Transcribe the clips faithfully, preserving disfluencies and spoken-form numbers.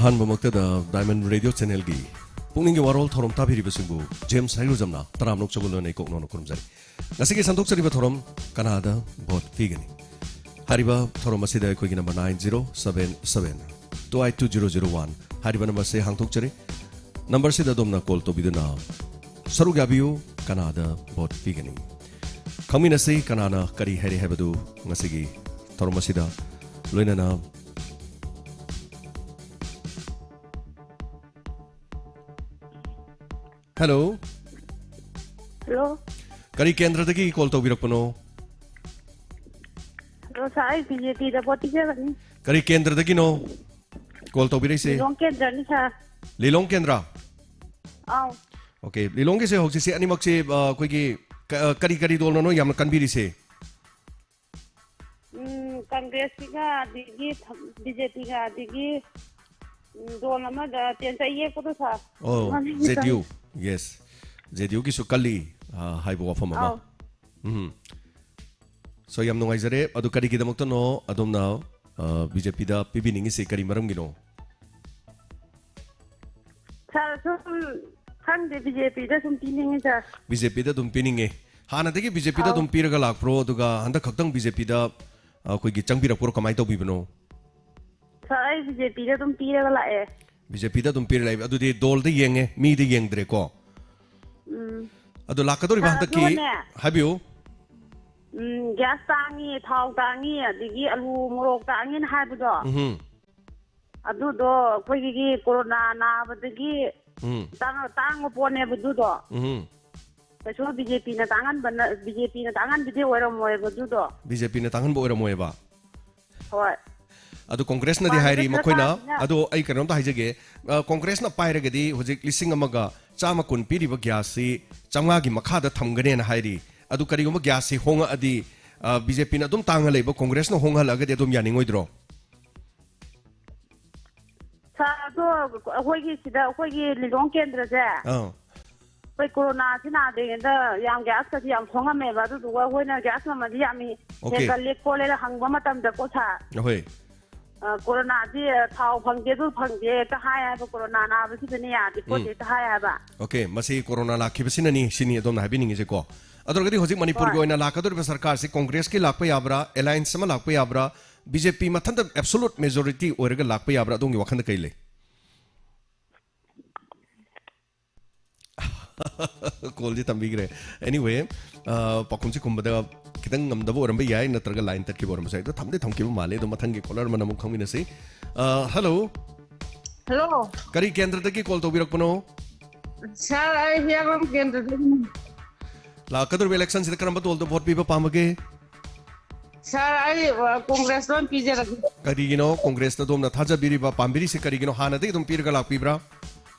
ꯑꯍꯥꯟꯕꯃꯛꯇꯗ Diamond Radio Channelꯒꯤ ꯄꯨꯛꯅꯤꯡꯒꯤ ꯋꯥꯔꯣꯜ ꯊꯧꯔꯝ ꯇꯥꯕꯤꯔꯤꯕꯁꯤꯡꯕꯨ James ꯍꯩꯔꯨꯖꯝꯅ ꯇꯔꯥꯝꯅ ꯑꯣꯛꯆꯕ ꯂꯣꯏꯅ ꯏꯀꯣꯛ ꯅꯧꯅ ꯈꯨꯔꯨꯝꯖꯔꯤ꯫ ꯉꯁꯤꯒꯤ ꯁꯟꯗꯣꯛꯆꯔꯤꯕ ꯊꯧꯔꯝ ꯀꯅꯥꯗ ꯚꯣꯠ ꯄꯤꯒꯅꯤ? ꯍꯥꯏꯔꯤꯕ ꯊꯧꯔꯝ ꯑꯁꯤꯗ ꯑꯩꯈꯣꯏꯒꯤ number nine zero seven seven two eight two zero zero one ꯍꯥꯏꯔꯤꯕ number ꯑꯁꯤ ꯍꯥꯡꯗꯣꯛꯆꯔꯤ꯫ Number ꯑꯁꯤꯗ ꯑꯗꯣꯝꯅ call ꯇꯧꯕꯤꯗꯨꯅ ꯁꯔꯨꯛ ꯌꯥꯕꯤꯌꯨ꯫ ꯀꯅꯥꯗ ꯚꯣꯠ ꯄꯤꯒꯅꯤ? ꯈꯪꯃꯤꯟꯅꯁꯤ ꯀꯅꯥꯅ ꯀꯔꯤ ꯍꯥꯏꯔꯤ ꯍꯥꯏꯕꯗꯨ ꯉꯁꯤꯒꯤ ꯊꯧꯔꯝ ꯑꯁꯤꯗ꯫ ꯂꯣꯏꯅꯅ Hello. Hello. ꯀꯔꯤ ꯀꯦꯟꯗ꯭ꯔꯗꯒꯤ call ꯇꯧꯕꯤꯔꯛꯄꯅꯣ? Hello, sir, ꯑꯩ BJPꯗ ꯚꯣꯠ ꯄꯤꯖꯒꯅꯤ꯫ ꯀꯔꯤ ꯀꯦꯟꯗ꯭ꯔꯗꯒꯤꯅꯣ call ꯇꯧꯕꯤꯔꯛꯏꯁꯦ? ꯂꯤꯂꯣꯡ ꯀꯦꯟꯗ꯭ꯔꯅꯤ, sir꯫ ꯂꯤꯂꯣꯡ ꯀꯦꯟꯗ꯭ꯔ? ꯑꯥꯎ꯫ Okay, ꯂꯤꯂꯣꯡꯒꯤꯁꯦ ꯍꯧꯖꯤꯛꯁꯦ ꯑꯅꯤꯃꯛꯁꯦ, ꯑ, ꯑꯩꯈꯣꯏꯒꯤ ꯀ-, ꯑ, ꯀꯔꯤ ꯀꯔꯤ ꯗꯣꯜꯅꯅꯣ ꯌꯥꯝꯅ ꯀꯟꯕꯤꯔꯤꯁꯦ? ꯎꯝ, ꯀꯪꯒ꯭ꯔꯦꯁꯁꯤꯒ ꯑꯗꯒꯤ ꯊ-, BJPꯒ ꯑꯗꯒꯤ, ꯎꯝ, ꯗꯣꯜ ꯑꯃꯗ ꯇꯦꯟ ꯆꯩ ꯌꯦꯛꯄꯗꯣ, sir꯫ ꯑꯣ, ꯃꯃꯤꯡꯗꯤ ꯈꯪꯗꯦ꯫ JDU, yes꯫ JDUꯒꯤꯁꯨ ꯀꯜꯂꯤ, ꯑ, ꯍꯥꯏꯕ ꯋꯥꯐꯝ ꯑꯃ꯫ ꯑꯥꯎ꯫ ꯎꯝ꯫ So, ꯌꯥꯝ ꯅꯨꯡꯉꯥꯏꯖꯔꯦ꯫ ꯑꯗꯨ ꯀꯔꯤꯒꯤꯗꯃꯛꯇꯅꯣ ꯑꯗꯣꯝꯅ, ꯑ, BJPꯗ ꯄꯤꯕꯤꯅꯤꯡꯉꯤꯁꯦ? ꯀꯔꯤ ꯃꯔꯝꯒꯤꯅꯣ? Sir, ꯁꯨꯝ ꯈꯪꯗꯦ, BJPꯗ ꯁꯨꯝ ꯄꯤꯅꯤꯡꯉꯤ, sir꯫ BJPꯗ ꯑꯗꯨꯝ ꯄꯤꯅꯤꯡꯉꯦ꯫ ꯍꯥꯟꯅꯗꯒꯤ BJPꯗ ꯑꯥꯎ꯫ ꯑꯗꯨꯝ ꯄꯤꯔꯒ ꯂꯥꯛꯄ꯭ꯔꯣ? ꯑꯗꯨꯒ ꯍꯟꯗꯛ ꯈꯛꯇꯪ BJPꯗ, ꯑ, ꯑꯩꯈꯣꯏꯒꯤ ꯆꯪꯕꯤꯔꯛꯄ꯭ꯔꯣ? ꯀꯃꯥꯏꯅ ꯇꯧꯕꯤꯕꯅꯣ? Sir, ꯑꯩ BJPꯗ ꯑꯗꯨꯝ ꯄꯤꯔꯒ ꯂꯥꯛꯑꯦ꯫ BJPꯗ ꯑꯗꯨꯝ ꯄꯤꯔ ꯂꯥꯛꯑꯦ꯫ ꯑꯗꯨꯗꯤ ꯗꯣꯜꯗ ꯌꯦꯡꯉꯦ, ꯃꯤꯗ ꯌꯦꯡꯗ꯭ꯔꯦꯀꯣ? ꯎꯝ꯫ ꯑꯗꯨ ꯂꯥꯛꯀꯗꯧꯔꯤꯕ sir, ꯍꯟꯗꯛꯀꯤ ꯑꯗꯨꯒꯅꯦ, ꯍꯥꯏꯕꯤꯌꯨ꯫ ꯎꯝ, gas ꯇꯥꯡꯉꯤ, ꯊꯥꯎ ꯇꯥꯡꯉꯤ, ꯑꯗꯒꯤ ꯑꯂꯨ ꯃꯣꯔꯣꯛ ꯇꯥꯡꯉꯤꯅ ꯍꯥꯏꯕꯗꯣ, ꯎꯝꯍꯨꯝ꯫ ꯑꯗꯨꯗꯣ ꯑꯩꯈꯣꯏꯒꯤ ꯀꯣꯔꯣꯅꯥ ꯅꯥꯕꯗꯒꯤ ꯎꯝ꯫ ꯇꯥꯡ-, ꯇꯥꯡꯕ ꯄꯣꯠꯅꯦꯕ ꯑꯗꯨꯗꯣ꯫ ꯎꯝꯍꯨꯝ꯫ ꯀꯩꯁꯨ BJPꯅ ꯇꯥꯡꯍꯟꯕ ꯅ-, BJPꯅ ꯇꯥꯡꯍꯟꯕꯗꯤ ꯑꯣꯏꯔꯝꯃꯣꯏꯕ ꯑꯗꯨꯗꯣ꯫ BJPꯅ ꯇꯥꯡꯍꯟꯕ ꯑꯣꯏꯔꯝꯃꯣꯏꯕ? ꯍꯣꯏ꯫ ꯑꯗꯨ ꯀꯣꯡꯒ꯭ꯔꯦꯁꯅꯗꯤ ꯃꯥꯅ ꯍꯥꯏꯔꯤ, ꯈꯔ ꯃꯈꯣꯏꯅ, ꯇꯥꯡꯉꯤꯅ꯫ ꯑꯗꯣ ꯑꯩ ꯀꯩꯅꯣꯝꯇ ꯍꯥꯏꯖꯒꯦ, ꯑ, ꯀꯣꯡꯒ꯭ꯔꯦꯁꯅ ꯄꯥꯏꯔꯒꯗꯤ ꯍꯧꯖꯤꯛ ꯂꯤꯁꯤꯡ ꯑꯃꯒ ꯆꯥꯝꯃ ꯀꯨꯟ ꯄꯤꯔꯤꯕ gasꯁꯤ ꯆꯥꯝꯃꯉꯥꯒꯤ ꯃꯈꯥꯗ ꯊꯝꯒꯅꯦꯅ ꯍꯥꯏꯔꯤ꯫ ꯑꯗꯨ ꯀꯔꯤꯒꯨꯝꯕ gasꯁꯤ ꯍꯣꯡꯉꯛꯑꯗꯤ, ꯑ, BJPꯅ ꯑꯗꯨꯝ ꯇꯥꯡꯉ ꯂꯩꯕ, ꯀꯣꯡꯒ꯭ꯔꯦꯁꯅ ꯍꯣꯡꯍꯜꯂꯛꯑꯒꯗꯤ ꯑꯗꯨꯝ ꯌꯥꯅꯤꯡꯉꯣꯏꯗ꯭ꯔꯣ? Sir, ꯑꯗꯣ ꯑꯩꯈꯣꯏꯒꯤ ꯁꯤꯗ ꯑꯩꯈꯣꯏꯒꯤ ꯂꯤꯂꯣꯡ ꯀꯦꯟꯗ꯭ꯔꯁꯦ, ꯑꯥ꯫ ꯑꯩꯈꯣꯏ ꯀꯣꯔꯣꯅꯥꯁꯤ ꯅꯥꯗ꯭ꯔꯤꯉꯩꯗ ꯌꯥꯝ gasꯀꯁꯤ ꯌꯥꯝ ꯍꯣꯡꯉꯝꯃꯦꯕ, ꯑꯗꯨꯗꯨꯒ ꯑꯩꯈꯣꯏꯅ gas ꯃꯃꯜꯁꯤ ꯌꯥꯝ Okay. ꯍꯦꯟꯒꯠꯂꯦ ꯈꯣꯠꯂꯦꯅ ꯍꯪꯕ ꯃꯇꯝꯗꯀꯣ, sir꯫ ꯑꯍꯣꯏ꯫ ꯑ, ꯀꯣꯔꯣꯅꯥꯗꯤ, ꯑ, ꯊꯥꯎ ꯐꯪꯗꯦ, ꯑꯗꯨ ꯐꯪꯗꯦ ꯍꯦꯛꯇ ꯍꯥꯏ ꯍꯥꯏꯕ, ꯀꯣꯔꯣꯅꯥ ꯅꯥꯕꯁꯤꯗꯅꯦ ꯌꯥꯗꯦ ꯈꯣꯠꯇꯦ ꯎꯝ꯫ ꯍꯦꯛꯇ ꯍꯥꯏ ꯍꯥꯏꯕ꯫ ꯑꯣꯀꯦ, ꯃꯁꯤ ꯀꯣꯔꯣꯅꯥ ꯂꯥꯛꯈꯤꯕꯁꯤꯅꯅꯤ ꯁꯤꯅꯤ ꯑꯗꯣꯝꯅ ꯍꯥꯏꯕꯤꯅꯤꯡꯉꯤꯁꯦꯀꯣ꯫ ꯑꯗꯨ ꯑꯣꯏꯔꯒꯗꯤ ꯍꯧꯖꯤꯛ ꯃꯅꯤꯄꯨꯔꯒꯤ ꯍꯣꯏ꯫ ꯑꯣꯏꯅ ꯂꯥꯛꯀꯗꯧꯔꯤꯕ ꯁꯔꯀꯥꯔꯁꯤ ꯀꯣꯡꯒ꯭ꯔꯦꯁꯀꯤ ꯂꯥꯛꯄ ꯌꯥꯕ꯭ꯔꯥ, ꯑꯦꯂꯥꯏꯟꯁ ꯑꯃ ꯂꯥꯛꯄ ꯌꯥꯕ꯭ꯔꯥ, ꯕꯤ ꯖꯦ ꯄꯤ ꯃꯊꯟꯇ ꯑꯦꯕꯁꯣꯂꯨꯠ ꯃꯦꯖꯣꯔꯤꯇꯤ ꯑꯣꯏꯔꯒ ꯂꯥꯛꯄ ꯌꯥꯕ꯭ꯔꯥ, ꯑꯗꯣꯝꯒꯤ ꯋꯥꯈꯜꯗ ꯀꯩ ꯂꯩ? ꯀꯣꯜꯗꯤ ꯊꯝꯕꯤꯈ꯭ꯔꯦ꯫ ꯑꯦꯅꯤꯋꯦ, ꯑ, ꯄꯥꯎꯈꯨꯝꯁꯤ ꯈꯨꯝꯕꯗ ꯈꯤꯇꯪ ꯉꯝꯗꯕ ꯑꯣꯏꯔꯝꯕ ꯌꯥꯏ, ꯅꯠꯇ꯭ꯔꯒ ꯂꯥꯏꯟ ꯇꯠꯈꯤꯕ ꯑꯣꯏꯔꯝꯕꯁꯨ ꯌꯥꯏ꯫ ꯑꯗꯣ ꯊꯝꯗꯤ ꯊꯝꯈꯤꯕ ꯃꯥꯜꯂꯦ꯫ ꯑꯗꯣ ꯃꯊꯪꯒꯤ ꯀꯣꯂꯔ ꯑꯃꯅ ꯑꯃꯨꯛ ꯈꯪꯃꯤꯟꯅꯁꯤ꯫ ꯑ, ꯍꯜꯂꯣ꯫ ꯍꯜꯂꯣ꯫ ꯀꯔꯤ ꯀꯦꯟꯗ꯭ꯔꯗꯒꯤ ꯀꯣꯜ ꯇꯧꯕꯤꯔꯛꯄꯅꯣ? ꯁꯥꯔ, ꯑꯩ ꯍꯤꯌꯥꯡꯂꯝ ꯀꯦꯟꯗ꯭ꯔꯗꯒꯤꯅꯤ꯫ ꯂꯥꯛꯀꯗꯧꯔꯤꯕ ꯏꯂꯦꯛꯁꯟꯁꯤꯗ ꯀꯔꯝꯕ ꯗꯣꯜꯗ ꯚꯣꯠ ꯄꯤꯕ ꯄꯥꯝꯕꯒꯦ? ꯁꯥꯔ, ꯑꯩ, ꯑ, ꯀꯣꯡꯒ꯭ꯔꯦꯁꯇ ꯑꯣꯏꯅ ꯄꯤꯖꯔꯒꯦ꯫ ꯀꯔꯤꯒꯤꯅꯣ ꯀꯣꯡꯒ꯭ꯔꯦꯁꯇ ꯑꯗꯣꯝꯅ ꯊꯥꯖꯕꯤꯔꯤꯕ, ꯄꯥꯝꯕꯤꯔꯤꯁꯤ ꯀꯔꯤꯒꯤꯅꯣ? ꯍꯥꯟꯅꯗꯒꯤ ꯑꯗꯨꯝ ꯄꯤꯔꯒ ꯂꯥꯛꯄꯤꯕ꯭ꯔꯥ?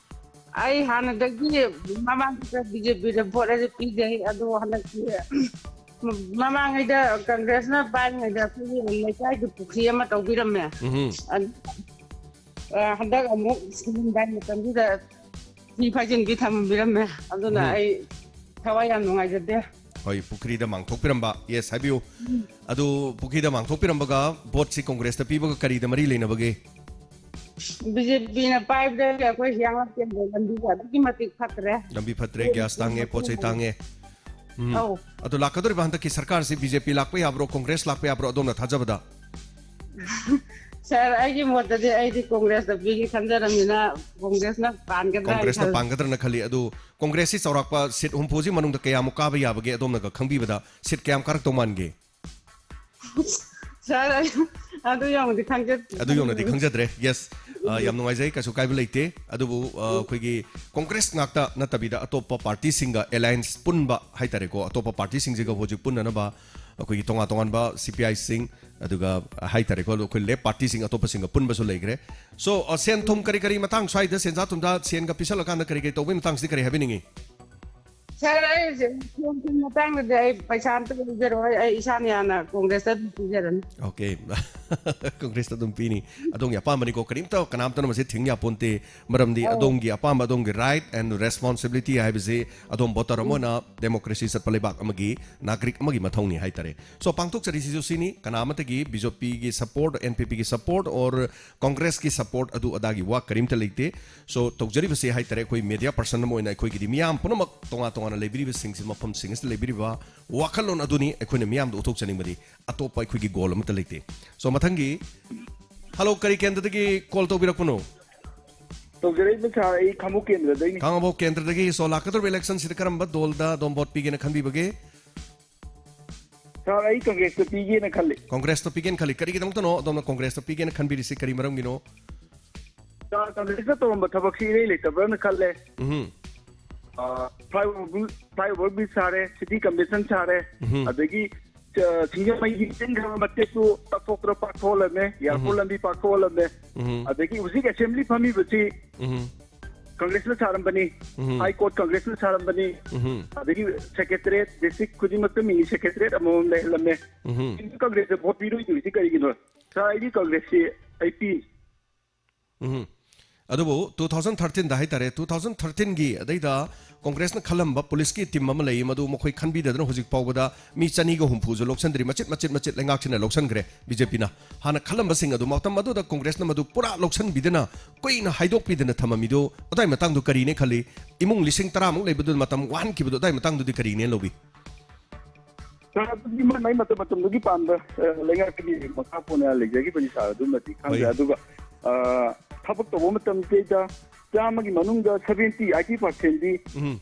ꯑꯩ ꯍꯥꯟꯅꯗꯒꯤ ꯃꯃꯥꯡꯗ ꯕꯤ ꯖꯦ ꯄꯤꯗ ꯚꯣꯠ ꯑꯩꯁꯦ ꯄꯤꯖꯩ, ꯑꯗꯣ ꯍꯟꯗꯛꯇꯤ ꯃꯃꯥꯡꯉꯩꯗ ꯀꯪꯒ꯭ꯔꯦꯁꯅ ꯄꯥꯏꯔꯤꯉꯩꯗ ꯑꯩꯈꯣꯏꯒꯤ ꯂꯩꯀꯥꯏꯒꯤ ꯄꯨꯈ꯭ꯔꯤ ꯑꯃ ꯇꯧꯕꯤꯔꯝꯃꯦ꯫ ꯎꯝꯍꯨꯝ꯫ ꯑꯗꯨ, ꯑ, ꯍꯟꯗꯛ ꯑꯃꯨꯛ ꯁꯤꯖꯤꯟꯗꯥꯏ ꯃꯇꯝꯗꯨꯗ ꯊꯤ ꯐꯥꯏꯖꯤꯟꯕꯤ ꯊꯝꯕꯤꯔꯝꯃꯦ꯫ ꯑꯗꯨꯅ ꯎꯝꯍꯨꯝ꯫ ꯑꯩ ꯊꯋꯥꯏ ꯌꯥꯝ ꯅꯨꯡꯉꯥꯏꯖꯗꯦ꯫ ꯍꯣꯏ, ꯄꯨꯈ꯭ꯔꯤꯗ ꯃꯥꯡꯊꯣꯛꯄꯤꯔꯝꯕ꯫ ꯌꯦꯁ, ꯍꯥꯏꯕꯤꯌꯨ꯫ ꯎꯝ꯫ ꯑꯗꯨ ꯄꯨꯈ꯭ꯔꯤꯗ ꯃꯥꯡꯊꯣꯛꯄꯤꯔꯝꯕꯒ ꯚꯣꯠꯁꯤ ꯀꯣꯡꯒ꯭ꯔꯦꯁꯇ ꯄꯤꯕꯒ ꯀꯔꯤꯗ ꯃꯔꯤ ꯂꯩꯅꯕꯒꯦ? ꯕꯤ ꯖꯦ ꯄꯤꯅ ꯄꯥꯏꯕꯗꯒꯤ ꯑꯩꯈꯣꯏ ꯍꯤꯌꯥꯡꯂꯝ ꯀꯦꯟꯗ꯭ꯔ ꯂꯝꯕꯤꯁꯦ ꯑꯗꯨꯛꯀꯤ ꯃꯇꯤꯛ ꯐꯠꯇ꯭ꯔꯦ꯫ ꯂꯝꯕꯤ ꯐꯠꯇ꯭ꯔꯦ, ꯒ꯭ꯌꯥꯁ ꯇꯥꯡꯉꯦ, ꯄꯣꯠ ꯆꯩ ꯇꯥꯡꯉꯦ꯫ ꯎꯝ꯫ ꯑꯧ꯫ ꯑꯗꯣ ꯂꯥꯛꯀꯗꯧꯔꯤꯕ ꯍꯟꯗꯛꯀꯤ ꯁꯔꯀꯥꯔꯁꯤ ꯕꯤ ꯖꯦ ꯄꯤ ꯂꯥꯛꯄ ꯌꯥꯕ꯭ꯔꯣ, ꯀꯣꯡꯒ꯭ꯔꯦꯁ ꯂꯥꯛꯄ ꯌꯥꯕ꯭ꯔꯣ, ꯑꯗꯣꯝꯅ ꯊꯥꯖꯕꯗ? ꯁꯥꯔ, ꯑꯩꯒꯤ ꯃꯣꯠꯇꯗꯤ ꯑꯩꯗꯤ ꯀꯣꯡꯒ꯭ꯔꯦꯁꯇ ꯄꯤꯒꯦ ꯈꯟꯖꯔꯝꯅꯤꯅ ꯀꯣꯡꯒ꯭ꯔꯦꯁꯅ ꯄꯥꯟꯒꯗ꯭ꯔꯥ ꯍꯥꯏꯅ ꯀꯣꯡꯒ꯭ꯔꯦꯁꯅ ꯈꯜꯂꯤ꯫ ꯄꯥꯟꯒꯗ꯭ꯔꯅ ꯈꯜꯂꯤ꯫ ꯑꯗꯨ ꯀꯣꯡꯒ꯭ꯔꯦꯁꯁꯤ ꯆꯥꯎꯔꯥꯛꯄ ꯁꯤꯠ ꯍꯨꯝꯐꯨꯁꯤ ꯃꯅꯨꯡꯗ ꯀꯌꯥꯃꯨꯛ ꯀꯥꯕ ꯌꯥꯕꯒꯦ, ꯑꯗꯣꯝꯅꯒ ꯈꯪꯕꯤꯕꯗ ꯁꯤꯠ ꯀꯌꯥꯝ ꯀꯥꯔꯛꯇꯧ ꯃꯥꯟꯒꯦ? ꯁꯥꯔ, ꯑꯩ ꯑꯗꯨ ꯌꯧꯅꯗꯤ ꯈꯪꯖ-, ꯑꯗꯨ ꯌꯧꯅꯗꯤ ꯈꯪꯖꯗ꯭ꯔꯦ꯫ ꯌꯦꯁ, ꯑ, ꯌꯥꯝ ꯅꯨꯡꯉꯥꯏꯖꯩ, ꯀꯩꯁꯨ ꯀꯥꯏꯕ ꯂꯩꯇꯦ꯫ ꯑꯗꯨꯕꯨ, ꯑ, ꯑꯩꯈꯣꯏꯒꯤ ꯀꯣꯡꯒ꯭ꯔꯦꯁ ꯉꯥꯛꯇ ꯅꯠꯇꯕꯤꯗ ꯑꯇꯣꯞꯄ ꯄꯥꯔꯇꯤꯁꯤꯡꯒ ꯑꯦꯂꯥꯏꯟꯁ ꯄꯨꯟꯕ ꯍꯥꯏꯇꯥꯔꯦꯀꯣ, ꯑꯇꯣꯞꯄ ꯄꯥꯔꯇꯤꯁꯤꯡꯁꯤꯒ ꯍꯧꯖꯤꯛ ꯄꯨꯟꯅꯅꯕ ꯑꯩꯈꯣꯏꯒꯤ ꯇꯣꯉꯥꯟ ꯇꯣꯉꯥꯟꯕ ꯁꯤ ꯄꯤ ꯑꯥꯏꯁꯤꯡ, ꯑꯗꯨꯒ ꯍꯥꯏꯇꯥꯔꯦꯀꯣ, ꯑꯩꯈꯣꯏ ꯂꯦꯐ ꯄꯥꯔꯇꯤꯁꯤꯡ ꯑꯇꯣꯞꯄꯁꯤꯡꯒ ꯄꯨꯟꯕꯁꯨ ꯂꯩꯈ꯭ꯔꯦ꯫ ꯁꯣ, ꯑ, ꯁꯦꯟ ꯊꯨꯝ ꯀꯔꯤ ꯀꯔꯤ ꯃꯇꯥꯡ, ꯁ꯭ꯋꯥꯏꯗ ꯁꯦꯟꯖꯥ ꯊꯨꯝꯖꯥ, ꯁꯦꯟꯒ ꯄꯤꯁꯜꯂꯀꯥꯟꯗ ꯀꯔꯤ ꯀꯔꯤ ꯇꯧꯕꯒꯤ ꯃꯇꯥꯡꯁꯤꯗꯤ ꯀꯔꯤ ꯍꯥꯏꯕꯤꯅꯤꯡꯉꯤ? ꯁꯥꯔ, ꯑꯩ ꯁꯦꯟ-ꯊꯨꯝꯒꯤ ꯃꯇꯥꯡꯗꯗꯤ ꯑꯩ ꯄꯩꯁꯥ ꯑꯝꯇ ꯂꯧꯖꯔꯣꯏ꯫ ꯑꯩ ꯏꯁꯥꯅ ꯌꯥꯅ ꯀꯣꯡꯒ꯭ꯔꯦꯁꯇ ꯑꯗꯨꯝ ꯄꯤꯖꯔꯅꯤ꯫ ꯑꯣꯀꯦ꯫ ꯀꯣꯡꯒ꯭ꯔꯦꯁꯇ ꯑꯗꯨꯝ ꯄꯤꯅꯤ꯫ ꯑꯗꯣꯝꯒꯤ ꯑꯄꯥꯝꯕꯅꯤꯀꯣ, ꯀꯔꯤꯝꯇ ꯀꯅꯥꯝꯇꯅ ꯃꯁꯤ ꯊꯤꯡ ꯌꯥꯄꯣꯟꯇꯦ꯫ ꯃꯔꯝꯗꯤ ꯑꯗꯣꯝꯒꯤ ꯑꯄꯥꯝꯕ, ꯑꯗꯣꯝꯒꯤ right and responsibility ꯍꯥꯏꯕꯁꯤ ꯑꯗꯣꯝ voter ꯑꯃ ꯑꯣꯏꯅ democracy ꯆꯠꯄ ꯂꯩꯕꯥꯛ ꯑꯃꯒꯤ ꯅꯥꯒꯔꯤꯛ ꯑꯃꯒꯤ ꯃꯊꯧꯅꯤ ꯍꯥꯏꯇꯥꯔꯦ꯫ So, ꯄꯥꯡꯊꯣꯛꯆꯔꯤꯁꯤꯁꯨ ꯁꯤꯅꯤ, ꯀꯅꯥ ꯑꯃꯠꯇꯒꯤ BJPꯒꯤ support, NPPꯒꯤ support or ꯀꯣꯡꯒ꯭ꯔꯦꯁꯀꯤ support ꯑꯗꯨ ꯑꯗꯥꯒꯤ ꯋꯥ ꯀꯔꯤꯝꯇ ꯂꯩꯇꯦ꯫ So, ꯇꯧꯖꯔꯤꯕꯁꯤ ꯍꯥꯏꯇꯥꯔꯦ, ꯑꯩꯈꯣꯏ media person ꯑꯃ ꯑꯣꯏꯅ ꯑꯩꯈꯣꯏꯒꯤꯗꯤ ꯃꯤꯌꯥꯝ ꯄꯨꯝꯅꯃꯛ ꯇꯣꯉꯥꯟ ꯇꯣꯉꯥꯟꯅ ꯂꯩꯕꯤꯔꯤꯕꯁꯤꯡꯁꯤ, ꯃꯐꯝꯁꯤꯡ ꯑꯁꯤꯗ ꯂꯩꯕꯤꯔꯤꯕ ꯋꯥꯈꯜꯂꯣꯟ ꯑꯗꯨꯅꯤ ꯑꯩꯈꯣꯏꯅ ꯃꯤꯌꯥꯝꯗ ꯎꯠꯊꯣꯛꯆꯅꯤꯡꯕꯗꯤ꯫ ꯑꯇꯣꯞꯄ ꯑꯩꯈꯣꯏꯒꯤ goal ꯑꯃꯠꯇ ꯂꯩꯇꯦ꯫ So, ꯃꯊꯪꯒꯤ, hello, ꯀꯔꯤ ꯀꯦꯟꯗ꯭ꯔꯗꯒꯤ call ꯇꯧꯕꯤꯔꯛꯄꯅꯣ? ꯇꯧꯖꯔꯛꯏꯕ ꯁꯥꯔ, ꯑꯩ ꯈꯥꯉꯕꯣꯛ ꯀꯦꯟꯗ꯭ꯔꯗꯒꯤꯅꯤ꯫ ꯈꯥꯉꯕꯣꯛ ꯀꯦꯟꯗ꯭ꯔꯗꯒꯤ꯫ So, ꯂꯥꯛꯀꯗꯧꯔꯤꯕ election ꯁꯤꯗ ꯀꯔꯝꯕ ꯗꯣꯜꯗ ꯑꯗꯣꯝ vote ꯄꯤꯒꯦꯅ ꯈꯟꯕꯤꯕꯒꯦ? ꯁꯥꯔ, ꯑꯩ ꯀꯪꯒ꯭ꯔꯦꯁꯇ ꯄꯤꯒꯦꯅ ꯈꯜꯂꯤ꯫ ꯀꯣꯡꯒ꯭ꯔꯦꯁꯇ ꯄꯤꯒꯦꯅ ꯈꯜꯂꯤ꯫ ꯀꯔꯤꯒꯤꯗꯃꯛꯇꯅꯣ ꯑꯗꯣꯝꯅ ꯀꯣꯡꯒ꯭ꯔꯦꯁꯇ ꯄꯤꯒꯦꯅ ꯈꯟꯕꯤꯔꯤꯁꯤ? ꯀꯔꯤ ꯃꯔꯝꯒꯤꯅꯣ? ꯁꯥꯔ, ꯀꯪꯒ꯭ꯔꯦꯁꯅ ꯇꯧꯔꯝꯕ ꯊꯕꯛꯁꯤ ꯏꯔꯩ ꯂꯩꯇꯕ꯭ꯔꯅ ꯈꯜꯂꯦ꯫ ꯎꯝ꯫ flyover flyover bridge ꯁꯥꯔꯦ, city convention ꯁꯥꯔꯦ, ꯎꯝ꯫ ꯑꯗꯒꯤ ꯑ, ꯁꯤꯡꯖꯃꯩꯒꯤ ꯆꯤꯡꯈ꯭ꯔꯕ ꯃꯇꯦꯛꯇꯨ ꯇꯞꯊꯣꯛꯇꯅ ꯄꯥꯛꯊꯣꯛꯍꯜꯂꯝꯃꯦ, airport ꯂꯝꯕꯤ ꯄꯥꯛꯊꯣꯛꯍꯜꯂꯝꯃꯦ꯫ ꯎꯝ꯫ ꯑꯗꯒꯤ ꯍꯧꯖꯤꯛ assembly ꯐꯝꯃꯤꯕꯁꯤ ꯎꯝ꯫ ꯀꯪꯒ꯭ꯔꯦꯁꯅ ꯁꯥꯔꯝꯕꯅꯤ, ꯎꯝ꯫ high court ꯀꯪꯒ꯭ꯔꯦꯁꯅ ꯁꯥꯔꯝꯕꯅꯤ꯫ ꯎꯝ꯫ ꯑꯗꯒꯤ secretariat, district ꯈꯨꯗꯤꯡꯃꯛꯇ mini secretariat ꯑꯃꯃꯝ ꯂꯩꯍꯜꯂꯝꯃꯦ꯫ ꯎꯝ꯫ ꯁꯤꯗ ꯀꯪꯒ꯭ꯔꯦꯁꯇ vote ꯄꯤꯔꯣꯏꯗꯣꯏꯁꯤ ꯀꯔꯤꯒꯤꯅꯣ? ꯁꯥꯔ, ꯑꯩꯗꯤ ꯀꯪꯒ꯭ꯔꯦꯁꯁꯤ ꯑꯩ ꯄꯤ꯫ ꯎꯝ꯫ ꯑꯗꯨꯕꯨ two thousand thirteenꯗ ꯍꯥꯏꯇꯥꯔꯦ, two thousand thirteenꯒꯤ ꯑꯗꯩꯗ ꯀꯣꯡꯒ꯭ꯔꯦꯁꯅ ꯈꯜꯂꯝꯕ ꯄꯨꯂꯤꯁꯀꯤ team ꯑꯃ ꯂꯩ, ꯃꯗꯨ ꯃꯈꯣꯏ ꯈꯟꯕꯤꯗꯗꯅ ꯍꯧꯖꯤꯛ ꯐꯥꯎꯕꯗ ꯃꯤ ꯆꯅꯤꯒ ꯍꯨꯝꯐꯨꯁꯨ ꯂꯧꯁꯤꯟꯗ꯭ꯔꯤ꯫ ꯃꯆꯤꯠ ꯃꯆꯤꯠ ꯃꯆꯤꯠ ꯂꯩꯉꯥꯛꯁꯤꯅ ꯂꯧꯁꯤꯟꯈ꯭ꯔꯦ, BJPꯅ꯫ ꯍꯥꯟꯅ ꯈꯜꯂꯝꯕꯁꯤꯡ ꯑꯗꯨ ꯃꯇꯝ ꯑꯗꯨꯗ ꯀꯣꯡꯒ꯭ꯔꯦꯁꯅ ꯃꯗꯨ ꯄꯨꯔꯥ ꯂꯧꯁꯤꯟꯕꯤꯗꯅ ꯀꯨꯏꯅ ꯍꯥꯏꯗꯣꯛꯄꯤꯗꯅ ꯊꯝꯃꯝꯃꯤꯗꯨ, ꯑꯗꯨꯋꯥꯏ ꯃꯇꯥꯡꯗꯨ ꯀꯔꯤꯅꯦ ꯈꯜꯂꯤ? ꯏꯃꯨꯡ ꯂꯤꯁꯤꯡ ꯇꯔꯥꯃꯨꯛ ꯂꯩꯕꯗꯨ ꯃꯇꯝ ꯋꯥꯍꯟꯈꯤꯕꯗꯨ, ꯑꯗꯨꯋꯥꯏ ꯃꯇꯥꯡꯗꯨꯗꯤ ꯀꯔꯤꯅꯦ ꯂꯧꯕꯤ? ꯁꯥꯔ, ꯑꯗꯨꯗꯤ ꯃꯥꯏ ꯃꯥꯏ ꯃꯇꯝ ꯃꯇꯝꯗꯨꯒꯤ ꯄꯥꯟꯕ, ꯑ, ꯂꯩꯉꯥꯛꯀꯤ ꯃꯈꯥ ꯄꯣꯟꯅ ꯂꯩꯖꯈꯤꯕꯅꯤ ꯁꯥꯔ, ꯑꯗꯨꯃꯗꯤ ꯈꯪꯗ꯭ꯔꯦ꯫ ꯍꯣꯏ꯫ ꯑꯗꯨꯒ, ꯑ, ꯊꯕꯛ ꯇꯧꯕ ꯃꯇꯝꯁꯤꯗꯩꯗ ꯆꯥꯝꯃꯒꯤ ꯃꯅꯨꯡꯗ seventy, eighty percentꯗꯤ ꯎꯝ꯫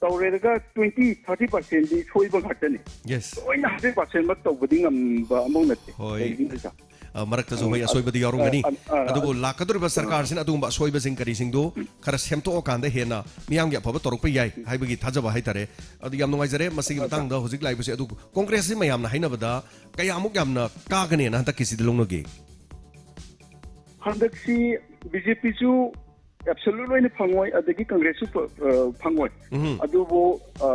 ꯇꯧꯔꯦꯔꯒ twenty, thirty percentꯗꯤ ꯁꯣꯏꯕ ꯉꯥꯛꯇꯅꯤ꯫ Yes꯫ ꯂꯣꯏꯅ hundred percent ꯃꯛ ꯇꯧꯕꯗꯤ ꯉꯝꯕ ꯑꯃꯨꯛ ꯅꯠꯇꯦ꯫ ꯍꯣꯏ꯫ ꯂꯩꯔꯤꯁꯤꯡꯁꯦ ꯁꯥꯔ꯫ ꯑ, ꯃꯔꯛꯇꯁꯨ ꯍꯣꯏ ꯑꯁꯣꯏꯕꯗꯤ ꯌꯥꯎꯔꯝꯒꯅꯤ꯫ ꯑ, ꯑ, ꯑ, ꯑꯗꯨꯕꯨ ꯂꯥꯛꯀꯗꯧꯔꯤꯕ ꯁꯔꯀꯥꯔꯁꯤꯅ ꯑꯗꯨꯒꯨꯝꯕ ꯑꯁꯣꯏꯕꯁꯤꯡ ꯀꯔꯤꯁꯤꯡꯗꯣ ꯈꯔ ꯁꯦꯝꯗꯣꯛꯑꯀꯥꯟꯗ ꯍꯦꯟꯅ ꯃꯤꯌꯥꯝꯒꯤ ꯑꯐꯕ ꯇꯧꯔꯛꯄ ꯌꯥꯏ ꯍꯥꯏꯕꯒꯤ ꯊꯥꯖꯕ ꯍꯥꯏꯇꯥꯔꯦ꯫ ꯑꯗꯨ ꯌꯥꯝ ꯅꯨꯡꯉꯥꯏꯖꯔꯦ ꯃꯁꯤꯒꯤ ꯃꯇꯥꯡꯗ ꯍꯧꯖꯤꯛ ꯂꯥꯛꯏꯕꯁꯦ꯫ ꯑꯗꯨ ꯀꯣꯡꯒ꯭ꯔꯦꯁꯁꯤ ꯃꯌꯥꯝꯅ ꯍꯥꯏꯅꯕꯗ ꯀꯌꯥꯃꯨꯛ ꯌꯥꯝꯅ ꯀꯥꯒꯅꯦꯅ ꯍꯟꯗꯛꯀꯤꯁꯤꯗꯤ ꯂꯧꯅꯒꯦ? ꯍꯟꯗꯛꯁꯤ BJPꯁꯨ ꯑꯦꯕꯁꯣꯂꯨꯠ ꯑꯣꯏꯅ ꯐꯪꯉꯣꯏ, ꯑꯗꯒꯤ ꯀꯪꯒ꯭ꯔꯦꯁꯁꯨ ꯐ-, ꯑ, ꯐꯪꯉꯣꯏ꯫ ꯎꯝ꯫ ꯑꯗꯨꯕꯨ, ꯑ,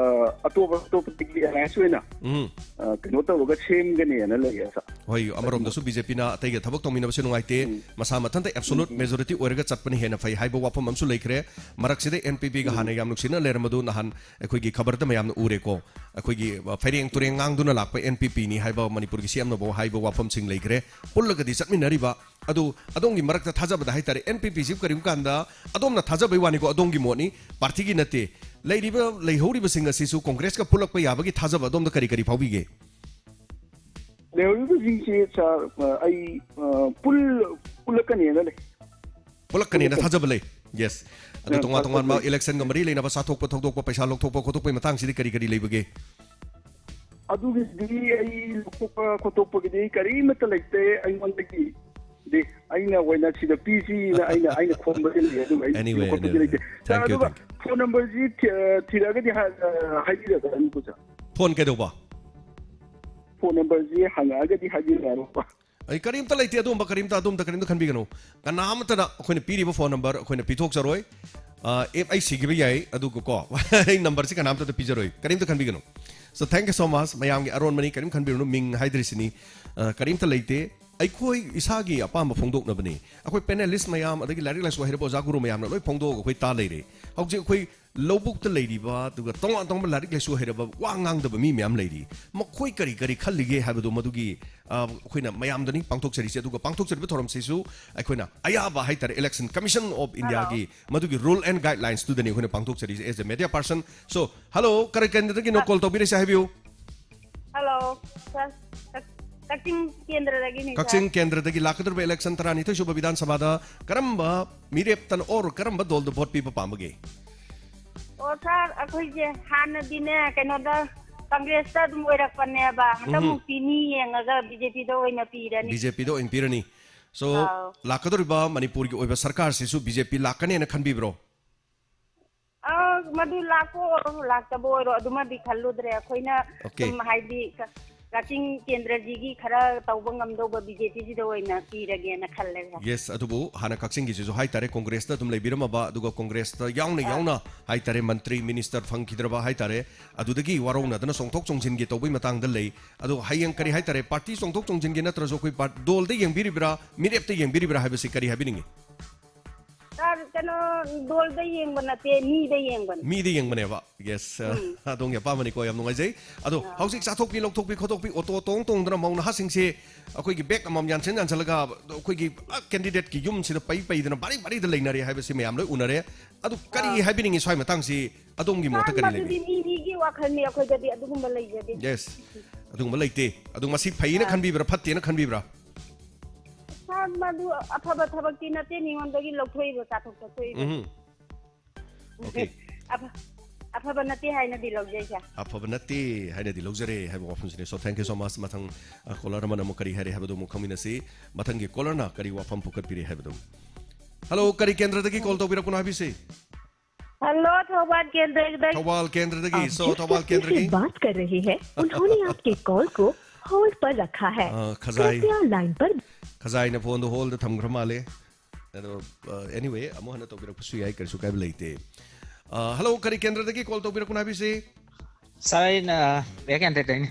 ꯑꯇꯣꯞ ꯑꯇꯣꯞꯄꯗꯒꯤ ꯑꯦꯂꯥꯌꯟꯁ ꯑꯣꯏꯅ, ꯎꯝ꯫ ꯑ, ꯀꯩꯅꯣ ꯇꯧꯔꯒ ꯁꯦꯝꯒꯅꯦꯅ ꯂꯩꯌꯦ, ꯁꯥꯔ꯫ ꯍꯣꯏ, ꯑꯃꯔꯣꯝꯗꯁꯨ ꯕꯤꯖꯦꯄꯤꯅ ꯑꯇꯩꯒ ꯊꯕꯛ ꯇꯧꯃꯤꯟꯅꯕꯁꯦ ꯅꯨꯡꯉꯥꯏꯇꯦ, ꯎꯝ꯫ ꯃꯁꯥ ꯃꯊꯟꯇ ꯑꯦꯕꯁꯣꯂꯨꯠ ꯎꯝ, ꯎꯝ꯫ ꯃꯦꯖꯣꯔꯤꯇꯤ ꯑꯣꯏꯔꯒ ꯆꯠꯄꯅ ꯍꯦꯟꯅ ꯐꯩ ꯍꯥꯏꯕ ꯋꯥꯐꯝ ꯑꯃꯁꯨ ꯂꯩꯈ꯭ꯔꯦ꯫ ꯃꯔꯛꯁꯤꯗ ꯑꯦꯟ ꯄꯤ ꯄꯤꯒ ꯎꯝ꯫ ꯍꯥꯟꯅ ꯌꯥꯝ ꯅꯨꯡꯁꯤꯅ ꯂꯩꯔꯝꯕꯗꯨ ꯅꯍꯥꯟ ꯑꯩꯈꯣꯏꯒꯤ ꯈꯕꯔꯗ ꯃꯌꯥꯝꯅ ꯎꯔꯦꯀꯣ꯫ ꯑꯩꯈꯣꯏꯒꯤ, ꯑ, ꯐꯩꯔꯦꯡ ꯇꯨꯔꯦꯡ ꯉꯥꯡꯗꯨꯅ ꯂꯥꯛꯄ ꯑꯦꯟ ꯄꯤ ꯄꯤꯅꯤ ꯍꯥꯏꯕ ꯃꯅꯤꯄꯨꯔꯒꯤ ꯁꯤ ꯑꯦꯝꯅꯐꯥꯎ ꯍꯥꯏꯕ ꯋꯥꯐꯝꯁꯤꯡ ꯂꯩꯈ꯭ꯔꯦ꯫ ꯄꯨꯜꯂꯒꯗꯤ ꯆꯠꯃꯤꯟꯅꯔꯤꯕ ꯑꯗꯨ ꯑꯗꯣꯝꯒꯤ ꯃꯔꯛꯇ ꯊꯥꯖꯕꯗ ꯍꯥꯏꯇꯥꯔꯦ, ꯑꯦꯟ ꯄꯤ ꯄꯤꯁꯤ ꯀꯔꯤꯒꯨꯝꯕ ꯀꯥꯟꯗ ꯑꯗꯣꯝꯅ ꯊꯥꯖꯕꯩ ꯋꯥꯅꯤꯀꯣ, ꯑꯗꯣꯝꯒꯤ ꯃꯣꯠꯅꯤ, ꯄꯥꯔꯇꯤꯒꯤ ꯅꯠꯇꯦ꯫ ꯂꯩꯔꯤꯕ, ꯂꯩꯍꯧꯔꯤꯕꯁꯤꯡ ꯑꯁꯤꯁꯨ ꯀꯣꯡꯒ꯭ꯔꯦꯁꯀ ꯄꯨꯜꯂꯛꯄ ꯌꯥꯕꯒꯤ ꯊꯥꯖꯕ ꯑꯗꯣꯝꯗ ꯀꯔꯤ ꯀꯔꯤ ꯐꯥꯎꯕꯤꯒꯦ? ꯂꯩꯍꯧꯔꯤꯕꯁꯤꯡꯁꯤ, ꯁꯥꯔ, ꯑ, ꯑꯩ, ꯑ, ꯄꯨꯜ-, ꯄꯨꯜꯂꯛꯀꯅꯦꯅ ꯂꯩ꯫ ꯄꯨꯜꯂꯛꯀꯅꯦꯅ ꯄꯨꯜꯂꯛꯀꯅꯤ꯫ ꯊꯥꯖꯕ ꯂꯩ꯫ ꯌꯦꯁ꯫ ꯑꯗꯨ ꯑ, ꯇꯣꯉꯥꯟ ꯊꯥꯖꯕ ꯇꯣꯉꯥꯟꯕ ꯂꯩ꯫ ꯏꯂꯦꯛꯁꯟꯒ ꯃꯔꯤ ꯂꯩꯅꯕ ꯆꯥꯊꯣꯛꯄ ꯊꯧꯗꯣꯛꯄ, ꯄꯩꯁꯥ ꯂꯧꯊꯣꯛꯄ ꯈꯣꯠꯇꯣꯛꯄꯒꯤ ꯃꯇꯥꯡꯁꯤꯗꯤ ꯀꯔꯤ ꯀꯔꯤ ꯂꯩꯕꯒꯦ? ꯑꯗꯨꯒꯤꯗꯤ ꯑꯩ ꯂꯧꯊꯣꯛꯄ ꯈꯣꯠꯇꯣꯛꯄꯒꯤꯗꯤ ꯀꯔꯤꯃꯠꯇ ꯂꯩꯇꯦ ꯑꯩꯉꯣꯟꯗꯒꯤ꯫ ꯗꯤ ꯑꯩꯅ ꯑꯣꯏꯅ ꯁꯤꯗ ꯄꯤꯁꯤꯅ ꯑꯩꯅ, ꯑꯩꯅ ꯈꯣꯝꯕꯗꯤ ꯂꯩ, ꯑꯗꯨꯒ ꯑꯩ Anyway, ꯄꯤꯕ ꯈꯣꯠꯄꯗꯤ anyway. ꯂꯩꯇꯦ꯫ ꯁꯥꯔ, Thank you, ꯑꯗꯨꯒ thank you. ꯐꯣꯟ ꯅꯝꯕꯔꯁꯤ ꯊꯤ-, ꯑ, ꯊꯤꯔꯛꯑꯒꯗꯤ ꯍꯥꯏ-, ꯑ, ꯍꯥꯏꯕꯤꯔꯛꯑꯣ, ꯁꯥꯔ꯫ ꯐꯣꯟ ꯀꯩꯗꯧꯕ? ꯐꯣꯟ ꯅꯝꯕꯔꯁꯤ ꯍꯪꯉꯛꯑꯒꯗꯤ ꯍꯥꯏꯕꯤꯔꯛꯑꯣ꯫ ꯑꯩ ꯀꯔꯤꯝꯇ ꯂꯩꯇꯦ, ꯑꯗꯨꯝꯕ ꯀꯔꯤꯝꯇ, ꯑꯗꯣꯝꯗ ꯀꯔꯤꯝꯇ ꯈꯟꯕꯤꯒꯅꯨ꯫ ꯀꯅꯥꯃꯠꯇꯅ ꯑꯩꯈꯣꯏꯅ ꯄꯤꯔꯤꯕ ꯐꯣꯟ ꯅꯝꯕꯔ ꯑꯩꯈꯣꯏꯅ ꯄꯤꯊꯣꯛꯆꯔꯣꯏ꯫ ꯑ, ꯑꯦ, ꯑꯩ ꯁꯤꯈꯤꯕ ꯌꯥꯏ, ꯑꯗꯨꯒ ꯀꯣ, ꯑꯩ ꯅꯝꯕꯔꯁꯤ ꯀꯅꯥꯝꯇꯗ ꯄꯤꯖꯔꯣꯏ, ꯀꯔꯤꯝꯇ ꯈꯟꯕꯤꯒꯅꯨ꯫ So, thank you so much, ꯃꯌꯥꯝꯒꯤ ꯑꯔꯣꯟꯕꯅꯤ, ꯀꯔꯤꯝ ꯈꯟꯕꯤꯔꯨꯅꯨ, ꯃꯤꯡ ꯍꯥꯏꯗ꯭ꯔꯤꯁꯤꯅꯤ꯫ ꯑ, ꯀꯔꯤꯝꯇ ꯂꯩꯇꯦ꯫ ꯑꯩꯈꯣꯏ ꯏꯁꯥꯒꯤ ꯑꯄꯥꯝꯕ ꯐꯣꯡꯗꯣꯛꯅꯕꯅꯤ꯫ ꯑꯩꯈꯣꯏ ꯄꯦꯅꯦꯂꯤꯁ ꯃꯌꯥꯝ, ꯑꯗꯒꯤ ꯂꯥꯏꯔꯤꯛ ꯂꯥꯏꯁꯨ ꯍꯩꯔꯕ ꯑꯣꯖꯥ ꯒꯨꯔꯨ ꯃꯌꯥꯝꯅ ꯂꯣꯏ ꯐꯣꯡꯗꯣꯛꯑꯒ ꯑꯩꯈꯣꯏ ꯇꯥ ꯂꯩꯔꯦ꯫ ꯍꯧꯖꯤꯛ ꯑꯩꯈꯣꯏ ꯂꯧꯕꯨꯛꯇ ꯂꯩꯔꯤꯕ, ꯑꯗꯨꯒ ꯇꯣꯉꯥꯟ ꯇꯣꯉꯥꯟꯕ ꯂꯥꯏꯔꯤꯛ ꯂꯥꯏꯁꯨ ꯍꯩꯔꯕ, ꯋꯥ ꯉꯥꯡꯗꯕ ꯃꯤ ꯃꯌꯥꯝ ꯂꯩꯔꯤ꯫ ꯃꯈꯣꯏ ꯀꯔꯤ ꯀꯔꯤ ꯈꯜꯂꯤꯒꯦ ꯍꯥꯏꯕꯗꯨ ꯃꯗꯨꯒꯤ, ꯑ, ꯑꯩꯈꯣꯏꯅ ꯃꯌꯥꯝꯗꯅꯤ ꯄꯥꯡꯊꯣꯛꯆꯔꯤꯁꯦ꯫ ꯑꯗꯨꯒ ꯄꯥꯡꯊꯣꯛꯆꯔꯤꯕ ꯊꯧꯔꯝꯁꯤꯁꯨ ꯑꯩꯈꯣꯏꯅ ꯑꯌꯥꯕ ꯍꯥꯏꯇꯥꯔꯦ, Election Commission of India ꯒꯤ ꯃꯗꯨꯒꯤ rule and guidelines ꯇꯨꯗꯅꯤ ꯑꯩꯈꯣꯏꯅ ꯄꯥꯡꯊꯣꯛꯆꯔꯤꯁꯦ as a media person. So, hello, ꯀꯔꯤ ꯀꯦꯟꯗ꯭ꯔꯗꯒꯤꯅꯣ ꯀꯣꯜ ꯇꯧꯕꯤꯔꯛꯏꯁꯦ ꯍꯥꯏꯕꯤꯌꯨ꯫ ꯍꯜꯂꯣ, ꯁꯥꯔ, ꯀꯛ-, ꯀꯛꯆꯤꯡ ꯀꯦꯟꯗ꯭ꯔꯗꯒꯤꯅꯤ, ꯁꯥꯔ꯫ ꯀꯛꯆꯤꯡ ꯀꯦꯟꯗ꯭ꯔꯗꯒꯤ ꯂꯥꯛꯀꯗꯧꯔꯤꯕ election ꯇꯔꯥꯅꯤꯊꯣꯏ ꯁꯨꯕ ꯕꯤꯙꯥꯟ ꯁꯚꯥꯗ ꯀꯔꯝꯕ ꯃꯤꯔꯦꯞꯇꯅ or ꯀꯔꯝꯕ ꯗꯣꯜꯗ ꯚꯣꯠ ꯄꯤꯕ ꯄꯥꯝꯕꯒꯦ? ꯑꯣ, ꯁꯥꯔ, ꯑꯩꯈꯣꯏꯁꯦ ꯍꯥꯟꯅꯗꯤꯅꯦ, ꯀꯩꯅꯣꯗ, ꯀꯪꯒ꯭ꯔꯦꯁꯇ ꯑꯗꯨꯝ ꯑꯣꯏꯔꯛꯄꯅꯦꯕ꯫ ꯎꯝꯍꯨꯝ꯫ ꯍꯟꯗꯛꯃꯨꯛꯇꯤ ꯃꯤ ꯌꯦꯡꯉꯒ ꯕꯤ ꯖꯦ ꯄꯤꯗ ꯑꯣꯏꯅ ꯄꯤꯔꯅꯤ꯫ ꯕꯤ ꯖꯦ ꯄꯤꯗ ꯑꯣꯏꯅ ꯄꯤꯔꯅꯤ꯫ So, ꯑꯥꯎ꯫ ꯂꯥꯛꯀꯗꯧꯔꯤꯕ ꯃꯅꯤꯄꯨꯔꯒꯤ ꯑꯣꯏꯕ ꯁꯔꯀꯥꯔꯁꯤꯁꯨ ꯕꯤ ꯖꯦ ꯄꯤ ꯂꯥꯛꯀꯅꯦꯅ ꯈꯟꯕꯤꯕ꯭ꯔꯣ? ꯑ, ꯃꯗꯨ ꯂꯥꯛꯄ ꯑꯣꯏꯔꯣ, ꯂꯥꯛꯇꯕ ꯑꯣꯏꯔꯣ, ꯑꯗꯨꯃꯗꯤ ꯈꯜꯂꯨꯗ꯭ꯔꯦ꯫ ꯑꯩꯈꯣꯏꯅ ꯑꯣꯀꯦ꯫ ꯁꯨꯝ ꯍꯥꯏꯗꯤ ꯀ-, ꯀꯛꯆꯤꯡ ꯀꯦꯟꯗ꯭ꯔꯁꯤꯒꯤ ꯈꯔ ꯇꯧꯕ ꯉꯝꯗꯧꯕ ꯕꯤ ꯖꯦ ꯄꯤꯁꯤꯗ ꯑꯣꯏꯅ ꯄꯤꯔꯒꯦꯅ ꯈꯜꯂꯦ, ꯁꯥꯔ꯫ ꯌꯦꯁ, ꯑꯗꯨꯕꯨ ꯍꯥꯟꯅ ꯀꯛꯆꯤꯡꯒꯤꯁꯤꯁꯨ ꯍꯥꯏꯇꯥꯔꯦ, ꯀꯣꯡꯒ꯭ꯔꯦꯁꯇ ꯑꯗꯨꯝ ꯂꯩꯕꯤꯔꯝꯃꯕ, ꯑꯗꯨꯒ ꯀꯣꯡꯒ꯭ꯔꯦꯁꯇ ꯌꯥꯎꯅ ꯑꯥ꯫ ꯌꯥꯎꯅ ꯍꯥꯏꯇꯥꯔꯦ, ꯃꯟꯇ꯭ꯔꯤ ꯃꯤꯅꯤꯁꯇꯔ ꯐꯪꯈꯤꯗ꯭ꯔꯕ ꯍꯥꯏꯇꯥꯔꯦ, ꯑꯗꯨꯗꯒꯤ ꯋꯥꯔꯧꯅꯗꯅ ꯆꯣꯡꯊꯣꯛ ꯆꯣꯡꯁꯤꯟꯒꯤ ꯇꯧꯕꯩ ꯃꯇꯥꯡꯗ ꯂꯩ꯫ ꯑꯗꯣ ꯍꯌꯦꯡ ꯀꯔꯤ ꯍꯥꯏꯇꯥꯔꯦ, ꯄꯥꯔꯇꯤ ꯆꯣꯡꯊꯣꯛ ꯆꯣꯡꯁꯤꯟꯒꯤ ꯅꯠꯇ꯭ꯔꯁꯨ ꯑꯩꯈꯣꯏ ꯄꯥꯔ-, ꯗꯣꯜꯗ ꯌꯦꯡꯕꯤꯔꯤꯕ꯭ꯔꯥ, ꯃꯤꯔꯦꯞꯇ ꯌꯦꯡꯕꯤꯔꯤꯕ꯭ꯔꯥ ꯍꯥꯏꯕꯁꯤ ꯀꯔꯤ ꯍꯥꯏꯕꯤꯅꯤꯡꯉꯤ? ꯁꯥꯔ, ꯀꯩꯅꯣ, ꯗꯣꯜꯗ ꯌꯦꯡꯕ ꯅꯠꯇꯦ, ꯃꯤꯗ ꯌꯦꯡꯕꯅꯦ꯫ ꯃꯤꯗ ꯌꯦꯡꯕꯅꯦꯕ꯫ ꯌꯦꯁ, ꯎꯝ꯫ ꯑꯗꯣꯝꯒꯤ ꯑꯄꯥꯝꯕꯅꯤꯀꯣ, ꯌꯥꯝ ꯅꯨꯡꯉꯥꯏꯖꯩ꯫ ꯑꯗꯣ ꯑꯥ꯫ ꯍꯧꯖꯤꯛ ꯆꯥꯊꯣꯛꯄꯤ, ꯂꯧꯊꯣꯛꯄꯤ, ꯈꯣꯠꯇꯣꯛꯄꯤ, ꯑꯣꯇꯣ ꯇꯣꯡ ꯇꯣꯡꯗꯅ ꯃꯧ ꯅꯍꯥꯁꯤꯡꯁꯦ ꯑꯩꯈꯣꯏꯒꯤ ꯕꯦꯒ ꯑꯃꯃꯝ ꯌꯥꯟꯁꯤꯟ ꯌꯥꯟꯁꯤꯜꯂꯒ ꯑꯩꯈꯣꯏꯒꯤ, ꯑ, ꯀꯦꯟꯗꯤꯗꯦꯠꯀꯤ ꯌꯨꯝꯁꯤꯗ ꯄꯩ ꯄꯩꯗꯅ ꯕꯥꯔꯤ ꯕꯥꯔꯤꯗ ꯂꯩꯅꯔꯦ ꯍꯥꯏꯕꯁꯤ ꯃꯌꯥꯝ ꯂꯣꯏ ꯎꯅꯔꯦ꯫ ꯑꯗꯨ ꯀꯔꯤ ꯑꯥ꯫ ꯍꯥꯏꯕꯤꯅꯤꯡꯉꯤ ꯁ꯭ꯋꯥꯏ ꯃꯇꯥꯡꯁꯤ? ꯑꯗꯣꯝꯒꯤ ꯃꯣꯠꯇ ꯁꯥꯔ, ꯀꯔꯤ ꯃꯗꯨꯗꯤ ꯂꯩꯕꯤꯒꯦ? ꯃꯤ ꯃꯤꯒꯤ ꯋꯥꯈꯜꯅꯤ, ꯑꯩꯈꯣꯏꯗꯗꯤ ꯑꯗꯨꯒꯨꯝꯕ ꯂꯩꯖꯗꯦ꯫ ꯌꯦꯁ, ꯑꯗꯨꯒꯨꯝꯕ ꯂꯩꯇꯦ꯫ ꯑꯗꯨ ꯃꯁꯤ ꯐꯩꯅ ꯑꯥ꯫ ꯈꯟꯕꯤꯕ꯭ꯔꯥ, ꯐꯠꯇꯦꯅ ꯈꯟꯕꯤꯕ꯭ꯔꯥ? ꯁꯥꯔ, ꯃꯗꯨ ꯑꯐꯕ ꯊꯕꯛꯇꯤ ꯅꯠꯇꯦ, ꯃꯤꯉꯣꯟꯗꯒꯤ ꯂꯧꯊꯣꯛꯏꯕ, ꯆꯥꯊꯣꯛ ꯆꯠꯊꯣꯛꯏꯕ꯫ ꯎꯝꯍꯨꯝ꯫ ꯑꯣꯀꯦ꯫ ꯑꯐ-, ꯑꯐꯕ ꯅꯠꯇꯦ ꯍꯥꯏꯅꯗꯤ ꯂꯧꯖꯩ, ꯁꯥꯔ꯫ ꯑꯐꯕ ꯅꯠꯇꯦ ꯍꯥꯏꯅꯗꯤ ꯂꯧꯖꯔꯦ ꯍꯥꯏꯕ ꯋꯥꯐꯝꯁꯤꯅꯤ꯫ So, thank you so much꯫ ꯃꯊꯪ, ꯑ, ꯀꯣꯂꯔ ꯑꯃꯅ ꯑꯃꯨꯛ ꯀꯔꯤ ꯍꯥꯏꯔꯦ ꯍꯥꯏꯕꯗꯨ ꯑꯃꯨꯛ ꯈꯪꯃꯤꯟꯅꯁꯤ꯫ ꯃꯊꯪꯒꯤ ꯀꯣꯂꯔꯅ ꯀꯔꯤ ꯋꯥꯐꯝ ꯄꯨꯈꯠꯄꯤꯔꯦ ꯍꯥꯏꯕꯗꯨ꯫ ꯍꯜꯂꯣ, ꯀꯔꯤ ꯀꯦꯟꯗ꯭ꯔꯗꯒꯤ ꯀꯣꯜ ꯇꯧꯕꯤꯔꯛꯄꯅꯣ ꯍꯥꯏꯕꯤꯁꯤ? ꯍꯜꯂꯣ, ꯊꯧꯕꯥꯜ ꯀꯦꯟꯗ꯭ꯔꯗꯒꯤ꯫ ꯊꯧꯕꯥꯜ ꯀꯦꯟꯗ꯭ꯔꯗꯒꯤ꯫ आप So, जिस ꯊꯧꯕꯥꯜ व्यक्ति से ꯀꯦꯟꯗ꯭ꯔꯒꯤ꯫ बात कर रहे हैं, उन्होंने आपके कॉल को होल्ड पर रखा है। ꯑ, ꯈꯖꯥꯏ꯫ कृपया लाइन पर ꯈꯖꯥꯏꯅ ꯐꯣꯟꯗꯨ ꯍꯣꯜꯗ ꯊꯝꯈ꯭ꯔ ꯃꯥꯜꯂꯦ꯫ ꯑꯗꯣ, ꯑ, anyway, ꯑꯃꯨꯛ ꯍꯟꯅ ꯇꯧꯕꯤꯔꯛꯄꯁꯨ ꯌꯥꯏ, ꯀꯔꯤꯁꯨ ꯀꯥꯏꯕ ꯂꯩꯇꯦ꯫ ꯑ, ꯍꯜꯂꯣ, ꯀꯔꯤ ꯀꯦꯟꯗ꯭ꯔꯗꯒꯤ ꯀꯣꯜ ꯇꯧꯕꯤꯔꯛꯄꯅꯣ ꯍꯥꯏꯕꯤꯁꯤ? ꯁꯥꯔ, ꯑꯩꯅ ꯕꯦꯛ ꯀꯦꯟꯗ꯭ꯔꯗꯩꯅꯤ꯫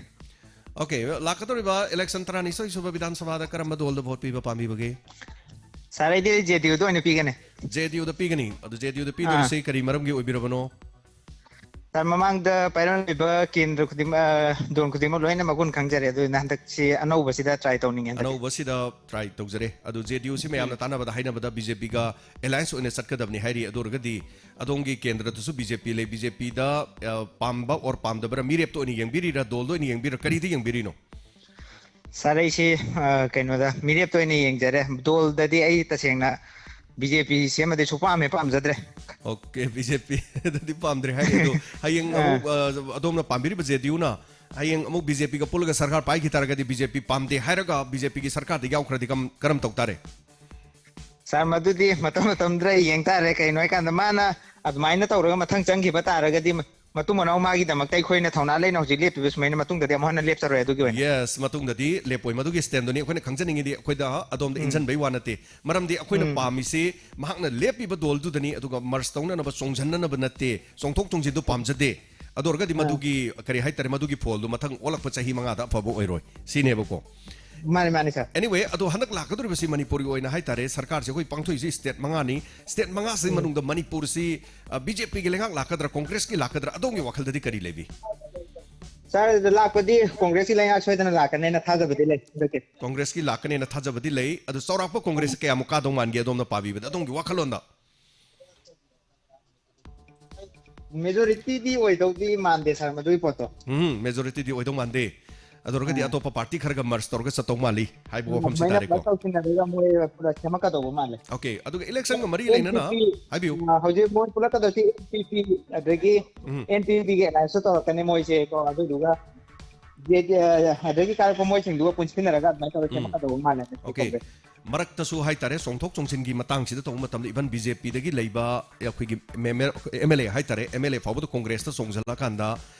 ꯑꯣꯀꯦ, ꯂꯥꯛꯀꯗꯧꯔꯤꯕ ꯏꯂꯦꯛꯁꯟ ꯇꯔꯥꯅꯤꯊꯣꯏ ꯁꯨꯕ ꯕꯤꯙꯥꯟ ꯁꯚꯥꯗ ꯀꯔꯝꯕ ꯗꯣꯜꯗ ꯚꯣꯠ ꯄꯤꯕ ꯄꯥꯝꯕꯤꯕꯒꯦ? ꯁꯥꯔ, ꯑꯩꯗꯤ ꯖꯦ ꯗꯤ ꯌꯨꯗ ꯑꯣꯏꯅ ꯄꯤꯒꯅꯤ꯫ ꯖꯦ ꯗꯤ ꯌꯨꯗ ꯄꯤꯒꯅꯤ꯫ ꯑꯗꯨ ꯖꯦ ꯗꯤ ꯌꯨꯗ ꯑꯥ꯫ ꯄꯤꯗꯣꯔꯤꯁꯤ ꯀꯔꯤ ꯃꯔꯝꯒꯤ ꯑꯣꯏꯕꯤꯔꯕꯅꯣ? ꯁꯥꯔ, ꯃꯃꯥꯡꯗ ꯄꯥꯏꯔꯝꯂꯤꯕ ꯀꯦꯟꯗ꯭ꯔ ꯈꯨꯗꯤꯡꯃꯛ, ꯑ, ꯗꯣꯟ ꯈꯨꯗꯤꯡꯃꯛ ꯂꯣꯏꯅ ꯃꯒꯨꯟ ꯈꯪꯖꯔꯦ, ꯑꯗꯨꯅ ꯍꯟꯗꯛꯁꯤ ꯑꯅꯧꯕꯁꯤꯗ ꯇ꯭ꯔꯥꯏ ꯇꯧꯅꯤꯡꯉꯦ ꯍꯟꯗꯛꯇꯤ꯫ ꯑꯅꯧꯕꯁꯤꯗ ꯇ꯭ꯔꯥꯏ ꯇꯧꯖꯔꯦ꯫ ꯑꯗꯨ ꯖꯦ ꯗꯤ ꯌꯨꯁꯤ ꯃꯌꯥꯝꯅ ꯎꯝ꯫ ꯇꯥꯟꯅꯕꯗ ꯍꯥꯏꯅꯕꯗ ꯕꯤ ꯖꯦ ꯄꯤꯒ ꯑꯦꯂꯥꯏꯟꯁ ꯑꯣꯏꯅ ꯆꯠꯀꯗꯕꯅꯤ ꯍꯥꯏꯔꯤ꯫ ꯑꯗꯨ ꯑꯣꯏꯔꯒꯗꯤ ꯑꯗꯣꯝꯒꯤ ꯀꯦꯟꯗ꯭ꯔꯗꯁꯨ ꯕꯤ ꯖꯦ ꯄꯤ ꯂꯩ꯫ ꯕꯤ ꯖꯦ ꯄꯤꯗ, ꯑ, ꯄꯥꯝꯕ ꯑꯣꯔ ꯄꯥꯝꯗꯕ꯭ꯔꯥ? ꯃꯤꯔꯦꯞꯇ ꯑꯣꯏꯅ ꯌꯦꯡꯕꯤꯔꯤꯔꯥ? ꯗꯣꯜꯗ ꯑꯣꯏꯅ ꯌꯦꯡꯕꯤꯔꯤꯔꯥ? ꯀꯔꯤꯗ ꯌꯦꯡꯕꯤꯔꯤꯅꯣ? ꯁꯥꯔ, ꯑꯩꯁꯤ, ꯑ, ꯀꯩꯅꯣꯗ, ꯃꯤꯔꯦꯞꯇ ꯑꯣꯏꯅ ꯌꯦꯡꯖꯔꯦ꯫ ꯗꯣꯜꯗꯗꯤ ꯑꯩ ꯇꯁꯦꯡꯅ ꯕꯤ ꯖꯦ ꯄꯤ ꯁꯤꯃꯗꯤ ꯁꯨꯛꯄꯥꯝ ꯍꯦꯛ ꯄꯥꯝꯖꯗ꯭ꯔꯦ꯫ ꯑꯣꯀꯦ, ꯕꯤ ꯖꯦ ꯄꯤꯗꯗꯤ ꯄꯥꯝꯗ꯭ꯔꯦ ꯍꯥꯏꯔꯤ꯫ ꯑꯗꯣ ꯍꯌꯦꯡ ꯑ꯫ ꯑꯃꯨꯛ, ꯑ, ꯑꯗꯣꯝꯅ ꯄꯥꯝꯕꯤꯔꯤꯕ ꯖꯦ ꯗꯤ ꯌꯨꯅ ꯍꯌꯦꯡ ꯑꯃꯨꯛ ꯕꯤ ꯖꯦ ꯄꯤꯒ ꯄꯨꯜꯂꯒ ꯁꯔꯀꯥꯔ ꯄꯥꯏꯈꯤ ꯇꯥꯔꯒꯗꯤ, ꯕꯤ ꯖꯦ ꯄꯤ ꯄꯥꯝꯗꯦ ꯍꯥꯏꯔꯒ ꯕꯤ ꯖꯦ ꯄꯤꯒꯤ ꯁꯔꯀꯥꯔꯗ ꯌꯥꯎꯈ꯭ꯔꯗꯤ ꯀꯝ-, ꯀꯔꯝ ꯇꯧ ꯇꯥꯔꯦ? ꯁꯥꯔ, ꯃꯗꯨꯗꯤ ꯃꯇꯝ ꯃꯇꯝꯗꯨꯗ ꯌꯦꯡ ꯇꯥꯔꯦ꯫ ꯀꯩꯅꯣ ꯍꯥꯏꯀꯥꯟꯗ ꯃꯥꯅ ꯑꯗꯨꯃꯥꯏꯅ ꯇꯧꯔꯒ ꯃꯊꯪ ꯆꯪꯈꯤꯕ ꯇꯥꯔꯒꯗꯤ ꯃ-, ꯃꯇꯨꯡ ꯃꯅꯥꯎ ꯃꯥꯒꯤꯗꯃꯛꯇ ꯑꯩꯈꯣꯏꯅ ꯊꯧꯅꯥ ꯂꯩꯅ ꯍꯧꯖꯤꯛ ꯂꯦꯞꯄꯤꯕ ꯁꯨꯃꯥꯏꯅ ꯃꯇꯨꯡꯗꯗꯤ ꯑꯃꯨꯛ ꯍꯟꯅ ꯂꯦꯞꯆꯔꯣꯏ ꯑꯗꯨꯒꯤ ꯑꯣꯏꯅ꯫ Yes, ꯃꯇꯨꯡꯗꯗꯤ ꯂꯦꯞꯄꯣꯏ꯫ ꯃꯗꯨꯒꯤ stand ꯗꯨꯅꯤ ꯑꯩꯈꯣꯏꯅ ꯈꯪꯖꯅꯤꯡꯉꯤꯗꯤ꯫ ꯑꯩꯈꯣꯏꯗ ꯑꯗꯣꯝꯗ ꯏꯟꯖꯟꯕꯩ ꯋꯥ ꯅꯠꯇꯦ꯫ ꯃꯔꯝꯗꯤ ꯑꯩꯈꯣꯏꯅ ꯄꯥꯝꯃꯤꯁꯤ ꯃꯍꯥꯛꯅ ꯂꯦꯞꯄꯤꯕ ꯗꯣꯜꯗꯨꯗꯅꯤ, ꯑꯗꯨꯒ merge ꯇꯧꯅꯅꯕ, ꯆꯣꯡꯁꯤꯟꯅꯅꯕ ꯅꯠꯇꯦ꯫ ꯆꯣꯡꯊꯣꯛ ꯆꯣꯡꯁꯤꯟꯗꯨ ꯄꯥꯝꯖꯗꯦ꯫ ꯑꯗꯨ ꯑꯣꯏꯔꯒꯗꯤ ꯃꯗꯨꯒꯤ, ꯀꯔꯤ ꯍꯥꯏꯇꯥꯔꯦ, ꯃꯗꯨꯒꯤ ꯐꯣꯜꯗꯨ ꯃꯊꯪ ꯑꯣꯜꯂꯛꯄ ꯆꯍꯤ ꯃꯉꯥꯗ ꯑꯐꯕ ꯑꯣꯏꯔꯣꯏ ꯁꯤꯅꯦꯕꯀꯣ꯫ ꯃꯥꯅꯦ, ꯃꯥꯅꯦ, sir꯫ Anyway, ꯑꯗꯣ ꯍꯟꯗꯛ ꯂꯥꯛꯀꯗꯧꯔꯤꯕꯁꯤ ꯃꯅꯤꯄꯨꯔꯒꯤ ꯑꯣꯏꯅ ꯍꯥꯏꯇꯥꯔꯦ, ꯁꯔꯀꯥꯔꯁꯦ ꯑꯩꯈꯣꯏ ꯄꯥꯡꯊꯣꯛꯏꯁꯤ state ꯃꯉꯥꯅꯤ꯫ State ꯃꯉꯥꯁꯤ ꯃꯅꯨꯡꯗ ꯃꯅꯤꯄꯨꯔꯁꯤ, ꯑ, BJP ꯒꯤ ꯂꯩꯉꯥꯛ ꯂꯥꯛꯀꯗ꯭ꯔꯥ, ꯀꯣꯡꯒ꯭ꯔꯦꯁꯀꯤ ꯂꯥꯛꯀꯗ꯭ꯔꯥ, ꯑꯗꯣꯝꯒꯤ ꯋꯥꯈꯜꯗꯗꯤ ꯀꯔꯤ ꯂꯩꯕꯤ? Sir, ꯑꯗꯨ ꯂꯥꯛꯄꯗꯤ ꯀꯣꯡꯒ꯭ꯔꯦꯁꯀꯤ ꯂꯩꯉꯥꯛ ꯁꯣꯏꯗꯅ ꯂꯥꯛꯀꯅꯦꯅ ꯊꯥꯖꯕꯗꯤ ꯂꯩ ꯍꯟꯗꯛꯀꯤ꯫ ꯀꯣꯡꯒ꯭ꯔꯦꯁꯀꯤ ꯂꯥꯛꯀꯅꯦꯅ ꯊꯥꯖꯕꯗꯤ ꯂꯩ꯫ ꯑꯗꯨ ꯆꯥꯎꯔꯥꯛꯄ ꯀꯣꯡꯒ꯭ꯔꯦꯁꯁꯦ ꯀꯌꯥꯃꯨꯛ ꯀꯥꯗꯧ ꯃꯥꯟꯒꯦ, ꯑꯗꯣꯝꯅ ꯄꯥꯕꯤꯕꯗ, ꯑꯗꯣꯝꯒꯤ ꯋꯥꯈꯜꯂꯣꯟꯗ? Majority ꯗꯤ ꯑꯣꯏꯗꯧꯗꯤ ꯃꯥꯟꯗꯦ, sir, ꯃꯗꯨꯒꯤ ꯄꯣꯠꯇꯣ꯫ ꯎꯝ, majority ꯗꯤ ꯑꯣꯏꯗꯧ ꯃꯥꯟꯗꯦ꯫ ꯑꯗꯨ ꯑꯣꯏꯔꯒꯗꯤ ꯑꯇꯣꯞꯄ party ꯈꯔꯒ merge ꯇꯧꯔꯒ ꯆꯠꯇꯧ ꯃꯥꯜꯂꯤ ꯍꯥꯏꯕ ꯋꯥꯐꯝꯁꯤ ꯑꯗꯨꯃꯥꯏꯅ ꯇꯥꯔꯦꯀꯣ꯫ Plus ꯇꯧꯁꯤꯟꯅꯔꯒ ꯃꯣꯏ ꯄꯨꯂꯞ ꯁꯦꯝꯃꯛꯀꯗꯧꯕ ꯃꯥꯜꯂꯦ꯫ Okay, ꯑꯗꯨꯒ election ꯒ ꯃꯔꯤ ꯂꯩꯅꯅ NPP, ꯍꯥꯏꯕꯤꯌꯨ꯫ ꯑ, ꯍꯧꯖꯤꯛ ꯃꯣꯏ ꯄꯨꯂꯛꯀꯗꯣꯏꯁꯤ NPP, ꯑꯗꯒꯤ ꯎꯝ꯫ NPP ꯒꯤ alliance ꯇꯧꯔꯛꯀꯅꯤ ꯃꯣꯏꯁꯦ ꯀꯣ, ꯑꯗꯨꯗꯨꯒ ꯖꯦ-, ꯑ, ꯑꯗꯒꯤ ꯀꯥꯔꯛꯄ ꯃꯣꯏꯁꯤꯡꯗꯨꯒ ꯄꯨꯟꯁꯤꯟꯅꯔꯒ ꯑꯗꯨꯃꯥꯏꯅ ꯇꯧꯔꯒ ꯎꯝ꯫ ꯁꯦꯝꯃꯛꯀꯗꯧꯕ ꯃꯥꯜꯂꯦ꯫ Okay꯫ ꯃꯔꯛꯇꯁꯨ ꯍꯥꯏꯇꯥꯔꯦ, ꯆꯣꯡꯊꯣꯛ ꯆꯣꯡꯁꯤꯟꯒꯤ ꯃꯇꯥꯡꯁꯤꯗ ꯇꯧꯕ ꯃꯇꯝꯗ even BJP ꯗꯒꯤ ꯂꯩꯕ ꯑꯩꯈꯣꯏꯒꯤ MLA ꯍꯥꯏꯇꯥꯔꯦ, MLA ꯐꯥꯎꯕꯗ ꯀꯣꯡꯒ꯭ꯔꯦꯁꯇ ꯆꯣꯡꯁꯤꯜꯂꯀꯥꯟꯗ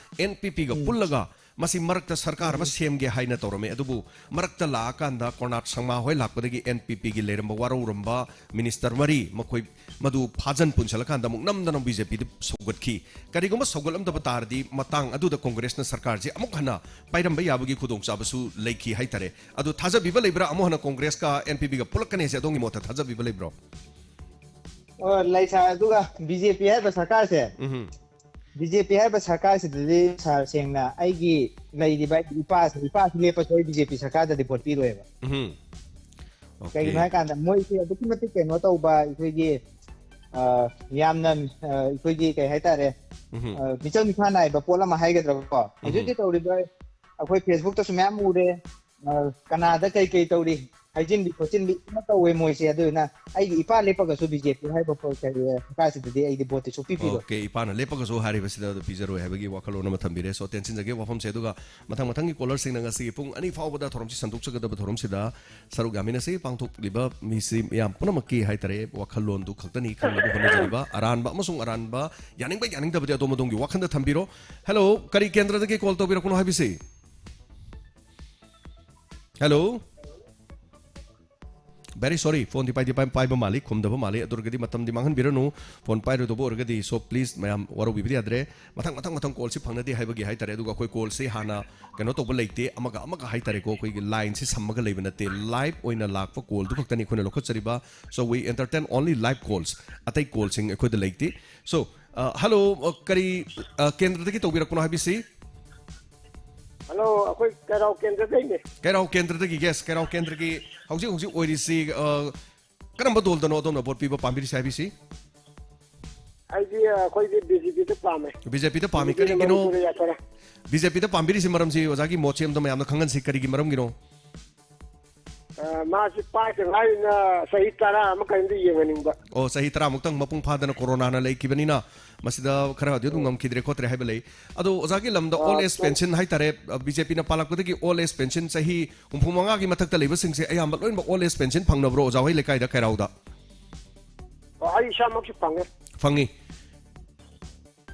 NPP ꯒ ꯄꯨꯜꯂꯒ ꯃꯁꯤ ꯃꯔꯛꯇ ꯁꯔꯀꯥꯔ ꯑꯃ ꯁꯦꯝꯒꯦ ꯍꯥꯏꯅ ꯇꯧꯔꯝꯃꯤ꯫ ꯑꯗꯨꯕꯨ ꯃꯔꯛꯇ ꯂꯥꯛꯑꯀꯥꯟꯗ ꯀꯣꯔꯅꯥꯠ ꯁꯪꯃꯥ ꯍꯣꯏ ꯂꯥꯛꯄꯗꯒꯤ NPP ꯒꯤ ꯂꯩꯔꯝꯕ ꯋꯥꯔꯧꯔꯝꯕ minister ꯃꯔꯤ ꯃꯈꯣꯏ ꯃꯗꯨ ꯐꯥꯖꯟ ꯄꯨꯟꯁꯤꯜꯂꯀꯥꯟꯗ ꯑꯃꯨꯛ ꯅꯝꯗꯅ BJP ꯗ ꯁꯧꯒꯠꯈꯤ꯫ ꯀꯔꯤꯒꯨꯝꯕ ꯁꯧꯒꯠꯂꯝꯗꯕ ꯇꯥꯔꯗꯤ ꯃꯇꯥꯡ ꯑꯗꯨꯗ ꯀꯣꯡꯒ꯭ꯔꯦꯁꯅ ꯁꯔꯀꯥꯔꯁꯤ ꯑꯃꯨꯛ ꯍꯟꯅ ꯄꯥꯏꯔꯝꯕ ꯌꯥꯕꯒꯤ ꯈꯨꯗꯣꯡꯆꯥꯕꯁꯨ ꯂꯩꯈꯤ ꯍꯥꯏꯇꯥꯔꯦ꯫ ꯑꯗꯨ ꯊꯥꯖꯕꯤꯕ ꯂꯩꯕ꯭ꯔꯥ? ꯑꯃꯨꯛ ꯍꯟꯅ ꯀꯣꯡꯒ꯭ꯔꯦꯁꯀ NPP ꯒ ꯄꯨꯜꯂꯛꯀꯅꯤ ꯍꯥꯏꯁꯦ ꯑꯗꯣꯝꯒꯤ ꯃꯣꯠꯇ ꯊꯥꯖꯕꯤꯕ ꯂꯩꯕ꯭ꯔꯣ? ꯑꯣ, ꯂꯩ sir, ꯑꯗꯨꯒ BJP ꯍꯥꯏꯔꯤꯕ ꯁꯔꯀꯥꯔꯁꯦ, ꯎꯝ꯫ BJP ꯍꯥꯏꯔꯤꯕ ꯁꯔꯀꯥꯔꯁꯤꯗꯗꯤ sir, ꯁꯦꯡꯅ ꯑꯩꯒꯤ ꯂꯩꯔꯤꯕ ꯏꯄꯥꯁꯤ, ꯏꯄꯥꯁꯤ ꯂꯦꯞꯄꯁꯨ ꯑꯩ BJP ꯁꯔꯀꯥꯔꯗꯗꯤ vote ꯄꯤꯔꯣꯏꯕ꯫ ꯎꯝ꯫ Okay꯫ ꯀꯩꯒꯤꯅꯣ ꯍꯥꯏꯀꯥꯟꯗ ꯃꯣꯏꯁꯤ ꯑꯗꯨꯛꯀꯤ ꯃꯇꯤꯛ ꯀꯩꯅꯣ ꯇꯧꯕ, ꯑꯩꯈꯣꯏꯒꯤ, ꯑ, ꯌꯥꯝꯅ, ꯑ, ꯑꯩꯈꯣꯏꯒꯤ ꯀꯩ ꯍꯥꯏꯇꯥꯔꯦ, ꯎꯝ꯫ ꯑ, ꯃꯤꯆꯪ ꯃꯤꯈꯥ ꯅꯥꯏꯕ ꯄꯣꯠ ꯑꯃ ꯍꯥꯏꯒꯗ꯭ꯔꯥꯀꯣ꯫ ꯍꯧꯖꯤꯛ ꯍꯧꯖꯤꯛ ꯇꯧꯔꯤꯕ ꯑꯩꯈꯣꯏ Facebook ꯇꯁꯨ ꯃꯌꯥꯝ ꯎꯔꯦ, ꯑ, ꯀꯅꯥꯗ ꯀꯩ ꯀꯩ ꯇꯧꯔꯤ, ꯍꯥꯏꯖꯤꯟꯕꯤ ꯈꯣꯠꯆꯤꯟꯕꯤ ꯑꯃ ꯇꯧꯋꯦ ꯃꯣꯏꯁꯦ꯫ ꯑꯗꯨꯗꯨꯅ ꯑꯩꯒꯤ ꯏꯄꯥ ꯂꯦꯞꯄꯒꯁꯨ ꯕꯤ ꯖꯦ ꯄꯤ ꯍꯥꯏꯕ ꯄꯣꯠ ꯀꯔꯤ ꯁꯔꯀꯥꯔꯁꯤꯗꯗꯤ ꯑꯩꯗꯤ ꯚꯣꯠꯇꯤ ꯁꯨꯛꯄꯤ ꯄꯤꯔꯣꯏ꯫ ꯑꯣꯀꯦ, ꯏꯄꯥꯅ ꯂꯦꯞꯄꯒꯁꯨ ꯍꯥꯏꯔꯤꯕꯁꯤꯗ ꯑꯗꯨ ꯄꯤꯖꯔꯣꯏ ꯍꯥꯏꯕꯒꯤ ꯋꯥꯈꯜꯂꯣꯟ ꯑꯃ ꯊꯝꯕꯤꯔꯦ꯫ ꯁꯣ, ꯇꯦꯟꯁꯤꯟꯖꯒꯦ ꯋꯥꯐꯝꯁꯦ꯫ ꯑꯗꯨꯒ ꯃꯊꯪ ꯃꯊꯪꯒꯤ ꯀꯣꯂꯔꯁꯤꯡꯅ ꯉꯁꯤꯒꯤ ꯄꯨꯡ ꯑꯅꯤ ꯐꯥꯎꯕꯗ ꯊꯧꯔꯝꯁꯤ ꯁꯟꯗꯣꯛꯆꯒꯗꯕ ꯊꯧꯔꯝꯁꯤꯗ ꯁꯔꯨꯛ ꯌꯥꯃꯤꯟꯅꯁꯤ꯫ ꯄꯥꯡꯊꯣꯛꯂꯤꯕ ꯃꯤꯁꯤ ꯃꯤꯌꯥꯝ ꯄꯨꯝꯅꯃꯛꯀꯤ ꯍꯥꯏꯇꯥꯔꯦ ꯋꯥꯈꯜꯂꯣꯟꯗꯨ ꯈꯛꯇꯅꯤ ꯈꯪꯅꯕ ꯍꯣꯠꯅꯖꯔꯤꯕ꯫ ꯑꯔꯥꯟꯕ ꯑꯃꯁꯨꯡ ꯑꯔꯥꯟꯕ, ꯌꯥꯅꯤꯡꯕ ꯌꯥꯅꯤꯡꯗꯕꯗꯤ ꯑꯗꯣꯝ ꯑꯗꯣꯝꯒꯤ ꯋꯥꯈꯜꯗ ꯊꯝꯕꯤꯔꯣ꯫ ꯍꯦꯜꯂꯣ, ꯀꯔꯤ ꯀꯦꯟꯗ꯭ꯔꯗꯒꯤ ꯀꯣꯜ ꯇꯧꯕꯤꯔꯛꯄꯅꯣ ꯍꯥꯏꯕꯤꯁꯤ? ꯍꯦꯜꯂꯣ꯫ Very sorry, ꯐꯣꯟꯗꯤ ꯄꯥꯏꯗꯤ ꯄꯥꯏ-, ꯄꯥꯏꯕ ꯃꯥꯜꯂꯤ, ꯈꯨꯝꯗꯕ ꯃꯥꯜꯂꯤ꯫ ꯑꯗꯨ ꯑꯣꯏꯔꯒꯗꯤ ꯃꯇꯝꯗꯤ ꯃꯥꯡꯍꯟꯕꯤꯔꯅꯨ꯫ ꯐꯣꯟ ꯄꯥꯏꯔꯣꯏꯗꯧꯕ ꯑꯣꯏꯔꯒꯗꯤ, so please, ꯃꯌꯥꯝ ꯋꯥꯔꯧꯕꯤꯕꯗꯤ ꯌꯥꯗ꯭ꯔꯦ꯫ ꯃꯊꯪ ꯃꯊꯪ ꯃꯊꯪ ꯀꯣꯜꯁꯤ ꯐꯪꯅꯗꯦ ꯍꯥꯏꯕꯒꯤ ꯍꯥꯏꯇꯥꯔꯦ꯫ ꯑꯗꯨꯒ ꯑꯩꯈꯣꯏ ꯀꯣꯜꯁꯤ ꯍꯥꯟꯅ ꯀꯩꯅꯣ ꯇꯧꯕ ꯂꯩꯇꯦ, ꯑꯃꯒ ꯑꯃꯒ ꯍꯥꯏꯇꯥꯔꯦꯀꯣ, ꯑꯩꯈꯣꯏꯒꯤ ꯂꯥꯏꯟꯁꯤ ꯁꯝꯃꯒ ꯂꯩꯕ ꯅꯠꯇꯦ, ꯂꯥꯏꯚ ꯑꯣꯏꯅ ꯂꯥꯛꯄ ꯀꯣꯜꯗꯨ ꯈꯛꯇꯅꯤ ꯑꯩꯈꯣꯏꯅ ꯂꯧꯈꯠꯆꯔꯤꯕ꯫ So we entertain only live calls, ꯑꯇꯩ ꯀꯣꯜꯁꯤꯡ ꯑꯩꯈꯣꯏꯗ ꯂꯩꯇꯦ꯫ So, ꯍꯦꯜꯂꯣ, ꯀꯔꯤ, ꯑ, ꯀꯦꯟꯗ꯭ꯔꯗꯒꯤ ꯇꯧꯕꯤꯔꯛꯄꯅꯣ ꯍꯥꯏꯕꯤꯁꯤ? ꯍꯜꯂꯣ, ꯑꯩꯈꯣꯏ ꯀꯩꯔꯥꯎ ꯀꯦꯟꯗ꯭ꯔꯗꯩꯅꯦ꯫ ꯀꯩꯔꯥꯎ ꯀꯦꯟꯗ꯭ꯔꯗꯒꯤ, ꯌꯦꯁ, ꯀꯩꯔꯥꯎ ꯀꯦꯟꯗ꯭ꯔꯒꯤ ꯍꯧꯖꯤꯛ ꯍꯧꯖꯤꯛ ꯑꯣꯏꯔꯤꯁꯤ, ꯑ, ꯀꯔꯝꯕ ꯗꯣꯜꯗꯅꯣ ꯑꯗꯣꯝꯅ ꯚꯣꯠ ꯄꯤꯕ ꯄꯥꯝꯕꯤꯔꯤꯁꯦ ꯍꯥꯏꯕꯤꯁꯤ? ꯑꯩꯗꯤ, ꯑ, ꯑꯩꯈꯣꯏꯗꯤ ꯕꯤ ꯖꯦ ꯄꯤꯗ ꯄꯥꯝꯃꯦ꯫ ꯕꯤ ꯖꯦ ꯄꯤꯗ ꯄꯥꯝꯃꯤ꯫ ꯕꯤ ꯖꯦ ꯄꯤꯅ ꯀꯔꯤꯒꯤꯅꯣ? ꯃꯅꯤꯄꯨꯔꯗ ꯌꯥꯊꯔꯦ꯫ ꯕꯤ ꯖꯦ ꯄꯤꯗ ꯄꯥꯝꯕꯤꯔꯤꯁꯤ ꯃꯔꯝꯁꯤ ꯑꯣꯖꯥꯒꯤ ꯃꯣꯠꯁꯤ ꯑꯝꯇ ꯃꯌꯥꯝꯅ ꯈꯪꯍꯟꯁꯤ, ꯀꯔꯤꯒꯤ ꯃꯔꯝꯒꯤꯅꯣ? ꯑ, ꯃꯥꯁꯤ ꯄꯥꯏꯗ ꯉꯥꯏꯔꯤꯅ ꯆꯍꯤ ꯇꯔꯥ ꯑꯃ ꯀꯔꯤꯝꯇ ꯌꯦꯡꯍꯟꯅꯤꯡꯕ꯫ ꯑꯣ, ꯆꯍꯤ ꯇꯔꯥꯃꯨꯛꯇꯪ ꯃꯄꯨꯡ ꯐꯥꯗꯅ ꯀꯣꯔꯣꯅꯥꯅ ꯂꯩꯈꯤꯕꯅꯤꯅ ꯃꯁꯤꯗ ꯈꯔꯗꯤ ꯑꯗꯨꯝ ꯉꯝꯈꯤꯗ꯭ꯔꯦ ꯈꯣꯠꯇ꯭ꯔꯦ ꯍꯥꯏꯕ ꯂꯩ꯫ ꯑꯗꯣ ꯑꯣꯖꯥꯒꯤ ꯂꯝꯗ ꯑꯣꯜ ꯑꯦꯖ ꯄꯦꯟꯁꯤꯟ ꯍꯥꯏꯇꯥꯔꯦ, ꯕꯤ ꯖꯦ ꯄꯤꯅ ꯄꯥꯜꯂꯛꯄꯗꯒꯤ ꯑꯣꯜ ꯑꯦꯖ ꯄꯦꯟꯁꯤꯟ ꯆꯍꯤ ꯍꯨꯝꯐꯨ ꯃꯉꯥꯒꯤ ꯃꯊꯛꯇ ꯂꯩꯕꯁꯤꯡꯁꯦ ꯑꯌꯥꯝꯕ ꯂꯣꯏꯅꯃꯛ ꯑꯣꯜ ꯑꯦꯖ ꯄꯦꯟꯁꯤꯟ ꯐꯪꯅꯕ꯭ꯔꯣ ꯑꯣꯖꯥ ꯍꯣꯏ ꯂꯩꯀꯥꯏꯗ, ꯀꯩꯔꯥꯎꯗ? ꯑꯣ, ꯑꯩ ꯏꯁꯥꯃꯛꯁꯨ ꯐꯪꯉꯦ꯫ ꯐꯪꯉꯤ꯫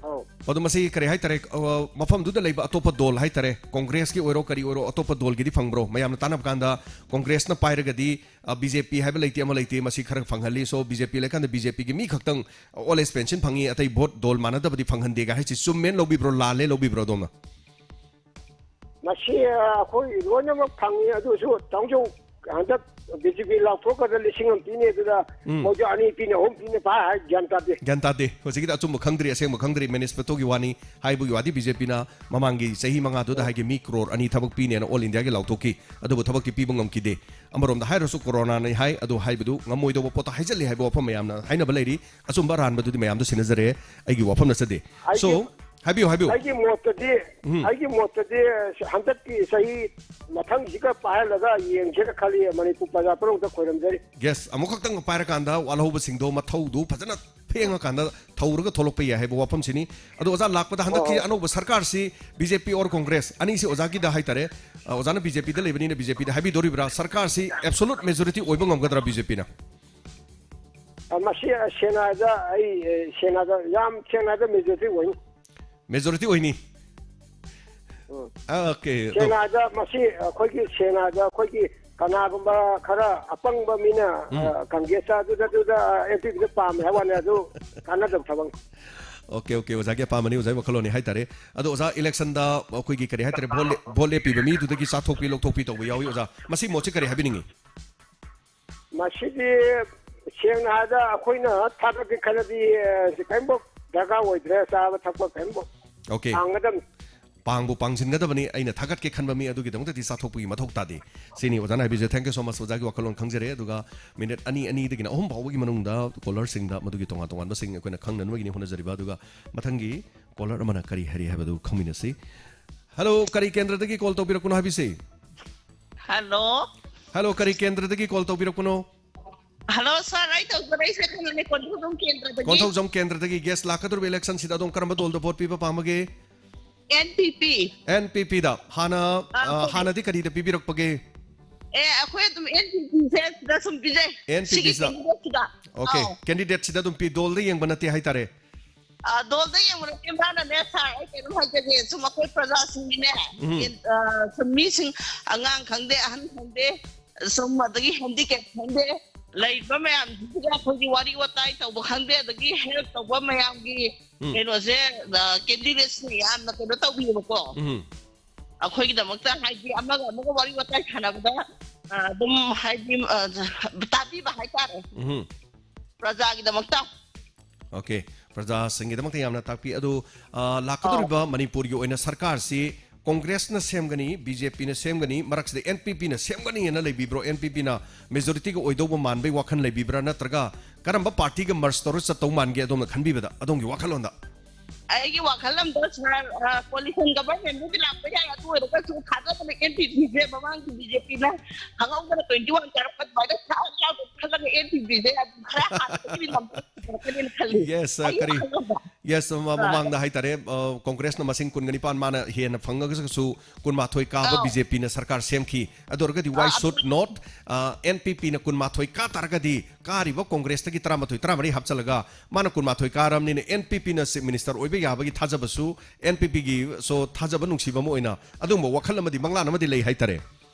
ꯑꯧ꯫ ꯑꯗꯣ ꯃꯁꯤ ꯀꯔꯤ ꯍꯥꯏꯇꯥꯔꯦ, ꯑ, ꯃꯐꯝꯗꯨꯗ ꯂꯩꯕ ꯑꯇꯣꯞꯄ ꯗꯣꯜ ꯍꯥꯏꯇꯥꯔꯦ, ꯀꯣꯡꯒ꯭ꯔꯦꯁꯀꯤ ꯑꯣꯏꯔꯣ ꯀꯔꯤ ꯑꯣꯏꯔꯣ, ꯑꯇꯣꯞꯄ ꯗꯣꯜꯒꯤꯗꯤ ꯐꯪꯕ꯭ꯔꯣ? ꯃꯌꯥꯝꯅ ꯇꯥꯟꯅꯕ ꯀꯥꯟꯗ ꯀꯣꯡꯒ꯭ꯔꯦꯁꯅ ꯄꯥꯏꯔꯒꯗꯤ, ꯑ, ꯕꯤ ꯖꯦ ꯄꯤ ꯍꯥꯏꯕ ꯂꯩꯇꯦ, ꯑꯃ ꯂꯩꯇꯦ, ꯃꯁꯤ ꯈꯔ ꯐꯪꯍꯜꯂꯤ꯫ So ꯕꯤ ꯖꯦ ꯄꯤ ꯂꯩꯀꯥꯟꯗ ꯕꯤ ꯖꯦ ꯄꯤꯒꯤ ꯃꯤ ꯈꯛꯇꯪ ꯑꯣꯜ ꯑꯦꯖ ꯄꯦꯟꯁꯤꯟ ꯐꯪꯉꯤ, ꯑꯇꯩ ꯚꯣꯠ ꯗꯣꯜ ꯃꯥꯟꯅꯗꯕꯗꯤ ꯐꯪꯍꯟꯗꯦꯒ ꯍꯥꯏꯁꯤ ꯆꯨꯝꯃꯦꯅ ꯂꯧꯕꯤꯕ꯭ꯔꯣ, ꯂꯥꯜꯂꯦ ꯂꯧꯕꯤꯕ꯭ꯔꯣ ꯑꯗꯣꯝꯅ? ꯃꯁꯤ, ꯑ, ꯑꯩꯈꯣꯏ ꯂꯣꯏꯅꯃꯛ ꯐꯪꯉꯤ꯫ ꯑꯗꯨꯁꯨ ꯇꯥꯎꯟꯖꯧ ꯍꯟꯗꯛ ꯕꯤ ꯖꯦ ꯄꯤ ꯂꯥꯎꯊꯣꯛꯀꯗ ꯂꯤꯁꯤꯡ ꯑꯃ ꯄꯤꯅꯤ, ꯑꯗꯨꯗ ꯎꯝ꯫ ꯃꯣꯏꯁꯨ ꯑꯅꯤ ꯄꯤꯅꯤ, ꯑꯍꯨꯝ ꯄꯤꯅꯤ, ꯄꯥ ꯍꯥꯏ ꯒ꯭ꯌꯥꯟ ꯇꯥꯗꯦ꯫ ꯒ꯭ꯌꯥꯟ ꯇꯥꯗꯦ꯫ ꯍꯧꯖꯤꯛꯀꯤꯗꯤ ꯑꯆꯨꯝꯕ ꯈꯪꯗ꯭ꯔꯤ, ꯑꯁꯦꯡꯕ ꯈꯪꯗ꯭ꯔꯤ, ꯃꯦꯅꯤꯐꯦꯁꯇꯣꯒꯤ ꯋꯥꯅꯤ꯫ ꯍꯥꯏꯕꯒꯤ ꯋꯥꯗꯤ ꯕꯤ ꯖꯦ ꯄꯤꯅ ꯃꯃꯥꯡꯒꯤ ꯆꯍꯤ ꯃꯉꯥꯗꯨꯗ ꯍꯥꯏꯒꯤ ꯃꯤ ꯀ꯭ꯔꯣꯔ ꯑꯅꯤ ꯊꯕꯛ ꯄꯤꯅꯦꯅ ꯑꯣꯜ ꯏꯟꯗꯤꯌꯥꯒꯤ ꯂꯥꯎꯊꯣꯛꯈꯤ꯫ ꯑꯗꯨꯕꯨ ꯊꯕꯛꯇꯤ ꯄꯤꯕ ꯉꯝꯈꯤꯗꯦ꯫ ꯑꯃꯔꯣꯝꯗ ꯍꯥꯏꯔꯁꯨ ꯀꯣꯔꯣꯅꯥꯅꯤ ꯍꯥꯏ, ꯑꯗꯨ ꯍꯥꯏꯕꯗꯨ ꯉꯝꯃꯣꯏꯗꯧꯕ ꯄꯣꯠꯇ ꯍꯥꯏꯖꯜꯂꯤ ꯍꯥꯏꯕ ꯋꯥꯐꯝ ꯃꯌꯥꯝꯅ ꯍꯥꯏꯅꯕ ꯂꯩꯔꯤ꯫ ꯑꯆꯨꯝꯕ ꯑꯔꯥꯟꯕꯗꯨꯗꯤ ꯃꯌꯥꯝꯗꯣ ꯁꯤꯟꯅꯖꯔꯦ, ꯑꯩꯒꯤ ꯋꯥꯐꯝ ꯅꯠꯆꯗꯦ꯫ ꯑꯩꯒꯤ So, ꯍꯥꯏꯕꯤꯌꯨ, ꯍꯥꯏꯕꯤꯌꯨ꯫ ꯑꯩꯒꯤ ꯃꯣꯠꯇꯗꯤ ꯎꯝ꯫ ꯑꯩꯒꯤ ꯃꯣꯠꯇꯗꯤ ꯍꯟꯗꯛꯀꯤ ꯆꯍꯤ ꯃꯊꯪꯁꯤꯒ ꯄꯥꯏꯍꯜꯂꯒ ꯌꯦꯡꯁꯤꯔ ꯈꯜꯂꯤ꯫ ꯃꯅꯤꯄꯨꯔ ꯄ꯭ꯔꯖꯥ ꯄꯨꯝꯅꯃꯛꯇ ꯈꯣꯏꯔꯝꯖꯔꯤ꯫ ꯒꯦꯁ ꯑꯃꯨꯛꯈꯛꯇꯪ ꯄꯥꯏꯔꯀꯥꯟꯗ ꯋꯥꯜꯍꯧꯕꯁꯤꯡꯗꯣ ꯃꯊꯧꯗꯨ ꯐꯖꯅ ꯐꯦꯡꯉꯀꯥꯟꯗ ꯊꯧꯔꯒ ꯊꯣꯛꯂꯛꯄ ꯌꯥꯏ ꯍꯥꯏꯕ ꯋꯥꯐꯝꯁꯤꯅꯤ꯫ ꯑꯗꯣ ꯑꯣꯖꯥ, ꯂꯥꯛꯄꯗ ꯍꯟꯗꯛꯀꯤ ꯑꯣ꯫ ꯑꯅꯧꯕ ꯁꯔꯀꯥꯔꯁꯤ BJP or Congress ꯑꯅꯤꯁꯤ ꯑꯣꯖꯥꯒꯤꯗ ꯍꯥꯏꯇꯥꯔꯦ, ꯑ, ꯑꯣꯖꯥꯅ BJPꯗ ꯂꯩꯕꯅꯤꯅ BJPꯗ ꯍꯥꯏꯕꯤꯗꯣꯔꯤꯕ꯭ꯔꯥ? ꯁꯔꯀꯥꯔꯁꯤ absolute majority ꯑꯣꯏꯕ ꯉꯝꯒꯗ꯭ꯔꯥ BJPꯅ? ꯑ, ꯃꯁꯤ, ꯑ, ꯁꯦꯡꯅ ꯍꯥꯏꯔꯕꯗ ꯑꯩ, ꯑ, ꯁꯦꯡꯅ ꯍꯥꯏꯔꯕꯗ ꯌꯥꯝ ꯁꯦꯡꯅ ꯍꯥꯏꯔꯕꯗ majority ꯑꯣꯏꯅꯤ꯫ Majority ꯑꯣꯏꯅꯤ꯫ ꯎꯝ꯫ ꯑꯣꯀꯦ꯫ ꯁꯦꯡꯅ ꯍꯥꯏꯔꯕꯗ ꯃꯁꯤ ꯑꯩꯈꯣꯏꯒꯤ, ꯁꯦꯡꯅ ꯍꯥꯏꯔꯕꯗ ꯑꯩꯈꯣꯏꯒꯤ ꯀꯅꯥꯒꯨꯝꯕ ꯈꯔ ꯑꯄꯪꯕ ꯃꯤꯅ, ꯎꯝ꯫ ꯑ, ꯀꯪꯒ꯭ꯔꯦꯁꯇ ꯑꯗꯨꯗ, ꯑꯗꯨꯗ, NPPꯗ ꯄꯥꯝꯃꯦ ꯍꯥꯏꯕ ꯋꯥꯅꯤ, ꯑꯗꯨ ꯀꯥꯟꯅꯗꯕ ꯊꯕꯛꯅꯤ꯫ ꯑꯣꯀꯦ, ꯑꯣꯀꯦ, ꯑꯣꯖꯥꯒꯤ ꯑꯄꯥꯝꯕꯅꯤ, ꯑꯣꯖꯥꯒꯤ ꯋꯥꯈꯜꯂꯣꯟꯅꯤ ꯍꯥꯏꯇꯥꯔꯦ꯫ ꯑꯗꯣ ꯑꯣꯖꯥ, electionꯗ ꯑꯩꯈꯣꯏꯒꯤ ꯀꯔꯤ ꯍꯥꯏꯇꯥꯔꯦ, vote ꯂꯦ-, vote ꯂꯦꯞꯄꯤꯕ ꯃꯤꯗꯨꯗꯒꯤ ꯆꯥꯊꯣꯛꯄꯤ ꯂꯧꯊꯣꯛꯄꯤ ꯇꯧꯕ ꯌꯥꯎꯏ ꯑꯣꯖꯥ, ꯃꯁꯤ ꯃꯣꯠꯁꯤ ꯀꯔꯤ ꯍꯥꯏꯕꯤꯅꯤꯡꯉꯤ? ꯃꯁꯤꯗꯤ ꯁꯦꯡꯅ ꯍꯥꯏꯔꯕꯗ ꯑꯩꯈꯣꯏꯅ ꯊꯥꯒꯠꯀꯦ ꯈꯜꯂꯗꯤ, ꯑ, ꯀꯔꯤꯝꯐꯥꯎ ꯗꯔꯀꯥꯔ ꯑꯣꯏꯗ꯭ꯔꯦ, ꯆꯥꯕ ꯊꯛꯄ ꯀꯔꯤꯝꯐꯥꯎ ꯑꯣꯀꯦ꯫ ꯍꯥꯡꯒꯗꯕꯅꯤ꯫ ꯄꯥꯡꯕꯨ ꯄꯥꯡꯁꯤꯟꯒꯗꯕꯅꯤ, ꯑꯩꯅ ꯊꯥꯒꯠꯀꯦ ꯈꯟꯕ ꯃꯤ ꯑꯗꯨꯒꯤꯗꯃꯛꯇꯗꯤ ꯆꯥꯊꯣꯛꯄꯒꯤ ꯃꯊꯧ ꯇꯥꯗꯦ꯫ ꯁꯤꯅꯤ ꯑꯣꯖꯥꯅ ꯍꯥꯏꯕꯤꯁꯦ꯫ Thank you so much, ꯑꯣꯖꯥꯒꯤ ꯋꯥꯈꯜꯂꯣꯟ ꯈꯪꯖꯔꯦ꯫ ꯑꯗꯨꯒ minute ꯑꯅꯤ, ꯑꯅꯤꯗꯒꯤꯅ ꯑꯍꯨꯝ ꯐꯥꯎꯕꯒꯤ ꯃꯅꯨꯡꯗ callerꯁꯤꯡꯗ ꯃꯗꯨꯒꯤ ꯇꯣꯉꯥꯟ ꯇꯣꯉꯥꯟꯕꯁꯤꯡ ꯑꯩꯈꯣꯏꯅ ꯈꯪꯅꯅꯕꯒꯤꯅꯤ ꯍꯣꯠꯅꯖꯔꯤꯕ꯫ ꯑꯗꯨꯒ ꯃꯊꯪꯒꯤ caller ꯑꯃꯅ ꯀꯔꯤ ꯍꯥꯏꯔꯤ ꯍꯥꯏꯕꯗꯨ ꯈꯪꯃꯤꯟꯅꯁꯤ꯫ Hello, ꯀꯔꯤ ꯀꯦꯟꯗ꯭ꯔꯗꯒꯤ call ꯇꯧꯕꯤꯔꯛꯄꯅꯣ ꯍꯥꯏꯕꯤꯁꯤ? ꯍꯜꯂꯣ꯫ Hello, ꯀꯔꯤ ꯀꯦꯟꯗ꯭ꯔꯗꯒꯤ call ꯇꯧꯕꯤꯔꯛꯄꯅꯣ? ꯍꯜꯂꯣ ꯁꯥꯔ, ꯑꯩ ꯇꯧꯖꯔꯛꯏꯁꯦ ꯀꯩꯅꯣꯅꯦ, ꯀꯣꯟꯊꯧꯖꯝ ꯀꯦꯟꯗ꯭ꯔꯗꯒꯤ꯫ ꯀꯣꯟꯊꯧꯖꯝ ꯀꯦꯟꯗ꯭ꯔꯗꯒꯤ꯫ Guest, ꯂꯥꯛꯀꯗꯧꯔꯤꯕ electionꯁꯤꯗ ꯑꯗꯣꯝ ꯀꯔꯝꯕ ꯗꯣꯜꯗ vote ꯄꯤꯕ ꯄꯥꯝꯕꯒꯦ? NPP꯫ NPPꯗ꯫ ꯍꯥꯟꯅ, ꯑꯥ, ꯑ, ꯍꯣꯏ꯫ ꯍꯥꯟꯅꯗꯤ ꯀꯔꯤꯗ ꯄꯤꯕꯤꯔꯛꯄꯒꯦ? ꯑꯦ, ꯑꯩꯈꯣꯏ ꯑꯗꯨꯝ NPPꯁꯦ ꯁꯤꯗ ꯁꯨꯝ ꯄꯤꯖꯩ꯫ NPP ꯁꯤꯒꯤ ꯁꯤꯗ꯫ Candidateꯁꯤꯗ꯫ Okay, ꯑꯥꯎ꯫ Candidateꯁꯤꯗ ꯑꯗꯨꯝ ꯄꯤ, ꯗꯣꯜꯗ ꯌꯦꯡꯕ ꯅꯠꯇꯦ ꯍꯥꯏꯇꯥꯔꯦ꯫ ꯑ, ꯗꯣꯜꯗ ꯌꯦꯡꯕ ꯅꯠꯇꯦ, ꯃꯥꯅꯅꯦ ꯁꯥꯔ, ꯑꯩ ꯀꯩꯅꯣꯝ ꯍꯥꯏꯖꯒꯦ꯫ ꯁꯨꯝ ꯑꯩꯈꯣꯏ ꯄ꯭ꯔꯖꯥꯁꯤꯡꯒꯤꯅꯦ, ꯎꯝ꯫ ꯑ, ꯁꯨꯝ ꯃꯤꯁꯤꯡ, ꯑꯉꯥꯡ ꯈꯪꯗꯦ, ꯑꯍꯟ ꯈꯪꯗꯦ, ꯁꯨꯝ ꯑꯗꯒꯤ handicap ꯈꯪꯗꯦ, ꯂꯩꯔꯤꯕ ꯃꯌꯥꯝꯁꯤꯡꯁꯤꯒ ꯑꯩꯈꯣꯏꯒꯤ ꯋꯥꯔꯤ ꯋꯥꯇꯥꯏ ꯇꯧꯕ ꯈꯪꯗꯦ, ꯑꯗꯒꯤ help ꯇꯧꯕ ꯃꯌꯥꯝꯒꯤ ꯎꯝ꯫ ꯀꯩꯅꯣꯁꯦ, ꯑ, candidateꯁꯤꯡ ꯌꯥꯝꯅ ꯀꯩꯅꯣ ꯇꯧꯕꯤꯌꯦꯕꯀꯣ꯫ ꯎꯝ꯫ ꯑꯩꯈꯣꯏꯒꯤꯗꯃꯛꯇ ꯍꯥꯏꯗꯤ ꯑꯃꯒ ꯑꯃꯒ ꯋꯥꯔꯤ ꯋꯥꯇꯥꯏ ꯁꯥꯟꯅꯕꯗ, ꯑ, ꯑꯗꯨꯝ ꯍꯥꯏꯗꯤ, ꯑ, ꯇꯥꯕꯤꯕ ꯍꯥꯏꯇꯥꯔꯦ꯫ ꯎꯝ꯫ ꯄ꯭ꯔꯖꯥꯒꯤꯗꯃꯛꯇ꯫ Okay, ꯄ꯭ꯔꯖꯥꯁꯤꯡꯒꯤꯗꯃꯛꯇ ꯌꯥꯝꯅ ꯇꯥꯛꯄꯤ꯫ ꯑꯗꯨ, ꯑ, ꯂꯥꯛꯀꯗꯧꯔꯤꯕ ꯃꯅꯤꯄꯨꯔꯒꯤ ꯑꯣꯏꯅ ꯁꯔꯀꯥꯔꯁꯤ Congressꯅ ꯁꯦꯝꯒꯅꯤ, BJPꯅ ꯁꯦꯝꯒꯅꯤ, ꯃꯔꯛꯁꯤꯗ NPPꯅ ꯁꯦꯝꯒꯅꯤ ꯍꯥꯏꯅ ꯂꯩꯕꯤꯕ꯭ꯔꯣ? NPPꯅ majorityꯒ ꯑꯣꯏꯗꯧꯕ ꯃꯥꯟꯕꯩ ꯋꯥꯈꯜ ꯂꯩꯕꯤꯕ꯭ꯔꯥ? ꯅꯠꯇ꯭ꯔꯒ ꯀꯔꯝꯕ partyꯒ merge ꯇꯧꯔ ꯆꯠꯇꯧ ꯃꯥꯟꯒꯦ, ꯑꯗꯣꯝꯅ ꯈꯟꯕꯤꯕꯗ, ꯑꯗꯣꯝꯒꯤ ꯋꯥꯈꯜꯂꯣꯟꯗ? ꯑꯩꯒꯤ ꯋꯥꯈꯜ ꯑꯝꯗ ꯁꯥꯔ, ꯀꯣꯂꯤꯁꯟ ꯒꯚꯔꯟꯃꯦꯟꯗꯨꯗꯤ ꯂꯥꯛꯄ ꯌꯥꯏ, ꯑꯗꯨ ꯑꯣꯏꯔꯒꯁꯨ ꯊꯥꯖꯕꯅ ꯑꯦꯟ ꯄꯤ ꯄꯤꯁꯦ ꯃꯃꯥꯡꯒꯤ ꯕꯤ ꯖꯦ ꯄꯤꯅ ꯈꯪꯍꯧꯗꯅ ꯇ꯭ꯋꯦꯟꯇꯤ ꯋꯥꯟ ꯀꯥꯔꯛꯄ ꯑꯗꯨꯃꯥꯏꯅ ꯁꯥꯔ ꯌꯥꯎꯗ ꯈꯜꯂꯒ ꯑꯦꯟ ꯄꯤ ꯄꯤꯁꯦ ꯈꯔ ꯍꯥꯟꯅꯗꯒꯤꯗꯤ ꯉꯝꯊꯣꯛꯀꯅꯤꯅ ꯈꯜꯂꯤ꯫ ꯌꯦꯁ ꯑꯩꯒꯤ ꯀꯔꯤ ꯋꯥꯈꯜꯂꯣꯟꯗ꯫ ꯌꯦꯁ ꯃꯃꯥꯡꯗ ꯍꯥꯏꯇꯥꯔꯦ, ꯀꯣꯡꯒ꯭ꯔꯦꯁꯅ ꯃꯁꯤꯡ ꯀꯨꯟꯒ ꯅꯤꯄꯥꯟ ꯃꯥꯅ ꯍꯦꯟꯅ ꯐꯪꯉꯒꯁꯨ ꯀꯨꯟꯃꯥꯊꯣꯏ ꯀꯥꯕ ꯑꯥꯎ꯫ ꯕꯤ ꯖꯦ ꯄꯤꯅ ꯁꯔꯀꯥꯔ ꯁꯦꯝꯈꯤ꯫ ꯑꯗꯨ ꯑꯣꯏꯔꯒꯗꯤ ꯋꯥꯏ ꯑꯥ, ꯑꯗꯨ ꯁꯨꯠ ꯅꯣꯠ ꯑꯦꯟ ꯄꯤ ꯄꯤꯅ ꯀꯨꯟꯃꯥꯊꯣꯏ ꯀꯥ ꯇꯥꯔꯒꯗꯤ ꯀꯥꯔꯤꯕ ꯀꯣꯡꯒ꯭ꯔꯦꯁꯇꯒꯤ ꯇꯔꯥꯃꯥꯊꯣꯏ ꯇꯔꯥꯃꯔꯤ ꯍꯥꯞꯆꯤꯜꯂꯒ ꯃꯥꯅ ꯀꯨꯟꯃꯥꯊꯣꯏ ꯀꯥꯔꯕꯅꯤꯅ ꯑꯦꯟ ꯄꯤ ꯄꯤꯅ ꯆꯤꯐ ꯃꯤꯅꯤꯁꯇꯔ ꯑꯣꯏꯕ ꯌꯥꯕꯒꯤ ꯊꯥꯖꯕꯁꯨ ꯑꯦꯟ ꯄꯤ ꯄꯤꯒꯤ ꯁꯣ ꯊꯥꯖꯕ ꯅꯨꯡꯁꯤꯕ ꯑꯃ ꯑꯣꯏꯅ ꯑꯗꯨꯒꯨꯝꯕ ꯋꯥꯈꯜ ꯑꯃꯗꯤ ꯃꯪꯂꯥꯟ ꯑꯃꯗꯤ ꯂꯩ ꯍꯥꯏꯇꯥꯔꯦ꯫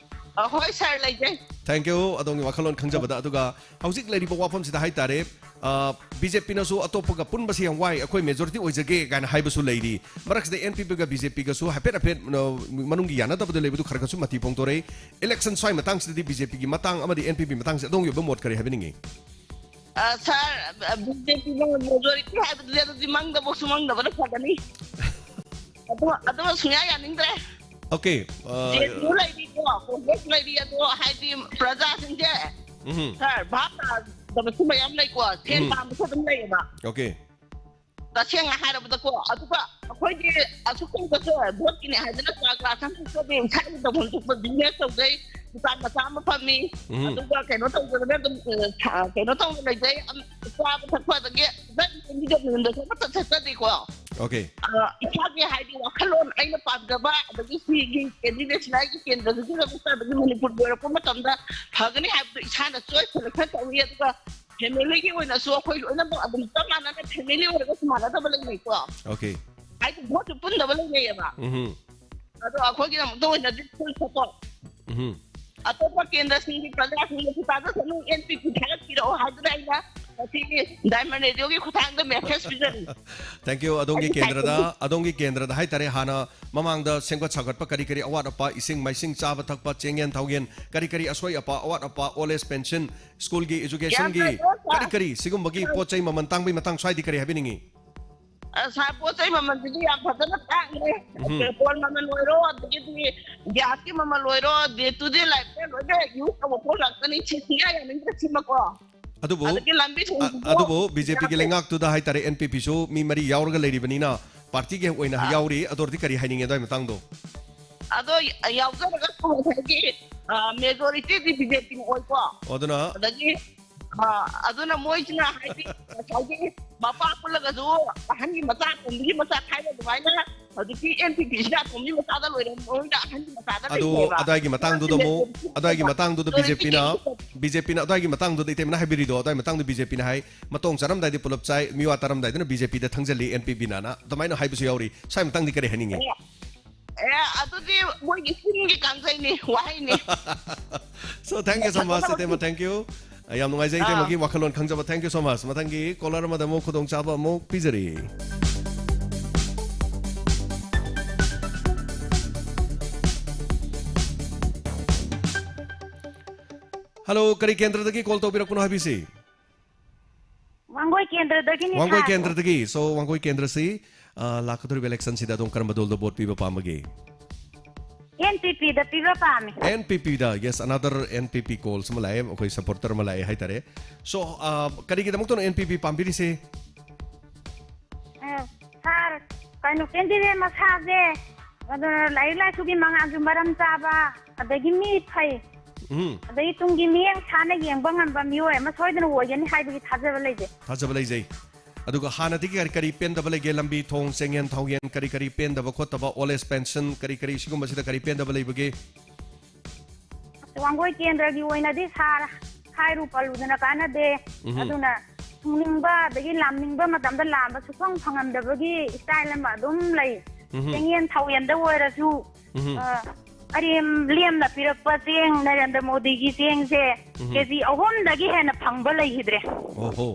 ꯑ, ꯍꯣꯏ ꯁꯥꯔ, ꯂꯩꯖꯩ꯫ ꯊꯦꯡꯀ꯭ꯌꯨ ꯑꯗꯣꯝꯒꯤ ꯋꯥꯈꯜꯂꯣꯟ ꯈꯪꯖꯕꯗ꯫ ꯑꯗꯨꯒ ꯍꯧꯖꯤꯛ ꯂꯩꯔꯤꯕ ꯋꯥꯐꯝꯁꯤꯗ ꯍꯥꯏꯇꯥꯔꯦ, ꯕꯤ ꯖꯦ ꯄꯤꯅꯁꯨ ꯑꯇꯣꯞꯄꯒ ꯄꯨꯟꯕꯁꯤ ꯌꯥꯝ ꯋꯥꯏ, ꯑꯩꯈꯣꯏ ꯃꯦꯖꯣꯔꯤꯇꯤ ꯑꯣꯏꯖꯒꯦ ꯀꯥꯏꯅ ꯍꯥꯏꯕꯁꯨ ꯂꯩꯔꯤ꯫ ꯃꯔꯛꯁꯤꯗ ꯑꯦꯟ ꯄꯤ ꯄꯤꯒ ꯕꯤ ꯖꯦ ꯄꯤꯒꯁꯨ ꯍꯥꯏꯐꯦꯠ ꯍꯥꯏꯐꯦꯠ ꯑ, ꯃꯅꯨꯡꯒꯤ ꯌꯥꯅꯗꯕꯗ ꯂꯩꯕꯗꯨ ꯈꯔ ꯈꯔꯁꯨ ꯃꯇꯤ ꯐꯣꯡꯗꯣꯔꯛꯏ꯫ ꯏꯂꯦꯛꯁꯟ ꯁ꯭ꯋꯥꯏ ꯃꯇꯥꯡꯁꯤꯗꯗꯤ ꯕꯤ ꯖꯦ ꯄꯤꯒꯤ ꯃꯇꯥꯡ ꯑꯃꯗꯤ ꯑꯦꯟ ꯄꯤ ꯄꯤ ꯃꯇꯥꯡꯁꯤ ꯑꯗꯣꯝꯒꯤ ꯑꯣꯏꯕ ꯃꯣꯠ ꯀꯔꯤ ꯍꯥꯏꯕꯤꯅꯤꯡꯉꯤ? ꯑ, ꯁꯥꯔ, ꯕꯤ ꯖꯦ ꯄꯤꯅ ꯃꯦꯖꯣꯔꯤꯇꯤ ꯍꯥꯏꯕꯗꯨꯗꯤ ꯑꯗꯨꯗꯤ ꯃꯪꯗꯐꯥꯎꯁꯨ ꯃꯪꯗꯕꯅ ꯐꯒꯅꯤ꯫ ꯑꯗꯨ ꯑꯗꯨꯃ ꯁꯨꯡꯌꯥ ꯌꯥꯅꯤꯡꯗ꯭ꯔꯦ꯫ ꯑꯣꯀꯦ꯫ ꯖꯦ ꯑꯦꯟ ꯌꯨ ꯂꯩꯔꯤꯀꯣ, ꯀꯣꯡꯒ꯭ꯔꯦꯁ ꯂꯩꯔꯤ, ꯑꯗꯣ ꯍꯥꯏꯗꯤ ꯄ꯭ꯔꯖꯥꯁꯤꯡꯁꯦ, ꯁꯥꯔ, ꯚꯥꯞ ꯇꯥꯗꯕꯁꯨ ꯃꯌꯥꯝ ꯂꯩꯀꯣ, ꯁꯦꯟ ꯎꯝ꯫ ꯄꯥꯝꯕꯁꯨ ꯑꯗꯨꯝ ꯂꯩꯌꯦꯕ꯫ ꯑꯣꯀꯦ꯫ ꯇꯁꯦꯡꯅ ꯍꯥꯏꯔꯕꯗꯀꯣ, ꯑꯗꯨꯒ ꯑꯩꯈꯣꯏꯗꯤ ꯑꯁꯨꯛ ꯀꯨꯏꯕꯁꯦ ꯚꯣꯠꯀꯤꯅꯦ ꯍꯥꯏꯗꯅ ꯀ꯭ꯂꯥꯁ ꯀ꯭ꯂꯥꯁ ꯑꯃꯈꯛꯇꯗꯤ ꯏꯁꯥꯒꯤ ꯇꯧꯐꯝ ꯊꯣꯛꯄ ꯕꯤꯖꯤꯅꯦꯁ ꯇꯧꯖꯩ, ꯗꯨꯀꯥꯟ ꯃꯆꯥ ꯑꯃ ꯐꯝꯃꯤ, ꯎꯝ꯫ ꯑꯗꯨꯒ ꯀꯩꯅꯣ ꯇꯧꯗꯅ ꯑꯗꯨꯝ, ꯑ, ꯊ-, ꯀꯩꯅꯣ ꯇꯧꯅ ꯂꯩꯖꯩ꯫ ꯑꯝ, ꯆꯥꯕ ꯊꯛꯄ ꯑꯗꯒꯤ ꯏꯟꯗꯤꯄꯦꯟꯗꯦꯟꯗꯁꯨ ꯑꯃꯠꯇ ꯆꯠꯆꯗꯦꯀꯣ꯫ ꯑꯣꯀꯦ꯫ ꯑ, ꯏꯁꯥꯒꯤ ꯍꯥꯏꯗꯤ ꯋꯥꯈꯜꯂꯣꯟ ꯑꯩꯅ ꯄꯥꯝꯖꯕ ꯑꯗꯒꯤ ꯁꯤꯒꯤ ꯀꯦꯟꯗꯤꯗꯦꯠꯁꯤꯅ ꯑꯩꯒꯤ ꯀꯦꯟꯗ꯭ꯔꯁꯤꯗ ꯑꯃꯨꯛꯇ ꯑꯗꯒꯤ ꯃꯅꯤꯄꯨꯔꯒꯤ ꯑꯣꯏꯔꯛꯄ ꯃꯇꯝꯗ ꯐꯒꯅꯤ ꯍꯥꯏꯕꯗꯣ ꯏꯁꯥꯅ ꯆꯣꯏꯁ ꯁꯦꯂꯦꯛꯁꯟ ꯇꯧꯏ꯫ ꯑꯗꯨꯒ ꯐꯦꯃꯤꯂꯤꯒꯤ ꯑꯣꯏꯅꯁꯨ ꯑꯩꯈꯣꯏ ꯂꯣꯏꯅꯃꯛ ꯑꯗꯨꯝ ꯆꯞ ꯃꯥꯟꯅꯅ ꯐꯦꯃꯤꯂꯤ ꯑꯣꯏꯔꯒꯁꯨ ꯃꯥꯟꯅꯗꯕ ꯂꯩꯅꯩꯀꯣ꯫ ꯑꯣꯀꯦ꯫ ꯍꯥꯏꯗꯤ ꯚꯣꯠꯁꯨ ꯄꯨꯟꯗꯕ ꯂꯩꯅꯩꯌꯦꯕ꯫ ꯎꯝ꯫ ꯑꯗꯣ ꯑꯩꯈꯣꯏꯒꯤꯗꯃꯛꯇ ꯑꯣꯏꯅꯗꯤ ꯐꯨꯜ ꯁꯄꯣꯔꯠ꯫ ꯎꯝ꯫ ꯑꯇꯣꯞꯄ ꯀꯦꯟꯗ꯭ꯔꯁꯤꯡꯒꯤ ꯄ꯭ꯔꯖꯥꯁꯤꯡꯅꯁꯨ ꯇꯥꯖꯁꯅꯨ, ꯑꯦꯟ ꯄꯤ ꯄꯤ ꯊꯥꯒꯠꯄꯤꯔꯛꯑꯣ ꯍꯥꯏꯗꯨꯅ ꯑꯩꯅ ꯉꯁꯤꯒꯤ ꯗꯥꯏꯃꯟ ꯔꯦꯗꯤꯑꯣꯒꯤ ꯈꯨꯠꯊꯥꯡꯗ ꯃꯦꯁꯦꯖ ꯄꯤꯖꯔꯤ꯫ ꯊꯦꯡꯀ꯭ꯌꯨ ꯑꯗꯣꯝꯒꯤ ꯑꯩꯒꯤ ꯀꯦꯟꯗ꯭ꯔꯗ꯫ ꯑꯗꯣꯝꯒꯤ ꯀꯦꯟꯗ꯭ꯔꯗ ꯍꯥꯏꯇꯥꯔꯦ, ꯍꯥꯟꯅ ꯃꯃꯥꯡꯗ ꯁꯦꯝꯒꯠ ꯁꯥꯒꯠꯄ ꯀꯔꯤ ꯀꯔꯤ ꯑꯋꯥꯠ ꯑꯄꯥ, ꯏꯁꯤꯡ ꯃꯥꯏꯁꯤꯡ, ꯆꯥꯕ ꯊꯛꯄ, ꯆꯦꯡꯌꯦꯟ ꯊꯥꯎꯌꯦꯟ, ꯀꯔꯤ ꯀꯔꯤ ꯑꯁꯣꯏ ꯑꯄꯥ, ꯑꯋꯥꯠ ꯑꯄꯥ, ꯑꯣꯜ ꯑꯦꯖ ꯄꯦꯟꯁꯟ, ꯁ꯭ꯀꯨꯜꯒꯤ ꯌꯥꯝ ꯏꯖꯨꯀꯦꯁꯟꯒꯤ ꯐꯖꯅ ꯁꯥꯔ꯫ ꯀꯔꯤ ꯀꯔꯤ ꯁꯤꯒꯨꯝꯕꯒꯤ ꯄꯣꯠ ꯆꯩ ꯃꯃꯜ ꯇꯥꯡꯕꯒꯤ ꯃꯇꯥꯡ ꯁ꯭ꯋꯥꯏꯗꯤ ꯀꯔꯤ ꯍꯥꯏꯕꯤꯅꯤꯡꯉꯤ? ꯑ, ꯁꯥꯔ, ꯄꯣꯠ ꯆꯩ ꯃꯃꯜꯁꯤꯗꯤ ꯌꯥꯝ ꯐꯖꯅ ꯇꯥꯡꯈ꯭ꯔꯦ꯫ ꯎꯝ꯫ ꯄꯦꯇ꯭ꯔꯣꯜ ꯃꯃꯜ ꯑꯣꯏꯔꯣ, ꯑꯗꯒꯤꯗꯤ ꯒ꯭ꯌꯥꯁꯀꯤ ꯃꯃꯜ ꯑꯣꯏꯔꯣ, ꯗꯦ ꯇꯨ ꯗꯦ ꯂꯥꯏꯐꯇ ꯂꯣꯏꯅ ꯌꯨꯁ ꯇꯧꯕ ꯄꯣꯠ ꯉꯥꯛꯇꯅꯤ꯫ ꯁꯤ ꯁꯨꯡꯌꯥ ꯌꯥꯅꯤꯡꯗ꯭ꯔꯦ ꯁꯤꯃꯀꯣ꯫ ꯑꯗꯨꯕꯨ, ꯑꯗꯒꯤ ꯂꯝꯕꯤ ꯊꯣꯡꯁꯤꯁꯨ ꯑꯗꯨꯕꯨ ꯕꯤ ꯖꯦ ꯄꯤꯒꯤ ꯌꯥꯗꯦ꯫ ꯂꯩꯉꯥꯛꯇꯨꯗ ꯍꯥꯏꯇꯥꯔꯦ, ꯑꯦꯟ ꯄꯤ ꯄꯤꯁꯨ ꯃꯤ ꯃꯔꯤ ꯌꯥꯎꯔꯒ ꯂꯩꯔꯤꯕꯅꯤꯅ, ꯄꯥꯔꯇꯤꯒꯤ ꯑꯣꯏꯅ ꯑꯥ꯫ ꯌꯥꯎꯔꯤ꯫ ꯑꯗꯨ ꯑꯣꯏꯔꯗꯤ ꯀꯔꯤ ꯍꯥꯏꯅꯤꯡꯉꯦ ꯑꯗꯨꯋꯥꯏ ꯃꯇꯥꯡꯗꯣ? ꯑꯗꯣ ꯌꯥꯎꯖꯔꯒꯁꯨ ꯉꯁꯥꯏꯒꯤ, ꯑ, majority ꯗꯤ ꯕꯤ ꯖꯦ ꯄꯤꯅ ꯑꯣꯏꯀꯣ꯫ ꯑꯣ, ꯑꯗꯨꯅ ꯑꯗꯒꯤ, ꯑ, ꯑꯗꯨꯅ ꯃꯣꯏꯁꯤꯅ ꯍꯥꯏꯗꯤ ꯉꯁꯥꯏꯒꯤ ꯃꯄꯥ ꯄꯨꯜꯂꯒꯁꯨ ꯑꯍꯟꯒꯤ ꯃꯆꯥ ꯑꯇꯣꯝꯕꯤꯒꯤ ꯃꯆꯥ ꯈꯥꯏꯕ ꯑꯗꯨꯃꯥꯏꯅ ꯍꯧꯖꯤꯛꯀꯤ ꯑꯦꯟ ꯄꯤ ꯄꯤꯁꯤꯅ ꯑꯇꯣꯝꯕꯤ ꯃꯆꯥꯗ ꯂꯣꯏꯔꯦ, ꯃꯣꯏꯅ ꯑꯍꯟꯒꯤ ꯃꯆꯥꯗ ꯑꯗꯨ ꯂꯩꯇꯦꯕ꯫ ꯑꯗꯥꯏꯒꯤ ꯃꯇꯥꯡꯗꯨꯗ ꯑꯃꯨꯛ, ꯑꯗꯥꯏꯒꯤ ꯃꯇꯥꯡꯗꯨꯗ ꯕꯤ ꯖꯦ ꯄꯤꯅ, ꯕꯤ ꯖꯦ ꯄꯤꯅ ꯑꯗꯥꯏꯒꯤ ꯃꯇꯥꯡꯗꯨꯗ ꯏꯇꯩꯃꯅ ꯍꯥꯏꯕꯤꯔꯤꯗꯣ, ꯑꯗꯥꯏ ꯃꯇꯥꯡꯗꯨ ꯕꯤ ꯖꯦ ꯄꯤꯅ ꯍꯥꯏ, ꯃꯇꯣꯡ ꯆꯥꯔꯝꯗꯥꯏꯗꯤ ꯄꯨꯂꯞ ꯆꯥꯏ, ꯃꯤꯋꯥ ꯇꯥꯔꯝꯗꯥꯏꯗꯨꯅ ꯕꯤ ꯖꯦ ꯄꯤꯗ ꯊꯪꯖꯜꯂꯤ, ꯑꯦꯟ ꯄꯤ ꯄꯤꯅ ꯑꯗꯨꯃꯥꯏꯅ ꯍꯥꯏꯕꯁꯨ ꯌꯥꯎꯔꯤ꯫ ꯁ꯭ꯋꯥꯏ ꯃꯇꯥꯡꯗꯤ ꯀꯔꯤ ꯍꯥꯏꯅꯤꯡꯉꯤ? ꯑꯦ, ꯑꯦ, ꯑꯗꯨꯗꯤ ꯃꯣꯏꯒꯤ ꯆꯤꯟꯒꯤ ꯀꯥꯡꯖꯩꯅꯤ, ꯋꯥꯍꯩꯅꯤ꯫ So, thank you so much, ꯏꯇꯩꯃ, thank you꯫ ꯌꯥꯝ ꯅꯨꯡꯉꯥꯏꯖꯩ ꯑꯥ꯫ ꯏꯇꯩꯃꯒꯤ ꯋꯥꯈꯜꯂꯣꯟ ꯈꯪꯖꯕ꯫ Thank you so much꯫ ꯃꯊꯪꯒꯤ caller ꯑꯃꯗ ꯑꯃꯨꯛ ꯈꯨꯗꯣꯡꯆꯥꯕ ꯑꯃꯨꯛ ꯄꯤꯖꯔꯤ꯫ Hello, ꯀꯔꯤ ꯀꯦꯟꯗ꯭ꯔꯗꯒꯤ call ꯇꯧꯕꯤꯔꯛꯄꯅꯣ ꯍꯥꯏꯕꯤꯁꯤ? ꯋꯥꯡꯒꯣꯏ ꯀꯦꯟꯗ꯭ꯔꯗꯒꯤꯅꯤ, ꯋꯥꯡꯒꯣꯏ ꯁꯥꯔ꯫ ꯀꯦꯟꯗ꯭ꯔꯗꯒꯤ꯫ So, ꯋꯥꯡꯒꯣꯏ ꯀꯦꯟꯗ꯭ꯔꯁꯤ, ꯑ, ꯂꯥꯛꯀꯗꯧꯔꯤꯕ election ꯁꯤꯗ ꯑꯗꯣꯝ ꯀꯔꯝꯕ ꯗꯜꯗ vote ꯄꯤꯕ ꯄꯥꯝꯕꯒꯦ? ꯑꯦꯟ ꯄꯤ ꯄꯤꯗ ꯄꯤꯕ ꯄꯥꯝꯃꯤ꯫ ꯑꯦꯟ ꯄꯤ ꯄꯤꯗ, yes, another N P P calls ꯑꯃ ꯂꯥꯛꯑꯦ, ꯑꯩꯈꯣꯏ supporter ꯑꯃ ꯂꯥꯛꯑꯦ ꯍꯥꯏꯇꯥꯔꯦ꯫ So, ꯑ, ꯀꯔꯤꯒꯤꯗꯃꯛꯇꯅꯣ N P P ꯄꯥꯝꯕꯤꯔꯤꯁꯦ? ꯑ, ꯁꯥꯔ, ꯀꯩꯅꯣ, candidate ꯃꯁꯥꯁꯦ, ꯑꯗꯨꯅ ꯂꯥꯏꯔꯤꯛ ꯂꯥꯏꯁꯨꯒꯤ ꯃꯉꯥꯜꯁꯨ ꯃꯔꯝ ꯆꯥꯕ, ꯑꯗꯒꯤ ꯃꯤ ꯐꯩ, ꯎꯝ꯫ ꯑꯗꯒꯤ ꯇꯨꯡꯒꯤ ꯃꯤꯠꯌꯦꯡ ꯁꯥꯟꯅ ꯌꯦꯡꯕ ꯉꯝꯕ ꯃꯤꯑꯣꯏ ꯑꯃ ꯁꯣꯏꯗꯅ ꯑꯣꯏꯒꯅꯤ ꯍꯥꯏꯕꯒꯤ ꯊꯥꯖꯕ ꯂꯩꯖꯩ꯫ ꯊꯥꯖꯕ ꯂꯩꯖꯩ꯫ ꯑꯗꯨꯒ ꯍꯥꯟꯅꯗꯒꯤ ꯀꯔꯤ ꯀꯔꯤ ꯄꯦꯟꯗꯕ ꯂꯩꯒꯦ? ꯂꯝꯕꯤ ꯊꯣꯡ, ꯆꯦꯡꯌꯦꯟ ꯊꯥꯎꯌꯦꯟ, ꯀꯔꯤ ꯀꯔꯤ ꯄꯦꯟꯗꯕ ꯈꯣꯠꯇꯕ, old age pension, ꯀꯔꯤ ꯀꯔꯤ ꯁꯤꯒꯨꯝꯕꯁꯤꯗ ꯀꯔꯤ ꯄꯦꯟꯗꯕ ꯂꯩꯕꯒꯦ? ꯋꯥꯡꯒꯣꯏ ꯀꯦꯟꯗ꯭ꯔꯒꯤ ꯑꯣꯏꯅꯗꯤ ꯁꯥꯔ, ꯍꯥꯏꯔꯨ ꯄꯜꯂꯨꯗꯅ ꯀꯥꯟꯅꯗꯦ꯫ ꯎꯝꯍꯨꯝ꯫ ꯑꯗꯨꯅ ꯊꯨꯡꯅꯤꯡꯕ ꯑꯗꯒꯤ ꯂꯥꯝꯅꯤꯡꯕ ꯃꯇꯝꯗ ꯂꯥꯝꯕ ꯁꯨꯐꯪ ꯐꯪꯉꯝꯗꯕꯒꯤ style ꯑꯃ ꯑꯗꯨꯝ ꯂꯩ꯫ ꯎꯝꯍꯨꯝ꯫ ꯆꯦꯡꯌꯦꯟ ꯊꯥꯎꯌꯦꯟꯗ ꯑꯣꯏꯔꯁꯨ, ꯎꯝꯍꯨꯝ꯫ ꯑ, ꯑꯔꯦꯝ ꯂꯦꯝꯅ ꯄꯤꯔꯛꯄ ꯆꯦꯡ, ꯅꯔꯦꯟꯗ꯭ꯔ ꯃꯣꯗꯤꯒꯤ ꯆꯦꯡꯁꯦ ꯎꯝꯍꯨꯝ꯫ ꯀꯦ ꯖꯤ ꯑꯍꯨꯝꯗꯒꯤ ꯍꯦꯟꯅ ꯐꯪꯕ ꯂꯩꯈꯤꯗ꯭ꯔꯦ꯫ ꯑꯣꯍꯣ꯫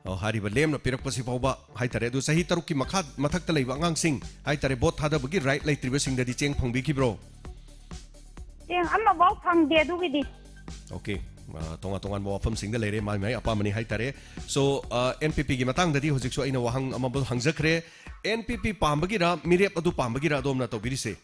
ꯑꯣ, ꯍꯥꯏꯔꯤꯕ ꯂꯦꯝꯅ ꯄꯤꯔꯛꯄꯁꯤ ꯐꯥꯎꯕ ꯍꯥꯏꯇꯥꯔꯦ꯫ ꯑꯗꯨ ꯆꯍꯤ ꯇꯔꯨꯛꯀꯤ ꯃꯈꯥ, ꯃꯊꯛꯇ ꯂꯩꯕ ꯑꯉꯥꯡꯁꯤꯡ ꯍꯥꯏꯇꯥꯔꯦ, vote ꯊꯥꯗꯕꯒꯤ right ꯂꯩꯇ꯭ꯔꯤꯕꯁꯤꯡꯗꯗꯤ ꯆꯦꯡ ꯐꯪꯕꯤꯈꯤꯕ꯭ꯔꯣ? ꯆꯦꯡ ꯑꯃꯐꯥꯎ ꯐꯪꯗꯦ ꯑꯗꯨꯒꯤꯗꯤ꯫ Okay, ꯑ, ꯇꯣꯉꯥꯟ ꯇꯣꯉꯥꯟꯕ ꯋꯥꯐꯝꯁꯤꯡꯗ ꯂꯩꯔꯦ, ꯃꯥꯏ ꯃꯥꯏ ꯑꯄꯥꯝꯕꯅꯤ ꯍꯥꯏꯇꯥꯔꯦ꯫ So, ꯑ, N P P ꯒꯤ ꯃꯇꯥꯡꯗꯗꯤ ꯍꯧꯖꯤꯛꯁꯨ ꯑꯩꯅ ꯋꯥꯍꯪ ꯑꯃꯕꯨ ꯍꯪꯖꯈ꯭ꯔꯦ꯫ N P P ꯄꯥꯝꯕꯒꯤꯔ, ꯃꯤꯔꯦꯞ ꯑꯗꯨ ꯄꯥꯝꯕꯒꯤꯔ ꯑꯗꯣꯝꯅ ꯇꯧꯕꯤꯔꯤꯁꯦ?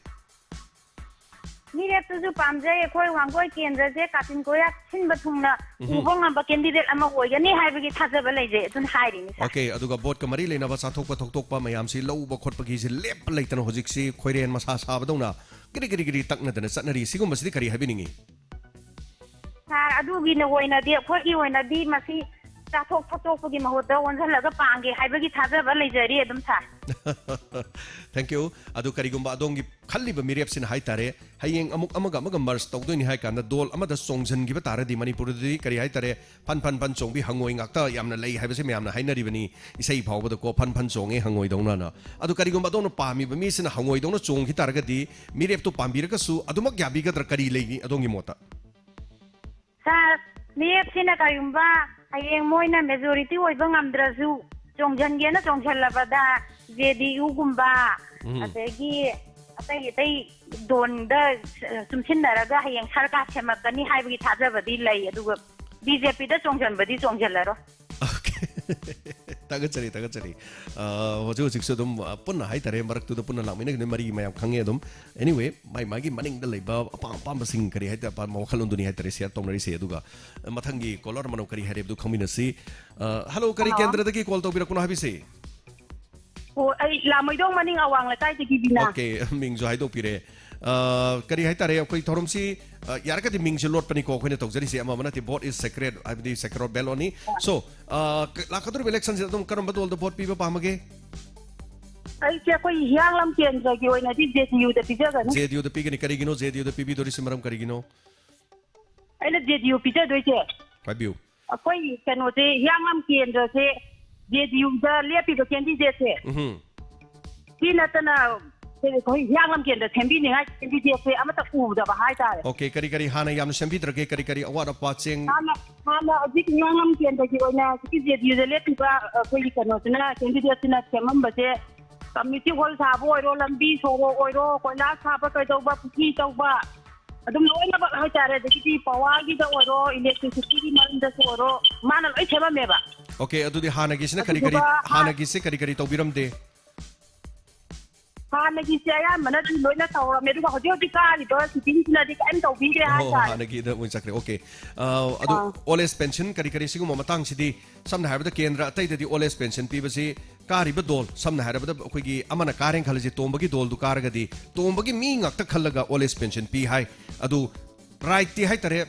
ꯃꯤꯔꯦꯞꯇꯨꯁꯨ ꯄꯥꯝꯖꯩ꯫ ꯑꯩꯈꯣꯏ ꯋꯥꯡꯒꯣꯏ ꯀꯦꯟꯗ꯭ꯔꯁꯦ ꯀꯥꯆꯤꯟ ꯀꯣꯏꯌꯥ ꯁꯤꯟꯕ ꯊꯨꯡꯅ ꯎꯝꯍꯨꯝ꯫ ꯎꯕ ꯉꯝꯕ candidate ꯑꯃ ꯑꯣꯏꯒꯅꯤ ꯍꯥꯏꯕꯒꯤ ꯊꯥꯖꯕ ꯂꯩꯖꯩ꯫ ꯑꯗꯨꯅ ꯍꯥꯏꯔꯤꯅꯤ, ꯁꯥꯔ꯫ ꯑꯣꯀꯦ, ꯑꯗꯨꯒ ꯚꯣꯠꯀ ꯃꯔꯤ ꯂꯩꯅꯕ ꯆꯥꯊꯣꯛꯄ ꯊꯧꯇꯣꯛꯄ ꯃꯌꯥꯝꯁꯤ ꯂꯧꯕ ꯈꯣꯠꯄꯒꯤꯁꯤ ꯂꯦꯞꯄ ꯂꯩꯇꯅ ꯍꯧꯖꯤꯛꯁꯤ ꯈꯣꯏꯔꯦꯟ ꯃꯁꯥ ꯁꯥꯕꯗꯧꯅ ꯀꯤꯔꯤ ꯀꯤꯔꯤ ꯀꯤꯔꯤ ꯇꯛꯅꯗꯅ ꯆꯠꯅꯔꯤ꯫ ꯁꯤꯒꯨꯝꯕꯁꯤꯗꯤ ꯀꯔꯤ ꯍꯥꯏꯕꯤꯅꯤꯡꯉꯤ? ꯁꯥꯔ, ꯑꯗꯨꯒꯤ ꯑꯣꯏꯅꯗꯤ, ꯑꯩꯈꯣꯏꯒꯤ ꯑꯣꯏꯅꯗꯤ ꯃꯁꯤ ꯆꯥꯊꯣꯛ ꯊꯛꯇꯣꯛꯄꯒꯤ ꯃꯍꯨꯠꯇ ꯑꯣꯟꯁꯤꯜꯂꯒ ꯄꯥꯡꯒꯦ ꯍꯥꯏꯕꯒꯤ ꯊꯥꯖꯕ ꯂꯩꯖꯔꯤ ꯑꯗꯨꯝ, ꯁꯥꯔ꯫ Thank you꯫ ꯑꯗꯨ ꯀꯔꯤꯒꯨꯝꯕ ꯑꯗꯣꯝꯒꯤ ꯈꯜꯂꯤꯕ ꯃꯤꯔꯦꯞꯁꯤꯅ ꯍꯥꯏꯇꯥꯔꯦ, ꯍꯌꯦꯡ ꯑꯃꯨꯛ ꯑꯃꯒ ꯑꯃꯒ merge ꯇꯧꯗꯣꯏꯅꯤ ꯍꯥꯏ ꯀꯥꯟꯗ ꯗꯣꯜ ꯑꯃꯗ ꯆꯣꯡꯁꯤꯟꯈꯤꯕ ꯇꯥꯔꯗꯤ, ꯃꯅꯤꯄꯨꯔꯗꯗꯤ ꯀꯔꯤ ꯍꯥꯏꯇꯥꯔꯦ, ꯐꯟ ꯐꯟ ꯐꯟ ꯆꯣꯡꯕꯤ ꯍꯪꯉꯣꯏ ꯉꯥꯛꯇ ꯌꯥꯝꯅ ꯂꯩ ꯍꯥꯏꯕꯁꯦ ꯃꯌꯥꯝꯅ ꯍꯥꯏꯅꯔꯤꯕꯅꯤ, ꯏꯁꯩ ꯐꯥꯎꯕꯗꯀꯣ, "ꯐꯟ ꯐꯟ ꯆꯣꯡꯉꯦ ꯍꯪꯉꯣꯏꯗꯧꯅꯅ"꯫ ꯑꯗꯨ ꯀꯔꯤꯒꯨꯝꯕ ꯑꯗꯣꯝꯅ ꯄꯥꯝꯃꯤꯕ ꯃꯤꯁꯤꯅ ꯍꯪꯉꯣꯏꯗꯧꯅ ꯆꯣꯡꯈꯤ ꯇꯥꯔꯒꯗꯤ, ꯃꯤꯔꯦꯞꯇꯨ ꯄꯥꯝꯕꯤꯔꯒꯁꯨ ꯑꯗꯨꯃꯛ ꯌꯥꯕꯤꯒꯗ꯭ꯔꯥ? ꯀꯔꯤ ꯂꯩꯔꯤ ꯑꯗꯣꯝꯒꯤ ꯃꯣꯠꯇ? ꯁꯥꯔ, ꯃꯤꯔꯦꯞꯁꯤꯅ ꯀꯔꯤꯒꯨꯝꯕ ꯍꯌꯦꯡ ꯃꯣꯏꯅ majority ꯑꯣꯏꯕ ꯉꯝꯗ꯭ꯔꯁꯨ, ꯆꯣꯡꯁꯤꯟꯒꯦꯅ ꯆꯣꯡꯁꯤꯜꯂꯕꯗ JDUꯒꯨꯝꯕ, ꯎꯝ꯫ ꯑꯗꯒꯤ ꯑꯇꯩ ꯑꯇꯩ ꯗꯣꯟꯗ ꯆꯨꯝꯁꯤꯟꯅꯔꯒ ꯍꯌꯦꯡ ꯁꯔꯀꯥꯔ ꯁꯦꯝꯃꯛꯀꯅꯤ ꯍꯥꯏꯕꯒꯤ ꯊꯥꯖꯕꯗꯤ ꯂꯩ, ꯑꯗꯨꯒ BJPꯗ ꯆꯣꯡꯁꯤꯟꯕꯗꯤ ꯆꯣꯡꯁꯤꯜꯂꯔꯣꯏ꯫ Okay꯫ ꯊꯥꯒꯠꯆꯔꯤ, ꯊꯥꯒꯠꯆꯔꯤ꯫ ꯑ, ꯍꯧꯖꯤꯛ ꯍꯧꯖꯤꯛꯁꯨ ꯑꯗꯨꯝ, ꯑ, ꯄꯨꯟꯅ ꯍꯥꯏꯇꯥꯔꯦ, ꯃꯔꯛꯇꯨꯗ ꯄꯨꯟꯅ ꯂꯥꯛꯃꯤꯟꯅꯈꯤꯕ ꯃꯔꯤ ꯃꯌꯥꯝ ꯈꯪꯉꯦ ꯑꯗꯨꯝ꯫ Anyway, ꯃꯥꯏ ꯃꯥꯒꯤ ꯃꯅꯤꯡꯗ ꯂꯩꯕ ꯑꯄꯥꯝ ꯑꯄꯥꯝꯕꯁꯤꯡ ꯀꯔꯤ ꯍꯥꯏꯇꯥꯔꯦ, ꯑꯄꯥꯝꯕ ꯋꯥꯈꯜꯂꯣꯟꯗꯨꯅꯤ ꯍꯥꯏꯇꯥꯔꯦ, share ꯇꯧꯅꯔꯤꯁꯦ꯫ ꯑꯗꯨꯒ ꯃꯊꯪꯒꯤ caller ꯑꯃꯅ ꯀꯔꯤ ꯍꯥꯏꯔꯦ ꯍꯥꯏꯕꯗꯨ ꯈꯪꯃꯤꯟꯅꯁꯤ꯫ ꯑ, hello, ꯀꯔꯤ hello꯫ ꯀꯦꯟꯗ꯭ꯔꯗꯒꯤ call ꯇꯧꯕꯤꯔꯛꯄꯅꯣ ꯍꯥꯏꯕꯤꯁꯤ? ꯑꯣ, ꯑꯩ ꯂꯥꯃꯩꯗꯣꯡ ꯃꯅꯤꯡ ꯑꯋꯥꯡ ꯂꯩꯀꯥꯏꯗꯒꯤꯅꯤꯅ꯫ Okay, ꯃꯤꯡꯁꯨ ꯍꯥꯏꯗꯣꯛꯄꯤꯔꯦ꯫ ꯑ, ꯀꯔꯤ ꯍꯥꯏꯇꯥꯔꯦ, ꯑꯩꯈꯣꯏ ꯊꯧꯔꯝꯁꯤ, ꯑ, ꯌꯥꯔꯒꯗꯤ ꯃꯤꯡꯁꯦ ꯂꯣꯠꯄꯅꯤꯀꯣ ꯑꯩꯈꯣꯏꯅ ꯇꯧꯖꯔꯤꯁꯦ, ꯑꯃ ꯑꯃ ꯅꯠꯇꯦ, vote is sacred, ꯍꯥꯏꯕꯗꯤ sacred ballotꯅꯤ꯫ So, ꯑ, ꯀ-, ꯂꯥꯛꯀꯗꯧꯔꯤꯕ electionꯁꯤꯗ ꯑꯗꯨꯝ ꯀꯔꯝꯕ ꯗꯣꯜꯗ vote ꯄꯤꯕ ꯄꯥꯝꯃꯒꯦ? ꯑꯩꯁꯦ ꯑꯩꯈꯣꯏ ꯍꯤꯌꯥꯡꯂꯝ ꯀꯦꯟꯗ꯭ꯔꯒꯤ ꯑꯣꯏꯅꯗꯤ JDUꯗ ꯄꯤꯖꯒꯅꯤ꯫ JDUꯗ ꯄꯤꯒꯅꯤ꯫ ꯀꯔꯤꯒꯤꯅꯣ JDUꯗ ꯄꯤꯕꯤꯗꯣꯔꯤꯁꯤ, ꯃꯔꯝ ꯀꯔꯤꯒꯤꯅꯣ? ꯑꯩꯅ JDU ꯄꯤꯖꯗꯣꯏꯁꯦ, ꯍꯥꯏꯕꯤꯌꯨ꯫ ꯑꯩꯈꯣꯏ ꯀꯩꯅꯣꯁꯦ, ꯍꯤꯌꯥꯡꯂꯝ ꯀꯦꯟꯗ꯭ꯔꯁꯦ, JDUꯗ ꯂꯦꯞꯄꯤꯕ candidateꯁꯦ, ꯎꯝꯍꯨꯝ꯫ ꯁꯤ ꯅꯠꯇꯅ ꯑꯩꯈꯣꯏ ꯍꯤꯌꯥꯡꯂꯝ ꯀꯦꯟꯗ꯭ꯔ ꯁꯦꯝꯕꯤꯅꯤꯡꯉꯥꯏ candidateꯁꯦ ꯑꯃꯠꯇ ꯎꯗꯕ ꯍꯥꯏꯇꯥꯔꯦ꯫ Okay, ꯀꯔꯤ ꯀꯔꯤ ꯍꯥꯟꯅ ꯌꯥꯝꯅ ꯁꯦꯝꯕꯤꯗ꯭ꯔꯒꯦ? ꯀꯔꯤ ꯀꯔꯤ ꯑꯋꯥꯠ ꯑꯄꯥ ꯆꯦꯡ? ꯍꯥꯟꯅ, ꯍꯥꯟꯅ ꯍꯧꯖꯤꯛ ꯍꯤꯌꯥꯡꯂꯝ ꯀꯦꯟꯗ꯭ꯔꯒꯤ ꯑꯣꯏꯅ ꯍꯧꯖꯤꯛꯀꯤ JDUꯗ ꯂꯦꯞꯄꯤꯕ ꯑꯩꯈꯣꯏꯒꯤ ꯀꯩꯅꯣꯁꯤꯅ, candidateꯁꯤꯅ ꯁꯦꯝꯃꯝꯕꯁꯦ, community hall ꯁꯥꯕ ꯑꯣꯏꯔꯣ, ꯂꯝꯕꯤ ꯁꯣꯔꯣꯛ ꯑꯣꯏꯔꯣ, ꯀꯣꯏꯂꯥꯁ ꯊꯥꯕ ꯀꯩꯗꯧꯕ, ꯄꯨꯈ꯭ꯔꯤ ꯇꯧꯕ, ꯑꯗꯨꯝ ꯂꯣꯏꯅꯃꯛ ꯍꯥꯏꯇꯥꯔꯦ, ꯑꯗꯒꯤꯗꯤ powerꯒꯤꯗ ꯑꯣꯏꯔꯣ, electricityꯒꯤ ꯃꯔꯝꯗꯁꯨ ꯑꯣꯏꯔꯣ, ꯃꯥꯅ ꯂꯣꯏ ꯁꯦꯝꯃꯝꯃꯦꯕ꯫ Okay, ꯑꯗꯨꯗꯤ ꯍꯥꯟꯅꯒꯤꯁꯤꯅ ꯀꯔꯤ ꯀꯔꯤ, ꯑꯗꯨꯗꯨꯒ ꯍꯥ-, ꯍꯥꯟꯅꯒꯤꯁꯦ ꯀꯔꯤ ꯀꯔꯤ ꯇꯧꯕꯤꯔꯝꯗꯦ? ꯍꯥꯟꯅꯒꯤꯁꯦ ꯑꯌꯥꯝꯕꯅꯗꯤ ꯂꯣꯏꯅ ꯇꯧꯔꯝꯃꯦ, ꯑꯗꯨꯒ ꯍꯧꯖꯤꯛ ꯍꯧꯖꯤꯛ ꯀꯥꯔꯤꯕ ꯁꯤꯇꯤꯡꯁꯤꯅꯗꯤ ꯀꯔꯤꯝ ꯇꯧꯕꯤꯗꯦ ꯑꯣ, ꯍꯥꯏꯇꯥꯔꯦ꯫ ꯍꯥꯟꯅꯒꯤꯗ ꯃꯣꯏ ꯆꯠꯈ꯭ꯔꯦ꯫ ꯑꯣꯀꯦ꯫ ꯑ, ꯑꯗꯨ ꯑꯥ꯫ ꯑꯣꯜ ꯑꯦꯖ ꯄꯦꯟꯁꯟ ꯀꯔꯤ ꯀꯔꯤ ꯁꯤꯒꯨꯝꯕ ꯃꯇꯥꯡꯁꯤꯗꯤ ꯁꯝꯅ ꯍꯥꯏꯔꯕꯗ ꯀꯦꯟꯗ꯭ꯔ ꯑꯇꯩꯗꯗꯤ ꯑꯣꯜ ꯑꯦꯖ ꯄꯦꯟꯁꯟ ꯄꯤꯕꯁꯤ ꯀꯥꯔꯤꯕ ꯗꯣꯜ, ꯁꯝꯅ ꯍꯥꯏꯔꯕꯗ ꯑꯩꯈꯣꯏꯒꯤ ꯑꯃꯅ ꯀꯥꯔꯦꯅ ꯈꯜꯂꯁꯤ, ꯇꯣꯝꯕꯒꯤ ꯗꯣꯜꯗꯨ ꯀꯥꯔꯒꯗꯤ ꯇꯣꯝꯕꯒꯤ ꯃꯤ ꯉꯥꯛꯇ ꯈꯜꯂꯒ ꯑꯣꯜ ꯑꯦꯖ ꯄꯦꯟꯁꯟ ꯄꯤ ꯍꯥꯏ꯫ ꯑꯗꯨ ꯔꯥꯏꯠꯇꯤ ꯍꯥꯏꯇꯥꯔꯦ,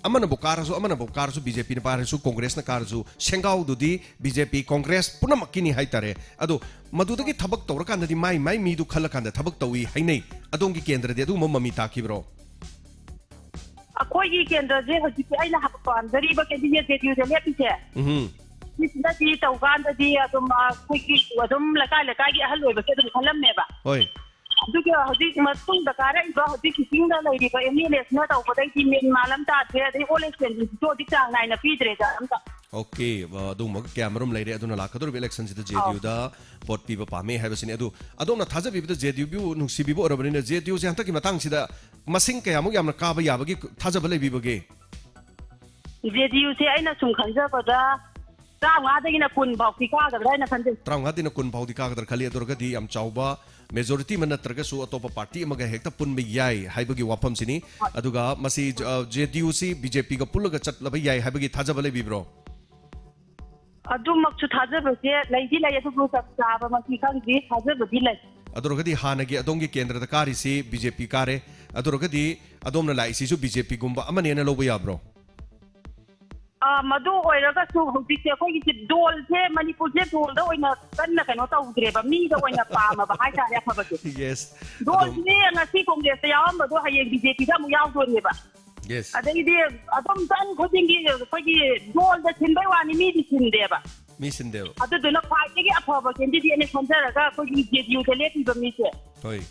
ꯑꯃꯅꯕꯨ ꯀꯥꯔꯁꯨ, ꯑꯃꯅꯕꯨ ꯀꯥꯔꯁꯨ, ꯕꯤ ꯖꯦ ꯄꯤꯅ ꯄꯥꯏꯔꯁꯨ, ꯀꯣꯡꯒ꯭ꯔꯦꯁꯅ ꯀꯥꯔꯁꯨ, ꯁꯦꯡꯒꯥꯎꯗꯨꯗꯤ ꯕꯤ ꯖꯦ ꯄꯤ, ꯀꯣꯡꯒ꯭ꯔꯦꯁ ꯄꯨꯝꯅꯃꯛꯀꯤꯅꯤ ꯍꯥꯏꯇꯥꯔꯦ꯫ ꯑꯗꯣ ꯃꯗꯨꯗꯒꯤ ꯊꯕꯛ ꯇꯧꯔꯀꯥꯟꯗꯗꯤ ꯃꯥꯏ ꯃꯥꯏ ꯃꯤꯗꯨ ꯈꯜꯂꯀꯥꯟꯗ ꯊꯕꯛ ꯇꯧꯏ ꯍꯥꯏꯅꯩ꯫ ꯑꯗꯣꯝꯒꯤ ꯀꯦꯟꯗ꯭ꯔꯗꯤ ꯑꯗꯨꯒꯨꯝꯕ ꯃꯃꯤ ꯇꯥꯈꯤꯕ꯭ꯔꯣ? ꯑꯩꯈꯣꯏꯒꯤ ꯀꯦꯟꯗ꯭ꯔꯁꯦ ꯍꯧꯖꯤꯛꯇꯤ ꯑꯩꯅ ꯍꯥ-, ꯄꯥꯝꯖꯔꯤꯕ ꯀꯦꯟꯗꯤꯗꯦꯠ ꯖꯦ ꯗꯤ ꯌꯨꯗ ꯂꯦꯞꯄꯤꯁꯦ, ꯎꯝ꯫ ꯁꯤꯁꯤꯅꯗꯤ ꯇꯧꯀꯥꯟꯗꯗꯤ ꯑꯗꯨꯝ, ꯑ, ꯑꯩꯈꯣꯏꯒꯤ ꯑꯗꯨꯝ ꯂꯩꯀꯥꯏ ꯂꯩꯀꯥꯏꯒꯤ ꯑꯍꯜ ꯑꯣꯏꯕꯁꯦ ꯑꯗꯨꯝ ꯈꯜꯂꯝꯃꯦꯕ꯫ ꯍꯣꯏ꯫ ꯑꯗꯨꯒ ꯍꯧꯖꯤꯛ ꯃꯇꯨꯡꯗ ꯀꯥꯔꯛꯏꯕ ꯍꯧꯖꯤꯛ ꯁꯤꯇꯤꯡꯗ ꯂꯩꯔꯤꯕ ꯑꯦꯝ ꯑꯦꯜ ꯑꯦꯁꯤꯅ ꯇꯧꯕꯗꯩꯗꯤ ꯃꯦꯟ ꯃꯥꯟ ꯑꯃ ꯇꯥꯗ꯭ꯔꯦ, ꯑꯗꯩ ꯑꯣꯜ ꯑꯦꯖ ꯄꯦꯟꯁꯟꯁꯤꯁꯨ ꯍꯧꯖꯤꯛ ꯆꯥꯡ ꯅꯥꯏꯅ ꯄꯤꯗ꯭ꯔꯦꯗ ꯑꯝꯇ꯫ ꯑꯣꯀꯦ꯫ ꯑ, ꯑꯗꯨꯒꯨꯝꯕ ꯀꯌꯥ ꯃꯔꯨꯝ ꯂꯩꯔꯦ꯫ ꯑꯗꯨꯅ ꯂꯥꯛꯀꯗꯧꯔꯤꯕ ꯏꯂꯦꯛꯁꯟꯁꯤꯗ ꯑꯧ꯫ ꯖꯦ ꯗꯤ ꯌꯨꯗ ꯚꯣꯠ ꯄꯤꯕ ꯄꯥꯝꯃꯦ ꯍꯥꯏꯕꯁꯤꯅꯤ꯫ ꯑꯗꯨ ꯑꯗꯣꯝꯅ ꯊꯥꯖꯕꯤꯕꯗ ꯖꯦ ꯗꯤ ꯌꯨꯕꯨ ꯅꯨꯡꯁꯤꯕꯤꯕ ꯑꯣꯏꯔꯕꯅꯤꯅ ꯖꯦ ꯗꯤ ꯌꯨꯁꯦ ꯍꯟꯗꯛꯀꯤ ꯃꯇꯥꯡꯁꯤꯗ ꯃꯁꯤꯡ ꯀꯌꯥꯃꯨꯛ ꯌꯥꯝꯅ ꯀꯥꯕ ꯌꯥꯕꯒꯤ ꯊꯥꯖꯕ ꯂꯩꯕꯤꯕꯒꯦ? ꯖꯦ ꯗꯤ ꯌꯨꯁꯦ ꯑꯩꯅ ꯁꯨꯝ ꯈꯟꯖꯕꯗ ꯇꯔꯥꯃꯉꯥꯗꯒꯤꯅ ꯀꯨꯟ ꯐꯥꯎꯗꯤ ꯀꯥꯒꯗ꯭ꯔꯥ ꯍꯥꯏꯅ ꯈꯟꯖꯩ꯫ ꯇꯔꯥꯃꯉꯥꯗꯤꯅ ꯀꯨꯟ ꯐꯥꯎꯗꯤ ꯀꯥꯒꯗ꯭ꯔꯥ ꯈꯜꯂꯤ꯫ ꯑꯗꯨ ꯑꯣꯏꯔꯒꯗꯤ ꯌꯥꯝ ꯆꯥꯎꯕ ꯃꯦꯖꯣꯔꯤꯇꯤ ꯑꯃ ꯅꯠꯇ꯭ꯔꯒꯁꯨ ꯑꯇꯣꯞꯄ ꯄꯥꯔꯇꯤ ꯑꯃꯒ ꯍꯦꯛꯇ ꯄꯨꯟꯕ ꯌꯥꯏ ꯍꯥꯏꯕꯒꯤ ꯋꯥꯐꯝꯁꯤꯅꯤ꯫ ꯑꯗꯨꯒ ꯃꯁꯤ, ꯑ, ꯖꯦ ꯗꯤ ꯌꯨꯁꯤ ꯕꯤ ꯖꯦ ꯄꯤꯒ ꯄꯨꯜꯂꯒ ꯆꯠꯂꯕ ꯌꯥꯏ ꯍꯥꯏꯕꯒꯤ ꯊꯥꯖꯕ ꯂꯩꯕꯤꯕ꯭ꯔꯣ? ꯑꯗꯨꯃꯛꯁꯨ ꯊꯥꯖꯕꯁꯦ ꯂꯩꯗꯤ ꯂꯩ, ꯑꯗꯨꯕꯨ ꯆꯞ ꯆꯥꯕꯃꯛꯇꯤ ꯈꯪꯗ꯭ꯔꯤ, ꯊꯥꯖꯕꯗꯤ ꯂꯩ꯫ ꯑꯗꯨ ꯑꯣꯏꯔꯒꯗꯤ ꯍꯥꯟꯅꯒꯤ ꯑꯗꯣꯝꯒꯤ ꯀꯦꯟꯗ꯭ꯔꯗ ꯀꯥꯔꯤꯁꯤ ꯕꯤ ꯖꯦ ꯄꯤ ꯀꯥꯔꯦ꯫ ꯑꯗꯨ ꯑꯣꯏꯔꯒꯗꯤ ꯑꯗꯣꯝꯅ ꯂꯥꯛꯏꯁꯤꯁꯨ ꯕꯤ ꯖꯦ ꯄꯤꯒꯨꯝꯕ ꯑꯃꯅꯦꯅ ꯂꯧꯕ ꯌꯥꯕ꯭ꯔꯣ? ꯑ, ꯃꯗꯨ ꯑꯣꯏꯔꯒꯁꯨ ꯍꯧꯖꯤꯛꯁꯦ ꯑꯩꯈꯣꯏꯒꯤꯁꯦ ꯗꯣꯜꯁꯦ, ꯃꯅꯤꯄꯨꯔꯁꯦ ꯗꯣꯜꯗ ꯑꯣꯏꯅ ꯀꯟꯅ ꯀꯩꯅꯣ ꯇꯧꯗ꯭ꯔꯦꯕ, ꯃꯤꯗ ꯑꯣꯏꯅ ꯄꯥꯝꯃꯕ ꯍꯥꯏꯇꯥꯔꯦ ꯑꯐꯕꯁꯦ꯫ ꯌꯦꯁ꯫ ꯗꯣꯜꯁꯤꯗꯤ ꯉꯁꯤ ꯀꯣꯡꯒ꯭ꯔꯦꯁꯇ ꯌꯥꯎꯔꯝꯕꯗꯣ ꯍꯌꯦꯡ ꯕꯤ ꯖꯦ ꯄꯤꯗ ꯑꯃꯨꯛ ꯌꯥꯎꯗꯣꯔꯤꯕ꯫ ꯌꯦꯁ꯫ ꯑꯗꯩꯗꯤ ꯑꯗꯨꯝ ꯇꯟ ꯈꯨꯗꯤꯡꯒꯤ ꯑꯩꯈꯣꯏꯒꯤ ꯗꯣꯜꯗ ꯁꯤꯟꯕꯩ ꯋꯥꯅꯤ, ꯃꯤꯗꯤ ꯁꯤꯟꯗꯦꯕ꯫ ꯃꯤ ꯁꯤꯟꯗꯦꯕ꯫ ꯑꯗꯨꯗꯨꯅ ꯈ꯭ꯋꯥꯏꯗꯒꯤ ꯑꯐꯕ ꯀꯦꯟꯗꯤꯗꯦꯠꯅꯦ ꯈꯟꯖꯔꯒ ꯑꯩꯈꯣꯏꯒꯤ ꯖꯦ ꯗꯤ ꯌꯨꯗ ꯂꯦꯞꯄꯤꯕ ꯃꯤꯁꯦ꯫ ꯍꯣꯏ꯫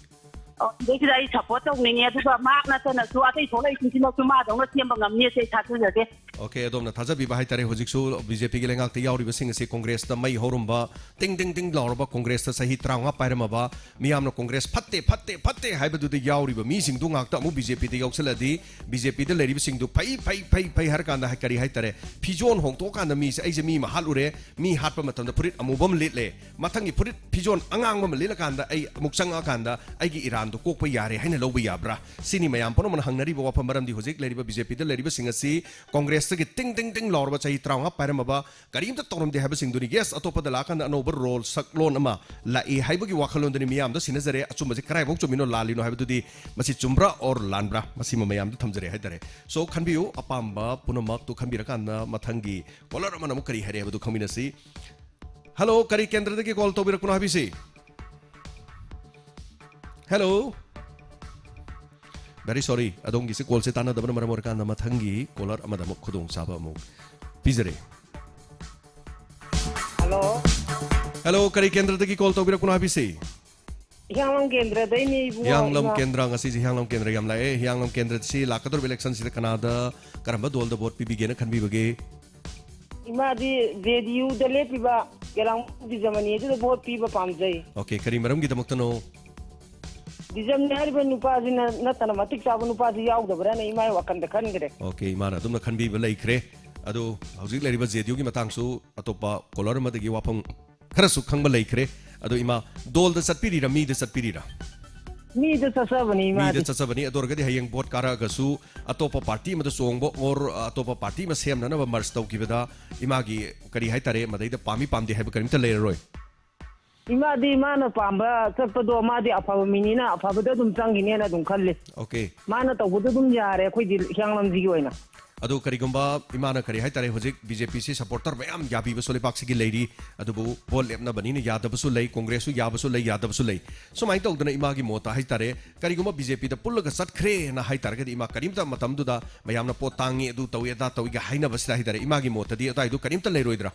ꯑꯣ, ꯁꯤꯗꯩꯁꯤꯗ ꯑꯩ ꯁꯞꯄꯣꯔꯠ ꯇꯧꯅꯤꯡꯉꯦ, ꯑꯗꯨꯒ ꯃꯍꯥꯛ ꯅꯠꯇꯅꯁꯨ ꯑꯇꯩ ꯊꯣꯛꯂꯛꯏꯁꯤꯡꯁꯤꯅꯁꯨ ꯃꯥꯗꯧꯅ ꯁꯦꯝꯕ ꯉꯝꯅꯤ ꯑꯁꯤ ꯑꯩ ꯊꯥꯖꯖꯒꯦ꯫ ꯑꯣꯀꯦ, ꯑꯗꯣꯝꯅ ꯊꯥꯖꯕꯤꯕ ꯍꯥꯏꯇꯥꯔꯦ, ꯍꯧꯖꯤꯛꯁꯨ ꯕꯤ ꯖꯦ ꯄꯤꯒꯤ ꯂꯩꯉꯥꯛꯇ ꯌꯥꯎꯔꯤꯕꯁꯤꯡ ꯑꯁꯤ ꯀꯣꯡꯒ꯭ꯔꯦꯁꯇ ꯃꯩ ꯍꯧꯔꯝꯕ, ꯇꯤꯡ ꯇꯤꯡ ꯇꯤꯡ ꯂꯥꯎꯔꯕ ꯀꯣꯡꯒ꯭ꯔꯦꯁꯇ ꯆꯍꯤ ꯇꯔꯥꯃꯉꯥ ꯄꯥꯏꯔꯝꯃꯕ, ꯃꯤꯌꯥꯝꯅ ꯀꯣꯡꯒ꯭ꯔꯦꯁ ꯐꯠꯇꯦ, ꯐꯠꯇꯦ, ꯐꯠꯇꯦ ꯍꯥꯏꯕꯗꯨꯗ ꯌꯥꯎꯔꯤꯕ ꯃꯤꯁꯤꯡꯗꯨ ꯉꯥꯛꯇ ꯑꯃꯨꯛ ꯕꯤ ꯖꯦ ꯄꯤꯗ ꯌꯥꯎꯁꯜꯂꯗꯤ, ꯕꯤ ꯖꯦ ꯄꯤꯗ ꯂꯩꯔꯤꯕꯁꯤꯡꯗꯨ ꯐꯩ, ꯐꯩ, ꯐꯩ, ꯐꯩ ꯍꯥꯏꯔ ꯀꯥꯟꯗ ꯍꯥꯏ-, ꯀꯔꯤ ꯍꯥꯏꯇꯥꯔꯦ, ꯐꯤꯖꯣꯜ ꯍꯣꯡꯗꯣꯛꯑꯀꯥꯟꯗ ꯃꯤꯁꯦ, ꯑꯩꯁꯦ ꯃꯤ ꯑꯃ ꯍꯥꯠꯂꯨꯔꯦ, ꯃꯤ ꯍꯥꯠꯄ ꯃꯇꯝꯗ ꯐꯨꯔꯤꯠ ꯑꯃꯨꯕ ꯑꯃ ꯂꯤꯠꯂꯦ, ꯃꯊꯪꯒꯤ ꯐꯨꯔꯤꯠ ꯐꯤꯖꯣꯜ ꯑꯉꯥꯡꯕ ꯑꯃ ꯂꯤꯠꯂꯀꯥꯟꯗ ꯑꯩ ꯑꯃꯨꯛ ꯆꯪꯉꯛꯑꯀꯥꯟꯗ ꯑꯩꯒꯤ ꯏꯔꯥꯟꯗꯣ ꯀꯣꯛꯄ ꯌꯥꯔꯦ ꯍꯥꯏꯅ ꯂꯧꯕ ꯌꯥꯕ꯭ꯔꯥ? ꯁꯤꯅꯤ ꯃꯌꯥꯝ ꯄꯨꯝꯅꯃꯛꯅ ꯍꯪꯅꯔꯤꯕ ꯋꯥꯐꯝ꯫ ꯃꯔꯝꯗꯤ ꯍꯧꯖꯤꯛ ꯂꯩꯔꯤꯕ ꯕꯤ ꯖꯦ ꯄꯤꯗ ꯂꯩꯔꯤꯕꯁꯤꯡ ꯑꯁꯤ ꯀꯣꯡꯒ꯭ꯔꯦꯁꯇꯒꯤ ꯇꯤꯡ ꯇꯤꯡ ꯇꯤꯡ ꯂꯥꯎꯔꯕ ꯆꯍꯤ ꯇꯔꯥꯃꯉꯥ ꯄꯥꯏꯔꯝꯃꯕ, ꯀꯔꯤꯝꯇ ꯇꯧꯔꯝꯗꯦ ꯍꯥꯏꯕꯁꯤꯡꯗꯨꯅꯤ꯫ ꯌꯦꯁ, ꯑꯇꯣꯞꯄꯗ ꯂꯥꯛꯑꯀꯥꯟꯗ ꯑꯅꯧꯕ ꯔꯣꯜ, ꯁꯛꯂꯣꯟ ꯑꯃ ꯂꯥꯛꯏ ꯍꯥꯏꯕꯒꯤ ꯋꯥꯈꯜꯂꯣꯟꯗꯨꯅꯤ ꯃꯤꯌꯥꯝꯗ ꯁꯤꯟꯅꯖꯔꯦ꯫ ꯑꯆꯨꯝꯕꯁꯤ ꯀꯗꯥꯏꯐꯥꯎ ꯆꯨꯝꯃꯤꯅꯣ ꯂꯥꯜꯂꯤꯅꯣ ꯍꯥꯏꯕꯗꯨꯗꯤ, ꯃꯁꯤ ꯆꯨꯝꯕ꯭ꯔꯥ ꯑꯣꯔ ꯂꯥꯟꯕ꯭ꯔꯥ, ꯃꯁꯤꯃ ꯃꯌꯥꯝꯗ ꯊꯝꯖꯔꯦ ꯍꯥꯏꯇꯥꯔꯦ꯫ ꯁꯣ, ꯈꯟꯕꯤꯌꯨ, ꯑꯄꯥꯝꯕ ꯄꯨꯝꯅꯃꯛꯇꯨ ꯈꯟꯕꯤꯔꯀꯥꯟꯗ ꯃꯊꯪꯒꯤ ꯀꯣꯂꯔ ꯑꯃꯅ ꯑꯃꯨꯛ ꯀꯔꯤ ꯍꯥꯏꯔꯦ ꯍꯥꯏꯕꯗꯨ ꯈꯪꯃꯤꯟꯅꯁꯤ꯫ ꯍꯜꯂꯣ, ꯀꯔꯤ ꯀꯦꯟꯗ꯭ꯔꯗꯒꯤ ꯀꯣꯜ ꯇꯧꯕꯤꯔꯛꯄꯅꯣ ꯍꯥꯏꯕꯤꯁꯤ? ꯍꯦꯜꯂꯣ꯫ ꯚꯦꯔꯤ ꯁꯣꯔꯤ, ꯑꯗꯣꯝꯒꯤꯁꯤ ꯀꯣꯜꯁꯦ ꯇꯥꯟꯅꯗꯕꯅ ꯃꯔꯝ ꯑꯣꯏꯔꯀꯥꯟꯗ ꯃꯊꯪꯒꯤ ꯀꯣꯂꯔ ꯑꯃꯗ ꯑꯃꯨꯛ ꯈꯨꯗꯣꯡꯆꯥꯕ ꯑꯃꯨꯛ ꯄꯤꯖꯔꯦ꯫ ꯍꯜꯂꯣ꯫ ꯍꯦꯜꯂꯣ, ꯀꯔꯤ ꯀꯦꯟꯗ꯭ꯔꯗꯒꯤ ꯀꯣꯜ ꯇꯧꯕꯤꯔꯛꯄꯅꯣ ꯍꯥꯏꯕꯤꯁꯤ? ꯍꯤꯌꯥꯡꯂꯝ ꯀꯦꯟꯗ꯭ꯔꯗꯩꯅꯤ ꯏꯕꯨꯡꯉꯣ꯫ ꯍꯤꯌꯥꯡꯂꯝ ꯏꯃꯥ꯫ ꯀꯦꯟꯗ꯭ꯔ, ꯉꯁꯤꯁꯦ ꯍꯤꯌꯥꯡꯂꯝ ꯀꯦꯟꯗ꯭ꯔ ꯌꯥꯝ ꯂꯥꯛꯑꯦ꯫ ꯍꯤꯌꯥꯡꯂꯝ ꯀꯦꯟꯗ꯭ꯔꯁꯤ ꯂꯥꯛꯀꯗꯧꯔꯤꯕ ꯏꯂꯦꯛꯁꯟꯁꯤꯗ ꯀꯅꯥꯗ, ꯀꯔꯝꯕ ꯗꯣꯜꯗ ꯚꯣꯠ ꯄꯤꯕꯤꯒꯦꯅ ꯈꯟꯕꯤꯕꯒꯦ? ꯏꯃꯥꯗꯤ ꯖꯦ ꯗꯤ ꯌꯨꯗ ꯂꯦꯞꯄꯤꯕ ꯒꯦꯂꯥꯡ ꯕꯤꯖꯃꯅꯤ ꯑꯗꯨꯗ ꯚꯣꯠ ꯄꯤꯕ ꯄꯥꯝꯖꯩ꯫ ꯑꯣꯀꯦ, ꯀꯔꯤ ꯃꯔꯝꯒꯤꯗꯃꯛꯇꯅꯣ? ꯕꯤꯖꯝꯅꯤ ꯍꯥꯏꯔꯤꯕ ꯅꯨꯄꯥꯁꯤꯅ ꯅꯠꯇꯅ ꯃꯇꯤꯛ ꯆꯥꯕ ꯅꯨꯄꯥꯁꯤ ꯌꯥꯎꯗꯕ꯭ꯔꯥꯅ ꯏꯃꯥꯒꯤ ꯋꯥꯈꯜꯗ ꯈꯟꯈ꯭ꯔꯦ꯫ ꯑꯣꯀꯦ, ꯏꯃꯥꯅ ꯑꯗꯨꯝꯅ ꯈꯟꯕꯤꯕ ꯂꯩꯈ꯭ꯔꯦ꯫ ꯑꯗꯣ ꯍꯧꯖꯤꯛ ꯂꯩꯔꯤꯕ ꯖꯦ ꯗꯤ ꯌꯨꯒꯤ ꯃꯇꯥꯡꯁꯨ ꯑꯇꯣꯞꯄ ꯀꯣꯂꯔ ꯑꯃꯗꯒꯤ ꯋꯥꯐꯝ ꯈꯔꯁꯨ ꯈꯪꯕ ꯂꯩꯈ꯭ꯔꯦ꯫ ꯑꯗꯣ ꯏꯃꯥ, ꯗꯣꯜꯗ ꯆꯠꯄꯤꯔꯤꯔꯥ, ꯃꯤꯗ ꯆꯠꯄꯤꯔꯤꯔꯥ? ꯃꯤꯗ ꯆꯠꯆꯕꯅꯤ ꯏꯃꯥꯗꯤ꯫ ꯃꯤꯗ ꯆꯠꯆꯕꯅꯤ꯫ ꯑꯗꯨ ꯑꯣꯏꯔꯒꯗꯤ ꯍꯌꯦꯡ ꯚꯣꯠ ꯀꯥꯔꯛꯑꯒꯁꯨ ꯑꯇꯣꯞꯄ ꯄꯥꯔꯇꯤ ꯑꯃꯗ ꯆꯣꯡꯕ ꯑꯣꯔ ꯑꯇꯣꯞꯄ ꯄꯥꯔꯇꯤ ꯑꯃ ꯁꯦꯝꯅꯅꯕ ꯃꯔꯁ ꯇꯧꯈꯤꯕꯗ ꯏꯃꯥꯒꯤ, ꯀꯔꯤ ꯍꯥꯏꯇꯥꯔꯦ, ꯃꯗꯩꯗ ꯄꯥꯝꯃꯤ ꯄꯥꯝꯗꯦ ꯍꯥꯏꯕ ꯀꯔꯤꯝꯇ ꯂꯩꯔꯔꯣꯏ꯫ ꯏꯃꯥꯗꯤ ꯃꯥꯅ ꯄꯥꯝꯕ ꯆꯠꯄꯗꯣ ꯃꯥꯗꯤ ꯑꯐꯕ ꯃꯤꯅꯤꯅ ꯑꯐꯕꯗ ꯑꯗꯨꯝ ꯆꯪꯈꯤꯅꯦꯅ ꯑꯗꯨꯝ ꯈꯜꯂꯤ꯫ ꯑꯣꯀꯦ꯫ ꯃꯥꯅ ꯇꯧꯕꯗ ꯑꯗꯨꯝ ꯌꯥꯔꯦ ꯑꯩꯈꯣꯏꯗꯤ ꯍꯤꯌꯥꯡꯂꯝꯁꯤꯒꯤ ꯑꯣꯏꯅ꯫ ꯑꯗꯨ ꯀꯔꯤꯒꯨꯝꯕ ꯏꯃꯥꯅ, ꯀꯔꯤ ꯍꯥꯏꯇꯥꯔꯦ, ꯍꯧꯖꯤꯛ ꯕꯤ ꯖꯦ ꯄꯤꯁꯤ ꯁꯄꯣꯔꯇꯔ ꯃꯌꯥꯝ ꯌꯥꯕꯤꯕꯁꯨ ꯂꯩꯕꯥꯛꯁꯤꯒꯤ ꯂꯩꯔꯤ, ꯑꯗꯨꯕꯨ ꯚꯣꯠ ꯂꯦꯞꯅꯕꯅꯤꯅ ꯌꯥꯗꯕꯁꯨ ꯂꯩ, ꯀꯣꯡꯒ꯭ꯔꯦꯁꯁꯨ ꯌꯥꯕꯁꯨ ꯂꯩ, ꯌꯥꯗꯕꯁꯨ ꯂꯩ꯫ ꯁꯨꯃꯥꯏꯅ ꯇꯧꯗꯅ ꯏꯃꯥꯒꯤ ꯃꯣꯠꯇ ꯍꯥꯏꯇꯥꯔꯦ, ꯀꯔꯤꯒꯨꯝꯕ ꯕꯤ ꯖꯦ ꯄꯤꯗ ꯄꯨꯜꯂꯒ ꯆꯠꯈ꯭ꯔꯦꯅ ꯍꯥꯏꯇꯥꯔꯒꯗꯤ ꯏꯃꯥ ꯀꯔꯤꯝꯇ ꯃꯇꯝꯗꯨꯗ ꯃꯌꯥꯝꯅ ꯄꯣꯠ ꯇꯥꯡꯉꯤ, ꯑꯗꯨ ꯇꯧꯏ, ꯑꯗꯥ ꯇꯧꯏꯒ ꯍꯥꯏꯅꯕꯁꯤꯗ ꯍꯥꯏꯇꯥꯔꯦ, ꯏꯃꯥꯒꯤ ꯃꯣꯠꯇꯗꯤ ꯑꯗꯨꯋꯥꯏꯗꯨ ꯀꯔꯤꯝꯇ ꯂꯩꯔꯣꯏꯗ꯭ꯔꯥ?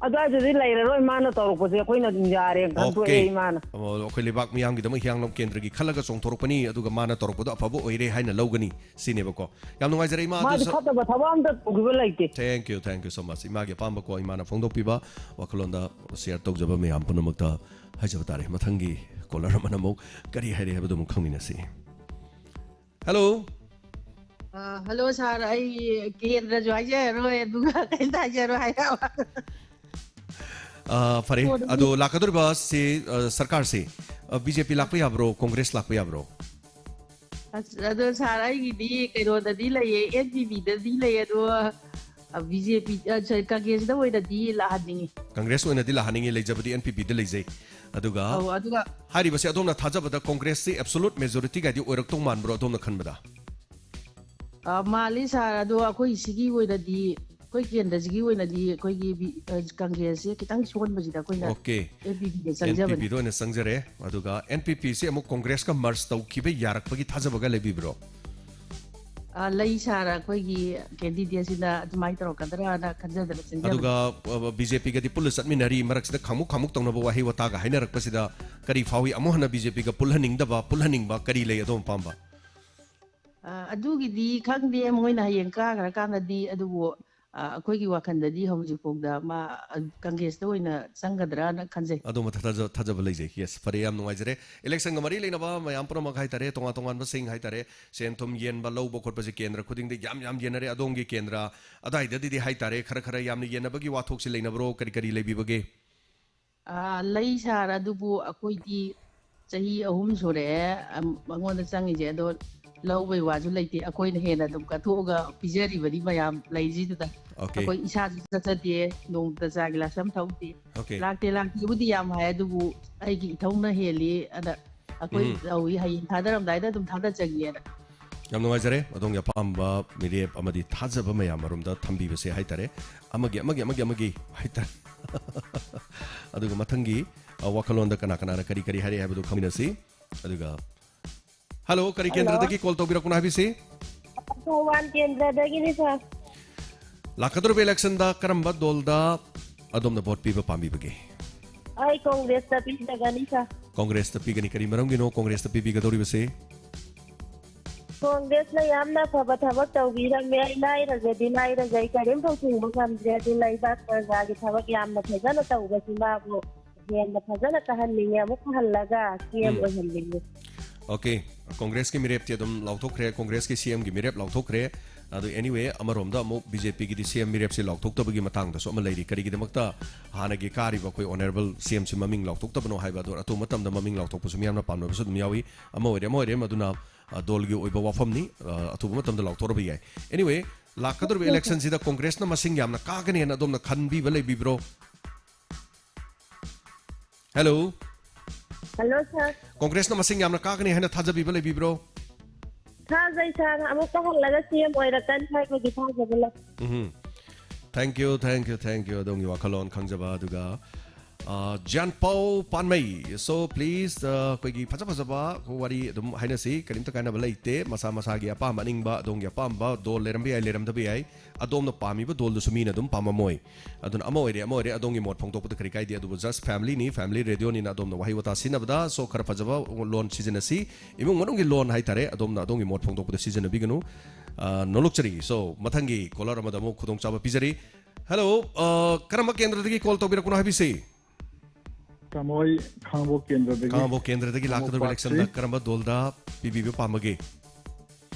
ꯑꯗꯨꯋꯥꯏꯗꯗꯤ ꯂꯩꯔꯔꯣꯏ, ꯃꯥꯅ ꯇꯧꯔꯛꯄꯁꯦ ꯑꯩꯈꯣꯏꯅ ꯑꯗꯨꯝ ꯌꯥꯔꯦꯅ ꯈꯟꯇꯣꯛꯑꯦ꯫ Okay. ꯏꯃꯥꯅ ꯑꯣ, ꯑꯩꯈꯣꯏ ꯂꯩꯕꯥꯛ ꯃꯤꯌꯥꯝꯒꯤꯗꯃꯛ ꯍꯤꯌꯥꯡꯂꯝ ꯀꯦꯟꯗ꯭ꯔꯒꯤ ꯈꯜꯂꯒ ꯆꯣꯡꯊꯣꯔꯛꯄꯅꯤ, ꯑꯗꯨꯒ ꯃꯥꯅ ꯇꯧꯔꯛꯄꯗꯣ ꯑꯐꯕ ꯑꯣꯏꯔꯦ ꯍꯥꯏꯅ ꯂꯧꯒꯅꯤ ꯁꯤꯅꯦꯕꯀꯣ꯫ ꯌꯥꯝ ꯅꯨꯡꯉꯥꯏꯖꯔꯦ ꯏꯃꯥ꯫ ꯃꯥꯗꯤ ꯑꯗꯨ ꯁ- ꯐꯠꯇꯕ ꯊꯕꯛ ꯑꯝꯇ ꯇꯧꯈꯤꯕ ꯂꯩꯇꯦ꯫ Thank you, thank you so much. ꯏꯃꯥꯒꯤ ꯑꯄꯥꯝꯕꯀꯣ, ꯏꯃꯥꯅ ꯐꯣꯡꯗꯣꯛꯄꯤꯕ ꯋꯥꯈꯜꯂꯣꯟꯗ share ꯇꯧꯖꯕ ꯃꯌꯥꯝ ꯄꯨꯝꯅꯃꯛꯇ ꯍꯥꯏꯖꯕ ꯇꯥꯔꯦ꯫ ꯃꯊꯪꯒꯤ caller ꯑꯃꯅ ꯑꯃꯨꯛ ꯀꯔꯤ ꯍꯥꯏꯔꯤ ꯍꯥꯏꯕꯗꯨ ꯑꯃꯨꯛ ꯈꯪꯃꯤꯟꯅꯁꯤ꯫ Hello꯫ ꯑ, hello sir, ꯑꯩ ꯀꯦꯟꯗ꯭ꯔꯁꯨ ꯍꯥꯏꯖꯔꯔꯣꯏ, ꯑꯗꯨꯒ ꯀꯩꯝꯇ ꯍꯥꯏꯖꯔꯔꯣꯏ ꯍꯥꯏꯔꯛꯑꯣ꯫ ꯑ, ꯐꯔꯦ꯫ ꯐꯣꯟꯗꯒꯤ ꯑꯗꯣ ꯂꯥꯛꯀꯗꯧꯔꯤꯕ ꯁꯤ, ꯑ, ꯁꯔꯀꯥꯔꯁꯤ, ꯑ, BJP ꯂꯥꯛꯄ ꯌꯥꯕ꯭ꯔꯣ, Congress ꯂꯥꯛꯄ ꯌꯥꯕ꯭ꯔꯣ? ꯑꯁ, ꯑꯗꯣ sir, ꯑꯩꯒꯤꯗꯤ ꯀꯩꯅꯣꯗꯗꯤ ꯂꯩꯌꯦ, NPP ꯗꯗꯤ ꯂꯩꯌꯦ, ꯑꯗꯣ, ꯑ, BJP, ꯑ, sorry, Congress ꯇ ꯑꯣꯏꯅꯗꯤ ꯂꯥꯛꯍꯟꯅꯤꯡꯉꯤ꯫ Congress ꯑꯣꯏꯅꯗꯤ ꯂꯥꯛꯍꯟꯅꯤꯡꯉꯤ, ꯂꯩꯖꯕꯗꯤ NPP ꯗ ꯂꯩꯖꯩ꯫ ꯑꯗꯨꯒ ꯑꯧ, ꯑꯗꯨꯒ ꯍꯥꯏꯔꯤꯕꯁꯦ ꯑꯗꯣꯝꯅ ꯊꯥꯖꯕꯗ Congress ꯁꯤ absolute majority ꯒꯥꯏꯗꯤ ꯑꯣꯏꯔꯛꯇꯧ ꯃꯥꯟꯕ꯭ꯔꯣ, ꯑꯗꯣꯝꯅ ꯈꯟꯕꯗ? ꯑ, ꯃꯥꯜꯂꯤ sir, ꯑꯗꯣ ꯑꯩꯈꯣꯏ ꯁꯤꯒꯤ ꯑꯣꯏꯅꯗꯤ, ꯑꯩꯈꯣꯏ ꯀꯦꯟꯗ꯭ꯔꯁꯤꯒꯤ ꯑꯣꯏꯅꯗꯤ ꯑꯩꯈꯣꯏꯒꯤ ꯕꯤ-, ꯑ, Congress ꯁꯦ ꯈꯤꯇꯪ ꯁꯣꯟꯕꯁꯤꯗ ꯑꯩꯈꯣꯏꯅ Okay. NPP ꯗ ꯆꯪꯖꯕꯅꯤ꯫ NPP ꯗ ꯑꯣꯏꯅ ꯆꯪꯖꯔꯦ꯫ ꯑꯗꯨꯒ NPP ꯁꯤ ꯑꯃꯨꯛ Congress ꯀ merge ꯇꯧꯈꯤꯕ ꯌꯥꯔꯛꯄꯒꯤ ꯊꯥꯖꯕꯒ ꯂꯩꯕꯤꯕ꯭ꯔꯣ? ꯑ, ꯂꯩ sir, ꯑꯩꯈꯣꯏꯒꯤ candidate ꯁꯤꯅ ꯑꯗꯨꯃꯥꯏꯅ ꯇꯧꯔꯛꯀꯗ꯭ꯔꯥꯅ ꯈꯟꯖꯗꯅ ꯆꯪꯖꯕꯅꯤ꯫ ꯑꯗꯨꯒ, ꯑ, BJP ꯒꯗꯤ ꯄꯨꯜꯂ ꯆꯠꯃꯤꯟꯅꯔꯤ, ꯃꯔꯛꯁꯤꯗ ꯈꯥꯃꯨꯛ ꯈꯥꯃꯨꯛ ꯇꯧꯅꯕ ꯋꯥꯍꯩ ꯋꯥꯇꯥꯒ ꯍꯥꯏꯅꯔꯛꯄꯁꯤꯗ ꯀꯔꯤ ꯐꯥꯎꯏ? ꯑꯃꯨꯛ ꯍꯟꯅ BJP ꯒ ꯄꯨꯜꯍꯟꯅꯤꯡꯗꯕ, ꯄꯨꯜꯍꯟꯅꯤꯡꯕ ꯀꯔꯤ ꯂꯩ ꯑꯗꯣꯝ ꯑꯄꯥꯝꯕ? ꯑ, ꯑꯗꯨꯒꯤꯗꯤ ꯈꯪꯗꯦ, ꯃꯣꯏꯅ ꯍꯌꯦꯡ ꯀꯥꯈ꯭ꯔꯀꯥꯟꯗꯗꯤ, ꯑꯗꯨꯕꯨ, ꯑ, ꯑꯩꯈꯣꯏꯒꯤ ꯋꯥꯈꯜꯗꯗꯤ ꯍꯧꯖꯤꯛ ꯐꯥꯎꯗ ꯃꯥ, ꯑ, Congress ꯇ ꯑꯣꯏꯅ ꯆꯪꯒꯗ꯭ꯔꯥꯅ ꯈꯟꯖꯩ꯫ ꯑꯗꯣꯝꯕ ꯊꯥꯖ-, ꯊꯥꯖꯕ ꯂꯩꯖꯩ꯫ Yes, ꯐꯔꯦ, ꯌꯥꯝ ꯅꯨꯡꯉꯥꯏꯖꯔꯦ꯫ Election ꯒ ꯃꯔꯤ ꯂꯩꯅꯕ ꯃꯌꯥꯝ ꯄꯨꯝꯅꯃꯛ ꯍꯥꯏꯇꯥꯔꯦ, ꯇꯣꯉꯥꯟ ꯇꯣꯉꯥꯟꯕꯁꯤꯡ ꯍꯥꯏꯇꯥꯔꯦ, ꯁꯦꯟ ꯊꯨꯝ ꯌꯦꯟꯕ, ꯂꯧꯕ ꯈꯣꯠꯄꯁꯦ ꯀꯦꯟꯗ꯭ꯔ ꯈꯨꯗꯤꯡꯗ ꯌꯥꯝ ꯌꯥꯝ ꯌꯦꯟꯅꯔꯦ꯫ ꯑꯗꯣꯝꯒꯤ ꯀꯦꯟꯗ꯭ꯔ ꯑꯗꯥꯏꯗꯗꯤ ꯍꯥꯏꯇꯥꯔꯦ, ꯈꯔ ꯈꯔ ꯌꯥꯝꯅ ꯌꯦꯟꯅꯕꯒꯤ ꯋꯥꯊꯣꯛꯁꯤ ꯂꯩꯅꯕ꯭ꯔꯣ? ꯀꯔꯤ ꯀꯔꯤ ꯂꯩꯕꯤꯕꯒꯦ? ꯑꯥ, ꯂꯩ sir, ꯑꯗꯨꯕꯨ ꯑꯩꯈꯣꯏꯗꯤ ꯆꯍꯤ ꯑꯍꯨꯝ ꯁꯨꯔꯛꯑꯦ, ꯑꯝ, ꯃꯉꯣꯟꯗ ꯆꯪꯉꯤꯁꯦ, ꯑꯗꯣ ꯂꯧꯕꯩ ꯋꯥꯁꯨ ꯂꯩꯇꯦ, ꯑꯩꯈꯣꯏꯅ ꯍꯦꯟꯅ ꯑꯗꯨꯝ ꯀꯠꯊꯣꯛꯑꯒ ꯄꯤꯖꯔꯤꯕꯅꯤ ꯃꯌꯥꯝ ꯂꯩꯁꯤꯗ꯫ Okay. ꯑꯩꯈꯣꯏ ꯏꯁꯥꯁꯨ ꯆꯠꯆꯗꯦ, ꯅꯣꯡꯃꯇ ꯆꯥ ꯒꯤꯂꯥꯁ ꯑꯃ ꯊꯛꯎꯗꯦ꯫ Okay. ꯂꯥꯛꯇꯦ, ꯂꯥꯛꯇꯦꯕꯨꯗꯤ ꯌꯥꯝ ꯍꯥꯏ, ꯑꯗꯨꯕꯨ ꯑꯩꯒꯤ ꯏꯊꯧꯅ ꯍꯦꯜꯂꯤ, ꯑꯗ ꯑꯩꯈꯣꯏ ꯎꯝ꯫ ꯇꯧꯏ, ꯍꯌꯦꯡ ꯊꯥꯗꯔꯝꯗꯥꯏꯗ ꯑꯗꯨꯝ ꯊꯥꯗꯖꯒꯦꯅ꯫ ꯌꯥꯝ ꯅꯨꯡꯉꯥꯏꯖꯔꯦ꯫ ꯑꯗꯣꯝꯒꯤ ꯑꯄꯥꯝꯕ ꯃꯤꯔꯦꯞ ꯑꯃꯗꯤ ꯊꯥꯖꯕ ꯃꯌꯥꯝ ꯑꯃꯔꯣꯝꯗ ꯊꯝꯕꯤꯕꯁꯦ ꯍꯥꯏꯇꯥꯔꯦ꯫ ꯑꯃꯒꯤ, ꯑꯃꯒꯤ, ꯑꯃꯒꯤ, ꯑꯃꯒꯤ ꯍꯥꯏꯇꯥꯔꯦ꯫ ꯑꯗꯨꯒ ꯃꯊꯪꯒꯤ, ꯑ, ꯋꯥꯈꯜꯂꯣꯟꯗ ꯀꯅꯥ ꯀꯅꯥꯅ ꯀꯔꯤ ꯀꯔꯤ ꯍꯥꯏꯔꯛꯑꯦ ꯍꯥꯏꯕꯗꯨ ꯈꯪꯃꯤꯟꯅꯁꯤ꯫ ꯑꯗꯨꯒ, hello, ꯀꯔꯤ hello꯫ ꯀꯦꯟꯗ꯭ꯔꯗꯒꯤ call ꯇꯧꯕꯤꯔꯛꯄꯅꯣ ꯍꯥꯏꯕꯤꯁꯤ? ꯊꯧꯕꯥꯜ ꯀꯦꯟꯗ꯭ꯔꯗꯒꯤꯅꯤ sir꯫ ꯂꯥꯛꯀꯗꯧꯔꯤꯕ election ꯗ ꯀꯔꯝꯕ ꯗꯣꯜꯗ ꯑꯗꯣꯝꯅ ꯚꯣꯠ ꯄꯤꯕ ꯄꯥꯝꯕꯤꯕꯒꯦ? ꯑꯩ ꯀꯣꯡꯒ꯭ꯔꯦꯁꯇ ꯄꯤꯖꯒꯅꯤ, ꯁꯥꯔ꯫ ꯀꯣꯡꯒ꯭ꯔꯦꯁꯇ ꯄꯤꯒꯅꯤ꯫ ꯀꯔꯤ ꯃꯔꯝꯒꯤꯅꯣ ꯀꯣꯡꯒ꯭ꯔꯦꯁꯇ ꯄꯤꯕꯤꯒꯗꯧꯔꯤꯕꯁꯦ? ꯀꯣꯡꯒ꯭ꯔꯦꯁꯅ ꯌꯥꯝꯅ ꯐꯕ ꯊꯕꯛ ꯇꯧꯕꯤꯔꯝꯃꯦ꯫ ꯑꯩ ꯂꯥꯏꯔꯒꯗꯤ ꯂꯥꯏꯔꯒ ꯑꯩ ꯀꯔꯤꯝꯐꯥꯎ ꯊꯤꯡꯕ ꯉꯝꯗ꯭ꯔꯦ꯫ ꯑꯗꯨ ꯂꯩꯕꯥꯛ ꯄ꯭ꯔꯖꯥꯒꯤ ꯊꯕꯛ ꯌꯥꯝꯅ ꯐꯖꯅ ꯇꯧꯕꯁꯤ ꯃꯥꯕꯨ ꯍꯦꯟꯅ ꯐꯖꯅ ꯇꯥꯍꯟꯅꯤꯡꯉꯦ꯫ ꯑꯃꯨꯛ ꯍꯜꯂꯒ ꯁꯤ ꯑꯦꯝ ꯎꯝ꯫ ꯑꯣꯏꯍꯟꯅꯤꯡꯉꯦ꯫ ꯑꯣꯀꯦ, ꯀꯣꯡꯒ꯭ꯔꯦꯁꯀꯤ ꯃꯤꯔꯦꯞꯇꯤ ꯑꯗꯨꯝ ꯂꯥꯎꯊꯣꯛꯈ꯭ꯔꯦ, ꯀꯣꯡꯒ꯭ꯔꯦꯁꯀꯤ ꯁꯤ ꯑꯦꯝꯒꯤ ꯃꯤꯔꯦꯞ ꯂꯥꯎꯊꯣꯛꯈ꯭ꯔꯦ꯫ ꯑꯗꯨ anyway, ꯑꯃꯔꯣꯝꯗ ꯑꯃꯨꯛ ꯕꯤ ꯖꯦ ꯄꯤꯒꯤꯗꯤ ꯁꯤ ꯑꯦꯝ ꯃꯤꯔꯦꯞꯁꯦ ꯂꯥꯎꯊꯣꯛꯇꯕꯒꯤ ꯃꯇꯥꯡꯗꯁꯨ ꯑꯃ ꯂꯩꯔꯤ꯫ ꯀꯔꯤꯒꯤꯗꯃꯛꯇ ꯍꯥꯟꯅꯒꯤ ꯀꯥꯔꯤꯕ ꯑꯩꯈꯣꯏ ꯑꯣꯅꯔꯦꯕꯜ ꯁꯤ ꯑꯦꯝꯁꯤ ꯃꯃꯤꯡ ꯂꯥꯎꯊꯣꯛꯇꯕꯅꯣ ꯍꯥꯏꯕ ꯑꯗꯣ ꯑꯊꯨꯕ ꯃꯇꯝꯗ ꯃꯃꯤꯡ ꯂꯥꯎꯊꯣꯛꯄꯁꯨ ꯃꯤꯌꯥꯝꯅ ꯄꯥꯝꯅꯕꯁꯨ ꯑꯗꯨꯝ ꯌꯥꯎꯏ꯫ ꯑꯃ ꯑꯣꯏꯔꯦ, ꯑꯃ ꯑꯣꯏꯔꯦ, ꯃꯗꯨꯅ, ꯑ, ꯗꯣꯜꯒꯤ ꯑꯣꯏꯕ ꯋꯥꯐꯝꯅꯤ꯫ ꯑ, ꯑꯊꯨꯕ ꯃꯇꯝꯗ ꯂꯥꯎꯊꯣꯛꯑꯕ ꯌꯥꯏ꯫ Anyway, ꯂꯥꯛꯀꯗꯧꯔꯤꯕ ꯏꯂꯦꯛꯁꯟꯁꯤꯗ ꯀꯣꯡꯒ꯭ꯔꯦꯁꯅ ꯃꯁꯤꯡ ꯌꯥꯝꯅ ꯀꯥꯒꯅꯤ ꯍꯥꯏꯅ ꯑꯗꯣꯝꯅ ꯈꯟꯕꯤꯕ ꯂꯩꯕꯤꯕ꯭ꯔꯣ? ꯍꯦꯜꯂꯣ꯫ ꯍꯜꯂꯣ, ꯁꯥꯔ꯫ ꯀꯣꯡꯒ꯭ꯔꯦꯁꯅ ꯃꯁꯤꯡ ꯌꯥꯝꯅ ꯀꯥꯒꯅꯤ ꯍꯥꯏꯅ ꯊꯥꯖꯕꯤꯕ ꯂꯩꯕꯤꯕ꯭ꯔꯣ? ꯊꯥꯖꯩ, ꯁꯥꯔ꯫ ꯑꯃꯨꯛꯀ ꯍꯜꯂꯒ ꯁꯤ ꯑꯦꯝ ꯑꯣꯏꯔꯛꯀꯅꯤ ꯍꯥꯏꯕꯒꯤ ꯊꯥꯖꯕ ꯂꯩ꯫ ꯎꯝ꯫ Thank you, thank you, thank you꯫ ꯑꯗꯣꯝꯒꯤ ꯋꯥꯈꯜꯂꯣꯟ ꯈꯪꯖꯕ꯫ ꯑꯗꯨꯒ, ꯑ, ꯖ꯭ꯌꯥꯟꯄꯥꯎ ꯄꯥꯟꯃꯩ꯫ So, please, ꯑ, ꯑꯩꯈꯣꯏꯒꯤ ꯐꯖ ꯐꯖꯕ ꯋꯥꯔꯤ ꯑꯗꯨꯝ ꯍꯥꯏꯅꯁꯤ꯫ ꯀꯔꯤꯝꯇ ꯀꯥꯏꯅꯕ ꯂꯩꯇꯦ꯫ ꯃꯁꯥ ꯃꯁꯥꯒꯤ ꯑꯄꯥꯝꯕ ꯑꯅꯤꯡꯕ, ꯑꯗꯣꯝꯒꯤ ꯑꯄꯥꯝꯕ ꯗꯣꯜ ꯂꯩꯔꯝꯕ ꯌꯥꯏ, ꯂꯩꯔꯝꯗꯕ ꯌꯥꯏ꯫ ꯑꯗꯣꯝꯅ ꯄꯥꯝꯃꯤꯕ ꯗꯣꯜꯗꯨꯁꯨ ꯃꯤꯅ ꯑꯗꯨꯝ ꯄꯥꯝꯃꯝꯃꯣꯏ꯫ ꯑꯗꯨꯅ ꯑꯃ ꯑꯣꯏꯔꯦ, ꯑꯃ ꯑꯣꯏꯔꯦ, ꯑꯗꯣꯝꯒꯤ ꯃꯣꯠ ꯐꯣꯡꯗꯣꯛꯄꯗ ꯀꯔꯤ ꯀꯥꯏꯗꯦ꯫ ꯑꯗꯨꯕꯨ just family ꯅꯤ, family radio ꯅꯤꯅ ꯑꯗꯣꯝꯅ ꯋꯥꯍꯩ ꯋꯥꯇꯥ ꯁꯤꯖꯤꯟꯅꯕꯗ, so, ꯈꯔ ꯐꯖꯕ ꯂꯣꯟ ꯁꯤꯖꯤꯟꯅꯁꯤ꯫ ꯏꯃꯨꯡ ꯃꯅꯨꯡꯒꯤ ꯂꯣꯟ ꯍꯥꯏꯇꯥꯔꯦ, ꯑꯗꯣꯝꯅ ꯑꯗꯣꯝꯒꯤ ꯃꯣꯠ ꯐꯣꯡꯗꯣꯛꯄꯗ ꯁꯤꯖꯤꯟꯅꯕꯤꯒꯅꯨ꯫ ꯑ, ꯅꯣꯂꯨꯛꯆꯔꯤ꯫ So, ꯃꯊꯪꯒꯤ caller ꯑꯃꯗ ꯑꯃꯨꯛ ꯈꯨꯗꯣꯡꯆꯥꯕ ꯄꯤꯖꯔꯤ꯫ ꯍꯦꯜꯂꯣ, ꯑ, ꯀꯔꯝꯕ ꯀꯦꯟꯗ꯭ꯔꯗꯒꯤ call ꯇꯧꯕꯤꯔꯛꯄꯅꯣ ꯍꯥꯏꯕꯤꯁꯤ? ꯇꯥꯃꯣ, ꯑꯩ ꯈꯥꯡꯉꯕꯣꯛ ꯀꯦꯟꯗ꯭ꯔꯗꯒꯤ꯫ ꯈꯥꯡꯉꯕꯣꯛ ꯀꯦꯟꯗ꯭ꯔꯗꯒꯤ ꯈꯥꯡꯉꯕꯣꯛ ꯂꯥꯛꯀꯗꯧꯔꯤꯕ election ꯗ ꯄꯥꯔꯇꯤ꯫ ꯀꯔꯝꯕ ꯗꯣꯜꯗ ꯄꯤꯕꯤꯕ ꯄꯥꯝꯕꯒꯦ?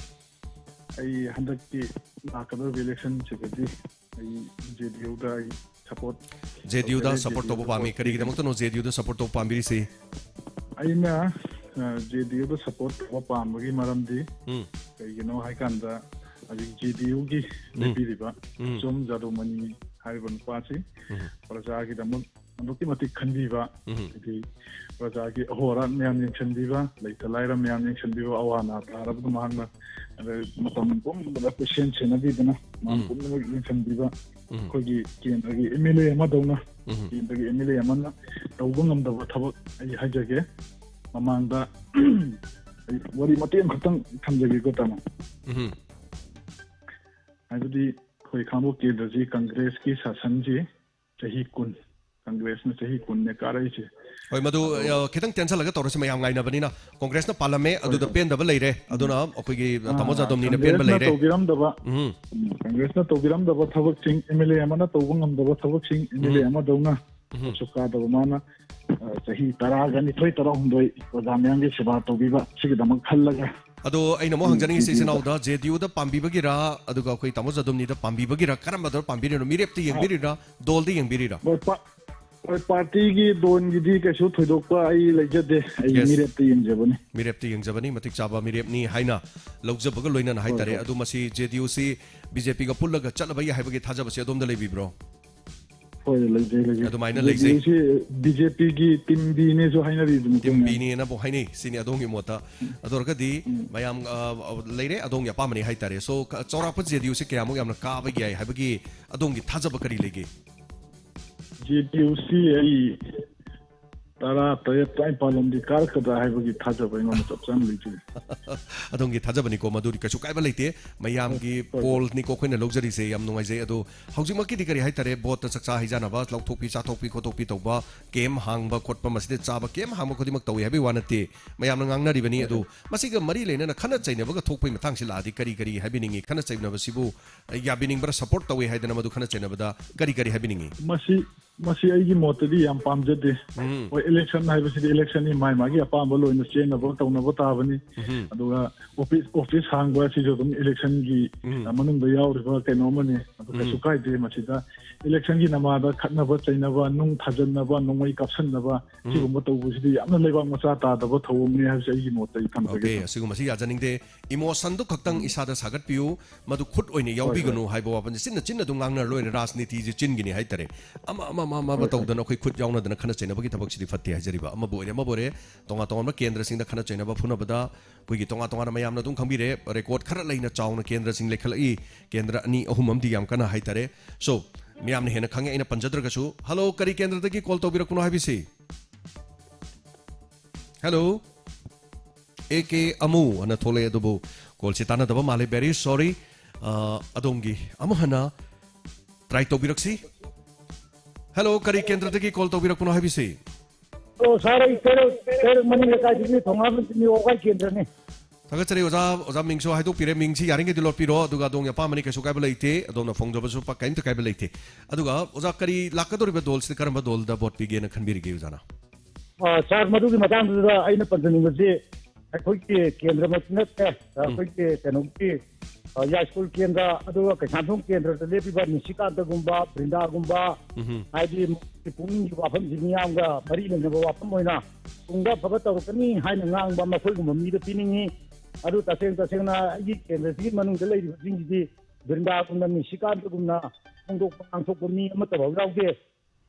ꯑꯩ ꯍꯟꯗꯛꯀꯤ ꯂꯥꯛꯀꯗꯧꯔꯤꯕ election ꯁꯤꯗꯗꯤ ꯑꯩ ꯖꯦ ꯗꯤ ꯌꯨꯗ ꯑꯩ support ꯖꯦ ꯗꯤ ꯌꯨꯗ ꯇꯧꯖꯔꯦ, support ꯇꯧꯕ ꯖꯦ ꯗꯤ ꯌꯨꯗ ꯄꯥꯝꯃꯤ꯫ vote ꯀꯔꯤꯒꯤꯗꯃꯛꯇꯅꯣ ꯖꯦ ꯗꯤ ꯌꯨꯗ support ꯇꯧꯕ ꯄꯥꯝꯕꯤꯔꯤꯁꯤ? ꯑꯩꯅ, ꯑ, ꯖꯦ ꯗꯤ ꯌꯨꯗ support ꯇꯧꯕ ꯄꯥꯝꯕꯒꯤ ꯃꯔꯝꯗꯤ ꯎꯝ꯫ ꯀꯩꯒꯤꯅꯣ ꯍꯥꯏꯀꯥꯟꯗ ꯍꯧꯖꯤꯛ ꯖꯦ ꯗꯤ ꯌꯨꯒꯤ ꯎꯝ꯫ ꯂꯦꯞꯄꯤꯔꯤꯕ ꯎꯝ꯫ ꯏꯆꯣꯝ ꯖꯥꯗꯧꯃꯅꯤ ꯍꯥꯏꯔꯤꯕ ꯅꯨꯄꯥꯁꯤ ꯎꯝ꯫ ꯄ꯭ꯔꯖꯥꯒꯤꯗꯃꯛ ꯑꯗꯨꯛꯀꯤ ꯃꯇꯤꯛ ꯈꯟꯕꯤꯕ, ꯎꯝ꯫ ꯍꯥꯏꯗꯤ ꯄ꯭ꯔꯖꯥꯒꯤ ꯑꯍꯣ ꯑꯔꯥꯛ ꯃꯌꯥꯝ ꯌꯦꯡꯁꯤꯟꯕꯤꯕ, ꯂꯩꯇ ꯂꯥꯏꯔ ꯃꯌꯥꯝ ꯌꯦꯡꯁꯤꯟꯕꯤꯕ, ꯑꯋꯥ ꯑꯅꯥ ꯇꯥꯔꯕꯗ ꯃꯍꯥꯛꯅ ꯑꯗꯩ ꯃꯇꯝ ꯄꯨꯝꯕꯗ ꯄꯦꯁꯦꯟ ꯁꯦꯟꯅꯕꯤꯗꯅ ꯃꯇꯝ ꯎꯝ꯫ ꯄꯨꯝꯅꯃꯛ ꯌꯦꯡꯁꯤꯟꯕꯤꯕ, ꯎꯝ꯫ ꯑꯩꯈꯣꯏꯒꯤ ꯀꯦꯟꯗ꯭ꯔꯒꯤ ꯑꯦꯝ ꯑꯦꯜ ꯑꯦ ꯑꯃꯗꯧꯅ ꯎꯝ꯫ ꯀꯦꯟꯗ꯭ꯔꯒꯤ ꯑꯦꯝ ꯑꯦꯜ ꯑꯦ ꯑꯃꯅ ꯇꯧꯕ ꯉꯝꯗꯕ ꯊꯕꯛ ꯑꯩ ꯍꯥꯏꯖꯒꯦ꯫ ꯃꯃꯥꯡꯗ ꯑꯩ ꯋꯥꯔꯤ ꯃꯇꯦꯛ ꯑꯃꯈꯛꯇꯪ ꯊꯝꯖꯒꯦꯀꯣ, ꯇꯥꯃꯣ꯫ ꯎꯝ꯫ ꯍꯥꯏꯕꯗꯤ ꯑꯩꯈꯣꯏ ꯈꯥꯡꯉꯕꯣꯛ ꯀꯦꯟꯗ꯭ꯔꯁꯤ ꯀꯪꯒ꯭ꯔꯦꯁꯀꯤ ꯁꯥꯁꯟꯁꯤ ꯆꯍꯤ ꯀꯨꯟ, ꯀꯪꯒ꯭ꯔꯦꯁꯅ ꯆꯍꯤ ꯀꯨꯟꯅꯦ ꯀꯥꯔꯛꯏꯁꯦ꯫ ꯍꯣꯏ, ꯃꯗꯨ ꯑꯗꯣ ꯑ, ꯈꯤꯇꯪ ꯇꯦꯟꯁꯜꯂꯒ ꯇꯧꯔꯁꯤ, ꯃꯌꯥꯝ ꯉꯥꯏꯅꯕꯅꯤꯅ꯫ ꯀꯣꯡꯒ꯭ꯔꯦꯁꯅ ꯄꯥꯜꯂꯝꯃꯦ, ꯑꯗꯨꯗ ꯍꯣꯏ꯫ ꯄꯦꯟꯗꯕ ꯂꯩꯔꯦ, ꯑꯗꯨꯅ ꯑꯩꯈꯣꯏꯒꯤ ꯑ, ꯇꯥꯃꯣ ꯑꯥ, ꯖꯥꯗꯣꯝꯅꯤꯅ ꯄꯦꯟꯕ ꯀꯪꯒ꯭ꯔꯦꯁꯅ ꯂꯩꯔꯦ꯫ ꯇꯧꯕꯤꯔꯝꯗꯕ ꯎꯝ ꯎꯝ, ꯀꯪꯒ꯭ꯔꯦꯁꯅ ꯇꯧꯕꯤꯔꯝꯗꯕ ꯊꯕꯛꯁꯤꯡ, ꯑꯦꯝ ꯑꯦꯜ ꯑꯦ ꯑꯃꯅ ꯇꯧꯕ ꯉꯝꯗꯕ ꯊꯕꯛꯁꯤꯡ, ꯑꯦꯝ ꯑꯦꯜ ꯑꯦ ꯎꯝ ꯑꯃꯗꯧꯅ ꯎꯝ ꯀꯩꯁꯨ ꯀꯥꯗꯕ ꯃꯥꯅ ꯑ, ꯆꯍꯤ ꯇꯔꯥꯒ ꯅꯤꯊꯣꯏ, ꯇꯔꯥꯍꯨꯝꯗꯣꯏ ꯄ꯭ꯔꯖꯥ ꯃꯌꯥꯝꯒꯤ ꯁꯦꯕꯥ ꯇꯧꯕꯤꯕ ꯁꯤꯒꯤꯗꯃꯛ ꯈꯜꯂꯒ ꯑꯗꯣ ꯑꯩꯅ ꯑꯃꯨꯛ ꯎꯝ, ꯍꯪꯖꯅꯤꯡꯉꯤꯁꯦ, ꯏꯆꯤꯟ ꯁꯤꯒꯤꯗ ꯏꯅꯥꯎꯗ ꯖꯦ ꯗꯤ ꯌꯨꯗ ꯄꯥꯝꯕꯤꯕꯒꯤꯔ, ꯑꯗꯨꯒ ꯑꯩꯈꯣꯏ ꯇꯥꯃꯣ ꯖꯥꯗꯣꯝꯅꯤꯗ ꯄꯥꯝꯕꯤꯕꯒꯤꯔ, ꯀꯔꯝꯕꯗ ꯄꯥꯝꯕꯤꯔꯤꯅꯣ? ꯃꯤꯔꯦꯞꯇ ꯑ, ꯌꯦꯡꯕꯤꯔꯤꯔꯥ, ꯗꯣꯜꯗ ꯌꯦꯡꯕꯤꯔꯤꯔꯥ? ꯍꯣꯏ, ꯄꯥ- ꯍꯣꯏ, ꯄꯥꯔꯇꯤꯒꯤ ꯗꯣꯟꯒꯤꯗꯤ ꯀꯩꯁꯨ ꯊꯣꯏꯗꯣꯛꯄ ꯑꯩ ꯂꯩꯖꯗꯦ꯫ ꯑꯩ ꯌꯦꯁ꯫ ꯃꯤꯔꯦꯞꯇ ꯌꯦꯡꯖꯕꯅꯤ꯫ ꯃꯤꯔꯦꯞꯇ ꯌꯦꯡꯖꯕꯅꯤ, ꯃꯇꯤꯛ ꯆꯥꯕ ꯃꯤꯔꯦꯞꯅꯤ ꯍꯥꯏꯅ ꯂꯧꯖꯕꯒ ꯂꯣꯏꯅꯅ ꯍꯣꯏ, ꯍꯥꯏꯇꯥꯔꯦ꯫ ꯍꯣꯏ꯫ ꯑꯗꯨ ꯃꯁꯤ ꯖꯦ ꯗꯤ ꯌꯨꯁꯤ ꯕꯤ ꯖꯦ ꯄꯤꯒ ꯄꯨꯜꯂꯒ ꯆꯠꯂꯕ ꯌꯥꯏ ꯍꯥꯏꯕꯒꯤ ꯊꯥꯖꯕꯁꯤ ꯑꯗꯣꯝꯗ ꯂꯩꯕꯤꯕ꯭ꯔꯣ? ꯍꯣꯏ, ꯂꯩꯖꯩ, ꯂꯩꯖꯩ꯫ ꯑꯗꯨꯃꯥꯏꯅ ꯖꯦ ꯗꯤ ꯂꯩꯖꯩ꯫ ꯌꯨꯁꯤ ꯕꯤ ꯖꯦ ꯄꯤꯒꯤ ꯇꯤꯝ ꯕꯤꯅꯦꯁꯨ ꯍꯥꯏꯅꯔꯤꯗꯨꯅꯤ꯫ ꯇꯤꯝ ꯕꯤꯅꯦꯅꯕꯨ ꯍꯥꯏꯅꯩ, ꯁꯤꯅꯤ ꯑꯗꯣꯝꯒꯤ ꯃꯣꯠꯇ꯫ ꯑꯗꯨ ꯑꯣꯏꯔꯒꯗꯤ ꯎꯝ꯫ ꯃꯌꯥꯝ ꯑ, ꯑ, ꯂꯩꯔꯦ, ꯑꯗꯣꯝꯒꯤ ꯑꯄꯥꯝꯕꯅꯤ ꯍꯥꯏꯇꯥꯔꯦ꯫ ꯁꯣ, ꯆꯥꯎꯔꯥꯛꯄ ꯖꯦ ꯗꯤ ꯌꯨꯁꯤ ꯀꯌꯥꯃꯨꯛ ꯌꯥꯝꯅ ꯀꯥꯕ ꯌꯥꯏ ꯍꯥꯏꯕꯒꯤ ꯑꯗꯣꯝꯒꯤ ꯊꯥꯖꯕ ꯀꯔꯤ ꯂꯩꯒꯦ? ꯖꯦ ꯗꯤ ꯌꯨꯁꯤ ꯑꯩ ꯇꯔꯥ ꯇꯔꯦꯠ, ꯇꯔꯥꯅꯤꯄꯥꯜ ꯂꯣꯝꯗꯤ ꯀꯥꯔꯛꯀꯗ꯭ꯔꯥ ꯍꯥꯏꯕꯒꯤ ꯊꯥꯖꯕ ꯑꯩꯉꯣꯟꯗ ꯆꯞ ꯆꯥꯅ ꯂꯩꯖꯩ꯫ ꯑꯗꯣꯝꯒꯤ ꯊꯥꯖꯕꯅꯤꯀꯣ, ꯃꯗꯨꯗꯤ ꯀꯩꯁꯨ ꯀꯥꯏꯕ ꯂꯩꯇꯦ꯫ ꯃꯌꯥꯝꯒꯤ ꯍꯣꯏ, ꯍꯣꯏ꯫ ꯄꯣꯜꯅꯤꯀꯣ ꯑꯩꯈꯣꯏꯅ ꯂꯧꯖꯔꯤꯁꯦ, ꯌꯥꯝ ꯅꯨꯡꯉꯥꯏꯖꯩ꯫ ꯑꯗꯣ ꯍꯧꯖꯤꯛꯃꯛꯀꯤꯗꯤ ꯀꯔꯤ ꯍꯥꯏꯇꯥꯔꯦ, ꯕꯣꯠꯇ ꯆꯥꯛꯆꯥ ꯍꯩꯖꯥꯅꯕ, ꯂꯧꯊꯣꯛꯄꯤ ꯆꯥꯊꯣꯛꯄꯤ ꯈꯣꯠꯇꯣꯛꯄꯤ ꯇꯧꯕ, ꯀꯦꯝ ꯍꯥꯡꯕ ꯈꯣꯠꯄ, ꯃꯁꯤꯗ ꯆꯥꯕ ꯀꯦꯝ ꯍꯥꯡꯕ ꯈꯨꯗꯤꯡꯃꯛ ꯇꯧꯏ ꯍꯥꯏꯕꯒꯤ ꯋꯥ ꯅꯠꯇꯦ, ꯃꯌꯥꯝꯅ ꯉꯥꯡꯅꯔꯤꯕꯅꯤ꯫ ꯍꯣꯏ, ꯑꯗꯨ ꯍꯣꯏ꯫ ꯃꯁꯤꯒ ꯃꯔꯤ ꯂꯩꯅꯅ ꯈꯠꯅ ꯆꯩꯅꯕꯒ ꯊꯣꯛꯄꯒꯤ ꯃꯇꯥꯡꯁꯤ ꯂꯥꯛꯑꯗꯤ ꯀꯔꯤ ꯀꯔꯤ ꯍꯥꯏꯕꯤꯅꯤꯡꯉꯤ? ꯈꯠꯅ ꯆꯩꯅꯕꯁꯤꯕꯨ ꯌꯥꯕꯤꯅꯤꯡꯕ꯭ꯔꯥ, ꯁꯄꯣꯔꯠ ꯇꯧꯏ ꯍꯥꯏꯗꯅ ꯃꯗꯨ ꯈꯠꯅ ꯆꯩꯅꯕꯗ ꯀꯔꯤ ꯀꯔꯤ ꯍꯥꯏꯕꯤꯅꯤꯡꯉꯤ? ꯃꯁꯤ, ꯃꯁꯤ ꯑꯩꯒꯤ ꯃꯣꯠꯇꯗꯤ ꯌꯥꯝ ꯄꯥꯝꯖꯗꯦ꯫ ꯎꯝ꯫ ꯍꯣꯏ, ꯏꯂꯦꯛꯁꯟ ꯍꯥꯏꯕꯁꯤꯗꯤ ꯏꯂꯦꯛꯁꯟꯅꯤ, ꯃꯥꯏ ꯃꯥꯒꯤ ꯑꯄꯥꯝꯕ ꯂꯣꯏꯅ ꯆꯦꯟꯅꯕ ꯇꯧꯅꯕ ꯇꯥꯕꯅꯤ꯫ ꯎꯝ꯫ ꯑꯗꯨꯒ ꯑꯣꯐꯤꯁ, ꯑꯣꯐꯤꯁ ꯍꯥꯡꯕ ꯑꯁꯤꯁꯨ ꯑꯗꯨꯝ ꯏꯂꯦꯛꯁꯟꯒꯤ ꯎꯝ꯫ ꯃꯅꯨꯡꯗ ꯌꯥꯎꯔꯤꯕ ꯀꯩꯅꯣ ꯑꯃꯅꯤ꯫ ꯑꯗꯨ ꯀꯩꯁꯨ ꯎꯝ꯫ ꯀꯥꯏꯗꯦ꯫ ꯃꯁꯤꯗ ꯏꯂꯦꯛꯁꯟꯒꯤ ꯅꯃꯥꯗ ꯈꯠꯅꯕ ꯆꯩꯅꯕ, ꯅꯨꯡ ꯊꯥꯖꯟꯅꯕ, ꯅꯣꯡꯃꯩ ꯀꯥꯞꯁꯟꯅꯕ, ꯎꯝ꯫ ꯁꯤꯒꯨꯝꯕ ꯇꯧꯕꯁꯤꯗꯤ ꯌꯥꯝꯅ ꯂꯩꯕꯥꯛ ꯃꯆꯥ ꯇꯥꯗꯕ ꯊꯧꯑꯣꯡꯅꯤ ꯍꯥꯏꯕꯁꯤ ꯑꯩꯒꯤ ꯃꯣꯠꯇ ꯑꯩ ꯊꯝꯖꯒꯦ꯫ ꯑꯣꯀꯦ, ꯑꯁꯤꯒꯨꯝꯕꯁꯤ ꯌꯥꯖꯅꯤꯡꯗꯦ꯫ ꯏꯃꯣꯁꯟꯗꯨ ꯈꯛꯇꯪ ꯏꯁꯥꯗ ꯁꯥꯒꯠꯄꯤꯌꯨ, ꯃꯗꯨ ꯈꯨꯠ ꯑꯣꯏꯅ ꯍꯣꯏ, ꯌꯥꯎꯕꯤꯒꯅꯨ ꯍꯥꯏꯕ ꯋꯥꯐꯝꯁꯦ꯫ ꯆꯤꯟꯅ ꯆꯤꯟꯅ ꯑꯗꯨꯝ ꯉꯥꯡꯅꯔ ꯂꯣꯏꯔꯦ, ꯔꯥꯖꯅꯤꯇꯤꯁꯦ ꯆꯤꯟꯒꯤꯅꯤ ꯍꯥꯏꯇꯥꯔꯦ꯫ ꯑꯃ ꯑꯃ ꯑꯃ ꯑꯃ ꯍꯣꯏ, ꯍꯣꯏ꯫ ꯇꯧꯗꯅ ꯑꯩꯈꯣꯏ ꯈꯨꯠ ꯌꯥꯎꯅꯗꯅ ꯈꯠꯅ ꯆꯩꯅꯕꯒꯤ ꯊꯕꯛꯁꯤꯗꯤ ꯐꯠꯇꯦ ꯍꯥꯏꯖꯔꯤꯕ꯫ ꯑꯃꯕꯨ ꯑꯣꯏꯔꯦ ꯑꯃꯕꯨ ꯑꯣꯏꯔꯦ, ꯇꯣꯉꯥꯟ ꯇꯣꯉꯥꯟꯕ ꯀꯦꯟꯗ꯭ꯔꯁꯤꯡꯗ ꯈꯠꯅ ꯆꯩꯅꯕ ꯐꯨꯅꯕꯗ ꯑꯩꯈꯣꯏꯒꯤ ꯇꯣꯉꯥꯟ ꯇꯣꯉꯥꯟꯅ ꯃꯌꯥꯝꯅ ꯑꯗꯨꯝ ꯈꯪꯕꯤꯔꯦ, ꯔꯦꯀꯣꯔꯠ ꯈꯔ ꯂꯩꯅ ꯆꯥꯎꯅ ꯀꯦꯟꯗ꯭ꯔꯁꯤꯡ ꯂꯩꯈꯠꯂꯛꯏ꯫ ꯀꯦꯟꯗ꯭ꯔ ꯑꯅꯤ ꯑꯍꯨꯝ ꯑꯃꯗꯤ ꯌꯥꯝ ꯀꯟꯅ ꯍꯥꯏꯇꯥꯔꯦ꯫ ꯁꯣ, ꯃꯌꯥꯝꯅ ꯍꯦꯟꯅ ꯈꯪꯉꯦ, ꯑꯩꯅ ꯄꯟꯖꯗ꯭ꯔꯒꯁꯨ꯫ ꯍꯜꯂꯣ, ꯀꯔꯤ ꯀꯦꯟꯗ꯭ꯔꯗꯒꯤ ꯀꯣꯜ ꯇꯧꯕꯤꯔꯛꯄꯅꯣ ꯍꯥꯏꯕꯤꯁꯤ? ꯍꯜꯂꯣ, ꯑꯦ ꯀꯦ ꯑꯃꯨ ꯑꯅ ꯊꯣꯛꯂꯛꯑꯦ, ꯑꯗꯨꯕꯨ ꯀꯣꯜꯁꯤ ꯇꯥꯟꯅꯗꯕ ꯃꯥꯜꯂꯦ꯫ Very sorry꯫ ꯑ, ꯑꯗꯣꯝꯒꯤ ꯑꯃꯨꯛ ꯍꯟꯅ ꯇ꯭ꯔꯥꯏ ꯇꯧꯕꯤꯔꯛꯁꯤ꯫ ꯍꯦꯜꯂꯣ, ꯀꯔꯤ ꯀꯦꯟꯗ꯭ꯔꯗꯒꯤ ꯀꯣꯜ ꯇꯧꯕꯤꯔꯛꯄꯅꯣ ꯍꯥꯏꯕꯤꯁꯤ? ꯑꯣ, ꯁꯥꯔ, ꯑꯩ ꯀꯩꯔꯣꯛ, ꯀꯩꯔꯣꯛ ꯃꯅꯤꯡ ꯂꯩꯀꯥꯏꯗꯒꯤ ꯊꯣꯉꯥꯕ ꯅꯤꯌꯣꯒꯥꯏ ꯀꯦꯟꯗ꯭ꯔꯅꯤ꯫ ꯊꯥꯒꯠꯆꯔꯤ ꯑꯣꯖꯥ꯫ ꯑꯣꯖꯥ ꯃꯤꯡꯁꯨ ꯍꯥꯏꯗꯣꯛꯄꯤꯔꯦ, ꯃꯤꯡꯁꯤ ꯌꯥꯔꯤꯉꯩꯗꯤ ꯂꯣꯠꯄꯤꯔꯣ, ꯑꯗꯨꯒ ꯑꯗꯣꯝꯒꯤ ꯑꯄꯥꯝꯕꯅꯤ, ꯀꯩꯁꯨ ꯀꯥꯏꯕ ꯂꯩꯇꯦ, ꯑꯗꯣꯝꯅ ꯐꯣꯡꯖꯕꯁꯨ ꯄ-, ꯀꯔꯤꯝꯇ ꯀꯥꯏꯕ ꯂꯩꯇꯦ꯫ ꯑꯗꯨꯒ ꯑꯣꯖꯥ, ꯀꯔꯤ ꯂꯥꯛꯀꯗꯧꯔꯤꯕ ꯗꯣꯜꯁꯤꯗ ꯀꯔꯝꯕ ꯗꯣꯜꯗ ꯚꯣꯠ ꯄꯤꯒꯦꯅ ꯈꯟꯕꯤꯔꯤꯒꯦ ꯑꯣꯖꯥꯅ? ꯑ, ꯁꯥꯔ, ꯃꯗꯨꯒꯤ ꯃꯇꯥꯡꯗꯨꯗ ꯑꯩꯅ ꯄꯟꯖꯅꯤꯡꯕꯁꯤ ꯑꯩꯈꯣꯏꯒꯤ ꯀꯦꯟꯗ꯭ꯔꯃꯛꯇꯤ ꯅꯠꯇꯦ, ꯑ, ꯎꯝ꯫ ꯑꯩꯈꯣꯏꯒꯤ ꯀꯩꯅꯣꯒꯤ, ꯑ, ꯌꯥꯏꯁ꯭ꯀꯨꯜ ꯀꯦꯟꯗ꯭ꯔ, ꯑꯗꯨꯒ ꯀꯩꯁꯥꯝꯊꯣꯡ ꯀꯦꯟꯗ꯭ꯔꯗ ꯂꯦꯞꯄꯤꯕ ꯅꯤꯁꯤꯀꯥꯟꯇꯒꯨꯝꯕ, ꯕ꯭ꯔꯤꯟꯗꯥꯒꯨꯝꯕ, ꯎꯝꯍꯨꯝ꯫ ꯍꯥꯏꯗꯤ ꯄꯨꯛꯅꯤꯡꯒꯤ ꯋꯥꯐꯝꯁꯤ ꯃꯤꯌꯥꯝꯒ ꯃꯔꯤ ꯂꯩꯅꯕ ꯋꯥꯐꯝ ꯑꯣꯏꯅ ꯇꯨꯡꯗ ꯑꯐꯕ ꯇꯧꯔꯛꯀꯅꯤ ꯍꯥꯏꯅ ꯉꯥꯡꯕ ꯃꯈꯣꯏꯒꯨꯝꯕ ꯃꯤꯗ ꯄꯤꯅꯤꯡꯉꯤ꯫ ꯑꯗꯨ ꯇꯁꯦꯡ ꯇꯁꯦꯡꯅ ꯑꯩꯒꯤ ꯀꯦꯟꯗ꯭ꯔꯁꯤꯒꯤ ꯃꯅꯨꯡꯗ ꯂꯩꯔꯤꯕꯁꯤꯡꯁꯤꯗꯤ ꯕ꯭ꯔꯤꯟꯗꯥꯒꯨꯝꯅ, ꯅꯤꯁꯤꯀꯥꯟꯇꯒꯨꯝꯅ ꯐꯣꯡꯗꯣꯛꯄ ꯉꯥꯡꯊꯣꯛꯄ ꯃꯤ ꯑꯃꯠꯇꯐꯥꯎ ꯌꯥꯎꯗꯦ꯫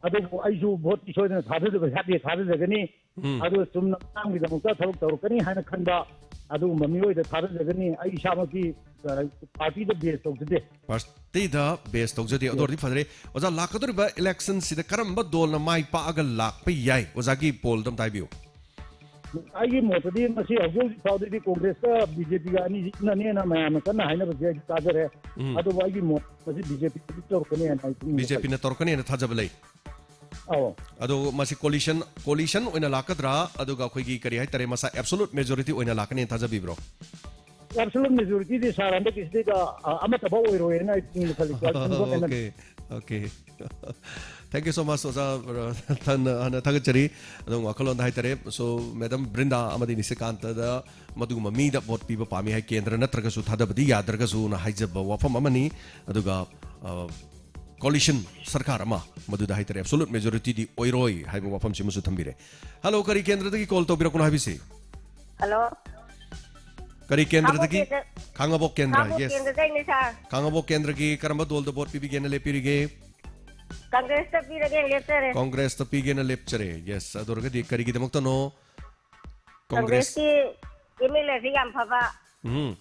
ꯑꯗꯨꯕꯨ ꯑꯩꯁꯨ ꯚꯣꯠꯇꯤ ꯁꯣꯏꯗꯅ ꯊꯥꯗꯖꯕ ꯌꯥꯗꯦ, ꯊꯥꯗꯖꯒꯅꯤ꯫ ꯎꯝ꯫ ꯑꯗꯨꯒ ꯆꯨꯝꯅ ꯑꯉꯥꯡꯒꯤꯗꯃꯛꯇ ꯊꯕꯛ ꯇꯧꯔꯛꯀꯅꯤ ꯍꯥꯏꯅ ꯈꯟꯕ ꯑꯗꯨꯒꯨꯝꯕ ꯃꯤꯑꯣꯏꯗ ꯊꯥꯗꯖꯒꯅꯤ꯫ ꯑꯩ ꯏꯁꯥꯃꯛꯇꯤ, ꯑ, ꯄꯥꯔꯇꯤꯗ ꯕꯦꯁ ꯇꯧꯖꯗꯦ꯫ ꯄꯥꯔꯇꯤꯗ ꯕꯦꯁ ꯇꯧꯖꯗꯦ꯫ ꯑꯗꯨ ꯑꯣꯏꯔꯗꯤ ꯐꯖꯔꯦ꯫ ꯑꯣꯖꯥ, ꯂꯥꯛꯀꯗꯧꯔꯤꯕ ꯏꯂꯦꯛꯁꯟꯁꯤꯗ ꯀꯔꯝꯕ ꯗꯣꯜꯅ ꯃꯥꯏ ꯄꯥꯛꯑꯒ ꯂꯥꯛꯄ ꯌꯥꯏ? ꯑꯣꯖꯥꯒꯤ ꯄꯣꯜꯗ ꯑꯝꯇ ꯍꯥꯏꯕꯤꯌꯨ꯫ ꯑꯩꯒꯤ ꯃꯣꯠꯇꯗꯤ ꯃꯁꯤ ꯍꯧꯖꯤꯛ ꯍꯧꯖꯤꯛ ꯐꯥꯎꯗꯗꯤ ꯀꯣꯡꯒ꯭ꯔꯦꯁꯀ ꯕꯤ ꯖꯦ ꯄꯤꯒ ꯑꯅꯤꯁꯤ ꯏꯟꯅꯅꯦꯅ ꯃꯌꯥꯝꯅ ꯀꯟꯅ ꯍꯥꯏꯅꯕꯁꯦ ꯑꯩꯁꯨ ꯇꯥꯖꯔꯦ꯫ ꯎꯝ꯫ ꯑꯗꯨꯕꯨ ꯑꯩꯒꯤ ꯃꯣꯠ ꯃꯁꯤ ꯕꯤ ꯖꯦ ꯄꯤꯗꯤ ꯇꯧꯔꯛꯀꯅꯤ ꯍꯥꯏꯅ ꯑꯩ ꯄꯨꯛꯅꯤꯡꯗ ꯕꯤ ꯖꯦ ꯄꯤꯅ ꯈꯜꯂꯤ꯫ ꯇꯧꯔꯛꯀꯅꯤ ꯍꯥꯏꯅ ꯊꯥꯖꯕ ꯂꯩ꯫ ꯑꯧ꯫ ꯑꯗꯣ ꯃꯁꯤ ꯀꯣꯂꯤꯁꯟ, ꯀꯣꯂꯤꯁꯟ ꯑꯣꯏꯅ ꯂꯥꯛꯀꯗ꯭ꯔꯥ? ꯑꯗꯨꯒ ꯑꯩꯈꯣꯏꯒꯤ ꯀꯔꯤ ꯍꯥꯏꯇꯥꯔꯦ, ꯃꯁꯥ ꯑꯦꯕꯁꯣꯂꯨꯠ ꯃꯦꯖꯣꯔꯤꯇꯤ ꯑꯣꯏꯅ ꯂꯥꯛꯀꯅꯤ ꯍꯥꯏꯅ ꯊꯥꯖꯕꯤꯕ꯭ꯔꯣ? ꯑꯦꯕꯁꯣꯂꯨꯠ ꯃꯦꯖꯣꯔꯤꯇꯤꯗꯤ ꯁꯥꯔ ꯍꯟꯗꯛꯀꯤꯁꯤꯗꯩꯗ, ꯑ, ꯑꯃꯠꯇꯐꯥꯎ ꯑꯣꯏꯔꯣꯏꯅ ꯑꯩ ꯄꯨꯛꯅꯤꯡꯗ ꯈꯜꯂꯤ꯫ Coalition government okay, okay. Thank you so much, ꯑꯣꯖꯥ, ꯑ, ꯊꯟ-, ꯍꯥꯟꯅ ꯊꯥꯒꯠꯆꯔꯤ꯫ ꯑꯗꯨꯝ ꯋꯥꯈꯜꯂꯣꯟꯗ ꯍꯥꯏꯇꯥꯔꯦ꯫ So, ꯃꯦꯗꯝ ꯕ꯭ꯔꯤꯟꯗꯥ ꯑꯃꯗꯤ ꯅꯤꯁꯤꯀꯥꯟꯇꯗ ꯃꯗꯨꯒꯨꯝꯕ ꯃꯤꯗ ꯚꯣꯠ ꯄꯤꯕ ꯄꯥꯝꯃꯤ ꯍꯥꯏ, ꯀꯦꯟꯗ꯭ꯔ ꯅꯠꯇ꯭ꯔꯒꯁꯨ ꯊꯥꯗꯕꯗꯤ ꯌꯥꯗ꯭ꯔꯒꯁꯨꯅ ꯍꯥꯏꯖꯕ ꯋꯥꯐꯝ ꯑꯃꯅꯤ꯫ ꯑꯗꯨꯒ, ꯑ, ꯀꯣꯂꯤꯁꯟ ꯁꯔꯀꯥꯔ ꯑꯃ ꯃꯗꯨꯗ ꯍꯥꯏꯇꯥꯔꯦ, ꯑꯦꯕꯁꯣꯂꯨꯠ ꯃꯦꯖꯣꯔꯤꯇꯤꯗꯤ ꯑꯣꯏꯔꯣꯏ ꯍꯥꯏꯕ ꯋꯥꯐꯝꯁꯤꯃꯁꯨ ꯊꯝꯕꯤꯔꯦ꯫ ꯍꯜꯂꯣ, ꯀꯔꯤ ꯀꯦꯟꯗ꯭ꯔꯗꯒꯤ ꯀꯣꯜ ꯇꯧꯕꯤꯔꯛꯄꯅꯣ ꯍꯥꯏꯕꯤꯁꯤ? ꯍꯜꯂꯣ꯫ ꯀꯔꯤ ꯀꯦꯟꯗ꯭ꯔꯗꯒꯤ? ꯈꯥꯡꯉꯕꯣꯛ ꯀꯦꯟꯗ꯭ꯔ-, ꯈꯥꯡꯉꯕꯣꯛ ꯀꯦꯟꯗ꯭ꯔ, ꯈꯥꯡꯉꯕꯣꯛ ꯌꯦꯁ꯫ ꯀꯦꯟꯗ꯭ꯔꯗꯩꯅꯦ, ꯁꯥꯔ꯫ ꯈꯥꯡꯉꯕꯣꯛ ꯀꯦꯟꯗ꯭ꯔꯒꯤ ꯀꯔꯝꯕ ꯗꯣꯜꯗ ꯚꯣꯠ ꯄꯤꯕꯤꯒꯦꯅ ꯂꯦꯞꯄꯤꯔꯤꯒꯦ? ꯀꯪꯒ꯭ꯔꯦꯁꯇ ꯄꯤꯔꯒꯦꯅ ꯂꯦꯞꯆꯔꯦ꯫ ꯀꯪꯒ꯭ꯔꯦꯁꯇ ꯄꯤꯒꯦꯅ ꯂꯦꯞꯆꯔꯦ, ꯌꯦꯁ꯫ ꯑꯗꯨ ꯑꯣꯏꯔꯒꯗꯤ ꯀꯔꯤꯒꯤꯗꯃꯛꯇꯅꯣ? ꯀꯪꯒ꯭ꯔꯦꯁ꯫ ꯀꯪꯒ꯭ꯔꯦꯁꯀꯤ ꯑꯦꯝ ꯑꯦꯜ ꯑꯦꯁꯤ ꯌꯥꯝ ꯐꯕ꯫ ꯎꯝ꯫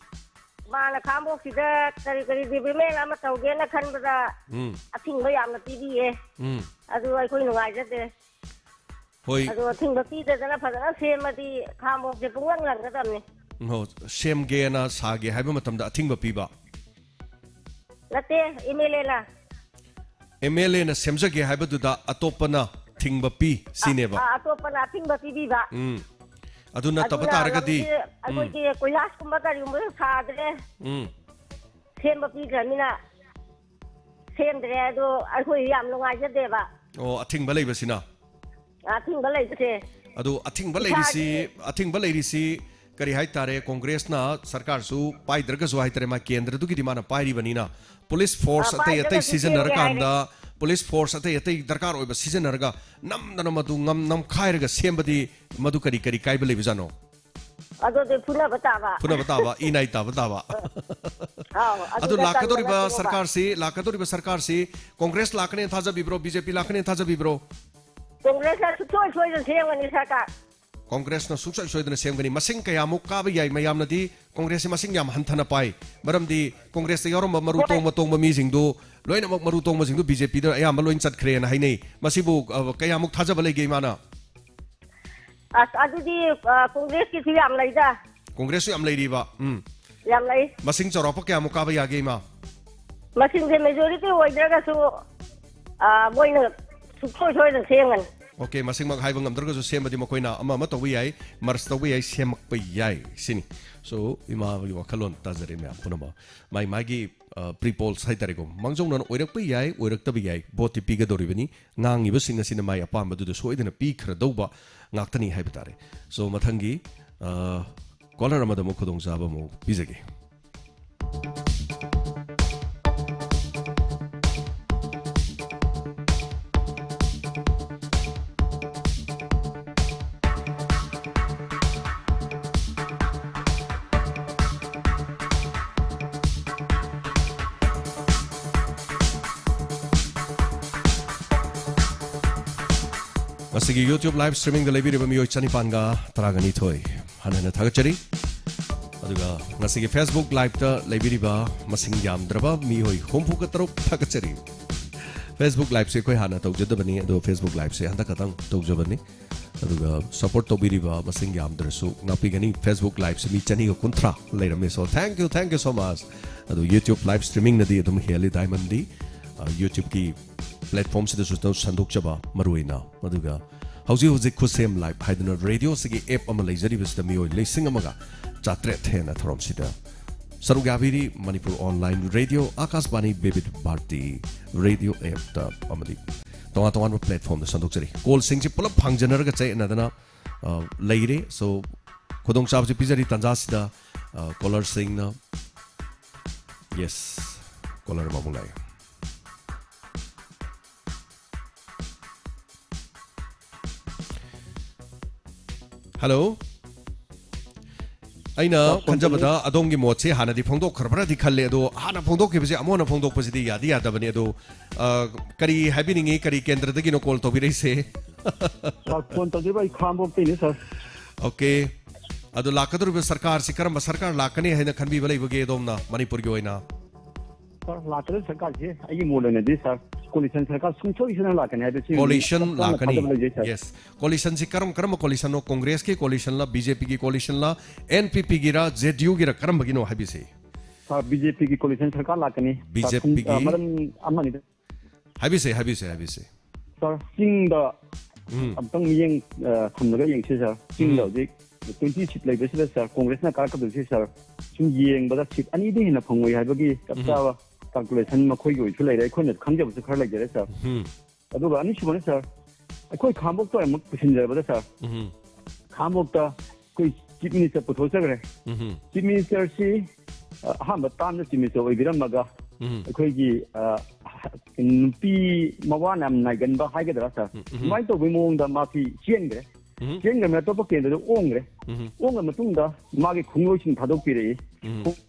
ꯃꯥꯅ ꯈꯥꯡꯉꯕꯣꯛꯁꯤꯗ ꯀꯔꯤ ꯀꯔꯤ ꯗꯤꯕꯂꯞꯃꯦꯟ ꯑꯃ ꯇꯧꯒꯦꯅ ꯈꯟꯕꯗ ꯎꯝ꯫ ꯑꯊꯤꯡꯕ ꯌꯥꯝꯅ ꯄꯤꯕꯤꯌꯦ꯫ ꯎꯝ꯫ ꯑꯗꯨ ꯑꯩꯈꯣꯏ ꯅꯨꯡꯉꯥꯏꯖꯗꯦ꯫ ꯍꯣꯏ꯫ ꯑꯗꯣ ꯑꯊꯤꯡꯕ ꯄꯤꯗꯗꯅ ꯐꯖꯅ ꯁꯦꯝꯃꯗꯤ ꯈꯥꯡꯉꯕꯣꯛꯁꯦ ꯄꯨꯡꯂꯪ ꯂꯪꯒꯗꯕꯅꯤ꯫ ꯑꯣ, ꯁꯦꯝꯒꯦꯅ ꯁꯥꯒꯦ ꯍꯥꯏꯕ ꯃꯇꯝꯗ ꯑꯊꯤꯡꯕ ꯄꯤꯕ? ꯅꯠꯇꯦ, ꯑꯦꯝ ꯑꯦꯜ ꯑꯦꯅ꯫ ꯑꯦꯝ ꯑꯦꯜ ꯑꯦꯅ ꯁꯦꯝꯖꯒꯦ ꯍꯥꯏꯕꯗꯨꯗ ꯑꯇꯣꯞꯄꯅ ꯊꯤꯡꯕ ꯄꯤ ꯁꯤꯅꯦꯕ꯫ ꯑ, ꯑꯇꯣꯞꯄꯅ ꯑꯊꯤꯡꯕ ꯄꯤꯕꯤꯕ꯫ ꯎꯝ꯫ ꯑꯗꯨ ꯅꯠꯇꯕ ꯑꯗꯨꯅ ꯇꯥꯔꯒꯗꯤ, ꯂꯝꯁꯦ ꯎꯝ꯫ ꯑꯩꯈꯣꯏꯒꯤ ꯀꯣꯏꯂꯥꯁꯀꯨꯝꯕ ꯀꯔꯤꯒꯨꯝꯕ ꯁꯥꯗ꯭ꯔꯦ꯫ ꯎꯝ꯫ ꯁꯦꯝꯕ ꯄꯤꯗ꯭ꯔꯃꯤꯅ ꯁꯦꯝꯗ꯭ꯔꯦ꯫ ꯑꯗꯣ ꯑꯩꯈꯣꯏ ꯌꯥꯝ ꯅꯨꯡꯉꯥꯏꯖꯗꯦꯕ꯫ ꯑꯣ, ꯑꯊꯤꯡꯕ ꯂꯩꯕꯁꯤꯅ? ꯑꯊꯤꯡꯕ ꯂꯩꯕꯁꯦ꯫ ꯑꯗꯨ ꯑꯊꯤꯡꯕ ꯂꯩꯔꯤꯁꯤ, ꯏꯁꯥꯒꯤ ꯑꯊꯤꯡꯕ ꯂꯩꯔꯤꯁꯤ ꯀꯔꯤ ꯍꯥꯏꯇꯥꯔꯦ, ꯀꯣꯡꯒ꯭ꯔꯦꯁꯅ ꯁꯔꯀꯥꯔꯁꯨ ꯄꯥꯏꯗ꯭ꯔꯒꯁꯨ ꯍꯥꯏꯇꯥꯔꯦ, ꯃꯥ ꯀꯦꯟꯗ꯭ꯔꯗꯨꯒꯤꯗꯤ ꯃꯥꯅ ꯄꯥꯏꯔꯤꯕꯅꯤꯅ, ꯄꯨꯂꯤꯁ ꯐꯣꯔꯁ ꯑ, ꯑꯇꯩ ꯑꯇꯩ ꯄꯥꯏꯗ꯭ꯔꯒꯁꯨ ꯁꯦꯝꯒꯦ ꯁꯤꯖꯤꯟꯅꯔꯀꯥꯟꯗ, ꯍꯥꯏꯔꯦ꯫ ꯄꯨꯂꯤꯁ ꯐꯣꯔꯁ ꯑꯇꯩ ꯑꯇꯩ ꯗꯔꯀꯥꯔ ꯑꯣꯏꯕ ꯁꯤꯖꯤꯟꯅꯔꯒ ꯅꯝꯗꯅ ꯃꯗꯨ ꯉꯝ-, ꯅꯝꯈꯥꯏꯔꯒ ꯁꯦꯝꯕꯗꯤ ꯃꯗꯨ ꯀꯔꯤ, ꯀꯔꯤ ꯀꯥꯏꯕ ꯂꯩꯕꯖꯥꯠꯅꯣ? ꯑꯗꯨꯗꯤ ꯐꯨꯅꯕ ꯇꯥꯕ꯫ ꯐꯨꯅꯕ ꯇꯥꯕ, ꯏꯅꯥꯏ ꯇꯥꯕ ꯇꯥꯕ꯫ ꯑꯥꯎ, ꯑꯗꯨ ꯑꯗꯨꯗ ꯂꯥꯛꯀꯗꯧꯔꯤꯕ ꯇꯟꯗꯅ ꯁꯤꯒꯨꯝꯕ꯫ ꯁꯔꯀꯥꯔꯁꯤ, ꯂꯥꯛꯀꯗꯧꯔꯤꯕ ꯁꯔꯀꯥꯔꯁꯤ ꯀꯣꯡꯒ꯭ꯔꯦꯁ ꯂꯥꯛꯀꯅꯦꯅ ꯊꯥꯖꯕꯤꯕ꯭ꯔꯣ, ꯕꯤ ꯖꯦ ꯄꯤ ꯂꯥꯛꯀꯅꯦꯅ ꯊꯥꯖꯕꯤꯕ꯭ꯔꯣ? ꯀꯣꯡꯒ꯭ꯔꯦꯁꯅ ꯁꯨꯡꯁꯣꯏ ꯁꯣꯏꯗꯅ ꯁꯦꯝꯒꯅꯤ ꯁꯔꯀꯥꯔ꯫ ꯀꯣꯡꯒ꯭ꯔꯦꯁꯅ ꯁꯨꯡꯁꯣꯏ ꯁꯣꯏꯗꯅ ꯁꯦꯝꯒꯅꯤ꯫ ꯃꯁꯤꯡ ꯀꯌꯥꯃꯨꯛ ꯀꯥꯕ ꯌꯥꯏ? ꯃꯌꯥꯝꯅꯗꯤ ꯀꯣꯡꯒ꯭ꯔꯦꯁꯁꯤ ꯃꯁꯤꯡ ꯌꯥꯝ ꯍꯟꯊꯅ ꯄꯥꯏ꯫ ꯃꯔꯝꯗꯤ ꯀꯣꯡꯒ꯭ꯔꯦꯁꯇ ꯌꯥꯎꯔꯝꯕ ꯃꯔꯨ ꯍꯣꯏ꯫ ꯇꯣꯡꯕ ꯇꯣꯡꯕ ꯃꯤꯁꯤꯡꯗꯨ, ꯂꯣꯏꯅꯃꯛ ꯃꯔꯨ ꯇꯣꯡꯕꯁꯤꯡꯗꯨ ꯕꯤ ꯖꯦ ꯄꯤꯗ ꯑꯌꯥꯝꯕ ꯂꯣꯏꯅ ꯆꯠꯈ꯭ꯔꯦꯅ ꯍꯥꯏꯅꯩ꯫ ꯃꯁꯤꯕꯨ, ꯑ, ꯀꯌꯥꯃꯨꯛ ꯊꯥꯖꯕ ꯂꯩꯒꯦ, ꯏꯃꯥꯅ? ꯑꯁ, ꯑꯗꯨꯗꯤ, ꯑ, ꯀꯣꯡꯒ꯭ꯔꯦꯁꯀꯤꯁꯨ ꯌꯥꯝ ꯂꯩꯗ꯫ ꯀꯣꯡꯒ꯭ꯔꯦꯁꯁꯨ ꯌꯥꯝ ꯂꯩꯔꯤꯕ? ꯎꯝ꯫ ꯌꯥꯝ ꯂꯩ꯫ ꯃꯁꯤꯡ ꯆꯥꯎꯔꯥꯛꯄ ꯀꯌꯥꯃꯨꯛ ꯀꯥꯕ ꯌꯥꯒꯦ, ꯏꯃꯥ? ꯃꯁꯤꯡꯁꯦ ꯃꯦꯖꯣꯔꯤꯇꯤ ꯑꯣꯏꯗ꯭ꯔꯒꯁꯨ, ꯑ, ꯃꯣꯏꯅ ꯁꯨꯡꯁꯣꯏ ꯁꯣꯏꯗꯅ ꯁꯦꯝꯒꯅꯤ꯫ ꯑꯣꯀꯦ, ꯃꯁꯤꯡꯃꯛ ꯍꯥꯏꯕ ꯉꯝꯗ꯭ꯔꯒꯁꯨ ꯁꯦꯝꯕꯗꯤ ꯃꯈꯣꯏꯅ ꯑꯃ ꯑꯃ ꯇꯧꯕ ꯌꯥꯏ, ꯃꯔꯖ ꯇꯧꯕ ꯌꯥꯏ, ꯁꯦꯝꯃꯛꯄ ꯌꯥꯏ ꯁꯤꯅꯤ꯫ So, ꯏꯃꯥꯒꯤ ꯋꯥꯈꯜꯂꯣꯟ ꯇꯥꯖꯔꯦ ꯃꯌꯥꯝ ꯄꯨꯝꯅꯃꯛ꯫ ꯃꯥꯏ ꯃꯥꯒꯤ, ꯑ, ꯄ꯭ꯔꯤ ꯄꯣꯜꯁ ꯍꯥꯏꯇꯥꯔꯦꯀꯣ, ꯃꯥꯡꯖꯧꯅꯅ ꯑꯣꯏꯔꯛꯄ ꯌꯥꯏ, ꯑꯣꯏꯔꯛꯇꯕ ꯌꯥꯏ, ꯚꯣꯠꯇꯤ ꯄꯤꯒꯗꯧꯔꯤꯕꯅꯤ꯫ ꯉꯥꯡꯉꯤꯕꯁꯤꯡ ꯑꯁꯤꯅ ꯃꯥꯏ ꯑꯄꯥꯝꯕꯗꯨꯗ ꯁꯣꯏꯗꯅ ꯄꯤꯈ꯭ꯔꯗꯧꯕ ꯉꯥꯛꯇꯅꯤ ꯍꯥꯏꯕ ꯇꯥꯔꯦ꯫ So, ꯃꯊꯪꯒꯤ, ꯑ, ꯀꯣꯂꯔ ꯑꯃꯗ ꯑꯃꯨꯛ ꯈꯨꯗꯣꯡꯆꯥꯕ ꯑꯃꯨꯛ ꯄꯤꯖꯒꯦ꯫ ꯉꯁꯤꯒꯤ YouTube live streamingꯗ ꯂꯩꯕꯤꯔꯤꯕ ꯃꯤꯑꯣꯏ ꯆꯅꯤꯄꯥꯟꯒ ꯇꯔꯥꯒ ꯅꯤꯊꯣꯏ ꯍꯟꯅ ꯍꯟꯅ ꯊꯥꯒꯠꯆꯔꯤ꯫ ꯑꯗꯨꯒ ꯉꯁꯤꯒꯤ Facebook liveꯇ ꯂꯩꯕꯤꯔꯤꯕ ꯃꯁꯤꯡ ꯌꯥꯝꯗ꯭ꯔꯕ ꯃꯤꯑꯣꯏ ꯍꯨꯝꯐꯨꯒ ꯇꯔꯨꯛ ꯊꯥꯒꯠꯆꯔꯤ꯫ Facebook liveꯁꯦ ꯑꯩꯈꯣꯏ ꯍꯥꯟꯅ ꯇꯧꯖꯗꯕꯅꯤ, ꯑꯗꯣ Facebook liveꯁꯦ ꯍꯟꯗꯛ ꯈꯛꯇꯪ ꯇꯧꯖꯕꯅꯤ꯫ ꯑꯗꯨꯒ support ꯇꯧꯕꯤꯔꯤꯕ ꯃꯁꯤꯡ ꯌꯥꯝꯗ꯭ꯔꯁꯨ ꯉꯥꯛꯄꯤꯒꯅꯤ꯫ Facebook liveꯁꯦ ꯃꯤ ꯆꯅꯤꯒ ꯀꯨꯟꯊ꯭ꯔꯥ ꯂꯩꯔꯝꯃꯤ꯫ So, thank you, thank you so much꯫ ꯑꯗꯨ YouTube live streamingꯅꯗꯤ ꯑꯗꯨꯝ ꯍꯦꯜꯂꯤ ꯗꯥꯏꯃꯟꯗꯤ꯫ ꯑ, YouTube-ꯀꯤ platform-ꯁꯤꯗꯁꯨ ꯇꯧ-, ꯁꯟꯗꯣꯛꯆꯕ ꯃꯔꯨꯑꯣꯏꯅ, ꯑꯗꯨꯒ ꯍꯧꯖꯤꯛ ꯍꯧꯖꯤꯛ ꯈꯨꯠꯁꯦꯝ Live ꯍꯥꯏꯗꯨꯅ radio-ꯁꯤꯒꯤ app ꯑꯃ ꯂꯩꯖꯔꯤꯕꯁꯤꯗ ꯃꯤꯑꯣꯏ ꯂꯤꯁꯤꯡ ꯑꯃꯒ ꯆꯥꯇ꯭ꯔꯦꯠ ꯍꯦꯟꯅ ꯊꯧꯔꯝꯁꯤꯗ ꯁꯔꯨꯛ ꯌꯥꯕꯤꯔꯤ꯫ ꯃꯅꯤꯄꯨꯔ online radio, ꯑꯥꯀꯥꯁꯕꯥꯅꯤ ꯕꯤꯕꯤꯙ ꯚꯥꯔꯇꯤ radio app-ꯇ ꯑꯃꯗꯤ ꯇꯣꯉꯥꯟ ꯇꯣꯉꯥꯟꯕ platform-ꯗ ꯁꯟꯗꯣꯛꯆꯔꯤ꯫ Call-ꯁꯤꯡꯁꯤ ꯄꯨꯂꯞ ꯐꯪꯖꯅꯔꯒ ꯆꯌꯦꯠꯅꯗꯅ, ꯑ, ꯂꯩꯔꯦ꯫ So, ꯈꯨꯗꯣꯡꯆꯥꯕꯁꯤ ꯄꯤꯖꯔꯤ ꯇꯥꯟꯖꯥꯁꯤꯗ, ꯑ, caller-ꯁꯤꯡꯅ꯫ Yes, caller ꯑꯃꯃꯨꯛ ꯂꯥꯛꯑꯦ꯫ Hello꯫ ꯑꯩꯅ ꯁꯥꯔ, phone ꯈꯟꯖꯕꯗ ꯇꯧꯖꯔꯛ- ꯑꯗꯣꯝꯒꯤ ꯃꯣꯠꯁꯦ ꯍꯥꯟꯅꯗꯤ ꯐꯣꯡꯗꯣꯛꯈ꯭ꯔꯕ꯭ꯔꯥꯗꯤ ꯈꯜꯂꯦ, ꯑꯗꯣ ꯍꯥꯟꯅ ꯐꯣꯡꯗꯣꯛꯈꯤꯕꯁꯦ ꯑꯃꯨꯛ ꯍꯟꯅ ꯐꯣꯡꯗꯣꯛꯄꯁꯤꯗꯤ ꯌꯥꯗꯤ ꯌꯥꯗꯕꯅꯤ꯫ ꯑꯗꯣ, ꯑ, ꯀꯔꯤ ꯍꯥꯏꯕꯤꯅꯤꯡꯉꯤ? ꯀꯔꯤ ꯀꯦꯟꯗ꯭ꯔꯗꯒꯤꯅꯣ call ꯇꯧꯕꯤꯔꯛꯏꯁꯦ? ꯁꯥꯔ, phone ꯇꯧꯖꯔꯤꯕ ꯑꯩ ꯈꯥꯉꯕꯣꯛꯇꯩꯅꯤ, ꯁꯥꯔ꯫ Okay꯫ ꯑꯗꯣ ꯂꯥꯛꯀꯗꯧꯔꯤꯕ ꯁꯔꯀꯥꯔꯁꯤ ꯀꯔꯝꯕ ꯁꯔꯀꯥꯔ ꯂꯥꯛꯀꯅꯤ ꯍꯥꯏꯅ ꯈꯟꯕꯤꯕ ꯂꯩꯕꯒꯦ ꯑꯗꯣꯝꯅ ꯃꯅꯤꯄꯨꯔꯒꯤ ꯑꯣꯏꯅ? ꯁꯥꯔ, ꯂꯥꯛꯀꯗꯧꯔꯤꯕ ꯁꯔꯀꯥꯔꯁꯤ ꯑꯩꯒꯤ ꯃꯣꯠ ꯑꯣꯏꯅꯗꯤ, ꯁꯥꯔ, coalition ꯁꯔꯀꯥꯔ ꯁꯨꯡꯁꯣꯏ ꯁꯣꯏꯗꯅ ꯂꯥꯛꯀꯅꯤ ꯍꯥꯏꯕꯁꯤ coalition ꯆꯞ ꯆꯥꯅ ꯂꯥꯛꯀꯅꯤ꯫ ꯊꯥꯖꯕ ꯂꯩꯖꯩ, ꯁꯥꯔ꯫ Yes꯫ Coalition-ꯁꯤ ꯀꯔꯝ-, ꯀꯔꯝꯕ coalition-ꯅꯣ? Congress-ꯀꯤ coalition-ꯂ, B J P-ꯒꯤ coalition-ꯂ, N P P-ꯒꯤꯔ, J D U-ꯒꯤꯔ, ꯀꯔꯝꯕꯒꯤꯅꯣ ꯍꯥꯏꯕꯤꯁꯤ? ꯁꯥꯔ, B J P-ꯒꯤ coalition ꯁꯔꯀꯥꯔ ꯂꯥꯛꯀꯅꯤ꯫ ꯁꯥꯔ, ꯈꯨꯝ-, B J P-ꯒꯤ ꯑ, ꯃꯔꯝ ꯑꯃꯅꯤꯗ꯫ ꯍꯥꯏꯕꯤꯁꯦ, ꯍꯥꯏꯕꯤꯁꯦ, ꯍꯥꯏꯕꯤꯁꯦ꯫ ꯁꯥꯔ, ꯆꯤꯡꯗ ꯎꯝ꯫ ꯑꯝꯇꯪ ꯃꯤꯠꯌꯦꯡ, ꯑ, ꯊꯝꯂꯒ ꯌꯦꯡꯁꯤ, ꯁꯥꯔ꯫ ꯆꯤꯡꯗ ꯎꯝ꯫ ꯍꯧꯖꯤꯛ twenty seat ꯂꯩꯕꯁꯤꯗ, ꯁꯥꯔ, Congress-ꯅ ꯀꯥꯔꯛꯀꯗꯣꯏꯁꯤ, ꯁꯥꯔ, ꯁꯨꯝ ꯌꯦꯡꯕꯗ seat ꯑꯅꯤꯗꯒꯤ ꯍꯦꯟꯅ ꯐꯪꯉꯣꯏ ꯍꯥꯏꯕꯒꯤ ꯆꯞ ꯎꯝ꯫ ꯆꯥꯕ calculation ꯃꯈꯣꯏꯒꯤ ꯑꯣꯏꯁꯨ ꯂꯩꯔꯦ, ꯑꯩꯈꯣꯏꯅ ꯈꯪꯖꯕꯁꯨ ꯈꯔ ꯂꯩꯖꯔꯦ, ꯁꯥꯔ꯫ ꯎꯝ꯫ ꯑꯗꯨꯒ ꯑꯅꯤꯁꯨꯕꯅ, ꯁꯥꯔ, ꯑꯩꯈꯣꯏ ꯈꯥꯉꯕꯣꯛꯇ ꯑꯃꯨꯛ ꯄꯨꯁꯤꯟꯖꯔꯕꯗ, ꯁꯥꯔ, ꯎꯝ꯫ ꯈꯥꯉꯕꯣꯛꯇ ꯑꯩꯈꯣꯏ Chief Minister ꯄꯨꯊꯣꯛꯆꯈ꯭ꯔꯦ꯫ ꯎꯝ꯫ Chief Minister-ꯁꯤ, ꯑ, ꯑꯍꯥꯟꯕ term-ꯗ Chief Minister ꯑꯣꯏꯕꯤꯔꯝꯃꯒ, ꯎꯝ꯫ ꯑꯩꯈꯣꯏꯒꯤ, ꯑ, ꯅꯨꯄꯤ ꯃꯋꯥꯅ ꯌꯥꯝ ꯅꯥꯏꯒꯟꯕ ꯍꯥꯏꯒꯗ꯭ꯔꯥ, ꯁꯥꯔ? ꯎꯝ, ꯎꯝ꯫ ꯑꯗꯨꯃꯥꯏꯅ ꯇꯧꯕꯒꯤ ꯃꯑꯣꯡꯗ ꯃꯥꯁꯤ ꯆꯦꯟꯈ꯭ꯔꯦ꯫ ꯎꯝ꯫ ꯆꯦꯟꯈ꯭ꯔꯕꯅꯤꯅ ꯑꯇꯣꯞꯄ ꯀꯦꯟꯗ꯭ꯔꯗ ꯑꯣꯟꯈ꯭ꯔꯦ꯫ ꯎꯝ꯫ ꯑꯣꯟꯈ꯭ꯔ ꯃꯇꯨꯡꯗ ꯃꯥꯒꯤ ꯈꯣꯡꯂꯣꯏꯁꯤꯡ ꯊꯥꯗꯣꯛꯄꯤꯔꯛꯏ꯫ ꯎꯝ꯫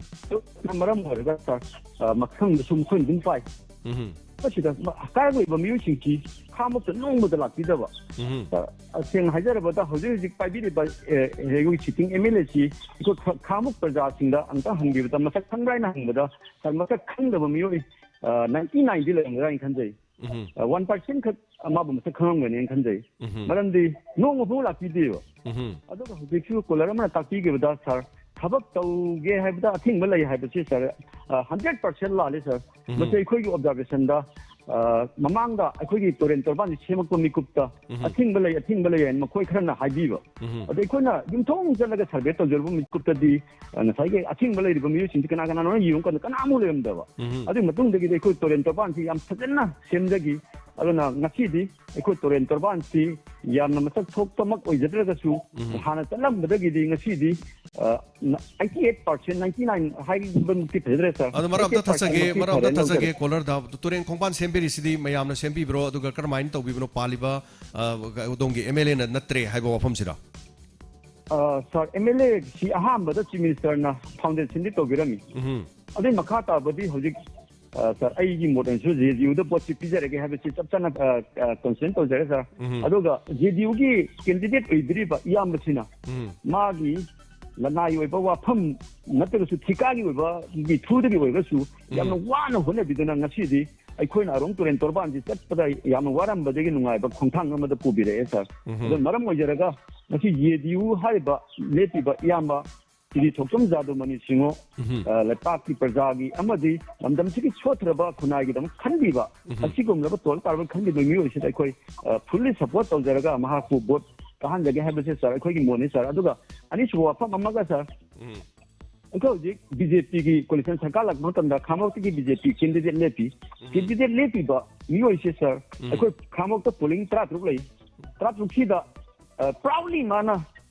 ꯑꯗꯨꯅ ꯃꯔꯝ ꯑꯣꯏꯔꯒ, ꯁꯥꯔ, ꯑ, ꯃꯊꯪꯗꯁꯨ ꯃꯈꯣꯏꯅ ꯑꯗꯨꯝ ꯄꯥꯏ꯫ ꯎꯝ꯫ ꯃꯁꯤꯗ ꯃ-, ꯀꯥꯏꯔꯛꯂꯤꯕ ꯃꯤꯑꯣꯏꯁꯤꯡꯁꯤ ꯈꯥꯉꯕꯣꯛꯇ ꯅꯣꯡꯃꯇ ꯂꯥꯛꯄꯤꯗꯕ꯫ ꯎꯝ꯫ ꯑ, ꯇꯁꯦꯡꯅ ꯍꯥꯏꯖꯔꯕꯗ ꯍꯧꯖꯤꯛ ꯍꯧꯖꯤꯛ ꯄꯥꯏꯕꯤꯔꯤꯕ, ꯑꯦ, ꯑꯩꯈꯣꯏꯒꯤ sitting M L A-ꯁꯤ ꯑꯩꯈꯣꯏ ꯈ-, ꯈꯥꯉꯕꯣꯛ ꯄ꯭ꯔꯖꯥꯁꯤꯡꯗ ꯑꯝꯇ ꯍꯪꯕꯤꯕꯗ ꯃꯁꯛ ꯈꯪꯕ꯭ꯔꯥ ꯍꯥꯏꯅ ꯍꯪꯕꯗ, ꯁꯥꯔ, ꯃꯁꯛ ꯈꯪꯗꯕ ꯃꯤꯑꯣꯏ, ꯑ, ninety nine-ꯗꯤ ꯂꯩꯔꯝꯒꯗ꯭ꯔꯥ ꯍꯥꯏꯅ ꯈꯟꯖꯩ꯫ ꯎꯝ꯫ ꯑ, one percent ꯈꯛ ꯃꯥꯕꯨ ꯃꯁꯛ ꯈꯪꯉꯝꯒꯅꯤ ꯍꯥꯏꯅ ꯈꯟꯖꯩ꯫ ꯎꯝ꯫ ꯃꯔꯝꯗꯤ ꯅꯣꯡꯃ ꯐꯥꯎ ꯂꯥꯛꯄꯤꯗꯦꯕ꯫ ꯎꯝ꯫ ꯑꯗꯨꯒ ꯍꯧꯖꯤꯛꯁꯨ caller ꯑꯃꯅ ꯇꯥꯛꯄꯤꯈꯤꯕꯗ, ꯁꯥꯔ, ꯊꯕꯛ ꯇꯧꯒꯦ ꯍꯥꯏꯕꯗ ꯑꯊꯤꯡꯕ ꯂꯩ ꯍꯥꯏꯕꯁꯤ, ꯁꯥꯔ, ꯍꯟꯗ꯭ꯔꯦꯠ ꯄꯥꯔꯁꯦꯟ ꯂꯥꯜꯂꯤ, ꯁꯥꯔ꯫ ꯃꯁꯤ ꯑꯩꯈꯣꯏꯒꯤ ꯑꯣꯕꯖꯥꯔꯕꯦꯁꯟꯗ, ꯑ, ꯃꯃꯥꯡꯗ ꯑꯩꯈꯣꯏꯒꯤ ꯇꯨꯔꯦꯟ ꯇꯣꯔꯕꯥꯟꯁꯤ ꯁꯦꯝꯃꯛꯄ ꯃꯤꯀꯨꯞꯇ ꯑꯊꯤꯡꯕ ꯂꯩ, ꯑꯊꯤꯡꯕ ꯂꯩ ꯍꯥꯏꯅ ꯃꯈꯣꯏ ꯈꯔꯅ ꯍꯥꯏꯕꯤꯕ꯫ ꯑꯗ ꯑꯩꯈꯣꯏꯅ ꯌꯨꯝꯊꯣꯡ ꯆꯠꯂꯒ ꯁꯔꯚꯦ ꯇꯧꯖꯔꯨꯕ ꯃꯤꯀꯨꯞꯇꯗꯤ, ꯑ, ꯉꯁꯥꯏꯒꯤ ꯑꯊꯤꯡꯕ ꯂꯩꯔꯤꯕ ꯃꯤꯑꯣꯏꯁꯤꯡꯁꯤ ꯀꯅꯥ ꯀꯅꯥꯅꯣ ꯌꯦꯡꯉꯨ ꯀꯥꯟꯗ ꯀꯅꯥꯃꯨꯛ ꯂꯩꯔꯝꯗꯕ꯫ ꯑꯗꯨꯒꯤ ꯃꯇꯨꯡꯗꯒꯤꯗꯤ ꯑꯩꯈꯣꯏ ꯇꯨꯔꯦꯟ ꯇꯣꯔꯕꯥꯟꯁꯤ ꯌꯥꯝ ꯐꯖꯅ ꯁꯦꯝꯖꯈꯤ꯫ ꯑꯗꯨꯅ ꯉꯁꯤꯗꯤ ꯑꯩꯈꯣꯏ ꯇꯨꯔꯦꯟ ꯇꯣꯔꯕꯥꯟꯁꯤ ꯌꯥꯝꯅ ꯃꯁꯛ ꯊꯣꯛꯄꯃꯛ ꯑꯣꯏꯖꯗ꯭ꯔꯒꯁꯨ, ꯍꯥꯟꯅ ꯆꯠꯂꯝꯕꯗꯒꯤꯗꯤ ꯉꯁꯤꯗꯤ, ꯑ, ꯅ-, eighty eight percent, ninety nine ꯍꯥꯏꯕꯃꯛꯇꯤ ꯐꯖꯗ꯭ꯔꯦ, ꯁꯥꯔ꯫ ꯑꯩꯠꯇꯤ ꯑꯩꯠ ꯄꯥꯔꯁꯦꯟ ꯃꯛꯇꯤ ꯐꯔꯦꯅ ꯂꯧꯖꯔꯦ꯫ ꯀꯣꯂꯔꯗ ꯇꯨꯔꯦꯟ ꯈꯣꯡꯕꯥꯟ ꯁꯦꯝꯕꯤꯔꯤꯁꯤꯗꯤ ꯃꯌꯥꯝꯅ ꯁꯦꯝꯕꯤꯕ꯭ꯔꯣ? ꯑꯗꯨꯒ ꯀꯔꯝꯍꯥꯏꯅ ꯇꯧꯕꯤꯕꯅꯣ? ꯄꯥꯜꯂꯤꯕ, ꯑ, ꯑꯗꯣꯝꯒꯤ ꯑꯦꯝ ꯑꯦꯜ ꯑꯦꯅ ꯅꯠꯇ꯭ꯔꯦ ꯍꯥꯏꯕ ꯋꯥꯐꯝꯁꯤꯔꯣ? ꯑ, ꯁꯥꯔ, ꯑꯦꯝ ꯑꯦꯜ ꯑꯦ ꯁꯤ ꯑꯍꯥꯟꯕꯗ ꯆꯤꯐ ꯃꯤꯅꯤꯁꯇꯔꯅ ꯐꯥꯎꯟꯗꯦꯁꯟꯗꯤ ꯇꯧꯕꯤꯔꯝꯃꯤ꯫ ꯑꯗꯨꯏ ꯃꯈꯥ ꯇꯥꯕꯗꯤ ꯍꯧꯖꯤꯛ, ꯑ, ꯁꯥꯔ, ꯑꯩꯒꯤ ꯃꯣꯠ ꯑꯣꯏꯅꯁꯨ ꯖꯦ ꯗꯤ ꯌꯨꯗ ꯚꯣꯠꯁꯤ ꯄꯤꯖꯔꯒꯦ ꯍꯥꯏꯕꯁꯤ ꯆꯞ ꯆꯥꯅ, ꯑ, ꯑ, ꯀꯟꯁꯦꯟ ꯇꯧꯖꯔꯦ, ꯁꯥꯔ꯫ ꯑꯗꯨꯒ ꯖꯦ ꯗꯤ ꯌꯨꯒꯤ ꯀꯦꯟꯗꯤꯗꯦꯠ ꯑꯣꯏꯕꯤꯔꯤꯕ ꯏꯌꯥꯝꯕꯁꯤꯅ ꯃꯥꯒꯤ ꯂꯅꯥꯏ ꯑꯣꯏꯕ ꯋꯥꯐꯝ ꯅꯠꯇ꯭ꯔꯒꯁꯨ ꯊꯤꯀꯥꯒꯤ ꯑꯣꯏꯕꯒꯤ ꯊ꯭ꯔꯨꯗꯒꯤ ꯑꯣꯏꯔꯒꯁꯨ ꯌꯥꯝꯅ ꯋꯥꯅ ꯍꯣꯠꯅꯕꯤꯗꯨꯅ ꯉꯁꯤꯗꯤ ꯑꯩꯈꯣꯏꯅ ꯑꯔꯣꯡ ꯇꯨꯔꯦꯟ ꯇꯣꯔꯕꯥꯟꯁꯤ ꯆꯠꯄꯗ ꯌꯥꯝꯅ ꯋꯥꯔꯝꯕꯗꯒꯤ ꯅꯨꯡꯉꯥꯏꯕ ꯈꯣꯡꯊꯥꯡ ꯑꯃꯗ ꯄꯨꯕꯤꯔꯛꯑꯦ, ꯁꯥꯔ꯫ ꯑꯗꯨꯅ ꯃꯔꯝ ꯑꯣꯏꯖꯔꯒ ꯉꯁꯤ ꯖꯦ ꯗꯤ ꯌꯨ ꯍꯥꯏꯔꯤꯕ ꯂꯦꯞꯄꯤꯕ ꯏꯌꯥꯝꯕ ꯁ꯭ꯔꯤ ꯊꯣꯛꯆꯣꯝ ꯖꯥꯗꯨ ꯃꯅꯤ ꯁꯤꯡꯍꯣ, ꯑ, ꯂꯩꯄꯥꯛꯀꯤ ꯄ꯭ꯔꯖꯥꯒꯤ ꯑꯃꯗꯤ ꯂꯝꯗꯝꯁꯤꯒꯤ ꯁꯣꯠꯊꯔꯕ ꯈꯨꯟꯅꯥꯏꯒꯤꯗꯃꯛ ꯈꯟꯕꯤꯕ, ꯑꯁꯤꯒꯨꯝꯂꯕ ꯇꯣꯜ ꯇꯥꯔꯕ ꯈꯟꯕꯤꯕ ꯃꯤꯑꯣꯏꯁꯤꯗ ꯑꯩꯈꯣꯏ, ꯑ, ꯐꯨꯜꯂꯤ ꯁꯄꯣꯔꯠ ꯇꯧꯖꯔꯒ ꯃꯍꯥꯛꯄꯨ ꯚꯣꯠ ꯀꯥꯍꯟꯖꯒꯦ ꯍꯥꯏꯕꯁꯦ, ꯁꯥꯔ, ꯑꯩꯈꯣꯏꯒꯤ ꯃꯣꯠꯅꯤ, ꯁꯥꯔ꯫ ꯑꯗꯨꯒ ꯑꯅꯤꯁꯨꯕ ꯋꯥꯐꯝ ꯑꯃꯒ, ꯁꯥꯔ, ꯑꯩꯈꯣꯏ ꯍꯧꯖꯤꯛ ꯕꯤ ꯖꯦ ꯄꯤꯒꯤ ꯀꯣꯂꯤꯁꯟ ꯁꯔꯀꯥꯔ ꯂꯥꯛꯄ ꯃꯇꯝꯗ ꯈꯥꯡꯉꯕꯣꯛꯇꯒꯤ ꯕꯤ ꯖꯦ ꯄꯤ ꯀꯦꯟꯗꯤꯗꯦꯠ ꯂꯦꯞꯄꯤ꯫ ꯀꯦꯟꯗꯤꯗꯦꯠ ꯂꯦꯞꯄꯤꯕ ꯃꯤꯑꯣꯏꯁꯦ, ꯁꯥꯔ, ꯑꯩꯈꯣꯏ ꯈꯥꯡꯉꯕꯣꯛꯇ ꯄꯣꯂꯤꯡ ꯇꯔꯥꯇꯔꯨꯛ ꯂꯩ꯫ ꯇꯔꯥꯇꯔꯨꯛꯁꯤꯗ, ꯑ, ꯄ꯭ꯔꯥꯎꯗꯂꯤ ꯃꯥꯅ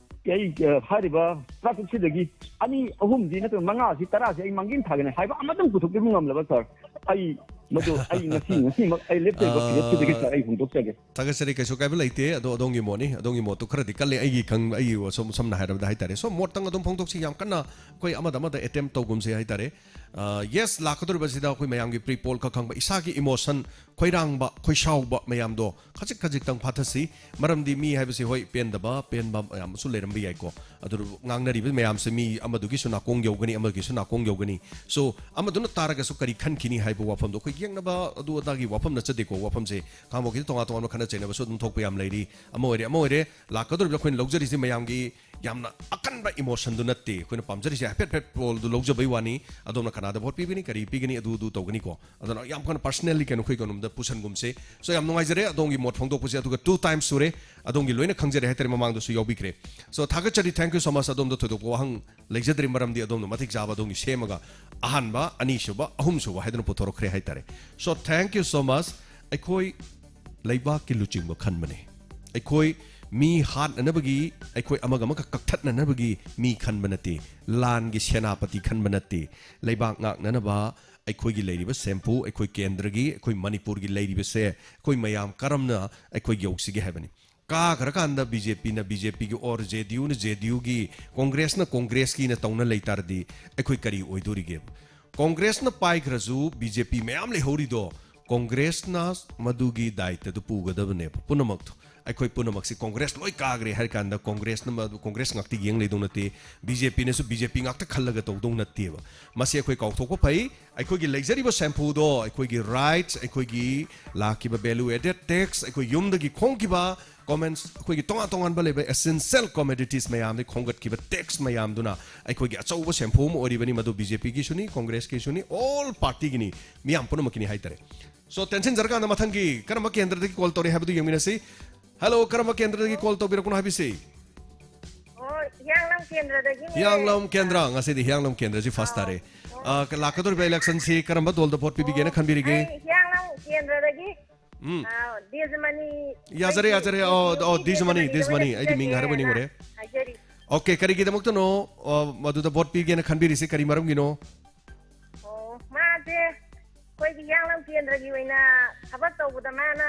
ꯑꯩ, ꯑ, ꯍꯥꯏꯔꯤꯕ ꯇꯔꯥꯇꯔꯨꯛꯁꯤꯗꯒꯤ ꯑꯅꯤ, ꯑꯍꯨꯝꯗꯤ ꯅꯠꯇ꯭ꯔꯒ ꯃꯉꯥꯁꯤ, ꯇꯔꯥꯁꯤ ꯑꯩ ꯃꯥꯡꯖꯤꯟ ꯊꯥꯒꯅꯤ ꯍꯥꯏꯕ ꯑꯃꯇꯪ ꯄꯨꯊꯣꯛꯄꯤꯕ ꯉꯝꯂꯕ, ꯁꯥꯔ, ꯑꯩ ꯃꯗꯨ ꯑꯩ ꯉꯁꯤ, ꯉꯁꯤꯃꯛ ꯑꯩ ꯂꯦꯞꯇꯣꯔꯤꯕ ꯐꯤꯔꯦꯞꯁꯤꯗꯒꯤ, ꯁꯥꯔ, ꯑꯩ ꯍꯣꯡꯗꯣꯛꯆꯒꯦ꯫ ꯊꯥꯒꯠꯆꯔꯤ, ꯀꯩꯁꯨ ꯀꯥꯏꯕ ꯂꯩꯇꯦ꯫ ꯑꯗꯣ ꯑꯗꯣꯝꯒꯤ ꯃꯣꯠꯅꯤ, ꯑꯗꯣꯝꯒꯤ ꯃꯣꯠꯇꯨ ꯈꯔꯗꯤ ꯀꯜꯂꯦ꯫ ꯑꯩꯒꯤ ꯈꯪ-, ꯑꯩꯒꯤ ꯁꯨꯝ ꯁꯝꯅ ꯍꯥꯏꯔꯕꯗ ꯍꯥꯏꯇꯥꯔꯦ, ꯁꯨꯝ ꯃꯣꯠꯇꯪ ꯑꯗꯨꯝ ꯐꯣꯡꯗꯣꯛꯁꯤ, ꯌꯥꯝ ꯀꯟꯅ ꯑꯩꯈꯣꯏ ꯑꯃꯗ ꯑꯃꯗ ꯑꯦꯇꯦꯝ ꯇꯧꯒꯨꯝꯁꯦ ꯍꯥꯏꯇꯥꯔꯦ꯫ ꯑ, ꯌꯦꯁ, ꯂꯥꯛꯀꯗꯧꯔꯤꯕꯁꯤꯗ ꯑꯩꯈꯣꯏ ꯃꯌꯥꯝꯒꯤ ꯄ꯭ꯔꯤ ꯄꯣꯜ ꯈꯛ ꯈꯪꯕ, ꯏꯁꯥꯒꯤ ꯏꯃꯣꯁꯟ, ꯈꯣꯏꯔꯥꯡꯕ, ꯈꯣꯏꯁꯥꯎꯕ ꯃꯌꯥꯝꯗꯣ ꯈꯖꯤꯛ ꯈꯖꯤꯛꯇꯪ ꯐꯥꯊꯁꯤ꯫ ꯃꯔꯝꯗꯤ ꯃꯤ ꯍꯥꯏꯕꯁꯤ, ꯍꯣꯏ, ꯄꯦꯟꯗꯕ, ꯄꯦꯟꯕ ꯃꯌꯥꯝ ꯑꯃꯁꯨ ꯂꯩꯔꯝꯕ ꯌꯥꯏꯀꯣ꯫ ꯑꯗꯨ ꯉꯥꯡꯅꯔꯤꯕ ꯃꯌꯥꯝꯁꯦ ꯃꯤ ꯑꯃꯗꯨꯒꯤꯁꯨ ꯅꯥꯀꯣꯡ ꯌꯧꯒꯅꯤ, ꯑꯃꯒꯤꯁꯨ ꯅꯥꯀꯣꯡ ꯌꯧꯒꯅꯤ꯫ So, ꯑꯃꯗꯨꯅ ꯇꯥꯔꯒꯁꯨ ꯀꯔꯤ ꯈꯟꯈꯤꯅꯤ ꯍꯥꯏꯕ ꯋꯥꯐꯝꯗꯣ ꯑꯩꯈꯣꯏ ꯌꯦꯡꯅꯕ ꯑꯗꯨ ꯑꯗꯥꯒꯤ ꯋꯥꯐꯝ ꯅꯠꯆꯗꯦꯀꯣ꯫ ꯋꯥꯐꯝꯁꯦ ꯈꯥꯡꯕꯣꯛꯀꯤꯗꯤ ꯇꯣꯉꯥꯟ ꯇꯣꯉꯥꯟꯕ ꯈꯠꯅ ꯆꯩꯅꯕꯁꯨ ꯑꯗꯨꯝ ꯊꯣꯛꯄ ꯌꯥꯝ ꯂꯩꯔꯤ꯫ ꯑꯃ ꯑꯣꯏꯔꯦ, ꯑꯃ ꯑꯣꯏꯔꯦ, ꯂꯥꯛꯀꯗꯧꯔꯤꯕ ꯑꯩꯈꯣꯏꯅ ꯂꯧꯖꯔꯤꯁꯦ ꯃꯌꯥꯝꯒꯤ ꯌꯥꯝꯅ ꯑꯀꯟꯕ emotionꯗꯨ ꯅꯠꯇꯦ꯫ ꯑꯩꯈꯣꯏꯅ ꯄꯥꯝꯖꯔꯤꯁꯦ ꯍꯥꯏꯐꯦꯠ ꯍꯥꯏꯐꯦꯠ pollꯗꯨ ꯂꯧꯖꯕꯩ ꯋꯥꯅꯤ꯫ ꯑꯗꯣꯝꯅ ꯀꯅꯥꯗ vote ꯄꯤꯕꯤꯅꯤ, ꯀꯔꯤ ꯄꯤꯒꯅꯤ, ꯑꯗꯨ ꯑꯗꯨ ꯇꯧꯒꯅꯤꯀꯣ꯫ ꯑꯗꯨꯅ ꯌꯥꯝ ꯀꯟꯅ personally ꯀꯩꯅꯣ ꯑꯩꯈꯣꯏ ꯀꯩꯅꯣꯝꯗ ꯄꯨꯁꯟꯒꯨꯝꯁꯦ꯫ So, ꯌꯥꯝ ꯅꯨꯡꯉꯥꯏꯖꯔꯦ ꯑꯗꯣꯝꯒꯤ ꯃꯣꯠ ꯐꯣꯡꯗꯣꯛꯄꯁꯦ, ꯑꯗꯨꯒ two times ꯁꯨꯔꯦ ꯑꯗꯣꯝꯒꯤ ꯂꯣꯏꯅ ꯈꯪꯖꯔꯦ ꯍꯥꯏꯇꯥꯔꯦ, ꯃꯃꯥꯡꯗꯁꯨ ꯌꯥꯎꯕꯤꯈ꯭ꯔꯦ꯫ So, ꯊꯥꯒꯠꯆꯔꯤ, thank you so much꯫ ꯑꯗꯣꯝꯗ ꯊꯣꯏꯗꯣꯛꯄ ꯋꯥꯍꯪ ꯂꯩꯖꯗ꯭ꯔꯤ, ꯃꯔꯝꯗꯤ ꯑꯗꯣꯝꯅ ꯃꯇꯤꯛ ꯆꯥꯕ ꯑꯗꯣꯝꯒꯤ ꯁꯦꯝꯃꯒ ꯑꯍꯥꯟꯕ, ꯑꯅꯤꯁꯨꯕ, ꯑꯍꯨꯝꯁꯨꯕ ꯍꯥꯏꯗꯅ ꯄꯨꯊꯣꯔꯛꯈ꯭ꯔꯦ ꯍꯥꯏꯇꯥꯔꯦ꯫ So, thank you so much꯫ ꯑꯩꯈꯣꯏ ꯂꯩꯕꯥꯛꯀꯤ ꯂꯨꯆꯤꯡꯕ ꯈꯟꯕꯅꯦ꯫ ꯑꯩꯈꯣꯏ ꯃꯤ ꯍꯥꯠꯅꯅꯕꯒꯤ, ꯑꯩꯈꯣꯏ ꯑꯃꯒ ꯑꯃꯒ ꯀꯛꯊꯠꯅꯅꯕꯒꯤ ꯃꯤ ꯈꯟꯕ ꯅꯠꯇꯦ꯫ ꯂꯥꯟꯒꯤ ꯁꯦꯅꯥꯄꯇꯤ ꯈꯟꯕ ꯅꯠꯇꯦ꯫ ꯂꯩꯕꯥꯛ ꯉꯥꯛꯅꯅꯕ ꯑꯩꯈꯣꯏꯒꯤ ꯂꯩꯔꯤꯕ ꯁꯦꯝꯄꯨ, ꯑꯩꯈꯣꯏ ꯀꯦꯟꯗ꯭ꯔꯒꯤ, ꯑꯩꯈꯣꯏ ꯃꯅꯤꯄꯨꯔꯒꯤ ꯂꯩꯔꯤꯕꯁꯦ, ꯑꯩꯈꯣꯏ ꯃꯌꯥꯝ ꯀꯔꯝꯅ ꯑꯩꯈꯣꯏ ꯌꯧꯁꯤꯒꯦ ꯍꯥꯏꯕꯅꯤ꯫ ꯀꯥꯈ꯭ꯔꯀꯥꯟꯗ BJPꯅ BJPꯒꯤ, or JDUꯅ JDUꯒꯤ, ꯀꯣꯡꯒ꯭ꯔꯦꯁꯅ ꯀꯣꯡꯒ꯭ꯔꯦꯁꯀꯤꯅ ꯇꯧꯅ ꯂꯩ ꯇꯥꯔꯗꯤ ꯑꯩꯈꯣꯏ ꯀꯔꯤ ꯑꯣꯏꯗꯣꯔꯤꯒꯦꯕ? ꯀꯣꯡꯒ꯭ꯔꯦꯁꯅ ꯄꯥꯏꯈ꯭ꯔꯁꯨ BJP ꯃꯌꯥꯝ ꯂꯩꯍꯧꯔꯤꯗꯣ, ꯀꯣꯡꯒ꯭ꯔꯦꯁꯅ ꯃꯗꯨꯒꯤ ꯗꯥꯏꯇꯗꯨ ꯄꯨꯒꯗꯕꯅꯦꯕ ꯄꯨꯝꯅꯃꯛꯇꯣ꯫ ꯑꯩꯈꯣꯏ ꯄꯨꯝꯅꯃꯛꯁꯤ ꯀꯣꯡꯒ꯭ꯔꯦꯁ ꯂꯣꯏ ꯀꯥꯈ꯭ꯔꯦ ꯍꯥꯏꯔ ꯀꯥꯟꯗ ꯀꯣꯡꯒ꯭ꯔꯦꯁꯅ ꯃꯗꯨ ꯀꯣꯡꯒ꯭ꯔꯦꯁ ꯉꯥꯛꯇ ꯌꯦꯡ ꯂꯩꯗꯧ ꯅꯠꯇꯦ, BJPꯅꯁꯨ BJP ꯉꯥꯛꯇ ꯈꯜꯂꯒ ꯇꯧꯗꯧ ꯅꯠꯇꯦꯕ꯫ ꯃꯁꯤ ꯑꯩꯈꯣꯏ ꯀꯥꯎꯊꯣꯛꯄ ꯐꯩ꯫ ꯑꯩꯈꯣꯏꯒꯤ ꯂꯩꯖꯔꯤꯕ ꯁꯦꯝꯄꯨꯗꯣ, ꯑꯩꯈꯣꯏꯒꯤ rights, ꯑꯩꯈꯣꯏꯒꯤ ꯂꯥꯛꯈꯤꯕ value added tax, ꯑꯩꯈꯣꯏ ꯌꯨꯝꯗꯒꯤ ꯈꯣꯡꯈꯤꯕ commons, ꯑꯩꯈꯣꯏꯒꯤ ꯇꯣꯉꯥꯟ ꯇꯣꯉꯥꯟꯕ ꯂꯩꯕ essential commodities ꯃꯌꯥꯝꯗꯒꯤ ꯈꯣꯝꯒꯠꯈꯤꯕ tax ꯃꯌꯥꯝꯗꯨꯅ ꯑꯩꯈꯣꯏꯒꯤ ꯑꯆꯧꯕ ꯁꯦꯝꯐꯨ ꯑꯃ ꯑꯣꯏꯔꯤꯕꯅꯤ꯫ ꯃꯗꯨ BJPꯒꯤꯁꯨꯅꯤ, ꯀꯣꯡꯒ꯭ꯔꯦꯁꯀꯤꯁꯨꯅꯤ, all partyꯒꯤꯅꯤ, ꯃꯤꯌꯥꯝ ꯄꯨꯝꯅꯃꯛꯀꯤꯅꯤ ꯍꯥꯏꯇꯥꯔꯦ꯫ So, ꯇꯦꯟꯁꯤꯟꯖꯔꯀꯥꯟꯗ ꯃꯊꯪꯒꯤ ꯀꯔꯝꯕ ꯀꯦꯟꯗ꯭ꯔꯗꯒꯤ call ꯇꯧꯔꯤ ꯍꯥꯏꯕꯗꯨ ꯌꯦꯡꯃꯤꯟꯅꯁꯤ꯫ Hello, ꯀꯔꯝꯕ ꯀꯦꯟꯗ꯭ꯔꯗꯒꯤ call ꯇꯧꯕꯤꯔꯛꯄꯅꯣ ꯍꯥꯏꯕꯤꯁꯤ? ꯑꯣ, ꯍꯤꯌꯥꯡꯂꯝ ꯀꯦꯟꯗ꯭ꯔꯗꯒꯤꯅꯦ꯫ ꯍꯤꯌꯥꯡꯂꯝ ꯀꯦꯟꯗ꯭ꯔ, ꯉꯁꯤꯗꯤ ꯍꯤꯌꯥꯡꯂꯝ ꯀꯦꯟꯗ꯭ꯔꯁꯤ first ꯇꯥꯔꯦ꯫ ꯑꯣ꯫ ꯑ, ꯂꯥꯛꯀꯗꯧꯔꯤꯕ electionꯁꯤ ꯀꯔꯝꯕ ꯗꯜꯗ vote ꯄꯤꯕꯤꯒꯦꯅ ꯈꯟꯕꯤꯔꯤꯒꯦ? ꯑꯩ ꯍꯤꯌꯥꯡꯂꯝ ꯀꯦꯟꯗ꯭ꯔꯗꯒꯤ, ꯎꯝ꯫ ꯑ, ꯗꯦꯖꯃꯅꯤ, ꯌꯥꯖꯔꯦ, ꯑꯩꯒꯤ ꯌꯥꯖꯔꯦ꯫ ꯑꯣ, ꯑꯩꯒꯤ ꯑꯣ, ꯗꯦꯖꯃꯅꯤ, ꯗꯦꯖꯃꯅꯤ ꯗꯦꯖꯃꯅꯤ꯫ ꯑꯣꯏꯅ ꯑꯩꯗꯤ ꯃꯤꯡ ꯍꯥꯏꯔꯕ ꯄꯤꯖꯒꯦꯅ ꯅꯤꯡꯉꯨꯔꯦ꯫ ꯍꯥꯏꯖꯔꯤ꯫ Okay, ꯀꯔꯤꯒꯤꯗꯃꯛꯇꯅꯣ, ꯑ, ꯃꯗꯨꯗ vote ꯄꯤꯒꯦꯅ ꯈꯟꯕꯤꯔꯤꯁꯤ? ꯀꯔꯤ ꯃꯔꯝꯒꯤꯅꯣ? ꯑꯣ, ꯃꯥꯁꯦ ꯑꯩꯈꯣꯏꯒꯤ ꯍꯤꯌꯥꯡꯂꯝ ꯀꯦꯟꯗ꯭ꯔꯒꯤ ꯑꯣꯏꯅ ꯊꯕꯛ ꯇꯧꯕꯗ ꯃꯥꯅ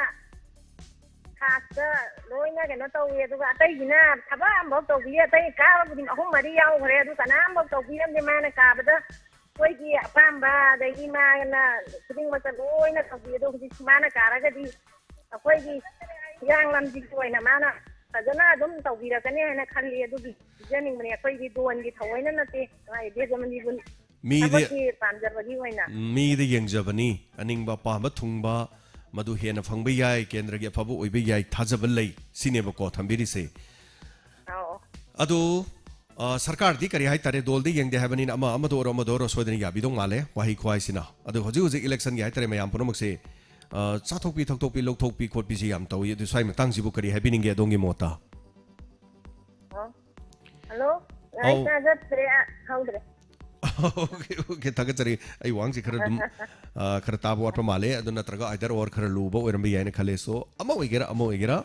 ꯈꯥꯁꯇ ꯂꯣꯏꯅ ꯀꯩꯅꯣ ꯇꯧꯏ, ꯑꯗꯨꯒ ꯑꯇꯩꯒꯤꯅ ꯊꯕꯛ ꯑꯃꯐꯥꯎ ꯇꯧꯕꯤꯌꯦ꯫ ꯑꯇꯩ ꯀꯥꯕꯕꯨꯗꯤ ꯑꯍꯨꯝ ꯃꯔꯤ ꯌꯥꯎꯈ꯭ꯔꯦ, ꯑꯗꯨ ꯀꯅꯥꯝꯐꯥꯎ ꯇꯧꯕꯤꯔꯝꯗꯦ꯫ ꯃꯥꯅ ꯀꯥꯕꯗ ꯑꯩꯈꯣꯏꯒꯤ ꯑꯄꯥꯝꯕ, ꯑꯗꯒꯤ ꯃꯥꯅ ꯈꯨꯗꯤꯡꯃꯛꯇ ꯂꯣꯏꯅ ꯇꯧꯕꯤ꯫ ꯑꯗꯣ ꯍꯧꯖꯤꯛ ꯃꯥꯅ ꯀꯥꯔꯒꯗꯤ ꯑꯩꯈꯣꯏꯒꯤ ꯍꯤꯌꯥꯡꯂꯝꯁꯤꯒꯤ ꯑꯣꯏꯅ ꯃꯥꯅ ꯐꯖꯅ ꯑꯗꯨꯝ ꯇꯧꯕꯤꯔꯛꯀꯅꯤ ꯍꯥꯏꯅ ꯈꯜꯂꯤ꯫ ꯑꯗꯨꯒꯤ ꯄꯤꯖꯅꯤꯡꯕꯅꯦ꯫ ꯑꯩꯈꯣꯏꯒꯤ ꯗꯣꯟꯒꯤ ꯊꯑꯣꯏꯅ ꯅꯠꯇꯦ, ꯃꯥꯒꯤ ꯗꯦꯖꯃꯅꯤꯕꯨ ꯃꯤꯗꯤ, ꯊꯕꯛꯀꯤ ꯄꯥꯝꯖꯕꯒꯤ ꯑꯣꯏꯅ꯫ ꯃꯤꯗ ꯌꯦꯡꯖꯕꯅꯤ, ꯑꯅꯤꯡꯕ ꯑꯄꯥꯝꯕ ꯊꯨꯡꯕ, ꯃꯗꯨ ꯍꯦꯟꯅ ꯐꯪꯕ ꯌꯥꯏ, ꯀꯦꯟꯗ꯭ꯔꯒꯤ ꯑꯐꯕ ꯑꯣꯏꯕ ꯌꯥꯏ, ꯊꯥꯖꯕ ꯂꯩ, ꯁꯤꯅꯦꯕꯀꯣ ꯊꯝꯕꯤꯔꯤꯁꯦ꯫ ꯑꯧ꯫ ꯑꯗꯨ, ꯑ, ꯁꯔꯀꯥꯔꯗꯤ ꯀꯔꯤ ꯍꯥꯏꯇꯥꯔꯦ, ꯗꯣꯜꯗꯤ ꯌꯦꯡꯗꯦ ꯍꯥꯏꯕꯅꯤꯅ ꯑꯃ, ꯑꯃꯗ ꯑꯣꯏꯔꯣ, ꯑꯃꯗ ꯑꯣꯏꯔꯣ, ꯁꯣꯏꯗꯅ ꯌꯥꯕꯤꯗꯧ ꯃꯥꯜꯂꯦ, ꯋꯥꯍꯩ ꯈꯨꯍꯥꯏꯁꯤꯅ꯫ ꯑꯗꯨ ꯍꯧꯖꯤꯛ ꯍꯧꯖꯤꯛ ꯏꯂꯦꯛꯁꯟꯒꯤ ꯍꯥꯏꯇꯥꯔꯦ, ꯃꯌꯥꯝ ꯄꯨꯝꯅꯃꯛꯁꯦ, ꯑ, ꯆꯥꯊꯣꯛꯄꯤ, ꯊꯛꯇꯣꯛꯄꯤ, ꯂꯧꯊꯣꯛꯄꯤ, ꯈꯣꯠꯄꯤꯁꯤ ꯌꯥꯝ ꯇꯧꯏ꯫ ꯑꯗꯨ ꯁ꯭ꯋꯥꯏ ꯃꯇꯥꯡꯁꯤꯕꯨ ꯀꯔꯤ ꯍꯥꯏꯕꯤꯅꯤꯡꯒꯦ, ꯑꯗꯣꯝꯒꯤ ꯃꯣꯠꯇ? ꯍꯜꯂꯣ? ꯑꯧ꯫ ꯑꯩ ꯇꯥꯖꯗ꯭ꯔꯦ, ꯑ, ꯈꯪꯗ꯭ꯔꯦ꯫ ꯑꯣꯀꯦ, ꯑꯣꯀꯦ, ꯊꯥꯒꯠꯆꯔꯤ꯫ ꯑꯩ ꯋꯥꯍꯪꯁꯤ ꯈꯔ ꯑꯗꯨꯝ, ꯑ, ꯈꯔ ꯇꯥꯕ ꯋꯥꯠꯄ ꯃꯥꯜꯂꯦ꯫ ꯑꯗꯨ ꯅꯠꯇ꯭ꯔꯒ either or ꯈꯔ ꯂꯨꯕ ꯑꯣꯏꯔꯝꯕ ꯌꯥꯏꯅ ꯈꯜꯂꯦ꯫ So, ꯑꯃ ꯑꯣꯏꯒꯦꯔꯥ, ꯑꯃ ꯑꯣꯏꯒꯦꯔꯥ,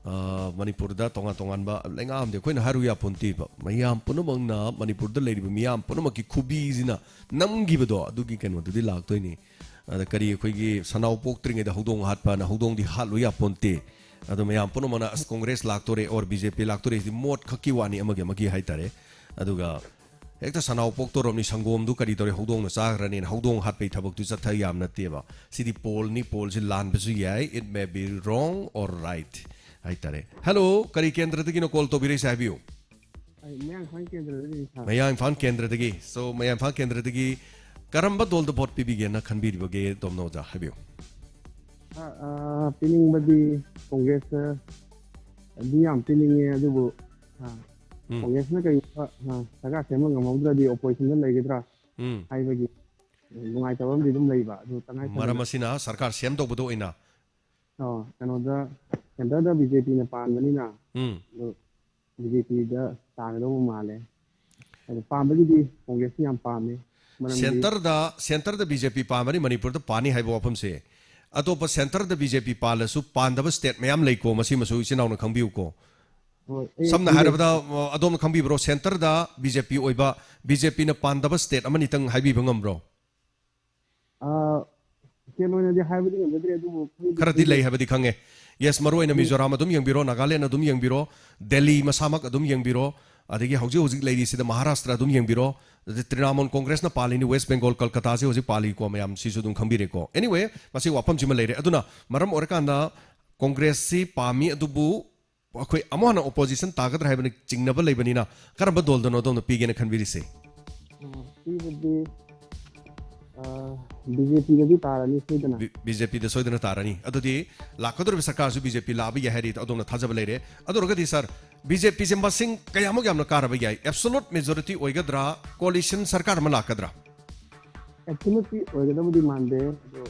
ꯑ, ꯃꯅꯤꯄꯨꯔꯗ ꯇꯣꯉꯥꯟ ꯇꯣꯉꯥꯟꯕ ꯂꯩꯉꯥꯛ ꯑꯃꯗꯤ ꯑꯩꯈꯣꯏꯅ ꯍꯥꯏꯔꯨ ꯌꯥꯄꯣꯟꯇꯦꯕ꯫ ꯃꯌꯥꯝ ꯄꯨꯝꯅꯃꯛꯅ, ꯃꯅꯤꯄꯨꯔꯗ ꯂꯩꯔꯤꯕ ꯃꯤꯌꯥꯝ ꯄꯨꯝꯅꯃꯛꯀꯤ ꯈꯨꯕꯤꯁꯤꯅ ꯅꯝꯈꯤꯕꯗꯣ, ꯑꯗꯨꯒꯤ ꯀꯩꯅꯣꯗꯨꯗꯤ ꯂꯥꯛꯇꯣꯏꯅꯤ꯫ ꯑꯗ ꯀꯔꯤ ꯑꯩꯈꯣꯏꯒꯤ ꯁꯅꯥꯎ ꯄꯣꯛꯇ꯭ꯔꯤꯉꯩꯗ ꯍꯧꯗꯣꯡ ꯍꯥꯠꯄꯅ ꯍꯧꯗꯣꯡꯗꯤ ꯍꯥꯠꯂꯨ ꯌꯥꯄꯣꯟꯇꯦ꯫ ꯑꯗꯣ ꯃꯌꯥꯝ ꯄꯨꯝꯅꯃꯛꯅ "ꯑꯁ, ꯀꯣꯡꯒ꯭ꯔꯦꯁ ꯂꯥꯛꯇꯣꯔꯦ or ꯕꯤ ꯖꯦ ꯄꯤ ꯂꯥꯛꯇꯣꯔꯦ" ꯁꯤꯗꯤ ꯃꯣꯠ ꯈꯛꯀꯤ ꯋꯥꯅꯤ, ꯑꯃꯒꯤ ꯑꯃꯒꯤ ꯍꯥꯏꯇꯥꯔꯦ꯫ ꯑꯗꯨꯒ ꯍꯦꯛꯇ ꯁꯅꯥꯎ ꯄꯣꯛꯇꯣꯔꯕꯅꯤ, ꯁꯪꯒꯣꯝꯗꯨ ꯀꯔꯤ ꯇꯧꯔꯦ, ꯍꯧꯗꯣꯡꯅ ꯆꯥꯈ꯭ꯔꯅꯤꯅ ꯍꯧꯗꯣꯡ ꯍꯥꯠꯄꯩ ꯊꯕꯛꯇꯨ ꯆꯠꯊ ꯌꯥꯝ ꯅꯠꯇꯦꯕ꯫ ꯁꯤꯗꯤ ꯄꯣꯜꯅꯤ, ꯄꯣꯜꯁꯤ ꯂꯥꯟꯕꯁꯨ ꯌꯥꯏ, it may be wrong or right ꯍꯥꯏꯇꯥꯔꯦ꯫ ꯍꯦꯜꯂꯣ, ꯀꯔꯤ ꯀꯦꯟꯗ꯭ꯔꯗꯒꯤꯅꯣ ꯀꯣꯜ ꯇꯧꯕꯤꯔꯛꯏꯁꯦ, ꯍꯥꯏꯕꯤꯌꯨ꯫ ꯑꯩ ꯃꯌꯥꯡ ꯏꯝꯐꯥꯜ ꯀꯦꯟꯗ꯭ꯔꯗꯒꯤꯅꯤ, ꯁꯥꯔ꯫ ꯃꯌꯥꯡ ꯏꯝꯐꯥꯜ ꯀꯦꯟꯗ꯭ꯔꯗꯒꯤ꯫ So, ꯃꯌꯥꯡ ꯏꯝꯐꯥꯜ ꯀꯦꯟꯗ꯭ꯔꯗꯒꯤ ꯀꯔꯝꯕ ꯗꯣꯜꯗ ꯚꯣꯠ ꯄꯤꯕꯤꯒꯦꯅ ꯈꯟꯕꯤꯔꯤꯕꯒꯦ, ꯑꯗꯣꯝꯅ ꯑꯣꯖꯥ, ꯍꯥꯏꯕꯤꯌꯨ꯫ ꯑ, ꯑ, ꯄꯤꯅꯤꯡꯕꯗꯤ ꯀꯣꯡꯒ꯭ꯔꯦꯁꯇꯗꯤ ꯌꯥꯝ ꯄꯤꯅꯤꯡꯉꯦ, ꯑꯗꯨꯕꯨ, ꯑ, ꯎꯝ꯫ ꯀꯣꯡꯒ꯭ꯔꯦꯁꯅ ꯀꯔꯤꯒꯨꯝꯕ, ꯑ, ꯁꯔꯀꯥꯔ ꯁꯦꯝꯕ ꯉꯝꯍꯧꯗ꯭ꯔꯗꯤ ꯑꯣꯄꯣꯖꯤꯁꯟꯗ ꯂꯩꯒꯗ꯭ꯔꯥ ꯎꯝ꯫ ꯍꯥꯏꯕꯒꯤ ꯅꯨꯡꯉꯥꯏꯇꯕ ꯑꯃꯗꯤ ꯑꯗꯨꯝ ꯂꯩꯕ, ꯑꯗꯨ ꯇꯉꯥꯏ ꯐꯗꯅ ꯃꯔꯝ ꯑꯁꯤꯅ ꯁꯔꯀꯥꯔ ꯁꯦꯝꯗꯧꯕꯗ ꯑꯣꯏꯅ ꯑꯣ, ꯀꯩꯅꯣꯗ, ꯁꯦꯟꯇꯔꯗ ꯕꯤ ꯖꯦ ꯄꯤꯅ ꯄꯥꯟꯕꯅꯤꯅ, ꯎꯝ꯫ ꯑꯗꯨ ꯕꯤ ꯖꯦ ꯄꯤꯗ ꯇꯥꯒꯗꯧꯕ ꯃꯥꯜꯂꯦ꯫ ꯑꯗꯨ ꯄꯥꯝꯕꯒꯤꯗꯤ ꯀꯣꯡꯒ꯭ꯔꯦꯁꯁꯤ ꯌꯥꯝ ꯄꯥꯝꯃꯦ꯫ ꯃꯔꯝꯗꯤ ꯁꯦꯟꯇꯔꯗ, ꯁꯦꯟꯇꯔꯗ ꯕꯤ ꯖꯦ ꯄꯤ ꯄꯥꯝꯃꯅꯤ ꯃꯅꯤꯄꯨꯔꯗ ꯄꯥꯅꯤ ꯍꯥꯏꯕ ꯋꯥꯐꯝꯁꯦ꯫ ꯑꯇꯣꯞꯄ ꯁꯦꯟꯇꯔꯗ ꯕꯤ ꯖꯦ ꯄꯤ ꯄꯥꯜꯂꯁꯨ ꯄꯥꯟꯗꯕ ꯁ꯭ꯇꯦꯠ ꯃꯌꯥꯝ ꯂꯩꯀꯣ, ꯃꯁꯤꯃꯁꯨ ꯏꯆꯤꯟ ꯏꯅꯥꯎꯅ ꯈꯪꯕꯤꯌꯨꯀꯣ꯫ ꯍꯣꯏ, ꯑꯩ ꯁꯝꯅ ꯈꯪꯖꯩ꯫ ꯍꯥꯏꯔꯕꯗ, ꯑ, ꯑꯗꯣꯝꯅ ꯈꯪꯕꯤꯕ꯭ꯔꯣ, ꯁꯦꯟꯇꯔꯗ ꯕꯤ ꯖꯦ ꯄꯤ ꯑꯣꯏꯕ, ꯕꯤ ꯖꯦ ꯄꯤꯅ ꯄꯥꯟꯗꯕ ꯁ꯭ꯇꯦꯠ ꯑꯃꯅꯤꯇꯪ ꯍꯥꯏꯕꯤꯕ ꯉꯝꯕ꯭ꯔꯣ? ꯑ, ꯁ꯭ꯇꯦꯠ ꯑꯣꯏꯅꯗꯤ ꯍꯥꯏꯕꯗꯤ ꯉꯝꯖꯗ꯭ꯔꯦ, ꯑꯗꯨꯕꯨ ꯈꯪꯗꯤ ꯈꯔꯗꯤ ꯈꯪꯖꯩ꯫ ꯂꯩ ꯍꯥꯏꯕꯗꯤ ꯈꯪꯉꯦ꯫ ꯌꯦꯁ, ꯃꯔꯨ ꯑꯣꯏꯅ ꯎꯝ꯫ ꯃꯤꯖꯣꯔꯥꯝ ꯑꯗꯨꯝ ꯌꯦꯡꯕꯤꯔꯣ, ꯅꯥꯒꯥꯂꯦꯟ ꯑꯗꯨꯝ ꯌꯦꯡꯕꯤꯔꯣ, ꯗꯦꯜꯂꯤ ꯃꯁꯥꯃꯛ ꯑꯗꯨꯝ ꯌꯦꯡꯕꯤꯔꯣ, ꯑꯗꯒꯤ ꯍꯧꯖꯤꯛ ꯍꯧꯖꯤꯛ ꯂꯩꯔꯤꯁꯤꯗ ꯃꯍꯥꯔꯥꯁꯇ꯭ꯔ ꯑꯗꯨꯝ ꯌꯦꯡꯕꯤꯔꯣ, ꯑꯗꯩ ꯇ꯭ꯔꯤꯅꯥꯃꯣꯜ ꯀꯣꯡꯒ꯭ꯔꯦꯁꯅ ꯄꯥꯜꯂꯤꯅꯤ, ꯋꯦꯁ ꯕꯦꯡꯒꯣꯜ, ꯀꯜꯀꯇꯥꯁꯦ ꯍꯧꯖꯤꯛ ꯄꯥꯜꯂꯤꯀꯣ, ꯃꯌꯥꯝ ꯁꯤꯁꯨ ꯑꯗꯨꯝ ꯈꯪꯕꯤꯔꯦꯀꯣ꯫ Anyway, ꯃꯁꯤ ꯋꯥꯐꯝꯁꯤꯃ ꯂꯩꯔꯦ꯫ ꯑꯗꯨꯅ ꯃꯔꯝ ꯑꯣꯏꯔꯀꯥꯟꯗ ꯀꯣꯡꯒ꯭ꯔꯦꯁꯁꯤ ꯄꯥꯝꯃꯤ, ꯑꯗꯨꯕꯨ ꯑꯩꯈꯣꯏ ꯑꯃꯨꯛ ꯍꯟꯅ ꯑꯣꯄꯣꯖꯤꯁꯟ ꯇꯥꯒꯗ꯭ꯔꯥ ꯍꯥꯏꯕꯅ ꯆꯤꯡꯅꯕ ꯂꯩꯕꯅꯤꯅ, ꯀꯔꯝꯕ ꯗꯣꯜꯗꯅꯣ ꯑꯗꯣꯝꯅ ꯄꯤꯒꯦꯅ ꯈꯟꯕꯤꯔꯤꯁꯦ? ꯑ, ꯄꯤꯕꯗꯤ, ꯑ, ꯕꯤ ꯖꯦ ꯄꯤꯗꯗꯤ ꯇꯥꯔꯅꯤ ꯁꯣꯏꯗꯅ꯫ ꯕꯤ-, ꯕꯤ ꯖꯦ ꯄꯤꯗ ꯁꯣꯏꯗꯅ ꯇꯥꯔꯅꯤ꯫ ꯑꯗꯨꯗꯤ ꯂꯥꯛꯀꯗꯧꯔꯤꯕ ꯁꯔꯀꯥꯔꯁꯨ ꯕꯤ ꯖꯦ ꯄꯤ ꯂꯥꯛꯑꯕ ꯌꯥꯏ ꯍꯥꯏꯔꯤ, ꯑꯗꯣꯝꯅ ꯊꯥꯖꯕ ꯂꯩꯔꯦ꯫ ꯑꯗꯨ ꯑꯣꯏꯔꯒꯗꯤ ꯁꯥꯔ, ꯕꯤ ꯖꯦ ꯄꯤꯁꯦ ꯃꯁꯤꯡ ꯀꯌꯥꯃꯨꯛ ꯌꯥꯝꯅ ꯀꯥꯔꯕ ꯌꯥꯏ? ꯑꯦꯕꯁꯣꯂꯨꯠ ꯃꯦꯖꯣꯔꯤꯇꯤ ꯑꯣꯏꯒꯗ꯭ꯔꯥ, ꯀꯣꯂꯤꯁꯟ ꯁꯔꯀꯥꯔ ꯑꯃ ꯂꯥꯛꯀꯗ꯭ꯔꯥ? ꯑꯦꯕꯁꯣꯂꯨꯠꯇꯤ ꯑꯣꯏꯒꯗꯕꯗꯤ ꯃꯥꯟꯗꯦ, ꯑꯗꯣ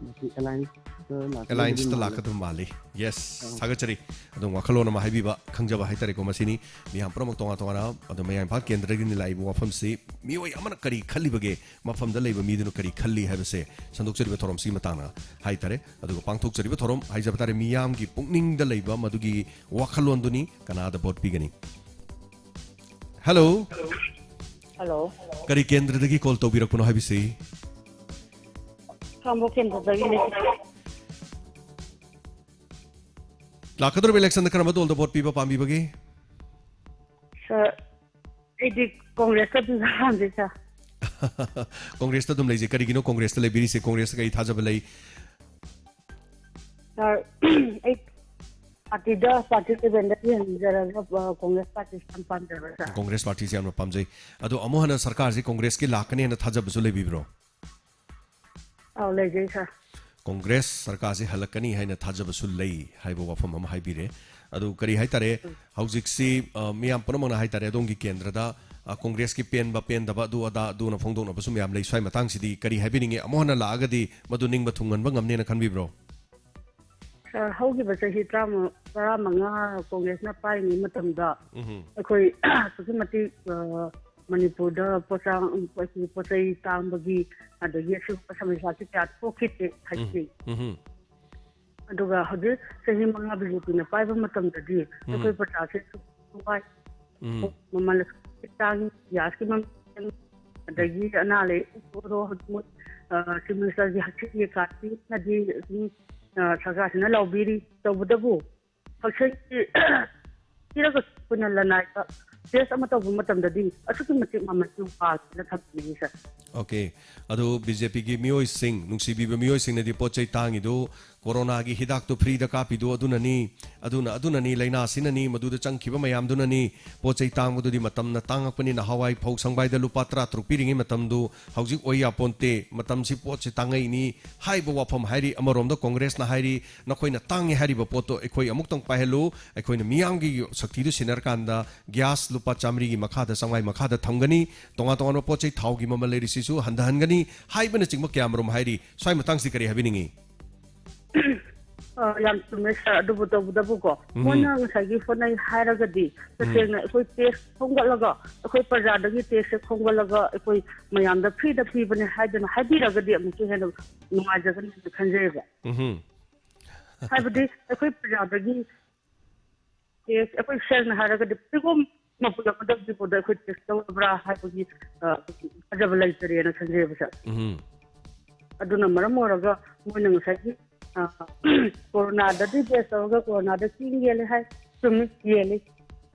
ꯃꯁꯤ ꯑꯦꯂꯥꯏꯟꯁꯇ ꯂꯥꯛꯀꯗꯕꯗꯤ ꯑꯦꯂꯥꯏꯟꯁꯇ ꯃꯥꯜꯂꯦ꯫ ꯂꯥꯛꯀꯗꯕ ꯃꯥꯜꯂꯤ꯫ ꯌꯦꯁ, ꯊꯥꯒꯠꯆꯔꯤ꯫ ꯑꯗꯨꯝ ꯋꯥꯈꯜꯂꯣꯟ ꯑꯃ ꯍꯥꯏꯕꯤꯕ, ꯈꯪꯖꯕ ꯍꯥꯏꯇꯥꯔꯦꯀꯣ꯫ ꯃꯁꯤꯅꯤ ꯃꯤꯌꯥꯝ ꯄꯨꯝꯅꯃꯛ ꯇꯣꯉꯥꯟ ꯇꯣꯉꯥꯟꯅ, ꯑꯗꯨꯝ ꯃꯌꯥꯏ ꯏꯝꯐꯥꯜ ꯀꯦꯟꯗ꯭ꯔꯗꯒꯤꯅꯤ ꯂꯥꯛꯏꯕ ꯋꯥꯐꯝꯁꯤ꯫ ꯃꯤꯑꯣꯏ ꯑꯃꯅ ꯀꯔꯤ ꯈꯜꯂꯤꯕꯒꯦ, ꯃꯐꯝꯗ ꯂꯩꯕ ꯃꯤꯗꯨꯅ ꯀꯔꯤ ꯈꯜꯂꯤ ꯍꯥꯏꯕꯁꯦ ꯁꯟꯗꯣꯛꯆꯔꯤꯕ ꯊꯧꯔꯝꯁꯤꯒꯤ ꯃꯇꯥꯡꯗ ꯍꯥꯏꯇꯥꯔꯦ꯫ ꯑꯗꯨꯒ ꯄꯥꯡꯊꯣꯛꯆꯔꯤꯕ ꯊꯧꯔꯝ ꯍꯥꯏꯖꯕ ꯇꯥꯔꯦ, ꯃꯤꯌꯥꯝꯒꯤ ꯄꯨꯛꯅꯤꯡꯗ ꯂꯩꯕ ꯃꯗꯨꯒꯤ ꯋꯥꯈꯜꯂꯣꯟꯗꯨꯅꯤ ꯀꯅꯥꯗ ꯚꯣꯠ ꯄꯤꯒꯅꯤ꯫ ꯍꯜꯂꯣ꯫ ꯍꯜꯂꯣ꯫ ꯀꯔꯤ ꯀꯦꯟꯗ꯭ꯔꯗꯒꯤ ꯀꯣꯜ ꯇꯧꯕꯤꯔꯛꯄꯅꯣ ꯍꯥꯏꯕꯤꯁꯤ? ꯈꯥꯡꯕꯣꯛ ꯀꯦꯟꯗ꯭ꯔꯗꯒꯤꯅꯦ꯫ ꯂꯥꯛꯀꯗꯧꯔꯤꯕ ꯏꯂꯦꯛꯁꯟꯗ ꯀꯔꯝꯕ ꯗꯣꯜꯗ ꯚꯣꯠ ꯄꯤꯕ ꯄꯥꯝꯕꯤꯕꯒꯦ? ꯁꯥꯔ, ꯑꯩꯗꯤ ꯀꯣꯡꯒ꯭ꯔꯦꯁꯇ ꯑꯗꯨꯝ ꯄꯥꯝꯖꯩ, ꯁꯥꯔ꯫ ꯀꯣꯡꯒ꯭ꯔꯦꯁꯇ ꯑꯗꯨꯝ ꯂꯩꯖꯩ꯫ ꯀꯔꯤꯒꯤꯅꯣ ꯀꯣꯡꯒ꯭ꯔꯦꯁꯇ ꯂꯩꯕꯤꯔꯤꯁꯦ? ꯀꯣꯡꯒ꯭ꯔꯦꯁꯇ ꯀꯔꯤ ꯊꯥꯖꯕ ꯂꯩ? ꯁꯥꯔ, ꯑꯩ ꯄꯥꯔꯇꯤꯗ, ꯄꯥꯔꯇꯤ ꯂꯦꯚꯦꯜꯗ ꯌꯦꯡꯖꯔꯒ, ꯑ, ꯀꯣꯡꯒ꯭ꯔꯦꯁ ꯄꯥꯔꯇꯤꯁꯤ ꯌꯥꯝ ꯄꯥꯝꯖꯕ, ꯁꯥꯔ꯫ ꯀꯣꯡꯒ꯭ꯔꯦꯁ ꯄꯥꯔꯇꯤꯁꯦ ꯌꯥꯝꯅ ꯄꯥꯝꯖꯩ꯫ ꯑꯗꯣ ꯑꯃꯨꯛ ꯍꯟꯅ ꯁꯔꯀꯥꯔꯁꯤ ꯀꯣꯡꯒ꯭ꯔꯦꯁꯀꯤ ꯂꯥꯛꯀꯅꯤ ꯍꯥꯏꯅ ꯊꯥꯖꯕꯁꯨ ꯂꯩꯕꯤꯕ꯭ꯔꯣ? ꯑꯧ, ꯂꯩꯖꯩ, ꯁꯥꯔ꯫ ꯀꯣꯡꯒ꯭ꯔꯦꯁ ꯁꯔꯀꯥꯔꯁꯤ ꯍꯜꯂꯛꯀꯅꯤ ꯍꯥꯏꯅ ꯊꯥꯖꯕꯁꯨ ꯂꯩ ꯍꯥꯏꯕ ꯋꯥꯐꯝ ꯑꯃ ꯍꯥꯏꯕꯤꯔꯦ꯫ ꯑꯗꯨ ꯀꯔꯤ ꯍꯥꯏꯇꯥꯔꯦ, ꯍꯧꯖꯤꯛꯁꯤ, ꯑ, ꯃꯤꯌꯥꯝ ꯄꯨꯝꯅꯃꯛꯅ ꯍꯥꯏꯇꯥꯔꯦ, ꯑꯗꯣꯝꯒꯤ ꯀꯦꯟꯗ꯭ꯔꯗ, ꯑ, ꯀꯣꯡꯒ꯭ꯔꯦꯁꯀꯤ ꯄꯦꯟꯕ ꯄꯦꯟꯗꯕ ꯑꯗꯨ ꯑꯗꯥ ꯑꯗꯨꯅ ꯐꯣꯡꯗꯣꯛꯅꯕꯁꯨ ꯃꯌꯥꯝ ꯂꯩ꯫ ꯁ꯭ꯋꯥꯏ ꯃꯇꯥꯡꯁꯤꯗꯤ ꯀꯔꯤ ꯍꯥꯏꯕꯤꯅꯤꯡꯉꯤ? ꯑꯃꯨꯛ ꯍꯟꯅ ꯂꯥꯛꯑꯒꯗꯤ ꯃꯗꯨ ꯅꯤꯡꯕ ꯊꯨꯡꯍꯟꯕ ꯉꯝꯅꯦꯅ ꯈꯟꯕꯤꯕ꯭ꯔꯣ? ꯁꯥꯔ, ꯍꯧꯈꯤꯕ ꯆꯍꯤ ꯇꯔꯥꯃꯉꯥ, ꯇꯔꯥꯃꯉꯥ ꯀꯣꯡꯒ꯭ꯔꯦꯁꯅ ꯄꯥꯏꯔꯤꯉꯩ ꯃꯇꯝꯗ ꯎꯝ꯫ ꯑꯩꯈꯣꯏ ꯑꯁꯨꯛꯀꯤ ꯃꯇꯤꯛ, ꯑ, ꯃꯅꯤꯄꯨꯔꯗ ꯄꯣꯠꯆꯥꯡ, ꯑꯩꯈꯣꯏꯒꯤ ꯄꯣꯠ ꯆꯩ ꯇꯥꯡꯕꯒꯤ, ꯑꯗꯒꯤ ꯑꯁꯤꯒꯨꯝꯕ ꯁꯃꯁ꯭ꯌꯥꯁꯤ ꯀꯌꯥ ꯊꯣꯛꯈꯤꯗꯦ ꯍꯥꯏꯗꯤ꯫ ꯎꯝ꯫ ꯑꯗꯨꯒ ꯍꯧꯖꯤꯛ ꯆꯍꯤ ꯃꯉꯥ ꯕꯤ ꯖꯦ ꯄꯤꯅ ꯄꯥꯏꯕ ꯃꯇꯝꯗꯗꯤ ꯑꯩꯈꯣꯏ ꯄ꯭ꯔꯖꯥꯁꯦ ꯑꯁꯨꯛ ꯋꯥꯏ, ꯎꯝ꯫ ꯃꯃꯜ ꯑꯁꯨꯛꯀꯤ ꯇꯥꯡꯉꯤ, ꯒ꯭ꯌꯥꯁꯀꯤ ꯃꯃꯜ, ꯑꯗꯒꯤ ꯑꯅꯥ ꯂꯥꯏꯌꯦꯡ ꯑꯣꯏꯔꯣ, ꯍꯧꯖꯤꯛ ꯃꯣꯏ, ꯑ, ꯆꯤꯐ ꯃꯤꯅꯤꯁꯇꯔꯒꯤ ꯍꯛꯁꯦꯜꯒꯤ ꯀꯥꯔꯗꯁꯤꯅꯗꯤ ꯑꯗꯨꯝ, ꯑ, ꯁꯔꯀꯥꯔꯁꯤꯅ ꯂꯧꯕꯤꯔꯤ꯫ ꯇꯧꯕꯇꯕꯨ ꯍꯛꯁꯦꯜꯒꯤ ꯄꯤꯔꯒꯁꯨ ꯑꯩꯈꯣꯏꯅ ꯂꯅꯥꯏꯗ ꯇꯦꯁ ꯑꯃ ꯇꯧꯕ ꯃꯇꯝꯗꯗꯤ ꯑꯁꯨꯛꯀꯤ ꯃꯇꯤꯛ ꯃꯃꯜꯁꯤ ꯋꯥꯡꯗꯅ ꯊꯝꯕꯤꯔꯤ, ꯁꯥꯔ꯫ ꯑꯣꯀꯦ꯫ ꯑꯗꯨ ꯕꯤ ꯖꯦ ꯄꯤꯒꯤ ꯃꯤꯑꯣꯏꯁꯤꯡ, ꯅꯨꯡꯁꯤꯕꯤꯕ ꯃꯤꯑꯣꯏꯁꯤꯡꯅꯗꯤ ꯄꯣꯠ ꯆꯩ ꯇꯥꯡꯉꯤꯗꯨ ꯀꯣꯔꯣꯅꯥꯒꯤ ꯍꯤꯗꯥꯛꯇꯨ ꯐ꯭ꯔꯤꯗ ꯀꯥꯞꯄꯤꯗꯨ ꯑꯗꯨꯅꯅꯤ, ꯑꯗꯨꯅ ꯑꯗꯨꯅꯅꯤ, ꯂꯥꯏꯅꯥꯁꯤꯅꯅꯤ, ꯃꯗꯨꯗ ꯆꯪꯈꯤꯕ ꯃꯌꯥꯝꯗꯨꯅꯅꯤ꯫ ꯄꯣꯠ ꯆꯩ ꯇꯥꯡꯕꯗꯨꯗꯤ ꯃꯇꯝꯅ ꯇꯥꯡꯉꯛꯄꯅꯤꯅ꯫ ꯍꯋꯥꯏ ꯐꯧ ꯁꯪꯕꯥꯏꯗ ꯂꯨꯄꯥ ꯇꯔꯥ ꯇꯔꯨꯛ ꯄꯤꯔꯤꯉꯩ ꯃꯇꯝꯗꯨ ꯍꯧꯖꯤꯛ ꯑꯣꯏ ꯌꯥꯄꯣꯟꯇꯦ꯫ ꯃꯇꯝꯁꯤ ꯄꯣꯠꯁꯤ ꯇꯥꯡꯉꯛꯏꯅꯤ ꯍꯥꯏꯕ ꯋꯥꯐꯝ ꯍꯥꯏꯔꯤ꯫ ꯑꯃꯔꯣꯝꯗ ꯀꯣꯡꯒ꯭ꯔꯦꯁꯅ ꯍꯥꯏꯔꯤ, "ꯅꯈꯣꯏꯅ ꯇꯥꯡꯉꯤ ꯍꯥꯏꯔꯤꯕ ꯄꯣꯠꯇꯣ ꯑꯩꯈꯣꯏ ꯑꯃꯨꯛꯇꯪ ꯄꯥꯏꯍꯜꯂꯨ, ꯑꯩꯈꯣꯏꯅ ꯃꯤꯌꯥꯝꯒꯤ ꯁꯛꯇꯤꯗꯨ ꯁꯤꯟꯅꯔꯀꯥꯟꯗ ꯒ꯭ꯌꯥꯁ ꯂꯨꯄꯥ ꯆꯥꯃꯔꯤꯒꯤ ꯃꯈꯥꯗ, ꯆꯥꯝꯃꯉꯥꯒꯤ ꯃꯈꯥꯗ ꯊꯝꯒꯅꯤ, ꯇꯣꯉꯥꯟ ꯇꯣꯉꯥꯟꯕ ꯄꯣꯠ ꯆꯩ ꯊꯥꯎꯒꯤ ꯃꯃꯜ ꯂꯩꯔꯤꯁꯤꯁꯨ ꯍꯟꯊꯍꯟꯒꯅꯤ" ꯍꯥꯏꯕꯅꯆꯤꯡꯕ ꯀꯌꯥꯃꯔꯨꯝ ꯍꯥꯏꯔꯤ꯫ ꯁ꯭ꯋꯥꯏ ꯃꯇꯥꯡꯁꯤ ꯀꯔꯤ ꯍꯥꯏꯕꯤꯅꯤꯡꯉꯤ? ꯑ, ꯌꯥꯝ ꯆꯨꯝꯃꯦ ꯁꯥꯔ꯫ ꯑꯗꯨꯕꯨ ꯇꯧꯕꯇꯕꯨꯀꯣ, ꯎꯝ꯫ ꯃꯣꯏꯅ ꯉꯁꯥꯏꯒꯤ ꯍꯣꯠꯅꯩ ꯍꯥꯏꯔꯒꯗꯤ, ꯎꯝ꯫ ꯇꯁꯦꯡꯅ ꯑꯩꯈꯣꯏ ꯇꯦꯛꯁ ꯈꯣꯝꯒꯠꯂꯒ, ꯑꯩꯈꯣꯏ ꯄ꯭ꯔꯖꯥꯗꯒꯤ ꯇꯦꯛꯁꯁꯦ ꯈꯣꯝꯒꯠꯂꯒ ꯑꯩꯈꯣꯏ ꯃꯌꯥꯝꯗ ꯐ꯭ꯔꯤꯗ ꯄꯤꯕꯅꯦ ꯍꯥꯏꯗꯅ ꯍꯥꯏꯕꯤꯔꯒꯗꯤ ꯑꯃꯨꯛꯁꯨ ꯍꯦꯟꯅ ꯅꯨꯡꯉꯥꯏꯖꯒꯅꯤ ꯍꯥꯏꯅ ꯈꯟꯖꯩꯑꯕ꯫ ꯎꯝ꯫ ꯍꯥꯏꯕꯗꯤ ꯑꯩꯈꯣꯏ ꯄ꯭ꯔꯖꯥꯗꯒꯤ ꯇꯦꯛꯁ, ꯑꯩꯈꯣꯏ ꯁꯦꯡꯅ ꯍꯥꯏꯔꯒꯗꯤ ꯐꯤꯕꯝ ꯑꯃ ꯄꯨꯜꯂꯛꯀꯗꯕꯗꯨꯗ ꯑꯩꯈꯣꯏ ꯇꯦꯛꯁ ꯂꯧꯔꯕ꯭ꯔꯥ ꯍꯥꯏꯕꯒꯤ, ꯑ, ꯊꯥꯖꯕ ꯂꯩꯇꯔꯦꯅ ꯈꯟꯖꯩꯑꯕ ꯁꯥꯔ꯫ ꯎꯝ꯫ ꯑꯗꯨꯅ ꯃꯔꯝ ꯑꯣꯏꯔꯒ ꯃꯣꯏꯅ ꯉꯁꯥꯏꯒꯤ, ꯑ, ꯀꯣꯔꯣꯅꯥꯗꯗꯤ ꯕꯦꯁ ꯇꯧꯔꯒ ꯀꯣꯔꯣꯅꯥꯗ ꯆꯦꯡ ꯌꯦꯜꯂꯦ ꯍꯥꯏ꯫ ꯆꯨꯝꯃꯤ, ꯌꯦꯜꯂꯤ꯫